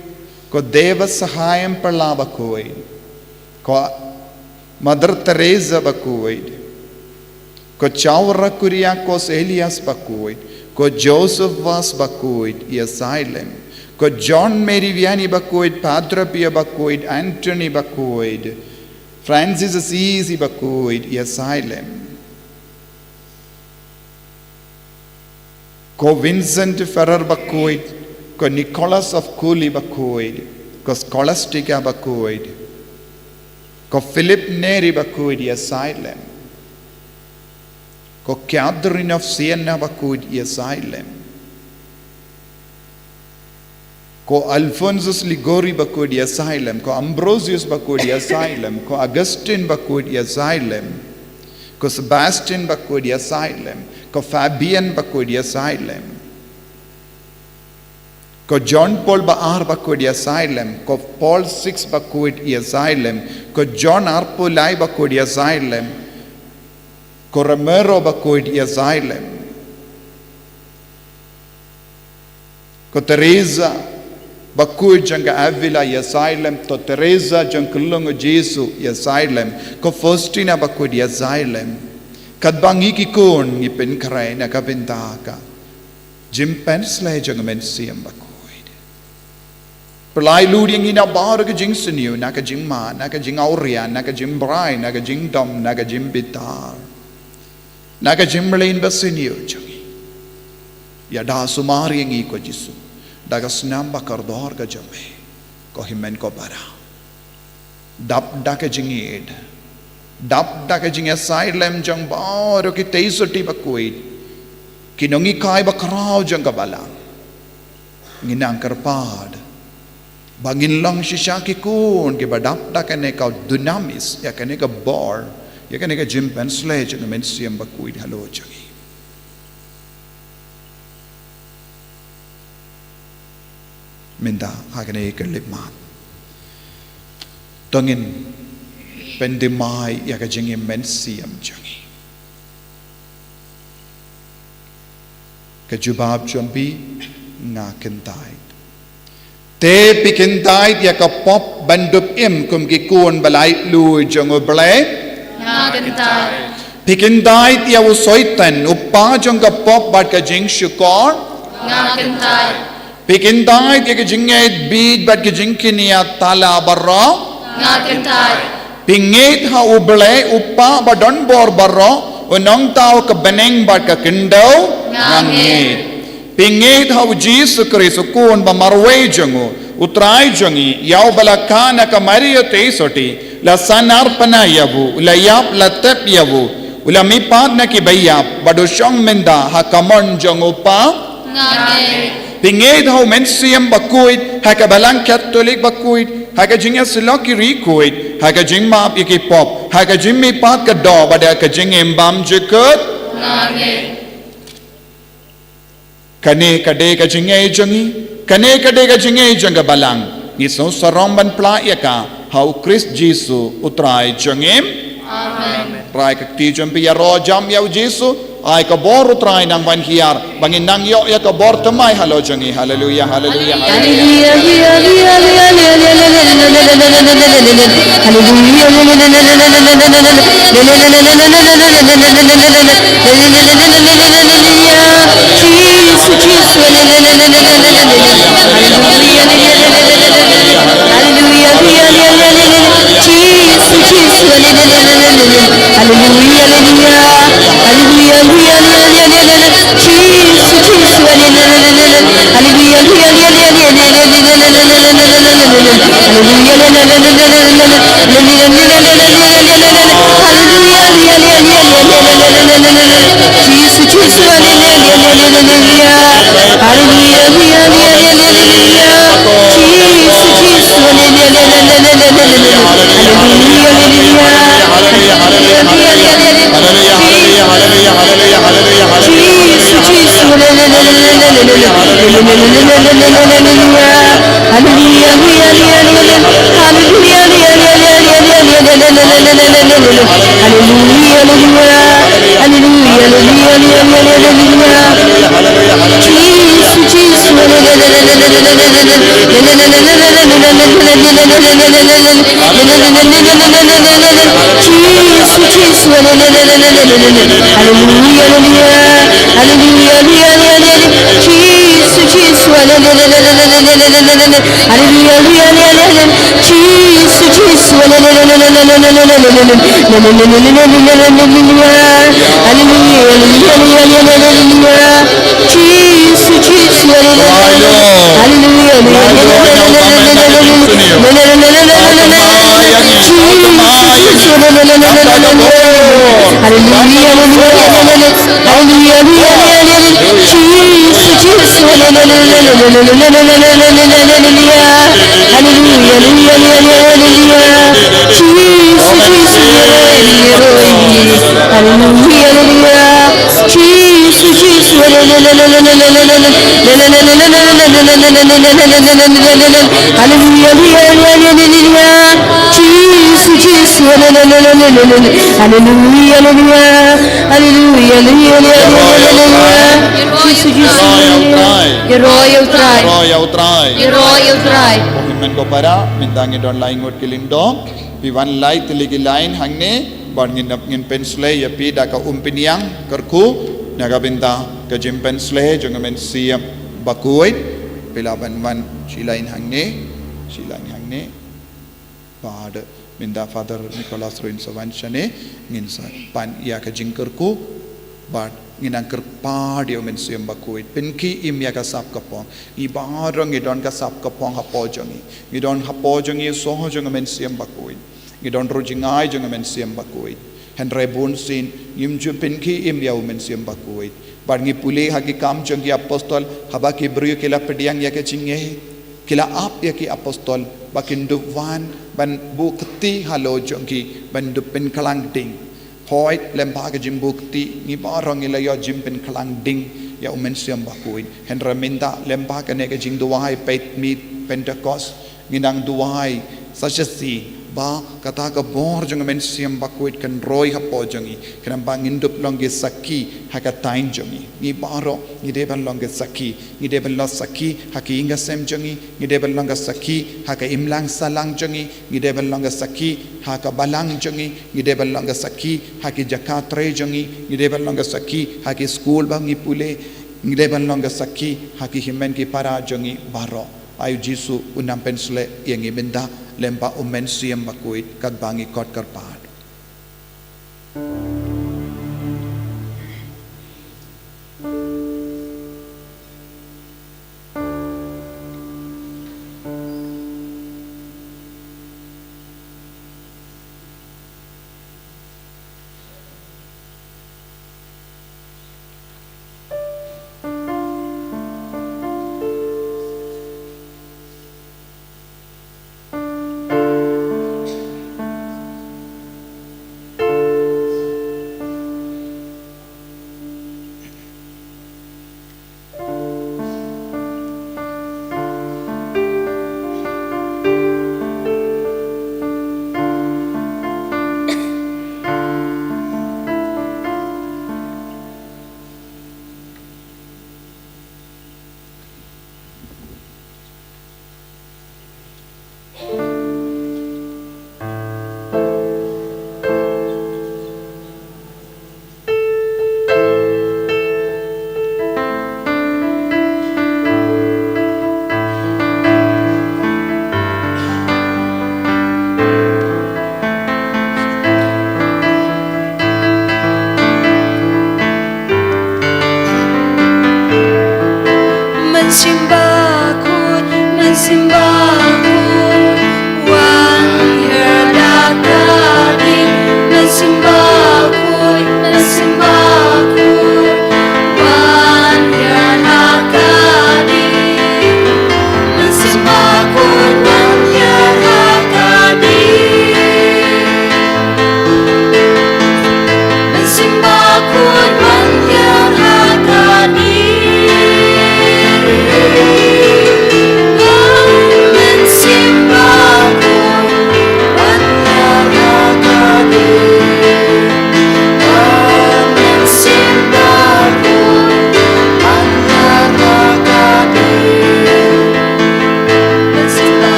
ko Deva Sahayam Pala Bakhuid, ko Mother Teresa Bakhuid, ko Chaura Kuriakos Elias Bakhuid, ko Joseph Vaz Bakhuid, ïasaid lem, ko John Mary Vianney Bakhuid, Padre Pio Bakhuid, Anthony Bakhuid, Francis Assisi Bakhuid, ïasaid lem, ko Vincent Ferrer Bakhuid, ko Nicholas of Cully Bakhuid, ko Scholastica Bakhuid, ko Philip Neri Bakhuid, ïasaid lem, ko Catherine of Siena Bakhuid, ïasaid lem, Ko Alphonsus Liguori ba kut ïa Salem, ko Ambrosius ba kut ïa Salem, ko Augustine ba kut ïa Salem, ko Sebastian ba kut ïa Salem, ko Fabian ba kut ïa Salem, ko John Paul ba ar ba kut ïa Salem, ko Paul six ba kut ïa Salem, ko John arphew lai ba kut ïa Salem, ko Romero ba kut ïa Salem, ko Teresa ba kut jong ka Avila ïa Salem, to Teresa jong ka Lung u Jisu ïa Salem, ko Faustina ba kut ïa Salem. Katba ngi ki khun ngi pynkhreh na ka bynta ka jingpynshlei jong u Mynsiem Bakhuid. Pynlait lut ïa ngi na baroh ka jingsniew, na ka jingma, na ka jingawria, na ka jingbrai, na ka jingdom, na ka jingbitar, na ka jingmlien basniew jong ngi. Ïada sumar ïa ngi ko Jisu da ka snam ba kordor ka jong me, ko Hynmen ko Para. Dap da ka jingïeit, dap da ka jingïasaid lem jong baroh ki tei sotti bakhuid, ki nonghikai bakhraw jong ka Balang, ngi nang kyrpad ba ngin long shisha ki khun kiba dap da kane ka dunamis, ïa kane ka bor, ïa kane ka jingpynshlei jong u Mynsiem Bakhuid halor jong ngi. Mynta ha kane ka khyllipmat, to ngin pynthymmai ïa ka jingim mynsiem jong ngi. Ka jubab jong phi: Nga kyntait. Te phi kyntait ïa ka pop ban dup im kum ki khun ba laitluid jong U Blei? Nga kyntait. Phi kyntait ïa u Soitan, u pa jong ka pop bad ka jingshukor? Nga kyntait. Phi kyntait ïa ka jingngeit bieit bad ka jingkñia tala baroh? Nga kyntait. Phi ngeit ha U Blei, U Kpa ba don bor baroh, U Nongthaw ka bneng bad ka khyndew? Nga ngeit. Phi ngeit ha U Jisu Khrist, U Khun ba marwei jong U, U Trai jong ngi, ïa uba la kha na ka Maria Theisotti, la sahnarphna ïa U, U la ïap, la tep ïa U, U la mihpat na kiba ïap, bad U shong mynta ha ka mon jong U Kpa? Nga ngeit. Phi ngeit ha U Mynsiem Bakhuid, ha ka Balang Katholik bakhuid, ha ka jingïasyllok ki riewkhuid, ha ka jingmap ïa ki pop, ha ka jingmihpat ka doh bad ha ka jingim bymjukut? Nga ngeit. Kane ka dei ka jingngeit jong ngi, kane ka dei ka jingngeit jong ka Balang. Ngi sngewsarong ban pynpla ïa ka ha U Khrist Jisu U Trai jong ngi. Amen. Rai ka kti jong phi, ïaroh jam ïa U Jisu. Ai ka bor U Trai nang ban hiar ba ngin nang ïoh ïa ka bor thymmai halor jong ngi. Haleluia, haleluia, haleluia. Hallelujah, hallelujah, hallelujah, hallelujah. Jesus, Jesus, ïa roi, ïa roi. Hallelujah, hallelujah. Jesus, Jesus, hallelujah, hallelujah, hallelujah. Hallelujah, hallelujah, hallelujah. Jesus, Jesus, hallelujah, hallelujah. Hallelujah, hallelujah, hallelujah, hallelujah. Jesus, Jesus, hallelujah. Ïa roi ïa u Trai. Ïa roi ïa u Trai. Ïa roi ïa u Trai. Ko hynmen ko para, mynta ngi don lai ngut ki lyngdoh. Phi wan lai tylli ki line hangne, bad ngin ap ngin pynshlei ïa phi da ka umpynïang kyrkhu na ka bynta ka jingpynshlei jong ka Mynsiem Bakhuid. Phi lah ban wan shi line hangne, shi line hangne. Bad mynta Father Nicholas ruh in sa wan shane, ngin sa pan ïa ka jingkyrkhu. Bad ngin nang kyrpad ïa u Mynsiem Bakhuid. Pynkhie im ïa ka sap ka phong. Ngi baroh ngi don ka sap ka phong hapoh jong ngi. Ngi don hapoh jong ngi u soh jong u Mynsiem Bakhuid. Ngi don ruh jngai jong u Mynsiem Bakhuid. Hynrei bunsien ngim ju pynkhie im ïa u Mynsiem Bakhuid. Bad ngi pule ha ki Kam jong ki Apostol, haba ki briew ki la pdiang ïa ka jingeh, ki la ap ïa ki apostol ba kin dup wan ban buh kti halor jong ki ban dup pynkhlaiñ ding. Hooid, lem bad ka jingbuh kti, ngi baroh ngi la ïoh jingpynkhlaiñ ding ïa u Mynsiem Bakhuid. Hynrei mynta lem bad kane ka jingduwai peit miet Pentekost, ngi nang duwai sa shisien ba kata ka bor jong u Mynsiem Bakhuid kan roi hapoh jong ngi, khnang ba ngin dup long ki sakhi ha ka thaiñ jong ngi. Ngi baroh ngi dei ban long ki sakhi. Ngi dei ban long sakhi ha ki ïing ki sem jong ngi. Ngi dei ban long ki sakhi ha ka imlang sahlang jong ngi. Ngi dei ban long ki sakhi ha ka balang jong ngi. Ngi dei ban long ki sakhi ha ki jaka trei jong ngi. Ngi dei ban long ki sakhi ha ki skul ba ngi pule. Ngi dei ban long ki sakhi ha ki hynmen ki para jong ngi baroh. Ai u Jisu un nang pynshlei ïa ngi mynta lem bad u Mynsiem Bakhuid katba ngi khot kyrpad.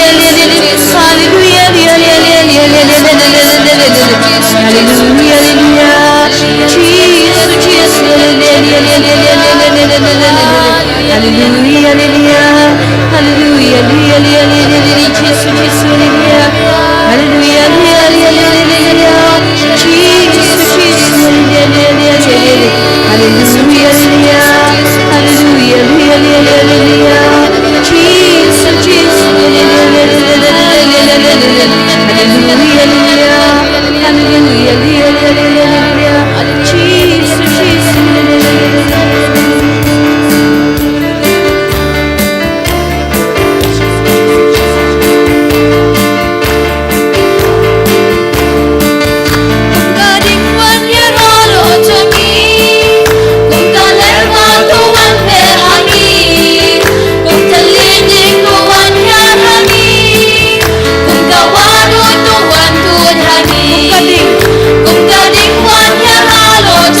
Hallelujah, hallelujah, hallelujah, hallelujah, hallelujah. Jesus, Jesus, hallelujah, hallelujah, hallelujah, hallelujah, hallelujah, hallelujah, hallelujah, Jesus, Jesus, hallelujah, hallelujah, hallelujah, hallelujah, Jesus, Jesus, hallelujah, hallelujah, hallelujah, hallelujah, hallelujah, hallelujah, hallelujah, Jesus, Jesus, hallelujah, hallelujah, hallelujah, hallelujah, hallelujah, hallelujah, hallelujah, hallelujah, Jesus, Jesus, hallelujah. Kum ka ding wan ïa rolo to ngi, kum ka leh ba to wan pher ha ngi, kum ka leh ding to wan ïa ha ngi, kum ka wad to wan to ha ngi, kum ka ding, kum ka ding wan ïa rolo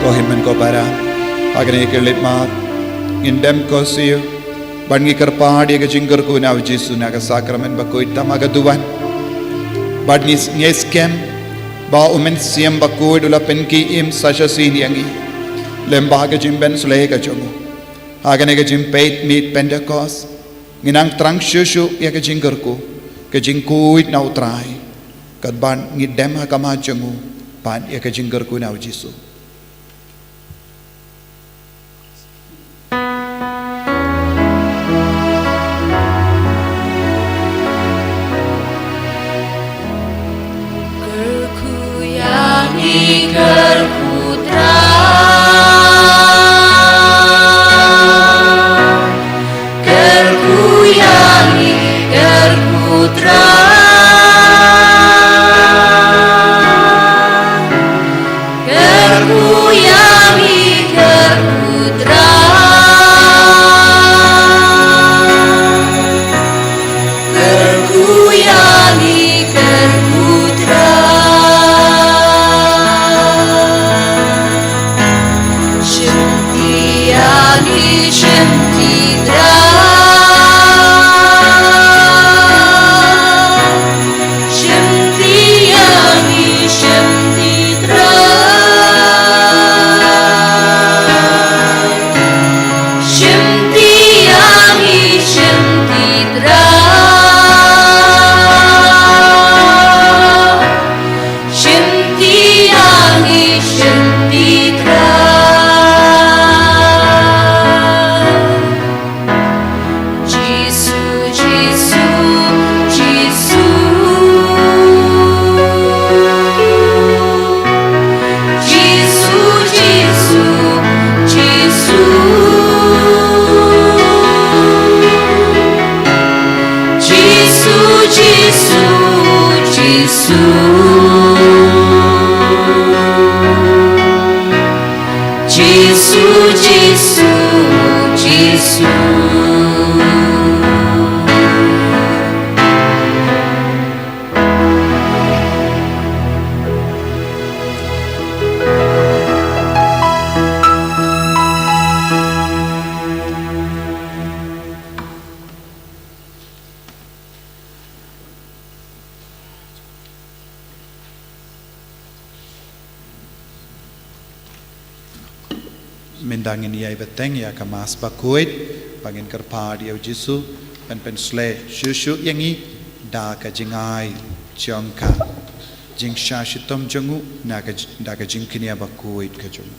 Ko hynmen ko para, ha kane ka leit mar ngin dem ko siew ban ngi kyrpad ïa ka jingkyrkhu na u Jisu na ka sakramen bakhuid tam ha ka duwan. Bad ngi ngi skhem ba u Mynsiem Bakhuid u la pynki im sa shisien ïa ngi lem bad ka jingpynsleh ka jong u. Ha kane ka jingpeit miet Pentekost ngi nang thrang shuh shuh ïa ka jingkyrkhu, ka jingkhuid na u Trai. Katba ngi dem ha ka khmat jong u ban ïa ka jingkyrkhu na u Jisu. Kyrkhu ïa ngi, kyrkhu Trai. Kyrkhu ïa ngi, kyrkhu Trai. Kyrkhu ïa ngi, kyrkhu Trai. Kyrkhu ïa ngi, kyrkhu Trai. Shim ti ïa ngi, shim ti Trai. Shim ti ïa ngi, shim ti Trai. Shim ti ïa ngi, shim ti Trai. Shim ti ïa ngi, shim ti Trai. Jisu, Jisu, Jisu. Jisu, Jisu, Jisu. Jisu, Jisu, Jisu. Jisu, Jisu, Jisu. Mynta ngin ïai bteng ïa ka Mass bakhuid, ba ngin kyrpad ïa u Jisu ban pynsleh shuh shuh ïa ngi da ka jingai jong ka jingshah shitom jong u, na ka j-, da ka jingkñia bakhuid ka jong u.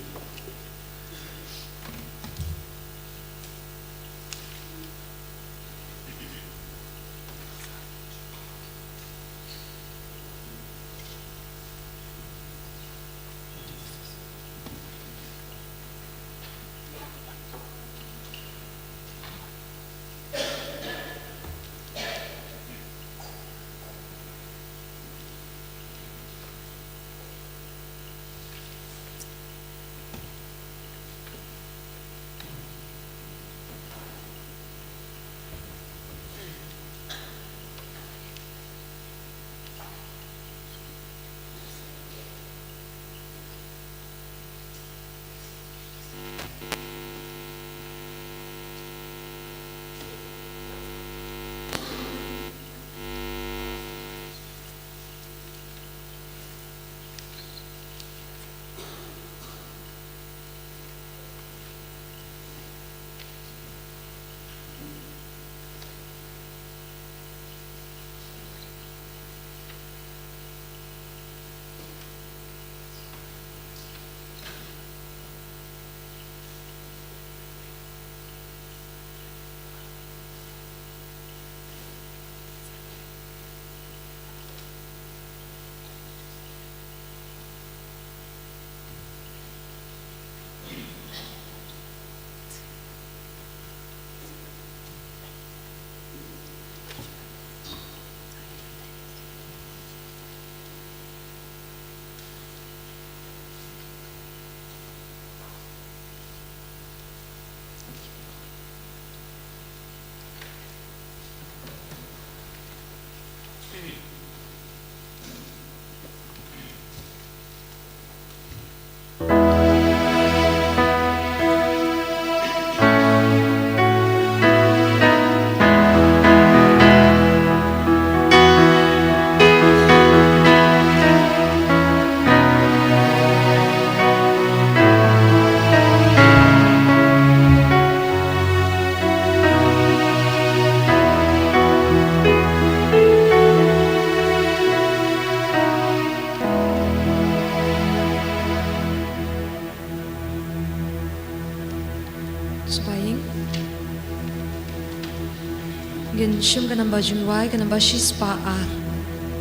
Shim ka namba jingrwai, ka namba shispah ar.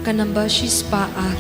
Ka namba shispah ar.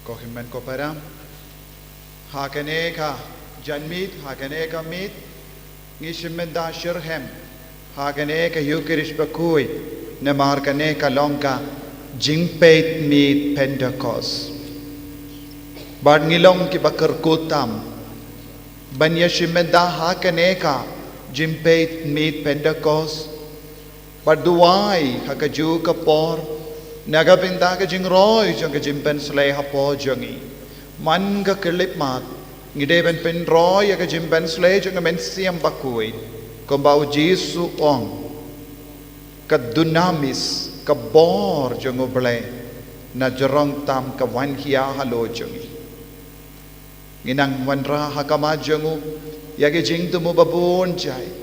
Ko hynmen ko para, ha kane ka janmiet, ha kane ka miet, ngi shim bynta shitrhem ha kane ka Ïukharist bakhuid, namar kane ka long ka jingpeit miet Pentekost. Bad ngi long kiba kyrkhu tam ban ïa shim bynta ha kane ka jingpeit miet Pentekost. Bad duwai ha kajuh ka por na ka bynta ka jingroi jong ka jingpynshlei hapoh jong ngi. Man ka khyllipmat ngi dei ban pynroi ïa ka jingpynshlei jong ka Mynsiem Bakhuid, kumba u Jisu u ong, ka dunamis, ka bor jong U Blei, na jrong tam ka wan hiar halor jong ngi. Ngi nang wanrah ha khmat jong u ïa ki jingthmu babun jait,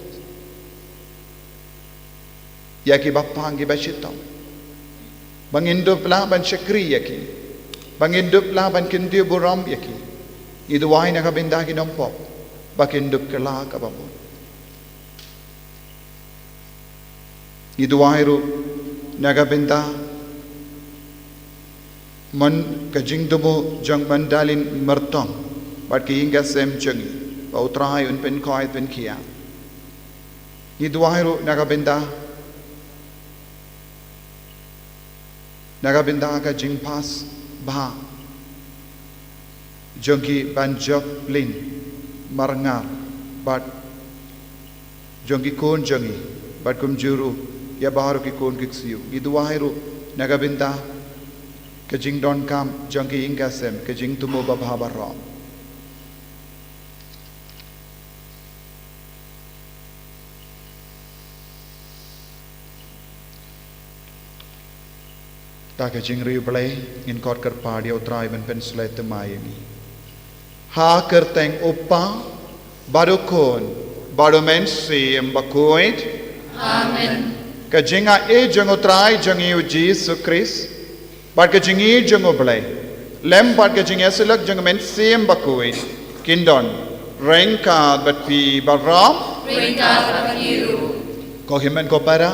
ïa kiba pang kiba shitom, ba ngin dup lah ban shakri ïa ki, ba ngin dup lah ban kyntiew burom ïa ki. Ngi duwai na ka bynta ki nongpop ba kin dup kylla ka bamut. Ngi duwai ruh na ka bynta man ka jingthmu jong Mandalin Myrtong bad ki ïing ki sem jong ngi, ba U Trai un pynkhuid pynkhiah. Ngi duwai ruh na ka bynta na ka bynta ka jingpass bha jong ki banjop lin marngar bad jong ki khun jong ngi bad kumjuh ruh ïa baroh ki khun ki ksiew. Ngi duwai ruh na ka bynta ka jingdonkam jong ki ïing ki sem, ka jingthmu babha baroh. Da ka jingriewblei ngin khot kyrpad ïa U Trai ban pynshlei thymmai ïa ngi. Ha ka kyrteng U Kpa bad U Khun bad U Mynsiem Bakhuid. Amen. Ka jingaiei jong U Trai jong ngi U Jisu Khrist bad ka jingïeit jong U Blei lem bad ka jingïasyllok jong U Mynsiem Bakhuid kin don ryngkat bad phi baroh. Ryngkat bad phi ruh. Ko hynmen ko para,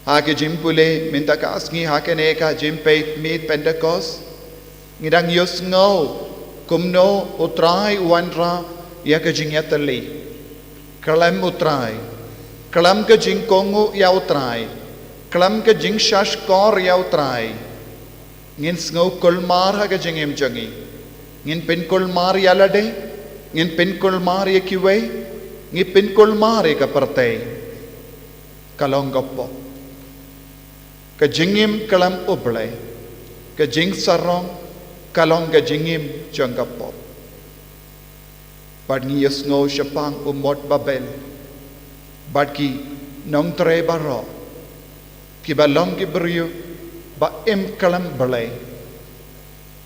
ha ka jingpule mynta ka sngi ha kane ka jingpeit miet Pentekost, ngi dang ïohsngew kumno U Trai u wanrah ïa ka jingïatylli. Khlem U Trai, khlem ka jingkohnguh ïa U Trai, khlem ka jingshahshkor ïa U Trai, ngin sngew kulmar ha ka jingim jong ngi. Ngin pynkulmar ïa lade, ngin pynkulmar ïa kiwei, ngin pynkulmar ïa ka pyrthei. Ka long ka pop. Ka jingim khlem U Blei, ka jingsarong, ka long ka jingim jong ka pop. Bad ngi ïohsngew shaphang u mot Babel bad ki nongtrei baroh kiba long ki briew ba im khlem Blei.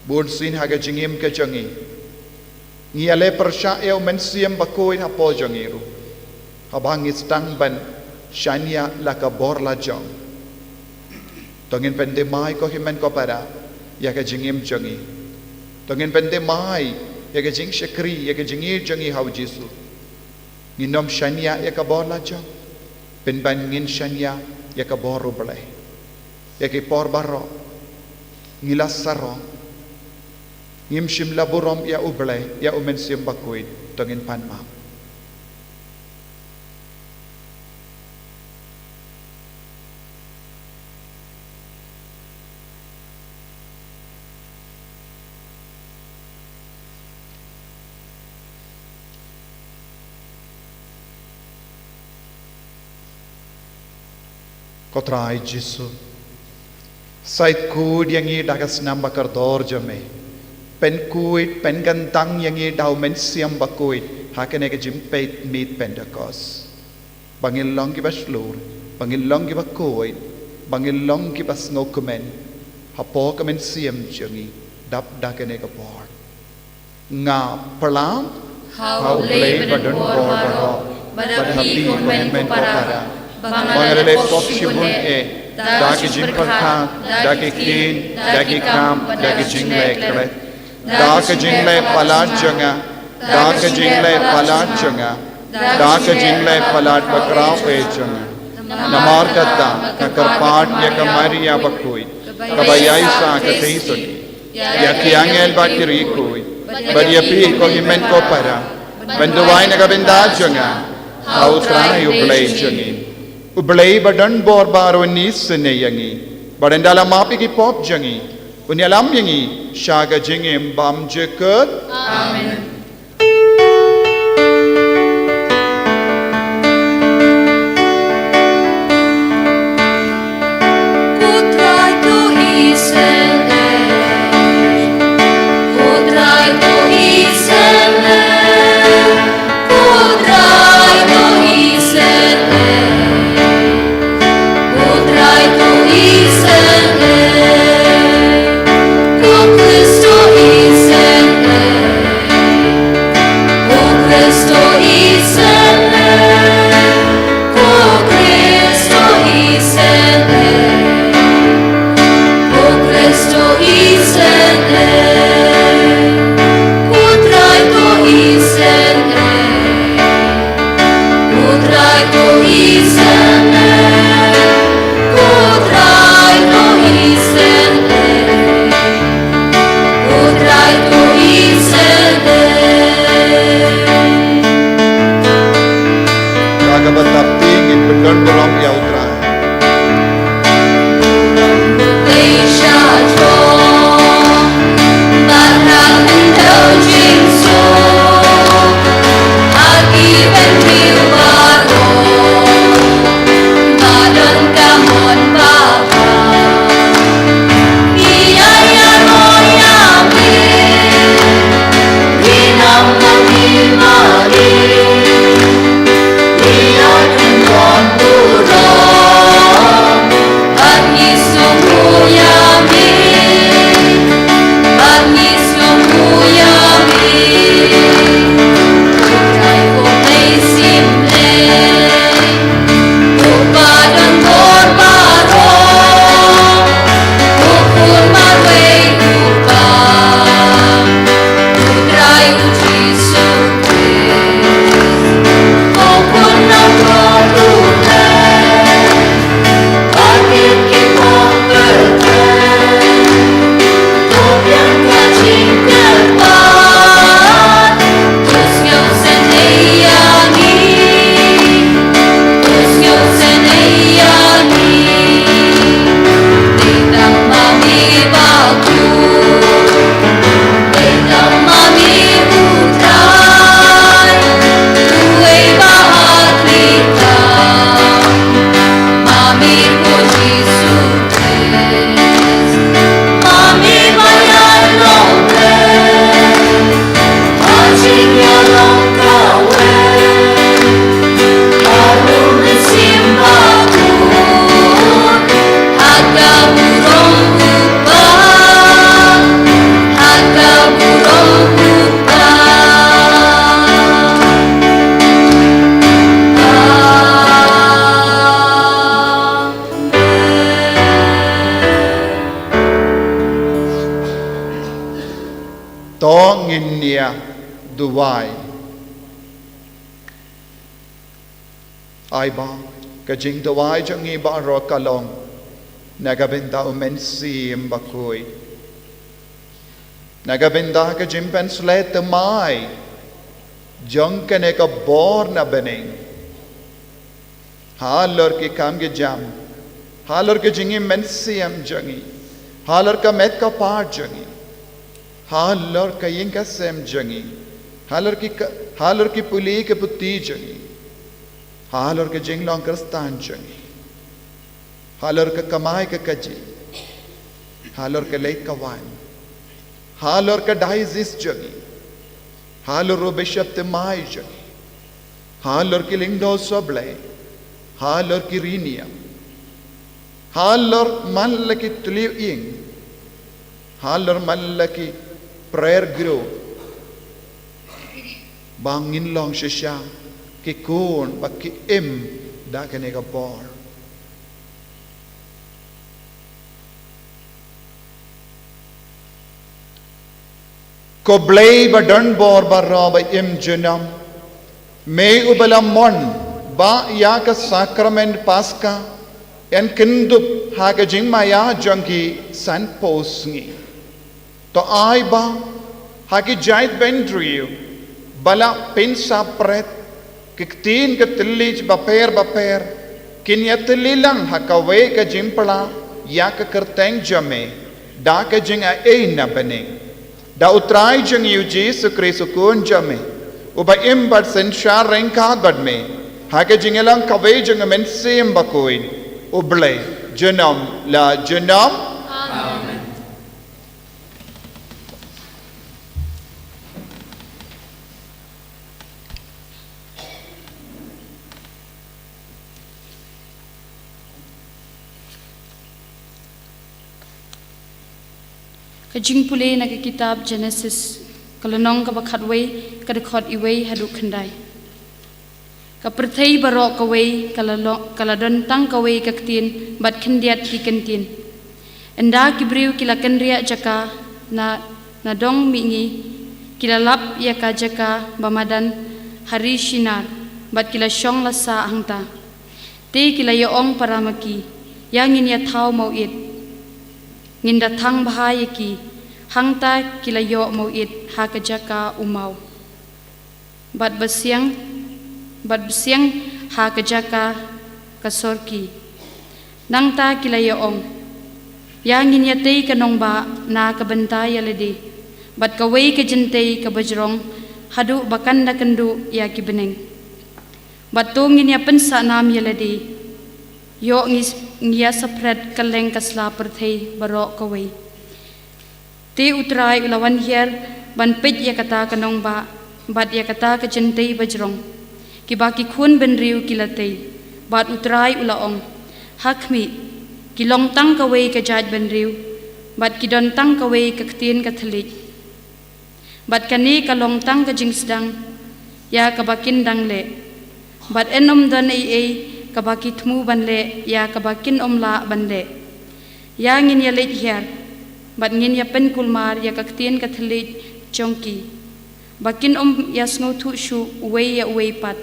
Bunsien ha ka jingim ka jong ngi, ngi ïaleh pyrshah ïa U Mynsiem Bakhuid hapoh jong ngi ruh, haba ngi sdang ban shaniah la ka bor la jong. To ngin pynthymmai ko hynmen ko para ïa ka jingim jong ngi. To ngin pynthymmai ïa ka jingshakri, ïa ka jingïeit jong ngi ha U Jisu. Ngin ym shaniah ïa ka bor la jong, pynban ngin shaniah ïa ka bor U Blei. Ïa ki por baroh ngi la sarong, ngim shym la burom ïa U Blei, ïa U Mynsiem Bakhuid. To ngin pan map. Ko Trai Jisu, sa khuid ïa ngi da ka snam ba kordor jong me. Pynkhuid, pynkyntang ïa ngi da U Mynsiem Bakhuid ha kane ka jingpeit miet Pentekost, ba ngin long kiba shlur, ba ngin long kiba khuid, ba ngin long kiba sngewkmen hapoh ka mynsiem jong ngi dap da kane ka por. Nga pyrshah ha U Blei badonbor baroh, bad ha phi ko hynmen ko para, ba nga la leh pop shibun eh, da ki jingpyrkhat, da ki ktien, da ki kam, da ki jingleh klet, da ki jingleh palat jong nga, da ki jingleh palat jong nga, da ki jingleh palat bakhraw eh jong nga. Namar kata nga kyrpad ïa ka Maria bakhuid, kaba ïaishah katei sani, ïa ki angel bad ki riewkhuid, bad ïa phi ko hynmen ko para, ban duwai na ka bynta jong nga ha U Trai U Blei jong ngi. U Blei badonbor baroh un isynei ïa ngi, bad un da la map ïa ki pop jong ngi, un ïalam ïa ngi sha ka jingim bymjukut. Amen. Bad ha phi ngin pyndonkam ïa U Trai. To ngin ïa duwai. Ai ba ka jingduwai jong ngi baroh ka long na ka bynta U Mynsiem Bakhuid, na ka bynta ka jingpynshlei thymmai jong kane ka bor na bneng. Halor ki kam ki jam, halor ka jingim mynsiem jong ngi, halor ka met ka par jong ngi, halor ka ïing ka sem jong ngi, halor ki ka, halor ki pule ki puthi jong ngi, halor ka jinglong Khristan jong ngi, halor ka kamai ka kajih, halor ka leit ka wan, halor ka diocese jong ngi, halor u bishop thymmai jong ngi, halor ki lyngdoh sohblei, halor ki riniam, halor man la ki tliw ïing, halor man la ki prayer group, ba ngin long shisha ki khun ba ki im da kane ka bor. Ko Blei ba don bor baroh ba im junom, me uba la mon ba ïa ka sakramen Paska yn kyndup ha ka jingmaïa jong ki sanphew sngi. To ai ba ha ki jaitbynriew ba la pynsah pret, ki ktien ki thylliej bapher bapher kin ïa thylliej lang ha kawei ka jingpla ïa ka kyrteng jong me da ka jingaiei na bneng. Da U Trai jong ngi U Jisu Khrist U Khun jong me, uba im bad synshar ryngkat bad me ha ka jingïalang kawei jong U Mynsiem Bakhuid, U Blei junom la junom. Amen. Ka jingpule na ka kitab Genesis, ka lynnong kaba khatwei, ka dkhot iwei haduh khyndai. Ka pyrthei baroh kawei ka la lo-, ka la don tang kawei ka ktien bad khyndiat ki kyntien. Ynda ki briew ki la kynriah jaka na, na dong mihngi, ki la lap ïa ka jaka ba madan Hari Shinar, bad ki la shong la sah hangta. Te ki la ïa ong para ma ki, ïa ngin ïa thaw mawit, ngin da thang bha ïa ki. Hangta ki la ïoh mawit ha ka jaka u maw. Bad ba siang, bad ba siang ha ka jaka ka sorki. Nangta ki la ïa ong, ïa ngin ïa tei ka nongbah na ka bynta ïa lade, bad kawei ka jingtei ka bajrong, haduh ba kan da kynduh ïa ki bneng. Bad to ngin ïa pynsah nam ïa lade, ïoh ngi, ngi ïa saphred kylleng ka sla pyrthei baroh kawei. Te U Trai u la wan hiar ban peit ïa kata ka nongbah bad ïa kata ka jingtei bajrong. Kiba ki khun bynriew ki la tei, bad U Trai u la ong, ha khmih, ki long tang kawei ka jait bynriew, bad ki don tang kawei ka ktien ka thylliej. Bad kane ka long tang ka jingsdang ïa kaba kin dang leh. Bad yn ym don ei ei kaba ki thmu ban leh ïa kaba kin ym lah ban leh. Ïa ngin ïa leit hiar, bad ngin ïa pynkulmar ïa ka ktien ka thylliej jong ki, ba kin ym ïa sngewthuh shuh uwei ïa uwei pat.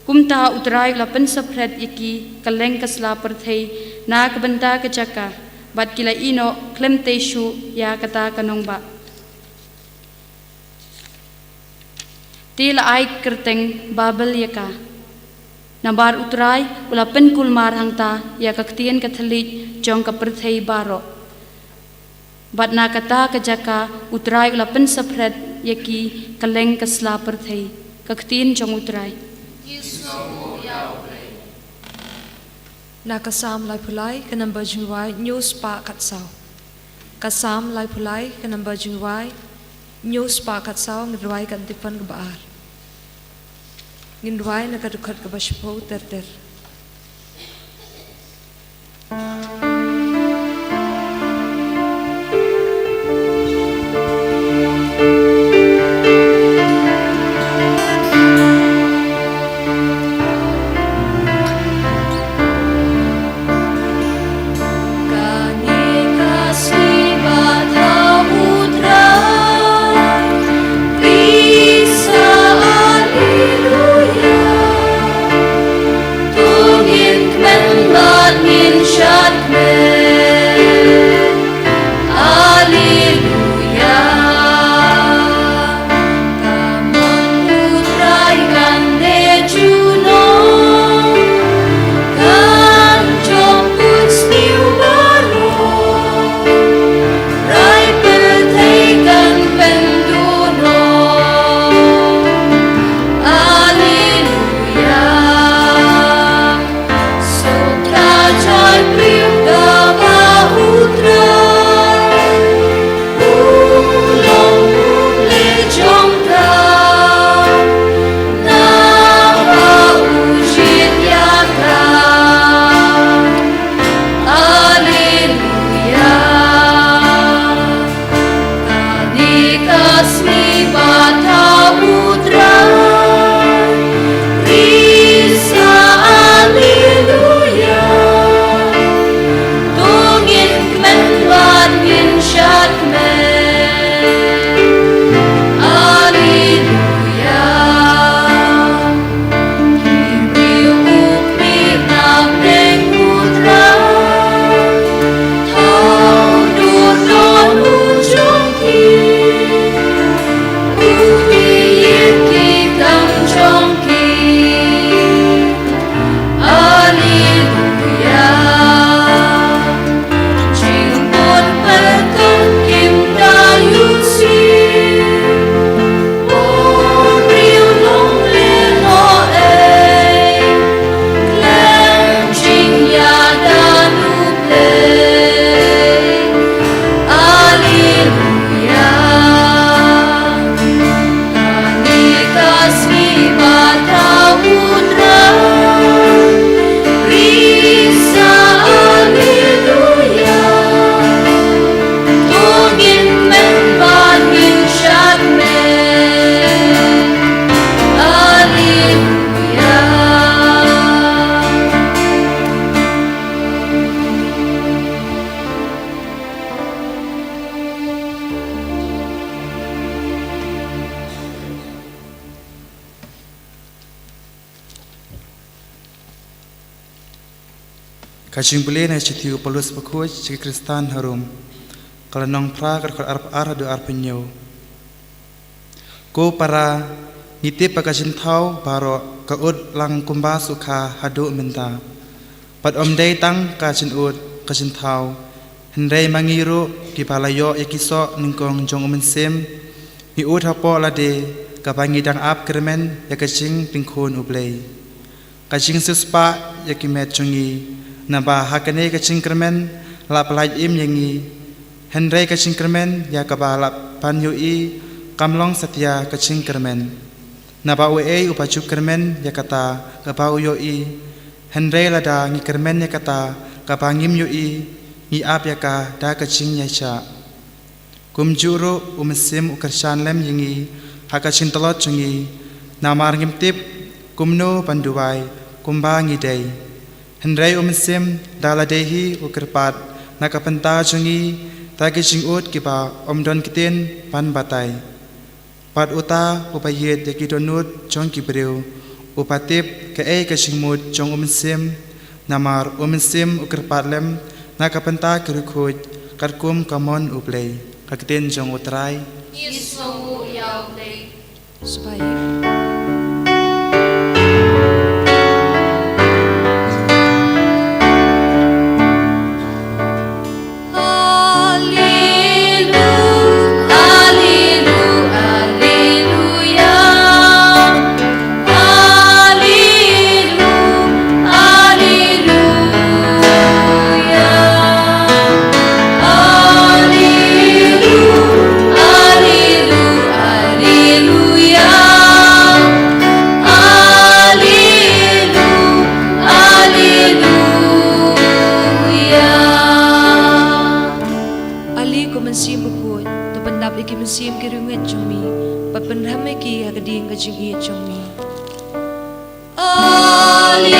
Kumta U Trai u la pynsaphred ïa ki kylleng ka sla pyrthei na ka bynta ka jaka, bad ki la ïehnoh khlem tei shuh ïa kata ka nongbah. Te la ai kyrteng Babel ïa ka, namar U Trai u la pynkulmar hangta ïa ka ktien ka thylliej jong ka pyrthei baroh. Bad na kata ka jaka U Trai u la pynsaphred ïa ki kylleng ka sla pyrthei. Ka ktien jong U Trai. Na ka Salm laiphew lai, ka number jingrwai hynñiew spah khatsaw. Ka Salm laiphew lai, ka number jingrwai hynñiew spah khatsaw, ngin rwai kat na ka dkhot kaba ar. Ngin rwai na ka dkhot kaba shiphew ter ter. Kane ka sngi ba thaw U Trai, Krist, Alleluia. To ngin kmen bad ngin shad kmen. Alleluia. Ka mon U Trai kan leh junom. Kan jop u sniew baroh. Rai pyrthei kan pynduh noh. Alleluia. Suk ka jaitbynriew kaba U Trai u long u Blei jong ka, naba u jied ïa ka. Alleluia. Kane ka sngi ba thaw U Trai, Krist, Alleluia. To ngin kmen bad ngin shad kmen. Alleluia. Ki briew u khmih na pdeng U Trai, thaw dur don u jong ki. U ïeit ki kam jong ki. Alleluia. Jingput pyrkhat kim da ïohi. U briew long lehnoh ei, khlem jingïada U Blei. Alleluia. Kane ka sngi ba thaw U Trai, Krist, Alleluia. To ngin kmen bad ngin shad kmen. Alleluia. Ka jingpule na ka shithi u Paulus bakhuid sha ki Khristan ha Rom. Ka lynnong phra, ka dkhot arphew ar haduh arphew hynñiew. Ko para, Ngi tip ba ka jingthaw baroh ka ud lang kumba sukha haduh mynta. Bad ym dei tang ka jingud ka jingthaw, hynrei ma ngi ruh kiba la ïoh ïa ki soh nyngkong jong U Mynsiem, ngi ud hapoh lade kaba ngi dang ap kyrmen ïa ka jingpynkhun U Blei. Ka jingsiewspah ïa ki met jong ngi, naba ha kane ka jingkyrmen la pyllait im ïa ngi. Hynrei ka jingkyrmen ïa kaba la pynïohi kam long satia ka jingkyrmen. Naba uei uba ju kyrmen ïa kata kaba u ïohi? Hynrei lada ngi kyrmen ïa kata kaba ngim ïohi, ngi ap ïa ka da ka jingïaishah. Kumjuh ruh U Mynsiem u kyrshan lem ïa ngi ha ka jingtlot jong ngi, namar ngim tip kumno ban duwai kumba ngi dei. Hynrei U Mynsiem da lade hi u kyrpad na ka bynta jong ngi da ki jingud kiba ym don ktien ban batai. Bad uta uba ïeit ïa ki dohnud jong ki briew, uba tip kaei ka jingmut jong U Mynsiem, namar U Mynsiem u kyrpad lem na ka bynta ki riewkhuid katkum ka mon U Blei. Ka ktien jong U Trai. Ngi sngewnguh ïa U Blei. Sngewbha ïa Aleluia. Ale ko Mynsiem Bakhuid, to pyndap ïa ki mynsiem ki riewngeit jong me, bad pynrhem ïa ki ha ka ding ka jingïeit jong me. Aleluia,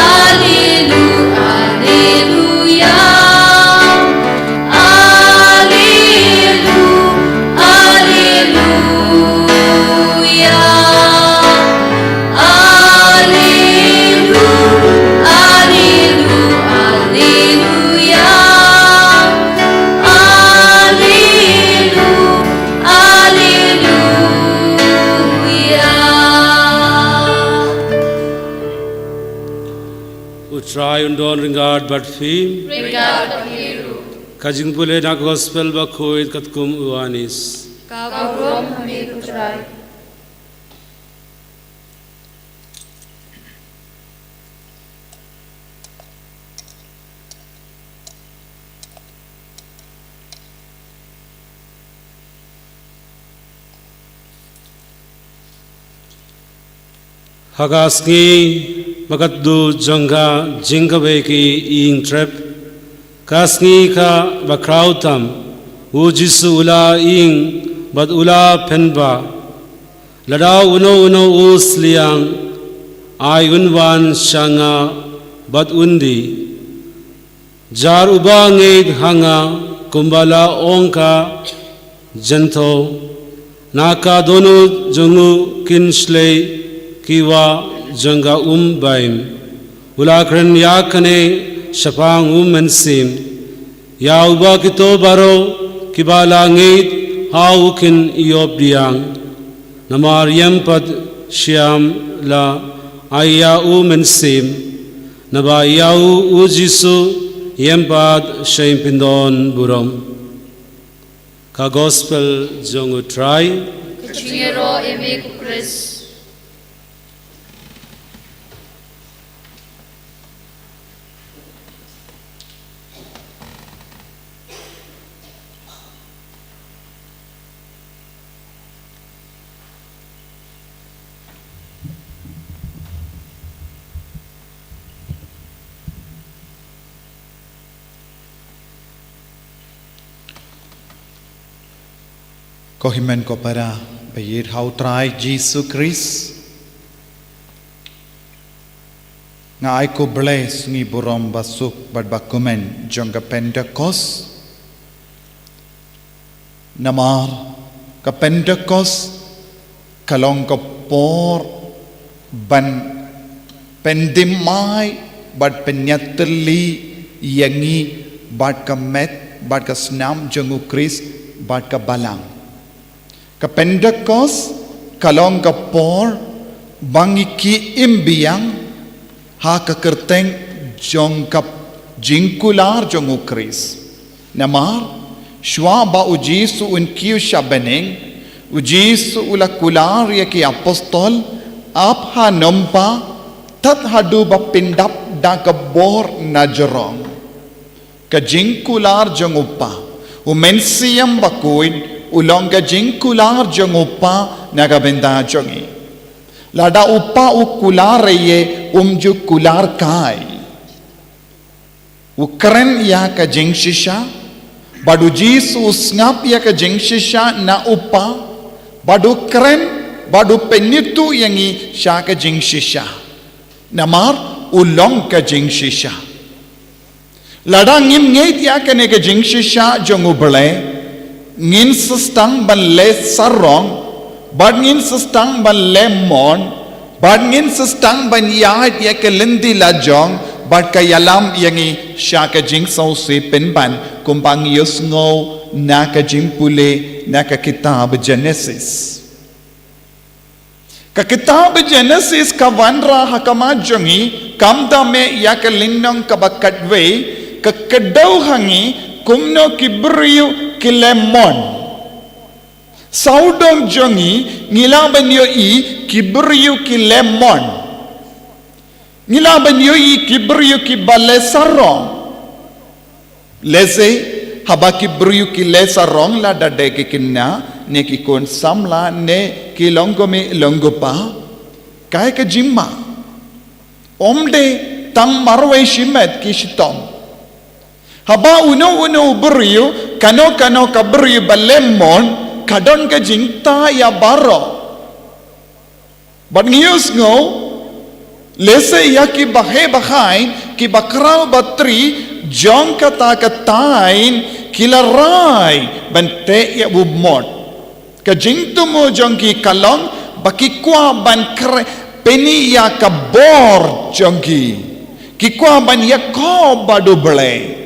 aleluia, aleluia. Aleluia, aleluia. Aleluia, aleluia, aleluia, aleluia. U Trai un don ryngkat bad phi. Ryngkat bad phi ruh. Ka jingpule na ka Gospel Bakhuid katkum u Ïoannis. Ka burom ha me ko Trai. Ha ka sngi ba katto jong ka jingkawei ki ïing trep, ka sngi kaba khraw tam, u Jisu u la ïeng bad u la pynbna. Lada uno uno u sliang, ai un wan sha nga bad un die. Jar uba ngeit ha nga, kumba la ong ka jyntho, na ka dohnud jong u kin shlei ki wah jong ka um baim. U la kren ïa kane shaphang u Mynsiem. Ïa uba kito baroh kiba la ngeit ha u kin ïoh pdiang. Namar ïem pat shyiap la ai ïa u Mynsiem. Naba ïa u, u Jisu, ïem pat shym pyndonkam burom. Ka Gospel jong u Trai. Ka jingïaroh ïa me ko Khrist. Ko hynmen ko para ba ïeit ha u Trai Jisu Khrist. Nga ai khublei sngi burom ba suk bad ba kmen jong ka Pentekost. Namar ka Pentekost ka long ka por ban pyndem ai bad pynïatylli ïa ngi bad ka met bad ka snam jong u Khrist bad ka balang. Ka Pentekost Ka long ka por ba ngi ki im biang ha ka kyrteng jong ka jingkular jong U Khrist. Namar, shuwa ba U Jisu un kiew sha bneng, U Jisu u la kular ïa ki apostol, ap ha nongpa, tad haduh ba pyndap da ka bor na jrong. Ka jingkular jong U Kpa, U Mynsiem Bakhuid, u long ka jingkular jong U Kpa na ka bynta jong ngi. Lada U Kpa u kular ïa ngi, um ju kular kai. U kren ïa ka jingshisha, bad U Jisu u sngap ïa ka jingshisha na U Kpa, bad u kren, bad u pynithuh ïa ngi sha ka jingshisha. Namar, u long ka jingshisha. Lada ngim ngeit ïa kane ka jingshisha jong U Blei, ngin sa sdang ban leh sarong, bad ngin sa sdang ban leh mon, bad ngin sa sdang ban ïaid ïa ka lynti la jong, bad ka ïalam ïa ngi sha ka jingsngewsih pynban, kumba ngi ïohsngew na ka jingpule na ka kitab Genesis. Ka kitab Genesis ka wanrah ha khmat jong ngi, kam da mih ïa ka lynnong kaba khatwei, ka kdew ha ngi, kumno ki briew ki leh mon. Sawdong jong ngi, ngi lah ban ïohi, ki briew ki leh mon. Ngi lah ban ïohi, ki briew kiba leh sarong. Lehse, haba ki briew ki leh sarong lada dei ki khynnah, ne ki khun samla, ne ki longkmie longkpa. Kaei ka jingma. Ym dei tang marwei shimet ki shitom. Haba uno uno u briew, kano kano ka briew ba leh mon, ka don ka jingthaw ïa baroh. Bad ngi ïohsngew, lehse ïa kiba heh ba haiñ, kiba khraw ba tri, jong kata ka thaiñ, ki la rai, ban teh ïa u mot. Ka jingthmu jong ki ka long, ba ki kwah ban kre, pyni ïa ka bor jong ki. Ki kwah ban ïakob bad U Blei.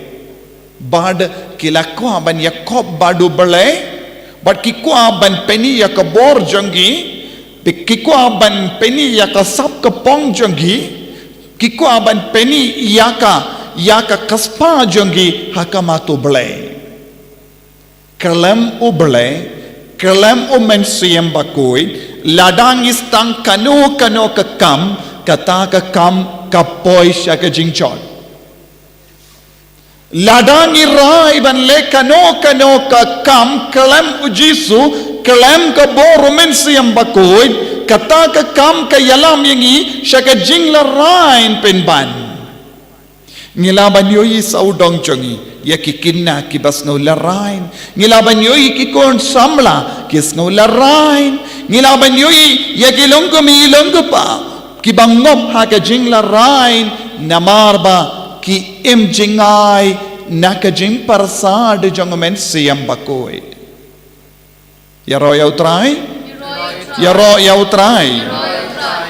Bad ki la kwah ban ïakob bad U Blei, bad ki kwah ban pyni ïa ka bor jong ki, ki kwah ban pyni ïa ka sap ka pong jong ki, ki kwah ban pyni ïa ka, ïa ka kyrpang jong ki ha khmat U Blei. Khlem U Blei, khlem U Mynsiem Bakhuid, lada ngi sdang kano kano ka kam, kata ka kam ka poi sha ka jingjot. Lada ngi rai ban leh kano kano ka kam khlem U Jisu, khlem ka bor U Mynsiem Bakhuid, kata ka kam ka ïalam ïa ngi sha ka jinglehraiñ pynban. Ngi lah ban ïohi sawdong jong ngi, ïa ki khynnah kiba sngew lehraiñ. Ngi lah ban ïohi ki khun samla, ki sngew lehraiñ. Ngi lah ban ïohi, ïa ki longkmie longkpa, kiba ngop ha ka jinglehraiñ, namar ba ki im jngai na ka jingpyrsad jong U Mynsiem Bakhuid. Ïaroh ïa U Trai? Ïaroh ïa U Trai.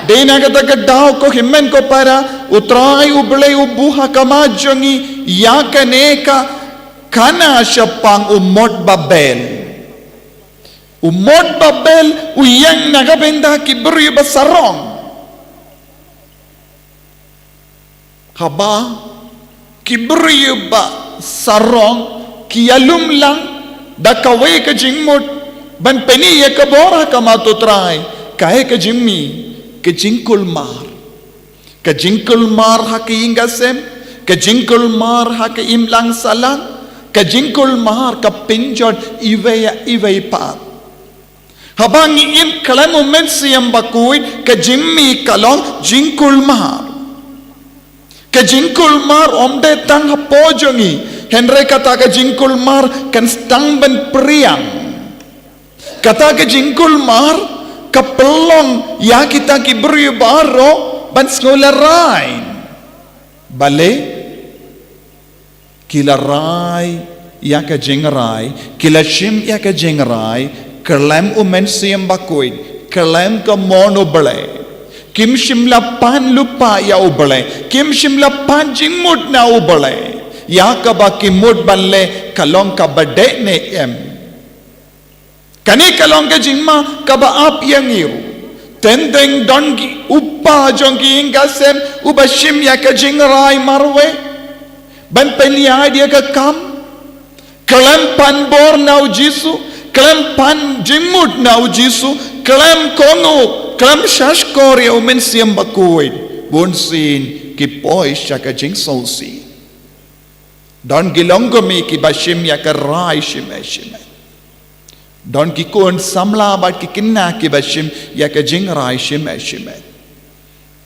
Dei na kata ka daw ko hynmen ko para, U Trai U Blei u buh ha khmat jong ngi, ïa kane ka khana shaphang u mot Babel. U mot Babel, u ïeng na ka bynta ki briew ba sarong. Haba, ki briew ba sarong, ki ïalum lang, da kawei ka jingmut, ban pyni ïa ka bor ha khmat U Trai, kaei ka jingmih, ka jingkulmar. Ka jingkulmar ha ka ïing ka sem, ka jingkulmar ha ka imlang sahlang, ka jingkulmar ka pynjot iwei ïa iwei pat. Haba ngi im khlem U Mynsiem Bakhuid, ka jingmih ka long jingkulmar. Ka jingkulmar ym dei tang hapoh jong ngi, hynrei kata ka jingkulmar kan sdang ban phriang. Kata ka jingkulmar ka pynlong ïa kita ki briew baroh ban sngew lehraiñ. Balei? Ki la rai ïa ka jingrai, ki la shim ïa ka jingrai, khlem U Mynsiem Bakhuid, khlem ka mon U Blei. Kim shym la pan lypa ïa U Blei, kim shym la pan jingmut na U Blei. Ïa kaba ki mut ban leh ka long kaba dei ne em. Kane ka long ka jingma kaba ap ïa ngi ruh. Teng teng don ki u kpa jong ki ïing ki sem uba shim ïa ka jingrai marwei ban pynïaid ïa ka kam. Khlem pan bor na U Jisu, khlem pan jingmut na U Jisu, khlem kohnguh, khlem shahshkor ïa U Mynsiem Bakhuid, bunsien ki poi sha ka jingsngewsih. Don ki longkmie kiba shim ïa ka rai shimet shimet. Don ki khun samla bad ki khynnah kiba shim ïa ka jingrai shimet shimet.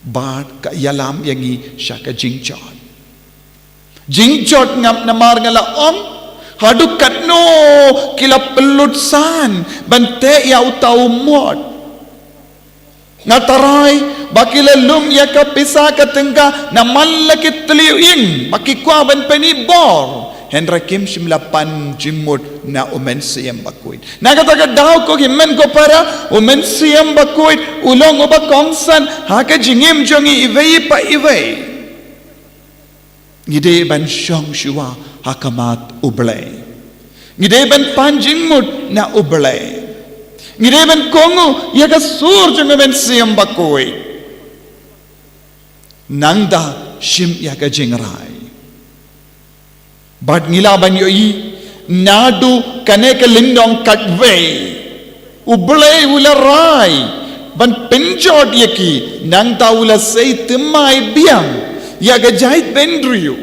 Bad ka ïalam ïa ngi sha ka jingjot. Jingjot ngam namar nga la ong, haduh katno ki la pynlut san ban teh ïa uta u mot. Nga tharai ba ki la lum ïa ka pisa ka tyngka namar la ki tliw ïing ba ki kwah ban pyni bor. Hynrei kim shym la pan jingmut na U Mynsiem Bakhuid. Na kata ka daw, ko hynmen ko para, U Mynsiem Bakhuid u long uba kongsan ha ka jingim jong ngi iwei pa iwei. Ngi dei ban shong shuwa ha khmat U Blei. Ngi dei ban pan jingmut na U Blei. Ngi dei ban kohnguh ïa ka sur jong U Mynsiem Bakhuid. Nangta shim ïa ka jingrai. Bad ngi lah ban ïohi naduh kane ka lynnong khatwei, U Blei u la rai ban pynjot ïa ki, nangta u la sei thymmai biang ïa ka jaitbynriew.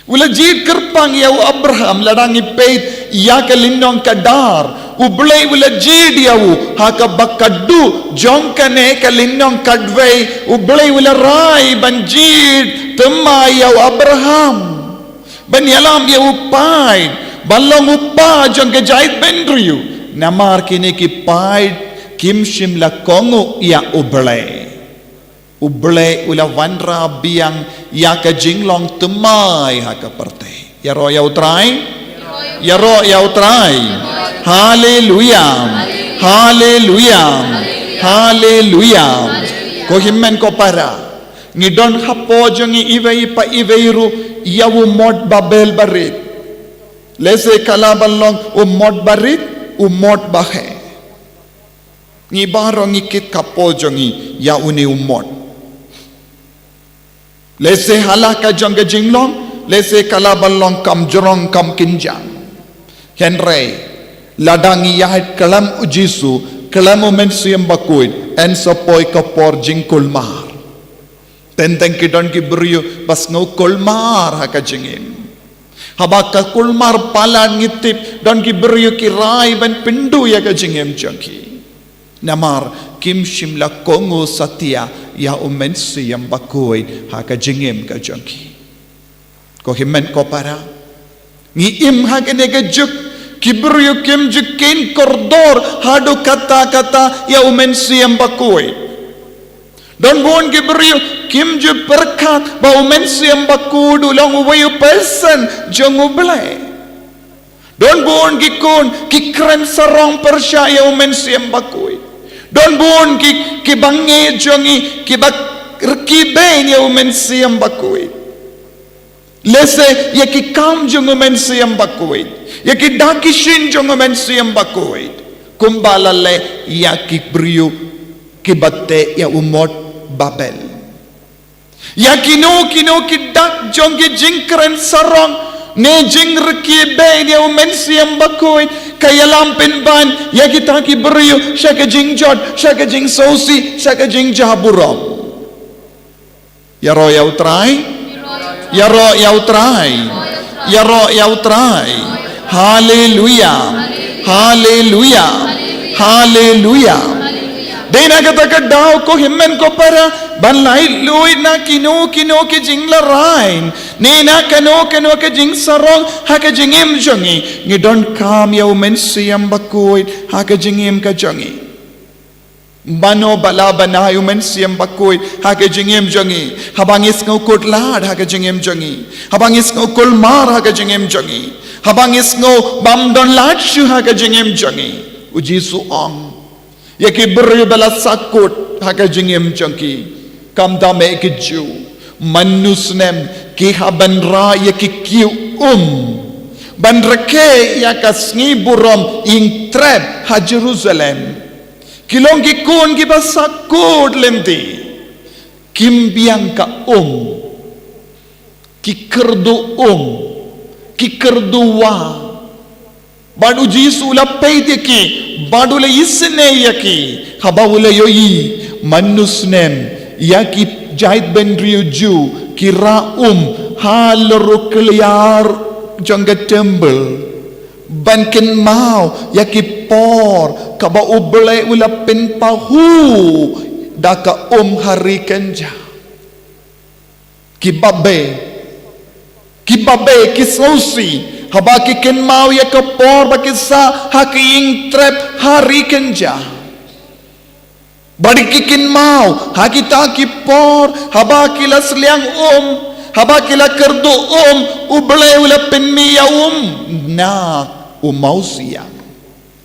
U la jied kyrpang ïa u Abraham, lada ngi peit ïa ka lynnong kaba ar. U Blei u la jied ïa u ha kaba khatduh jong kane ka lynnong khatwei, U Blei u la rai ban jied thymmai ïa u Abraham. Ban ïalam ïa u paid, ban long u kpa jong ka jaitbynriew. Namar kine ki paid kim shym la kohnguh ïa U Blei. U Blei u la wanrah biang ïa ka jinglong thymmai ha ka pyrthei. Ïaroh ïa U Trai. Ïaroh ïa U Trai. Haleluia. Haleluia. Haleluia. Ko hynmen ko para, ngi don hapoh jong ngi iwei pa iwei ruh ïa u mot Babel barit. Lehse ka lah ban long u mot barit, u mot baheh. Ngi baroh ngi kit hapoh jong ngi ïa une u mot. Lehse ha la ka jong ka jinglong, lehse ka lah ban long kam jrong kam kynjang. Hynrei lada ngi ïaid khlem U Jisu, khlem U Mynsiem Bakhuid, yn sa poi ka por jingkulmar. Teng teng ki don ki briew ba sngew kulmar ha ka jingim. Haba ka kulmar palat ngi tip, don ki briew ki rai ban pynduh ïa ka jingim jong ki. Namar kim shym la kohnguh satia ïa U Mynsiem Bakhuid ha ka jingim ka jong ki. Ko hynmen ko para, ngi im ha kane ka juk, ki briew kim ju kheiñ kordor haduh katta katta ïa U Mynsiem Bakhuid. Don bun ki briew kim ju pyrkhat ba U Mynsiem Bakhuid u long uwei u person jong U Blei. Don bun ki khun ki kren sarong pyrshah ïa U Mynsiem Bakhuid. Don bun ki, ki bangeit jong ngi kiba rkhie beiñ ïa U Mynsiem Bakhuid. Lehse ïa ki kam jong U Mynsiem Bakhuid, ïa ki dak ki shin jong U Mynsiem Bakhuid, kumba la leh ïa ki briew kiba teh ïa u mot Babel. Ïa kino kino ki dak jong ki jingkren sarong ne jingrkhie beiñ ïa U Mynsiem Bakhuid ka ïalam pynban ïa kita ki briew sha ka jingjot, sha ka jingsngewsih, sha ka jingjaburom. Ïaroh ïa U Trai. Ïaroh ïa U Trai. Ïaroh ïa U Trai. Haleluia. Haleluia. Haleluia. Dei na kata ka daw, ko hynmen ko para, ban lait luid na kino kino ki jinglarai ne na kano kano ka jingsarong ha ka jingim jong ngi, ngi donkam ïa U Mynsiem Bakhuid ha ka jingim ka jong ngi. Mano ba lah ban ai U Mynsiem Bakhuid ha ka jingim jong ngi? Haba ngi sngew kut lad ha ka jingim jong ngi, haba ngi sngew kulmar ha ka jingim jong ngi, haba ngi sngew bym don lad shuh ha ka jingim jong ngi, U Jisu u ong ïa ki briew ba la sahkut ha ka jingim jong ki, kumta me ki ju mano snem ki hap ban rah ïa ki kiew um. Ban rakhe ïa ka sngi burom ïing trep ha Jerusalem. Ki long ki khun kiba sahkut lynti. Kim biang ka um. Ki kyrduh um. Ki kyrduh wah. Bad u Jisu u la peit ïa ki. Bad u la isynei ïa ki. Haba u la ïohi. Man u snem. Ïa ki jaitbynriew Jiw. Ki rah um. Halor u kliar jong ka temple. Ban kynmaw, ïa ki por, kaba U Blei u la pynpaw, da ka um ha ri kynja. Ki babe, ki babe, ki sngewsih, haba ki kynmaw, ïa ka por, ba ki sah, ha ka ïing trep, ha ri kynja. Bad ki kynmaw, ha kita ki por, haba ki la sliang um, haba ki la kyrduh um, U Blei u la pynmih ïa um, na u mawsiang.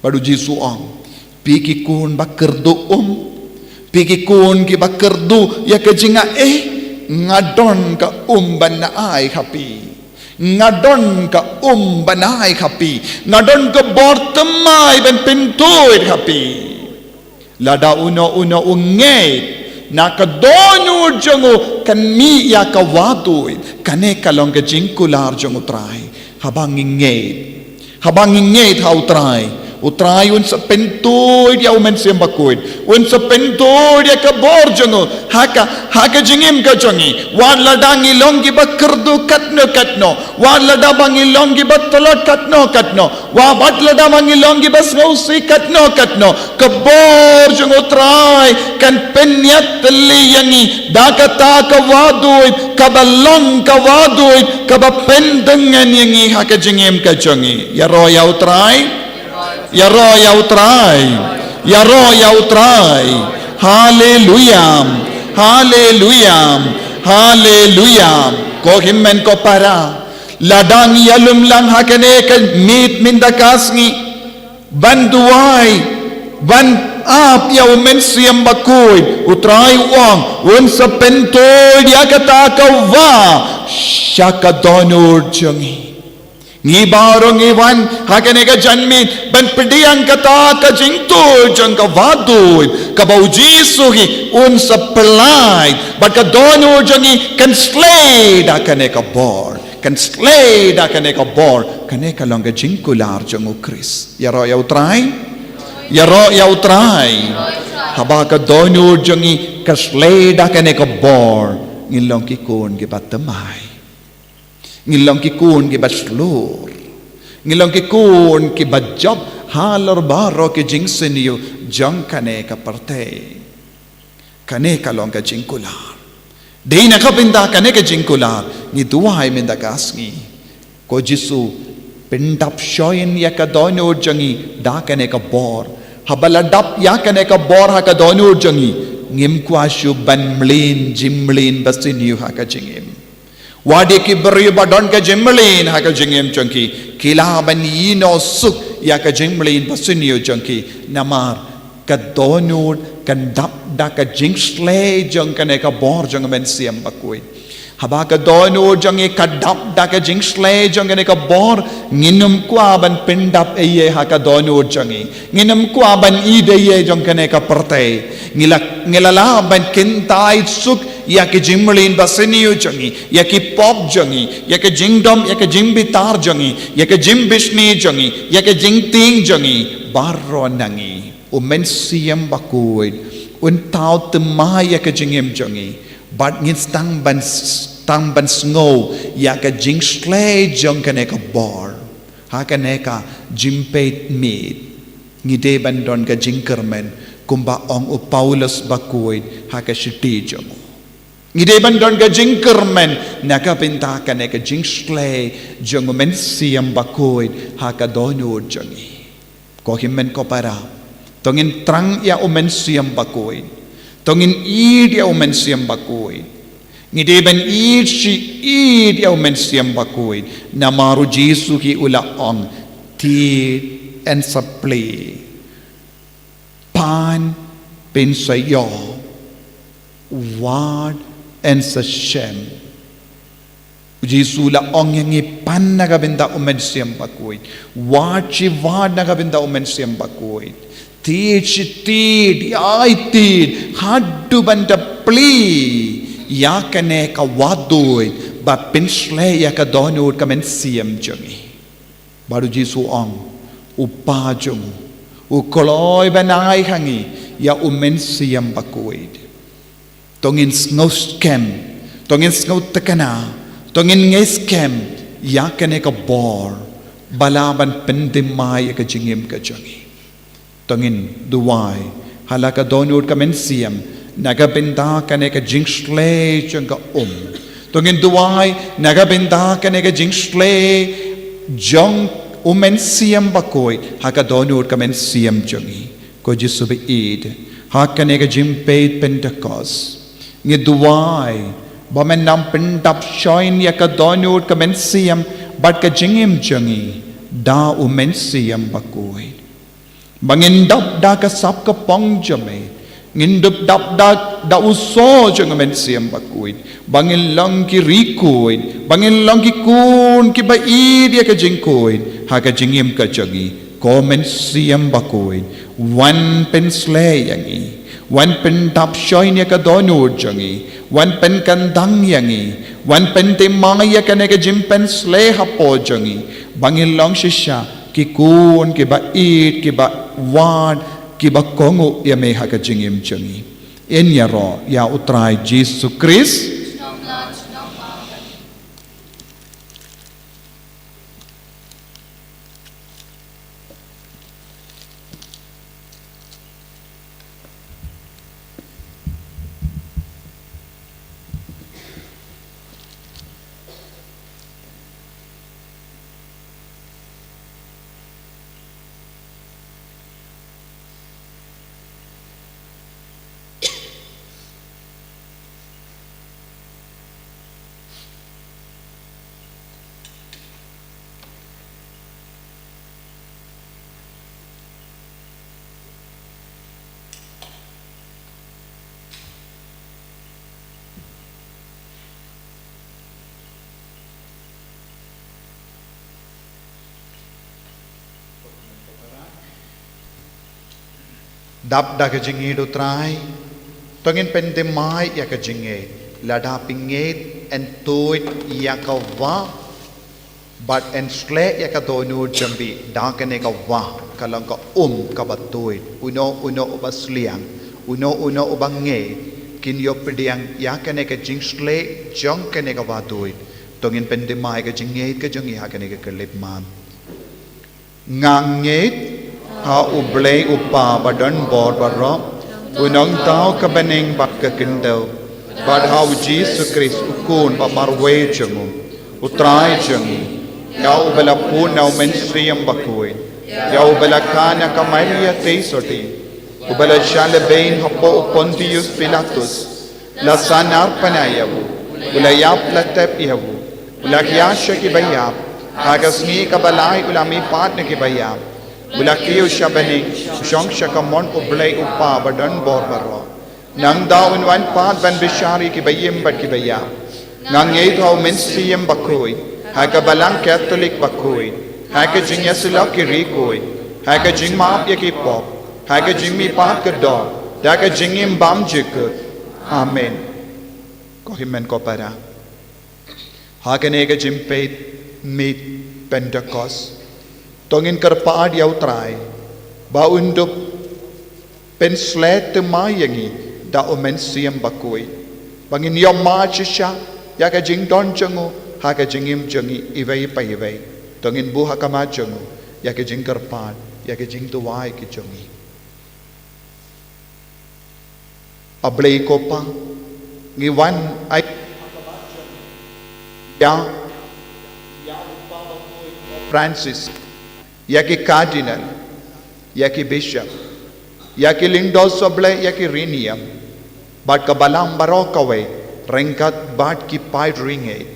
Bad u Jisu u ong, phi ki khun ba kyrduh um, phi ki khun kiba kyrduh ïa ka jingaiei, nga don ka um ban ai ha phi. Nga don ka um ban ai ha phi. Nga don ka bor thymmai ban pyntuid ha phi. Lada uno uno u ngeit, na ka dohnud jong u kan mih ïa ka wahduid, kane ka long ka jingkular jong U Trai. Haba ngi ngeit. Haba ngi ngeit ha U Trai. U Trai un sa pyntuid ïa U Mynsiem Bakhuid. Un sa pyntuid ïa ka bor jong u. Ha ka, ha ka jingim ka jong ngi. Wat lada ngi long kiba kyrduh katno katno. Wat lada ba ngi long kiba tlot katno katno. Wat lada ba ngi long kiba sngewsih katno katno. Ka bor jong U Trai. Kan pynïatylli ïa ngi. Da kata ka wahduid. Kaba long ka wahduid. Kaba pyndeng ïa ngi ha ka jingim ka jong ngi. Ïaroh ïa U Trai. Ïaroh ïa U Trai. Ïaroh ïa U Trai. Haleluya. Haleluya. Haleluya. Ko hynmen ko para. Lada ngi ïalum lang ha kane ka miet mynta ka sngi. Ban duwai. Ban ap ïa U Mynsiem Bakhuid. U Trai u ong. Un sa pyntuid ïa kata ka wah. Sha ka dohnud jong ngi. Ngi baroh ngi wan, ha kane ka janmiet, ban pdiang kata ka jingtuid jong ka wahduid, kaba U Jisu hi un sa pynlait, bad ka dohnud jong ngi kan sleh da kane ka bor, kan sleh da kane ka bor, kane ka long ka jingkular jong U Khrist. Ïaroh ïa U Trai, ïaroh ïa U Trai, haba ka dohnud jong ngi kan sleh da kane ka bor, ngin long ki khun kiba thymmai. Ngin long ki khun kiba shlur. Ngin long ki khun kiba jop halor baroh ki jingsniew jong kane ka pyrthei. Kane ka long ka jingkular. Dei na ka bynta kane ka jingkular. Ngi duwai mynta ka sngi. Ko Jisu pyndap shongin ïa ka dohnud jong ngi da kane ka bor. Haba la dap ïa kane ka bor ha ka dohnud jong ngi. Ngim kwah shuh ban mlien, jingmlien ba sniew ha ka jingim. Wat ïa ki briew ba don ka jingmlien ha ka jingim jong ki. Ki lah ban ïehnoh suk ïa ka jingmlien ba sniew jong ki. Namar ka dohnud kan dap da ka jingshlei jong kane ka bor jong U Mynsiem Bakhuid. Haba ka dohnud jong ngi ka dap da ka jingshlei jong kane ka bor. Ngin ym kwah ban pyndap ei ei ha ka dohnud jong ngi. Ngin ym kwah ban ïeit ei ei jong kane ka pyrthei. Ngi la, ngi la lah ban kyntait suk ïa ki jingmlien ba sniew jong ngi, ïa ki pop jong ngi, ïa ki jingdom, ïa ki jingbitar jong ngi, ïa ki jingbishni jong ngi, ïa ki jingtieng jong ngi, baroh na ngi. U Mynsiem Bakhuid, un thaw thymmai ïa ki jingim jong ngi, bad ngin sdang ban s-, sdang ban sngew ïa ki jingshlei jong kane ka bor, ha kane ka jingpeit miet. Ngi dei ban don ka jingkyrmen, kumba ong u Paulus Bakhuid, ha ka shithi jong u. Ngi dei ban don ka jingkyrmen, na ka bynta kane ka jingshlei jong U Mynsiem Bakhuid, ha ka dohnud jong ngi. Ko hynmen ko para, to ngin thrang ïa U Mynsiem Bakhuid. To ngin ïeit ïa U Mynsiem Bakhuid. Ngi dei ban ïeit shi ïeit ïa U Mynsiem Bakhuid. Namar U Jisu hi u la ong, thied yn sa plie. Pan phin sa ïoh. Wad yn sa shem. U Jisu u la ong ïa ngi, pan na ka bynta u Mynsiem Bakhuid. Wad shi wad na ka bynta u Mynsiem Bakhuid. Tied shi tied, ïai tied, haduh ban da plie ïa kane ka wahduid, ba pynshlei ïa ka dohnud ka mynsiem jong ngi. Bad u Jisu u ong, u Kpa jong u, u kloi ban ai ha ngi ïa u Mynsiem Bakhuid. To ngin sngewskhem, to ngin sngewthikna, to ngin ngeit skhem ïa kane ka bor ba lah ban pynthymmai ïa ka jingim ka jong ngi. To ngin duwai ha la ka dohnud ka mynsiem na ka bynta kane ka jingshlei jong ka um. To ngin duwai na ka bynta kane ka jingshlei jong u Mynsiem Bakhuid ha ka dohnud ka mynsiem jong ngi. Ko Jisu ba ïeit, ha kane ka jingpeit Pentekost, ngi duwai ba men nang pyndap shongkun ïa ka dohnud ka mynsiem bad ka jingim jong ngi da u Mynsiem Bakhuid. Ba ngin dap da ka sap ka pong jong me, ngin dap dap da, da u soh jong u Mynsiem Bakhuid. Ba ngin long ki riewkhuid, ba ngin long ki khun kiba ïeit ïa ka jingkhuid ha ka jingim ka jong ngi. Ko Mynsiem Bakhuid, wan pynshlei ïa ngi, wan pyndap shongkun ïa ka dohnud jong ngi, wan pynkyndang ïa ngi, wan pynthymmai ïa kane ka jingpynshlei hapoh jong ngi, ba ngin long shisha ki khun kiba ïeit, kiba wad, kiba kohnguh ïa me ha ka jingim jong ngi. Ngin ïaroh ïa u Trai Jisu Khrist. Dap da ka jingïeit, u Trai, to ngin pynthymmai ïa ka jingïeit. Lada phi ngeit, yn tuid ïa ka wah bad yn shlei ïa ka dohnud jong phi da kane ka wah, ka long ka um kaba tuid. Uno uno uba sliang, uno uno uba ngeit, kin ïoh pdiang ïa kane ka jingshlei jong kane ka wahduid. To ngin pynthymmai ka jingïeit ka jong ngi ha kane ka khyllipmat. Nga ngeit ha U Blei U Kpa badonbor baroh, U Nongthaw ka bneng bad ka khyndew, bad ha U Jisu Khrist, U Khun ba marwei jong U, U Trai jong ngi, ïa uba la pun na U Mynsiem Bakhuid, ïa uba la kha na ka Maria Theisotti, uba la shah lehbeiñ hapoh u Pontius Pilatus, la sahnarphna ïa u, u la ïap, la tep ïa u, u la khia sha kiba ïap, ha ka sngi kaba lai u la mihpat na kiba ïap, u la kiew sha bneng, u shong sha kamon U Blei U Kpa badonbor baroh. Nangta un wan pat ban bishar ïa kiba im bad kiba ïap. Nga ngeit ha U Mynsiem Bakhuid, ha ka Balang Katholik bakhuid, ha ka jingïasyllok ki riewkhuid, ha ka jingmap ïa ki pop, ha ka jingmihpat ka doh, da ka jingim bymjukut. Amen. Ko hynmen ko para, ha kane ka jingpeit miet Pentekost, to ngin kyrpad ïa U Trai ba un dup pynshlei thymmai ïa ngi da U Mynsiem Bakhuid, ba ngin ïohmad shisha ïa ka jingdon jong U ha ka jingim jong ngi iwei pa iwei. To ngin buh ha khmat jong U ïa ka jingkyrpad, ïa ka jingduwai ka jong ngi. A Blei ko Pa, ngi wan ai ïa, ïa u Papa Francis, ïa ki Cardinal, ïa ki Bishop, ïa ki Lyngdoh Sohblei, ïa ki riewniam, bad ka Balang baroh kawei, ryngkat bad ki paid riewngeit.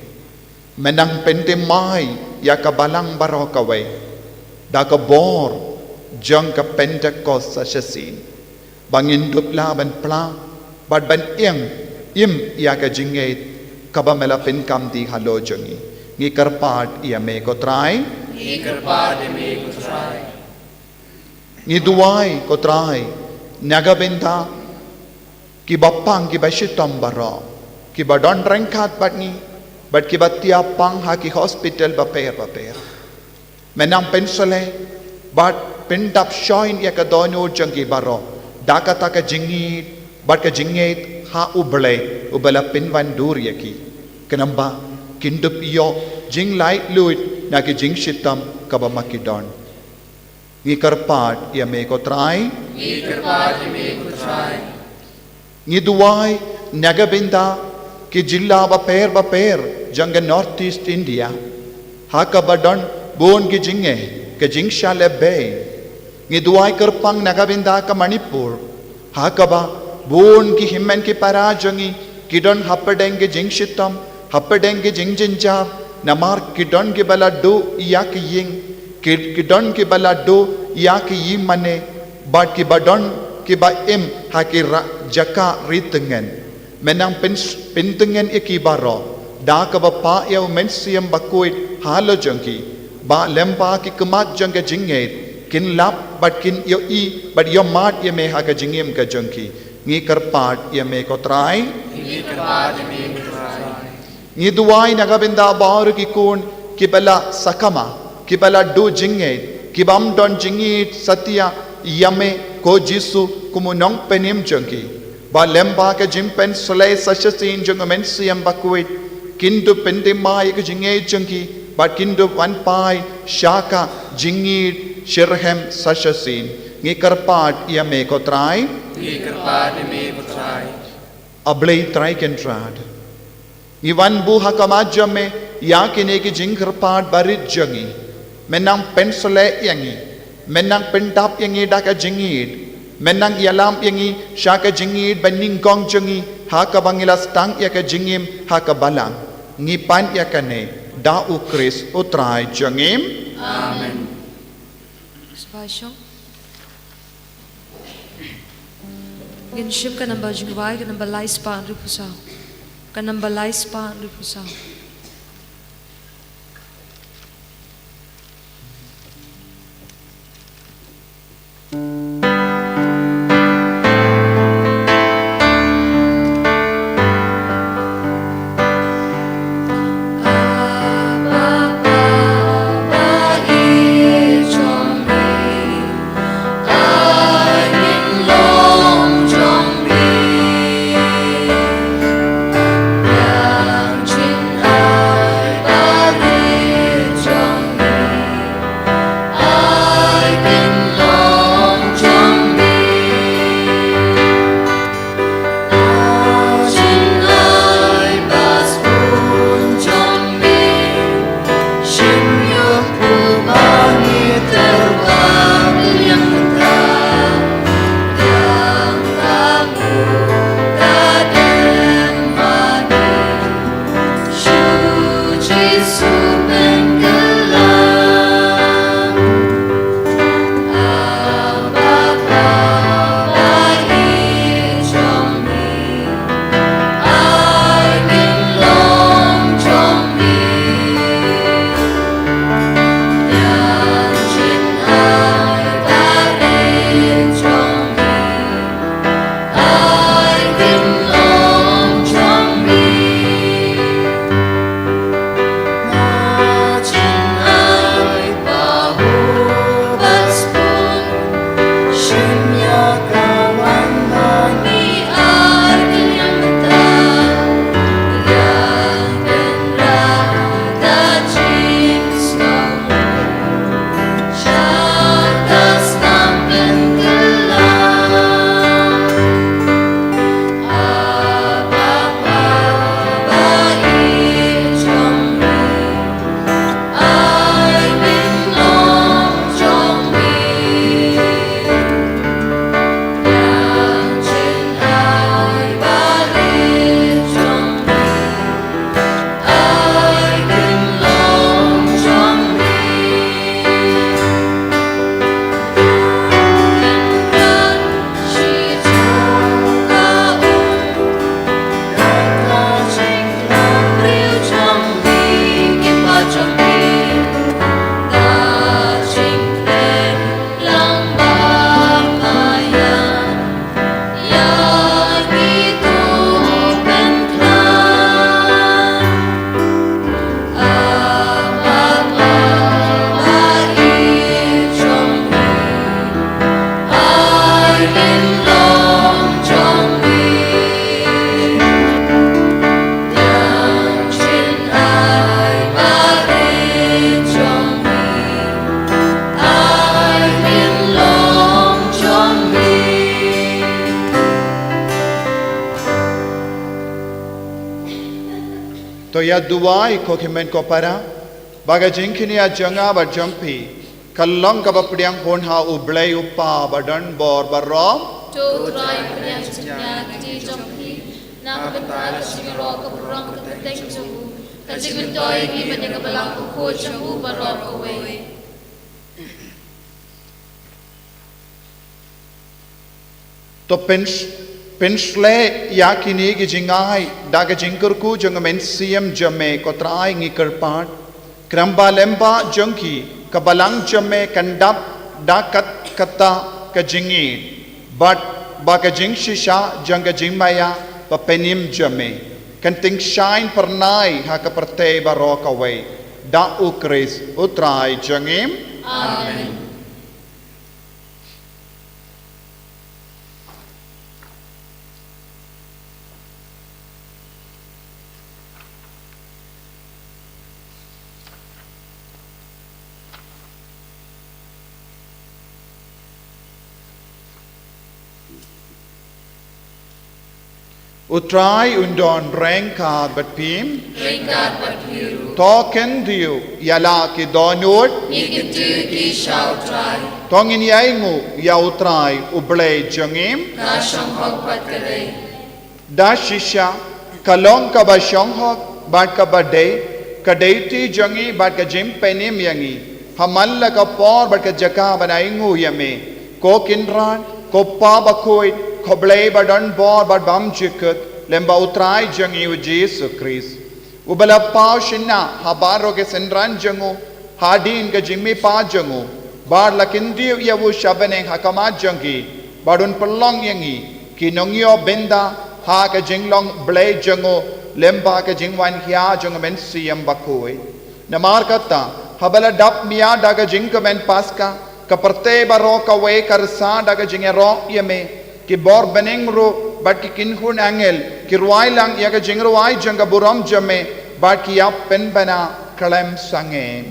Men nang pynthymmai ïa ka Balang baroh kawei da ka bor jong ka Pentekost sa shisien, ba ngin dup lah ban phla bad ban ïeng im ïa ka jingngeit kaba me la pynkam dih halor jong ngi. Ngi kyrpad ïa me ko Trai. Ngi kyrpad ïa me ko Trai. Ngi duwai ko Trai na ka bynta kiba pang kiba shitom baroh, kiba don ryngkat bad ngi, bad kiba thiah pang ha ki hospital bapher bapher. Me nang pynshlei bad pyndap shongkun ïa ka dohnud jong ki baroh da kata ka jingïeit bad ka jingngeit ha U Blei uba la pynwandur ïa ki. Khnang ba kin dup ïoh jinglaitluid na ki jingshitom kaba ma ki don. Ngi kyrpad ïa me ko Trai. Ngi kyrpad ïa me ko Trai. Ngi duwai na ka bynta ki jylla bapher bapher jong ka North East India, ha kaba don bun ki jingeh, ka jingshah lehbeiñ. Ngi duwai kyrpang na ka bynta ka Manipur, ha kaba bun ki hynmen ki para jong ngi ki don hapdeng ki jingshitom, hapdeng ki jingjynjar, namar ki don kiba la duh ïa ki ïing, ki, ki don kiba la duh ïa ki ïingmane, bad kiba don kiba im ha ki ra-, jaka ri tyngen. Me nang pyn-, pyntngen ïa ki baroh da kaba pah ïa U Mynsiem Bakhuid halor jong ki, ba lyngba ki khmat jong ka jingngeit kin lap bad kin ïohi bad ïohmad ïa me ha ka jingim ka jong ki. Ngi kyrpad ïa me ko Trai. Ngi kyrpad ïa me ko Trai. Ngi duwai na ka bynta baroh ki khun kiba la sakma, kiba la duh jingngeit, kibym don jingngeit satia ïa me ko Jisu kum u nongpynim jong ki. Ba lyngba ka jingpynshlei sa shisien jong U Mynsiem Bakhuid, kin dup pynthymmai ïa ka jingngeit jong ki, bad kin dup wan phai sha ka jingngeit shitrhem sa shisien. Ngi kyrpad ïa me ko Trai. Ngi kyrpad ïa me ko Trai. A Blei Trai Kynrad, ngi wan buh ha khmat jong me ïa kine ki jingkyrpad barit jong ngi. Me nang pynshlei ïa ngi, me nang pyndap ïa ngi da ka jingïeit, me nang ïalam ïa ngi sha ka jingïeit banyngkong jong ngi, ha kaba ngi la sdang ïa ka jingim ha ka balang. Ngi pan ïa kane da U Khrist U Trai jong ngi. Amen. Sngewbha shong. Ngin shim ka namba jingrwai, ka namba lai spah hynriewphew saw. Ka namba lai spah hynriewphew saw. To ïa duwai, ko hynmen ko para, ba ka jingkñia jong nga bad jong phi ka long kaba pdiang hun ha U Blei U Kpa ba don bor baroh. To U Trai pdiang jingkñia ha ki kti jong phi na ka bynta ka jingïaroh ka burom ka kyrteng jong u, ka jingmyntoi ïa ngi bad ïa ka balang bakhuid jong u baroh kawei. To pyn-, pynshlei ïa kine ki jingai da ka jingkyrkhu jong ka mynsiem jong me, ko Trai, ngi kyrpad. Khnang ba lyngba jong ki ka balang jong me kan dap da kat kata ka jingïeit, bad ba ka jingshisha jong ka jingmaïa bapynim jong me kan tyngshaiñ phyrnai ha ka pyrthei baroh kawei. Da U Khrist U Trai jong ngi. Amen. U Trai un don ryngkat bad phi. Ryngkat bad phi ruh. To khyndiat ïa la ki dohnud. Ngi khyndiat ïa ki sha U Trai. To ngin ïainguh ïa U Trai U Blei jong ngi. Ka shong hok bad ka dei. Da shisha ka long kaba shong hok bad kaba dei ka dei kti jong ngi bad ka jingpynim ïa ngi ha man la ka por bad ka jaka ban ainguh ïa me, ko Kynrad, ko Pa bakhuid, ko Blei ba don bor bad bymjukut, lyngba U Trai jong ngi U Jisu Khrist. Uba la paw shynna ha baroh ki synran jong u hadien ka jingmihpat jong u, bad la khyndiat ïa u sha bneng ha khmat jong ki, bad un pynlong ïa ngi ki nongïoh bynta ha ka jinglong Blei jong u, lyngba ka jingwan hia jong u Mynsiem Bakhuid. Namar kata, haba la dap mih da ka jingkmen Paska, ka pyrthei baroh kawei ka rsa da ka jingïaroh ïa me, ki bor bneng ruh bad ki kynhun angel ki rwai lang ïa ka jingrwai jong ka burom jong me, bad ki ïa pynbna khlem sangeh.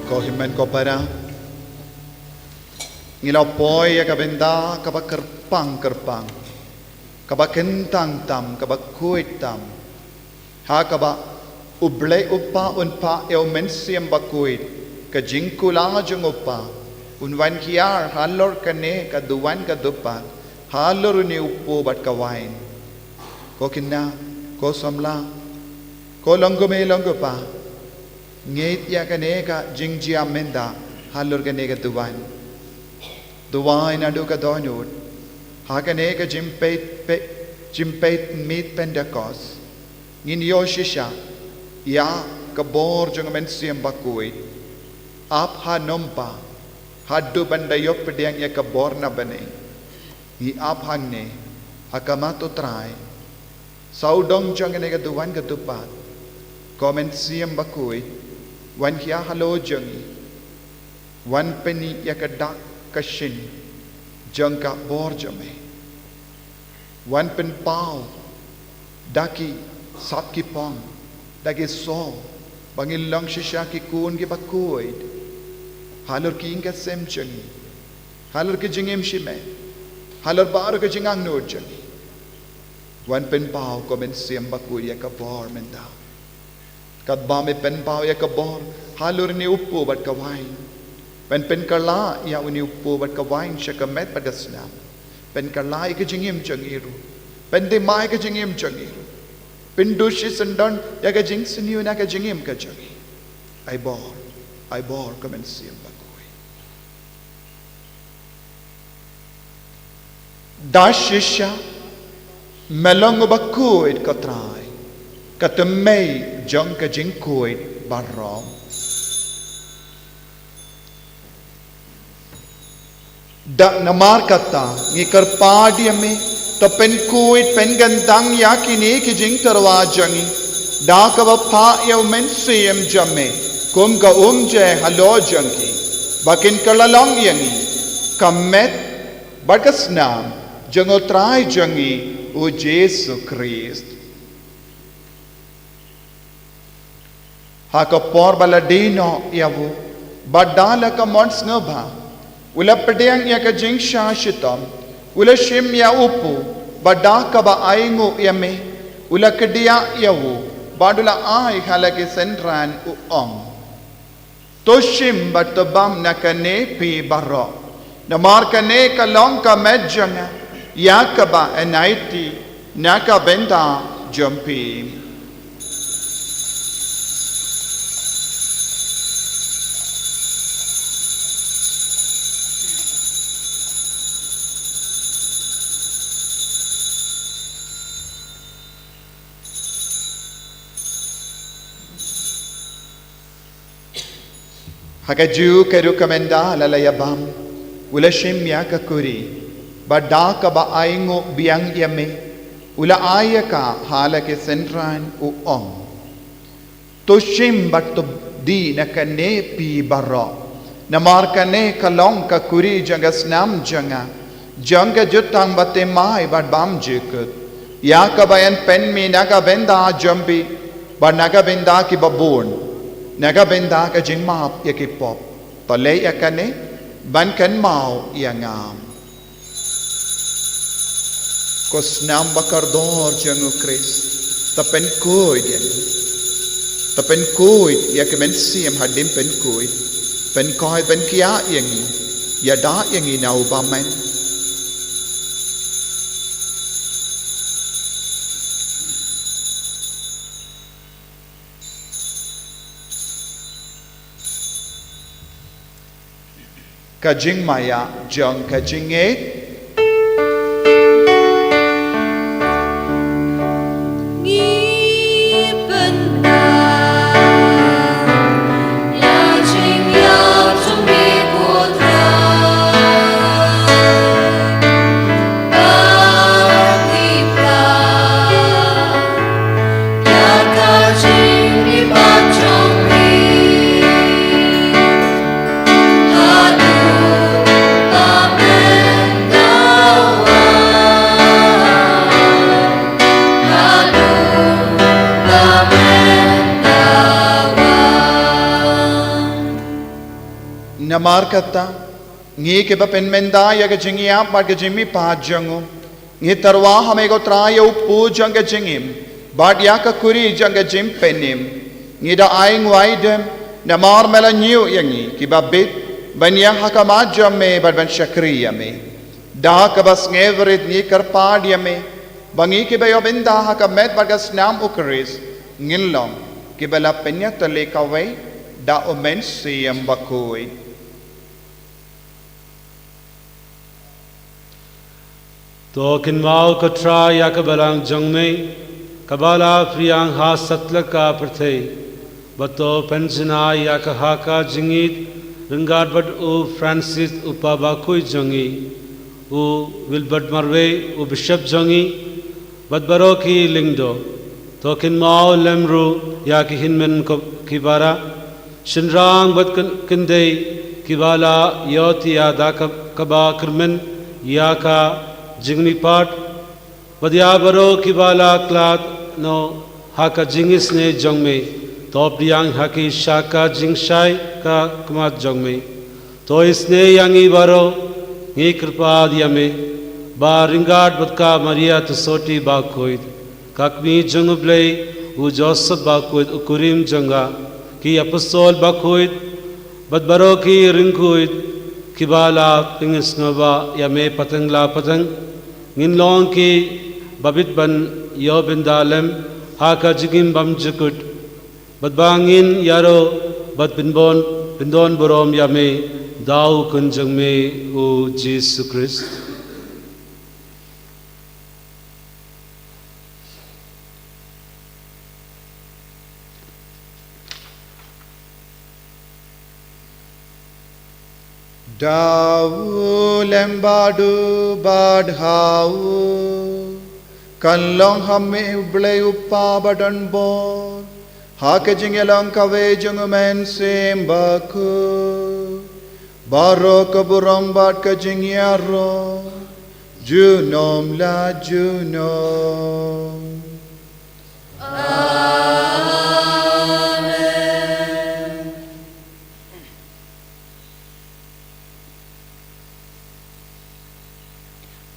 Ko hynmen ko para, ngi la poi ïa ka bynta kaba kyrpang kyrpang, kaba kyntang tam, kaba khuid tam, ha kaba U Blei U Kpa un phah ïa U Mynsiem Bakhuid, ka jingkular jong U Kpa, un wan hiar halor kane ka duwan ka dupat, halor une u kpu bad ka wain. Ko khynnah, ko samla, ko long kumne long kumpa, ngeit ïa kane ka jingjia mynta halor kane ka duwan. Duwai naduh ka dohnud ha kane ka jingpeit, peit, jingpeit miet Pentekost. Ngin ïoh shisha ïa ka bor jong U Mynsiem Bakhuid. Ap ha nongpa haduh ban da ïoh pdiang ïa ka bor na bneng. Ngi ap hangne ha khmat U Trai. Sawdong jong kane ka duwan ka dupat, ko Mynsiem Bakhuid, wan hiar halor jong ngi. Wan pyni ïa ka dak ka shin jong ka bor jong me. Wan pynpaw da ki sap ki pang, da ki sor, ba ngin long shisha ki khun kiba khuid halor ki ïing ki sem jong ngi, halor ki jingim shimet, halor baroh ki jingangnud jong ngi. Wan pynpaw ko Mynsiem Bakhuid ïa ka bor mynta. Katba me pynpaw ïa ka bor halor une u kpu bad ka wain, pyn pynkylla ïa une u kpu bad ka wain sha ka met bad ka snam. Pynkylla ïa ka jingim jong ngi ruh. Pyndima ïa ka jingim jong ngi ruh. Pynduh shisyndon ïa ka jingsniew na ka jingim ka jong ngi. Ai bor, ai bor ko Mynsiem Bakhuid. Da shisha me long uba khuid ko Trai, ka tymmen jong ka jingkhuid baroh. Da namar kata ngi kyrpad ïa me, to pynkhuid pynkyntang ïa kine ki jingtyrwa jong ngi da kaba phah ïa u Mynsiem jong me kum ka umjai halor jong ki, ba kin kylla long ïa ngi ka met bad ka snam jong u Trai jong ngi u Jisu Khrist. Ha ka por ba la die noh ïa u, bad da la ka mon sngewbha, u la pdiang ïa ka jingshah shitom, u la shim ïa u kpu, bad da kaba ainguh ïa me, u la kdiah ïa u, bad u la ai ha la ki synran, u ong: To shim bad to bam na kane phi baroh, namar kane ka long ka met jong nga, ïa kaba yn aiti na ka bynta jong phi. Ha kajuh ka rukom ynda la la ïa bam, u la shim ïa ka kuri, bad da kaba ainguh biang ïa me, u la ai ïa ka ha la ki synran, u ong: To shim bad to die na kane phi baroh, namar kane ka long ka kuri jong ka snam jong nga, jong ka jutang bathymmai bad bymjukut, ïa kaba yn pynmih na ka bynta jong phi bad na ka bynta kiba bun, na ka bynta ka jingmap ïa ki pop. To leh ïa kane ban kynmaw ïa nga. Ko snam ba kordor jong u Khrist, to pynkhuid ïa ngi. To pynkhuid ïa ki mynsiem hadien pynkhuid, pynkhuid pynkhiah ïa ngi, ïada ïa ngi na u bymman. Ka jingmaïa jong ka jingngeit. Namar kata, ngi kiba pynmynta ïa ka jingïap bad ka jingmihpat jong u, ngi tyrwa ha me ko Trai ïa u kpu jong ka jingim bad ïa ka kuri jong ka jingpynim. Ngi da ai nguaidem namar me la ñiew ïa ngi kiba bit ban ïeng ha khmat jong me bad ban shakri ïa me. Da kaba sngewrit ngi kyrpad ïa me ba ngi kiba ïoh bynta ha ka met bad ka snam u Khrist ngin long kiba la pynïatylli kawei da u Mynsiem Bakhuid. To kynmaw ko Trai ïa ka balang jong me, kaba la pdiang ha satlak ka pyrthei, bad to pynjngai ïa ka ha ka jingïeit ryngkat bad u Francis u Papa Bakhuid jong ngi, u Wilbert Marwei u Bishop jong ngi, bad baroh ki lyngdoh. To kynmaw lem ruh ïa ki hynmen ko ki para, shynrang bad kyn-, kyndei kiba la ïohthiah da ka, kaba kyrmen ïa ka jingmihpat, bad ïa baroh kiba la khlad noh ha ka jingisynei jong me. To pdiang ha ki sha ka jingshai ka khmat jong me. To isynei ïa ngi baroh, ngi kyrpad ïa me, Ba ryngkat bad ka Maria Theisotti Bakhuid, ka Kmie jong U Blei, u Joseph Bakhuid u kurim jong nga, ki apostol bakhuid, bad baroh ki riewkhuid kiba la pynsngewbha ïa me pateng la pateng, ngin long kiba bit ban ïoh bynta lem ha ka jingim bymjukut, bad ba ngin ïaroh bad pyndon, pyndon burom ïa me da U Khun jong me, U Jisu Khrist. Da U lem bad u bad ha u, kan long ha me U Blei U Kpa badonbor, ha ka jingïalong kawei jong U Mynsiem Bakhuid, baroh ka burom bad ka jingïaroh junom la junom. Amen.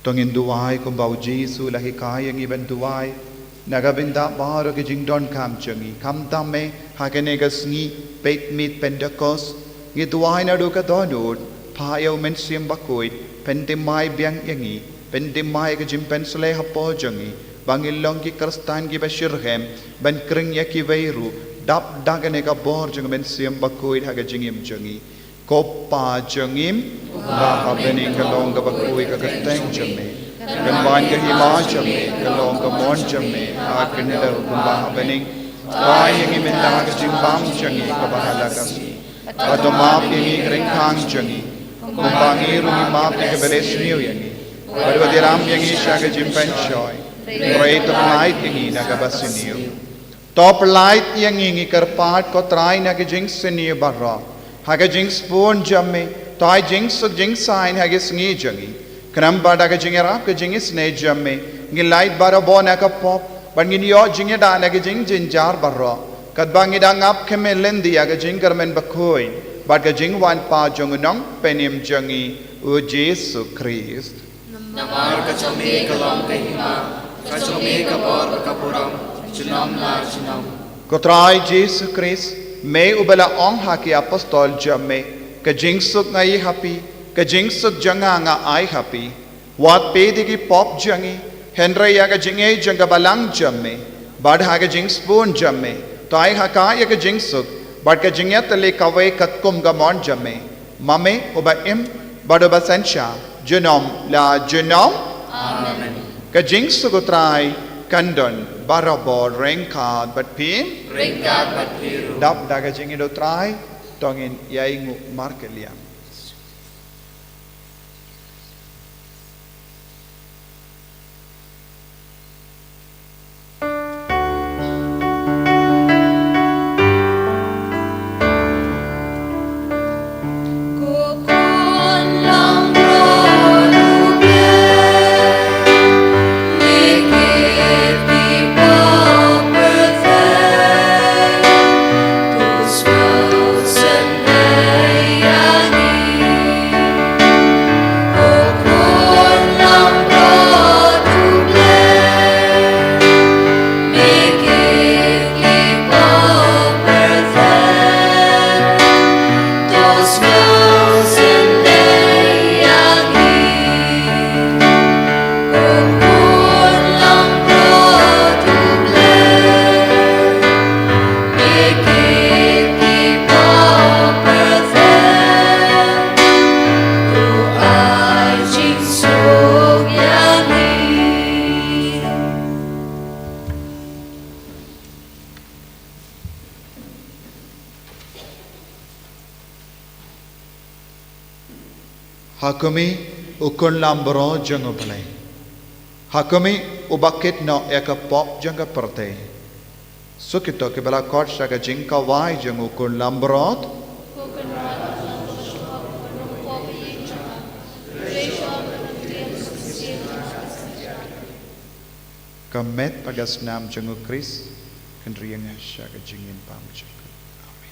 To ngin duwai kumba U Jisu u la hikai ïa ngi ban duwai, na ka bynta baroh ki jingdonkam jong ngi. Khamtam eh ha kane ka sngi peit miet Pentekost, ngi duwai naduh ka dohnud, phah ïa U Mynsiem Bakhuid pynthymmai biang ïa ngi, pynthymmai ïa ka jingpynshlei hapoh jong ngi, ba ngin long ki Khristan kiba shitrhem ban khring ïa kiwei ruh, dap da kane ka bor jong U Mynsiem Bakhuid ha ka jingim jong ngi. Ko Pa jong ngi uba ha bneng, ka long kaba khuid ka kyrteng jong me. Kan wan ka hima jong me, kan long ka mon jong me ha khyndew kumba ha bneng. Ai ïa ngi mynta ka jingbam jong ngi kaba ha la ka sngi. Bad to map ïa ngi ki ryngkang jong ngi, kumba ngi ruh ngi map ïa kiba leh sniew ïa ngi. Bad wat ïalam ïa ngi sha ka jingpynshoi, hynrei to pyllait ïa ngi na kaba sniew. To pyllait ïa ngi, ngi kyrpad ko Trai, na ka jingsniew baroh, ha ka jingsbun jong me, to ai jingsuk jingsaiñ ha ka sngi jong ngi. Khnang ba da ka jingïarap ka jingisynei jong me, ngin lait barabor na ka pop, bad ngin ïoh jingïada na ka jingjynjar baroh, katba ngi dang ap khmih lynti ïa ka jingkyrmen bakhuid bad ka jingwan pat jong U Nongpynim jong ngi, U Jisu Khrist. Namar ka jong me ka long ka hima, ka jong me ka bor bad ka burom, junom la junom. Ko Trai Jisu Khrist, me uba la ong ha ki apostol jong me, ka jingsuk nga ai ha phi, ka jingsuk jong nga nga ai ha phi. Wat peit ïa ki pop jong ngi, hynrei ïa ka jingngeit jong ka balang jong me. Bad ha ka jingsbun jong me, to ai ha ka ïa ka jingsuk bad ka jingïatylli kawei katkum ka mon jong me, ma me uba im bad uba synshar junom la junom. Amen. Ka jingsuk U Trai kan don barabor ryngkat bad phi. Ryngkat bad phi ruh. Dap da ka jingïeit U Trai, to ngin ïainguh markylliang. Ha kumne, u khun langbrot jong U Blei. Ha kumne, uba kit noh ïa ka pop jong ka pyrthei. Suk ito kiba la khot sha ka jingkhawai jong u khun langbrot. Ka met bad ka snam jong U Khrist kan ri ïa nga sha ka jingim bymjukut. Amen.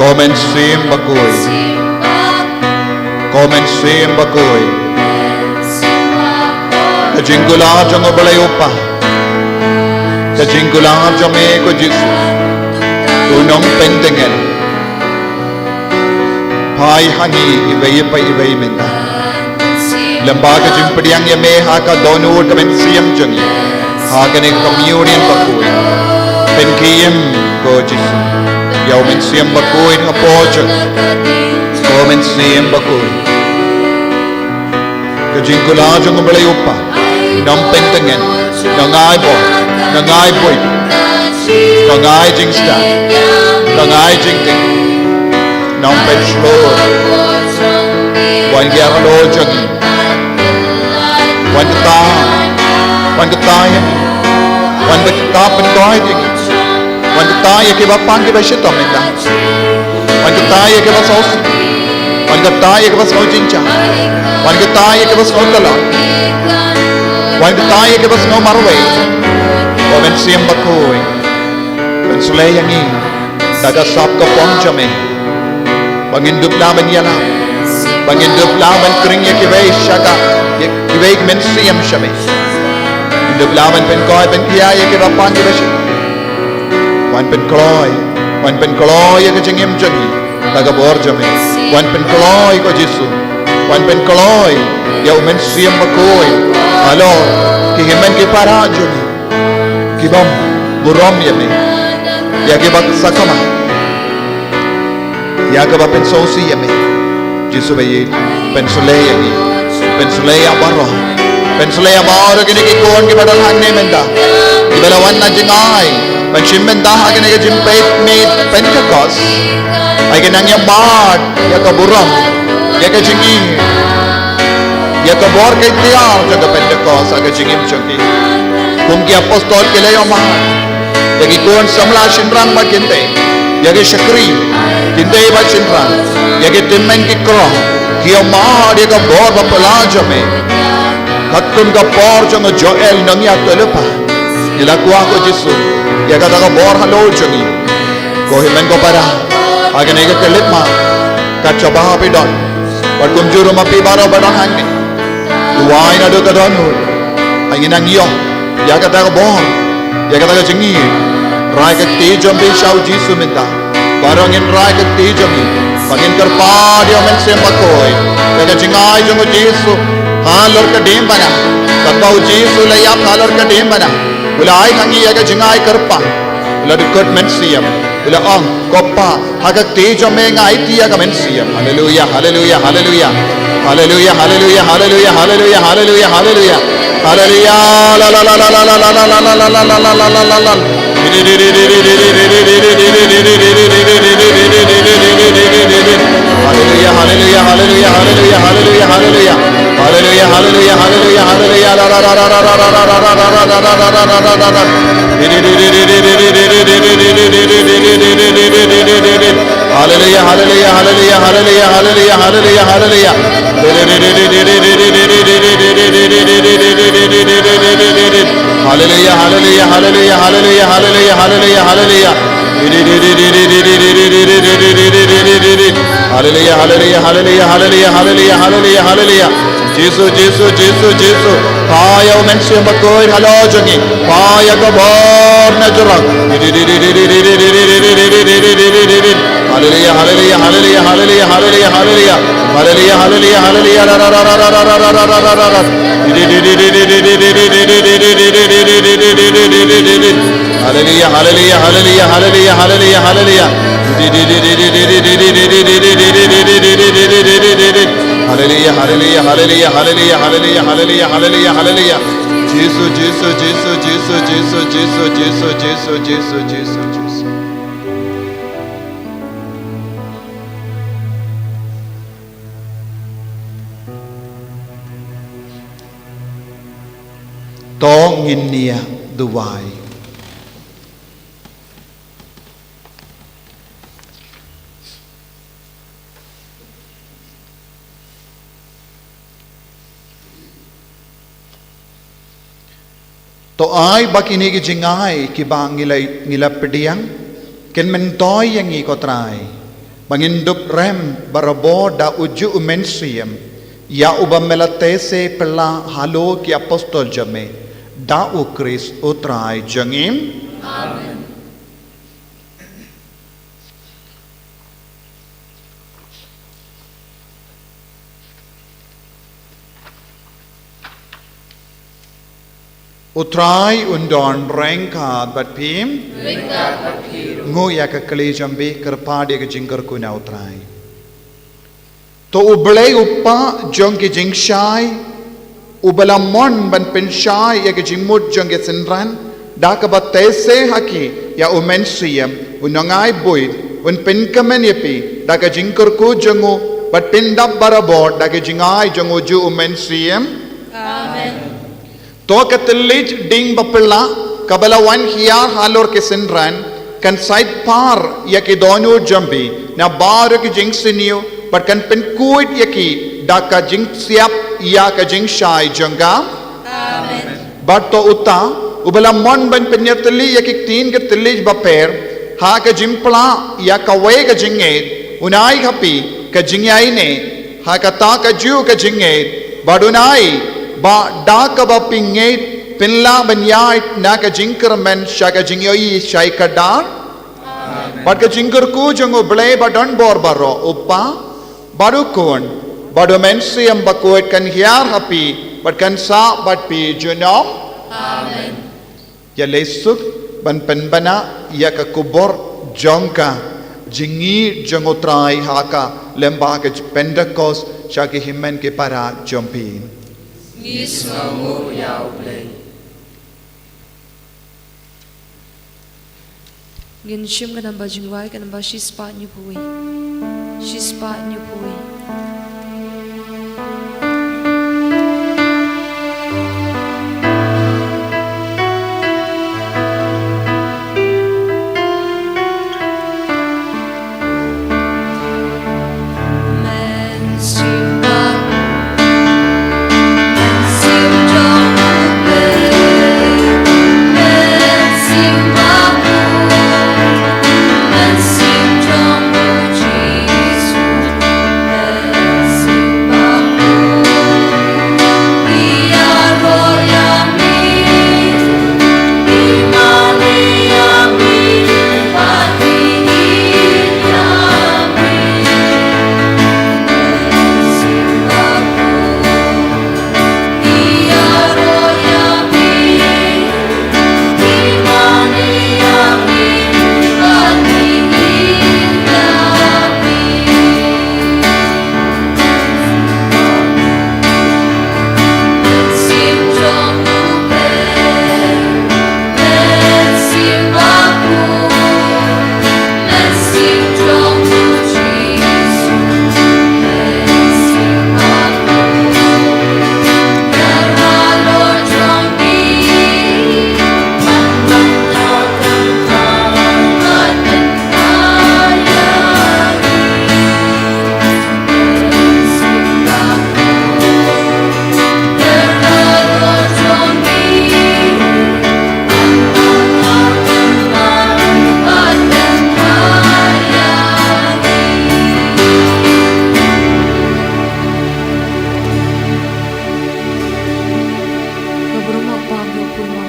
Ko Mynsiem Bakhuid. Ko Mynsiem Bakhuid. Ka jingkular jong U Blei U Kpa. Ka jingkular jong me ko Jisu. U Nongpyntngen. Phai ha ngi iwei pa iwei mynta. Lyngba ka jingpdiang ïa me ha ka dohnud ka mynsiem jong ngi. Ha kane ka communion bakhuid. Pynkhie ïa ngi ko Jisu. Ïa U Mynsiem Bakhuid ha ka por jong ngi. Ko Mynsiem Bakhuid. Ka jingkular jong U Blei U Kpa. Nongpyntngen. Nongai bor. Nongai buit. Nongai jingstad. Nongai jingtieng. Nongpynshlur. Wan ïa ka rong jong ngi. Wan kata. Wan kata ïa. Wan kata pynkoit ïa ngi. Wan kata ïa kiba pang kiba shitom mynta. Wan kata ïa kiba sngewsih. Wan kata ïa kiba sngew jynjar. Wan kata ïa kiba sngew tlot. Wan kata ïa kiba sngew marwei. Ko Mynsiem Bakhuid. Pynslei ïa ngi. Da ka sap ka phong jong me. Ba ngin dup lah ban ïalap. Ba ngin dup lah ban khring ïa kiwei sha ka. Ïa kiwei ki mynsiem sha me. Ngin dup lah ban pynkoit ban pynïaid ïa kiba pang kiba shu. Wan pynkloi. Wan pynkloi ïa ka jingim jong ngi. Da ka bor jong me. Wan pynkloi ko Jisu. Wan pynkloi. Ïa U Mynsiem Bakhuid. Halor. Ki hynmen ki para jong ngi. Ki bym burom ïa me. Ïa kiba sakma. Ïa kiba pynsngewsih ïa me. Jisu ba ïeit. Pynslei ïa ngi. Pynslei ïa baroh. Pynslei ïa baroh kine ki khun kiba don hangne mynta. Kiba la wan na jingai. Ban shim bynta ha kane ka jingpeit miet Pentekost. Ai ki nang ïa mad. Ïa ka burom. Ïa ka jingim. Ïa ka bor ka iktiar jong ka Pentekost ha ka jingim jong ki. Kum ki apostol ki la ïoh mad. Ïa ki khun samla shynrang bad kynthei. Ïa ki shakri. Kynthei bad shynrang. Ïa ki tymmen ki khrong. Ki ïoh mad ïa ka bor ba phylla jong me. Katkum ka bor jong u Joel nongïathuhlypa. Ngi la kwah ko Jisu. Ïa kata ka bor halor jong ngi. Ko hynmen ko para. Ha kane ka khyllipmat. Kat shaba ha phi don. Bad kumjuh ruh ma phi baroh ba don hangne. Duwai naduh ka dohnud. Ngin nang ïoh ïa kata ka bor, ïa kata ka jingïeit. Rai ka kti jong phi sha u Jisu mynta. Baroh ngin rai ka kti jong ngi. Ba ngin kyrpad ïa u Mynsiem Bakhuid, ïa ka jingai jong u Jisu halor ka diengphna. Katba u Jisu u la ïap halor ka diengphna, u la ai ha ngi ïa ka jingai kyrpang. U la dkut mynsiem, u la ong, "Ko Pa, ha ka kti jong me nga aiti ïa ka mynsiem." Haleluia, haleluia, haleluia. Haleluia, haleluia, haleluia, haleluia, haleluia, haleluia. Haleluia. La, la, la, la. Haleluia, haleluia, haleluia, haleluia, haleluia, haleluia. Haleluia, haleluia, haleluia, haleluia. La, la, la, la. Haleluia, haleluia, haleluia, haleluia, haleluia, haleluia, haleluia. Haleluia, haleluia, haleluia, haleluia, haleluia, haleluia, haleluia. Haleluia, haleluia, haleluia, haleluia, haleluia, haleluia, haleluia. Jisu, Jisu, Jisu, Jisu. Phah ïa u Mynsiem Bakhuid halor jong ngi. Phah ïa ka bor na jrong. Haleluia, haleluia, haleluia, haleluia, haleluia, haleluia. Haleluia, haleluia, haleluia, haleluia. Haleluia, haleluia, haleluia, haleluia, haleluia, haleluia. Haleluia, haleluia, haleluia, haleluia, haleluia, haleluia, haleluia, haleluia. Jisu, Jisu, Jisu. To ngin ïa duwai. To ai ba kine ki jingai kiba ngi la, ngi la pdiang kin myntoi ïa ngi, ko Trai, ba ngin dup rem barabor da uju u Mynsiem, ïa uba me la teh se pyrshah halor ki apostol jong me, da u Khrist u Trai jong ngi. Amen. U Trai un don ryngkat bad phi. Ryngkat bad phi ruh. Nguh ïa ka kli jong phi, kyrpad ïa ka jingkyrkhu na u Trai. To u Blei u Kpa jong ki jingshai, uba la mon ban pynshai ïa ka jingmut jong ki synran, da kaba teh se ha ki ïa u Mynsiem, u nongai buit, un pynkmen ïa phi da ka jingkyrkhu jong u, bad pyndap barabor da ka jingai jong u uju u Mynsiem. Amen. To ka thylliej ding bapyrshah kaba la wan hiar halor ki synran kan sait par ïa ki dohnud jong phi na baroh ki jingsniew, bad kan pynkhuid ïa ki da ka jingsiap ïa ka jingshai jong ka. Amen. Bad to uta uba la mon ban pynïatylli ïa ki ktien ka thylliej bapher ha ka jingpyrshah ïa kawei ka jingngeit, un ai ha phi ka jingïaineh ha kata kajuh ka jingngeit, bad un ai ba da kaba phi ngeit phin lah ban ïaid na ka jingkyrmen sha ka jingïohi shai kdar. Amen. Bad ka jingkyrkhu jong u Blei ba don bor baroh, u Kpa, bad u Khun, bad u Mynsiem Bakhuid kan hiar ha phi bad kan sah bad phi junom. Amen. Ïaleh suk ban pynbna ïa ka khubor jong ka jingïeit jong u Trai ha ka lyngba ka Pentekost sha ki hynmen ki para jong phi. Ngi sngewnguh ïa u Blei. Ngin shim ka namba jingrwai, ka namba shispah hynñiewphew wei. Shispah hynñiewphew wei.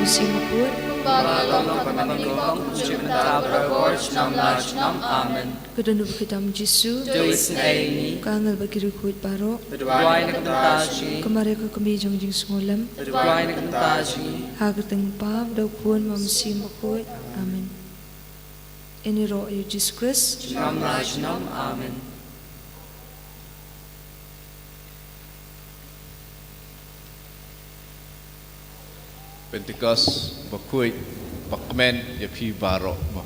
Mynsiem Bakhuid. Kumba ka long, kumba ka long, kumjuh mynta, barabor, junom la junom. Amen. Ka dohnud bad ka jam Jisu. To isynei ïa ngi. Ka angel bad ki riewkhuid baroh. To duwai na ka bynta jong ngi. Ka Maria ka kmie jong jingsngewlem. To duwai na ka bynta jong ngi. Ha ka kyrteng u Kpa bad u Khun bad u Mynsiem Bakhuid. Amen. Ngin ïaroh ïa u Jisu Khrist. Junom la junom. Amen. Pentekost bakhuid, ba kmen ïa phi baroh mo.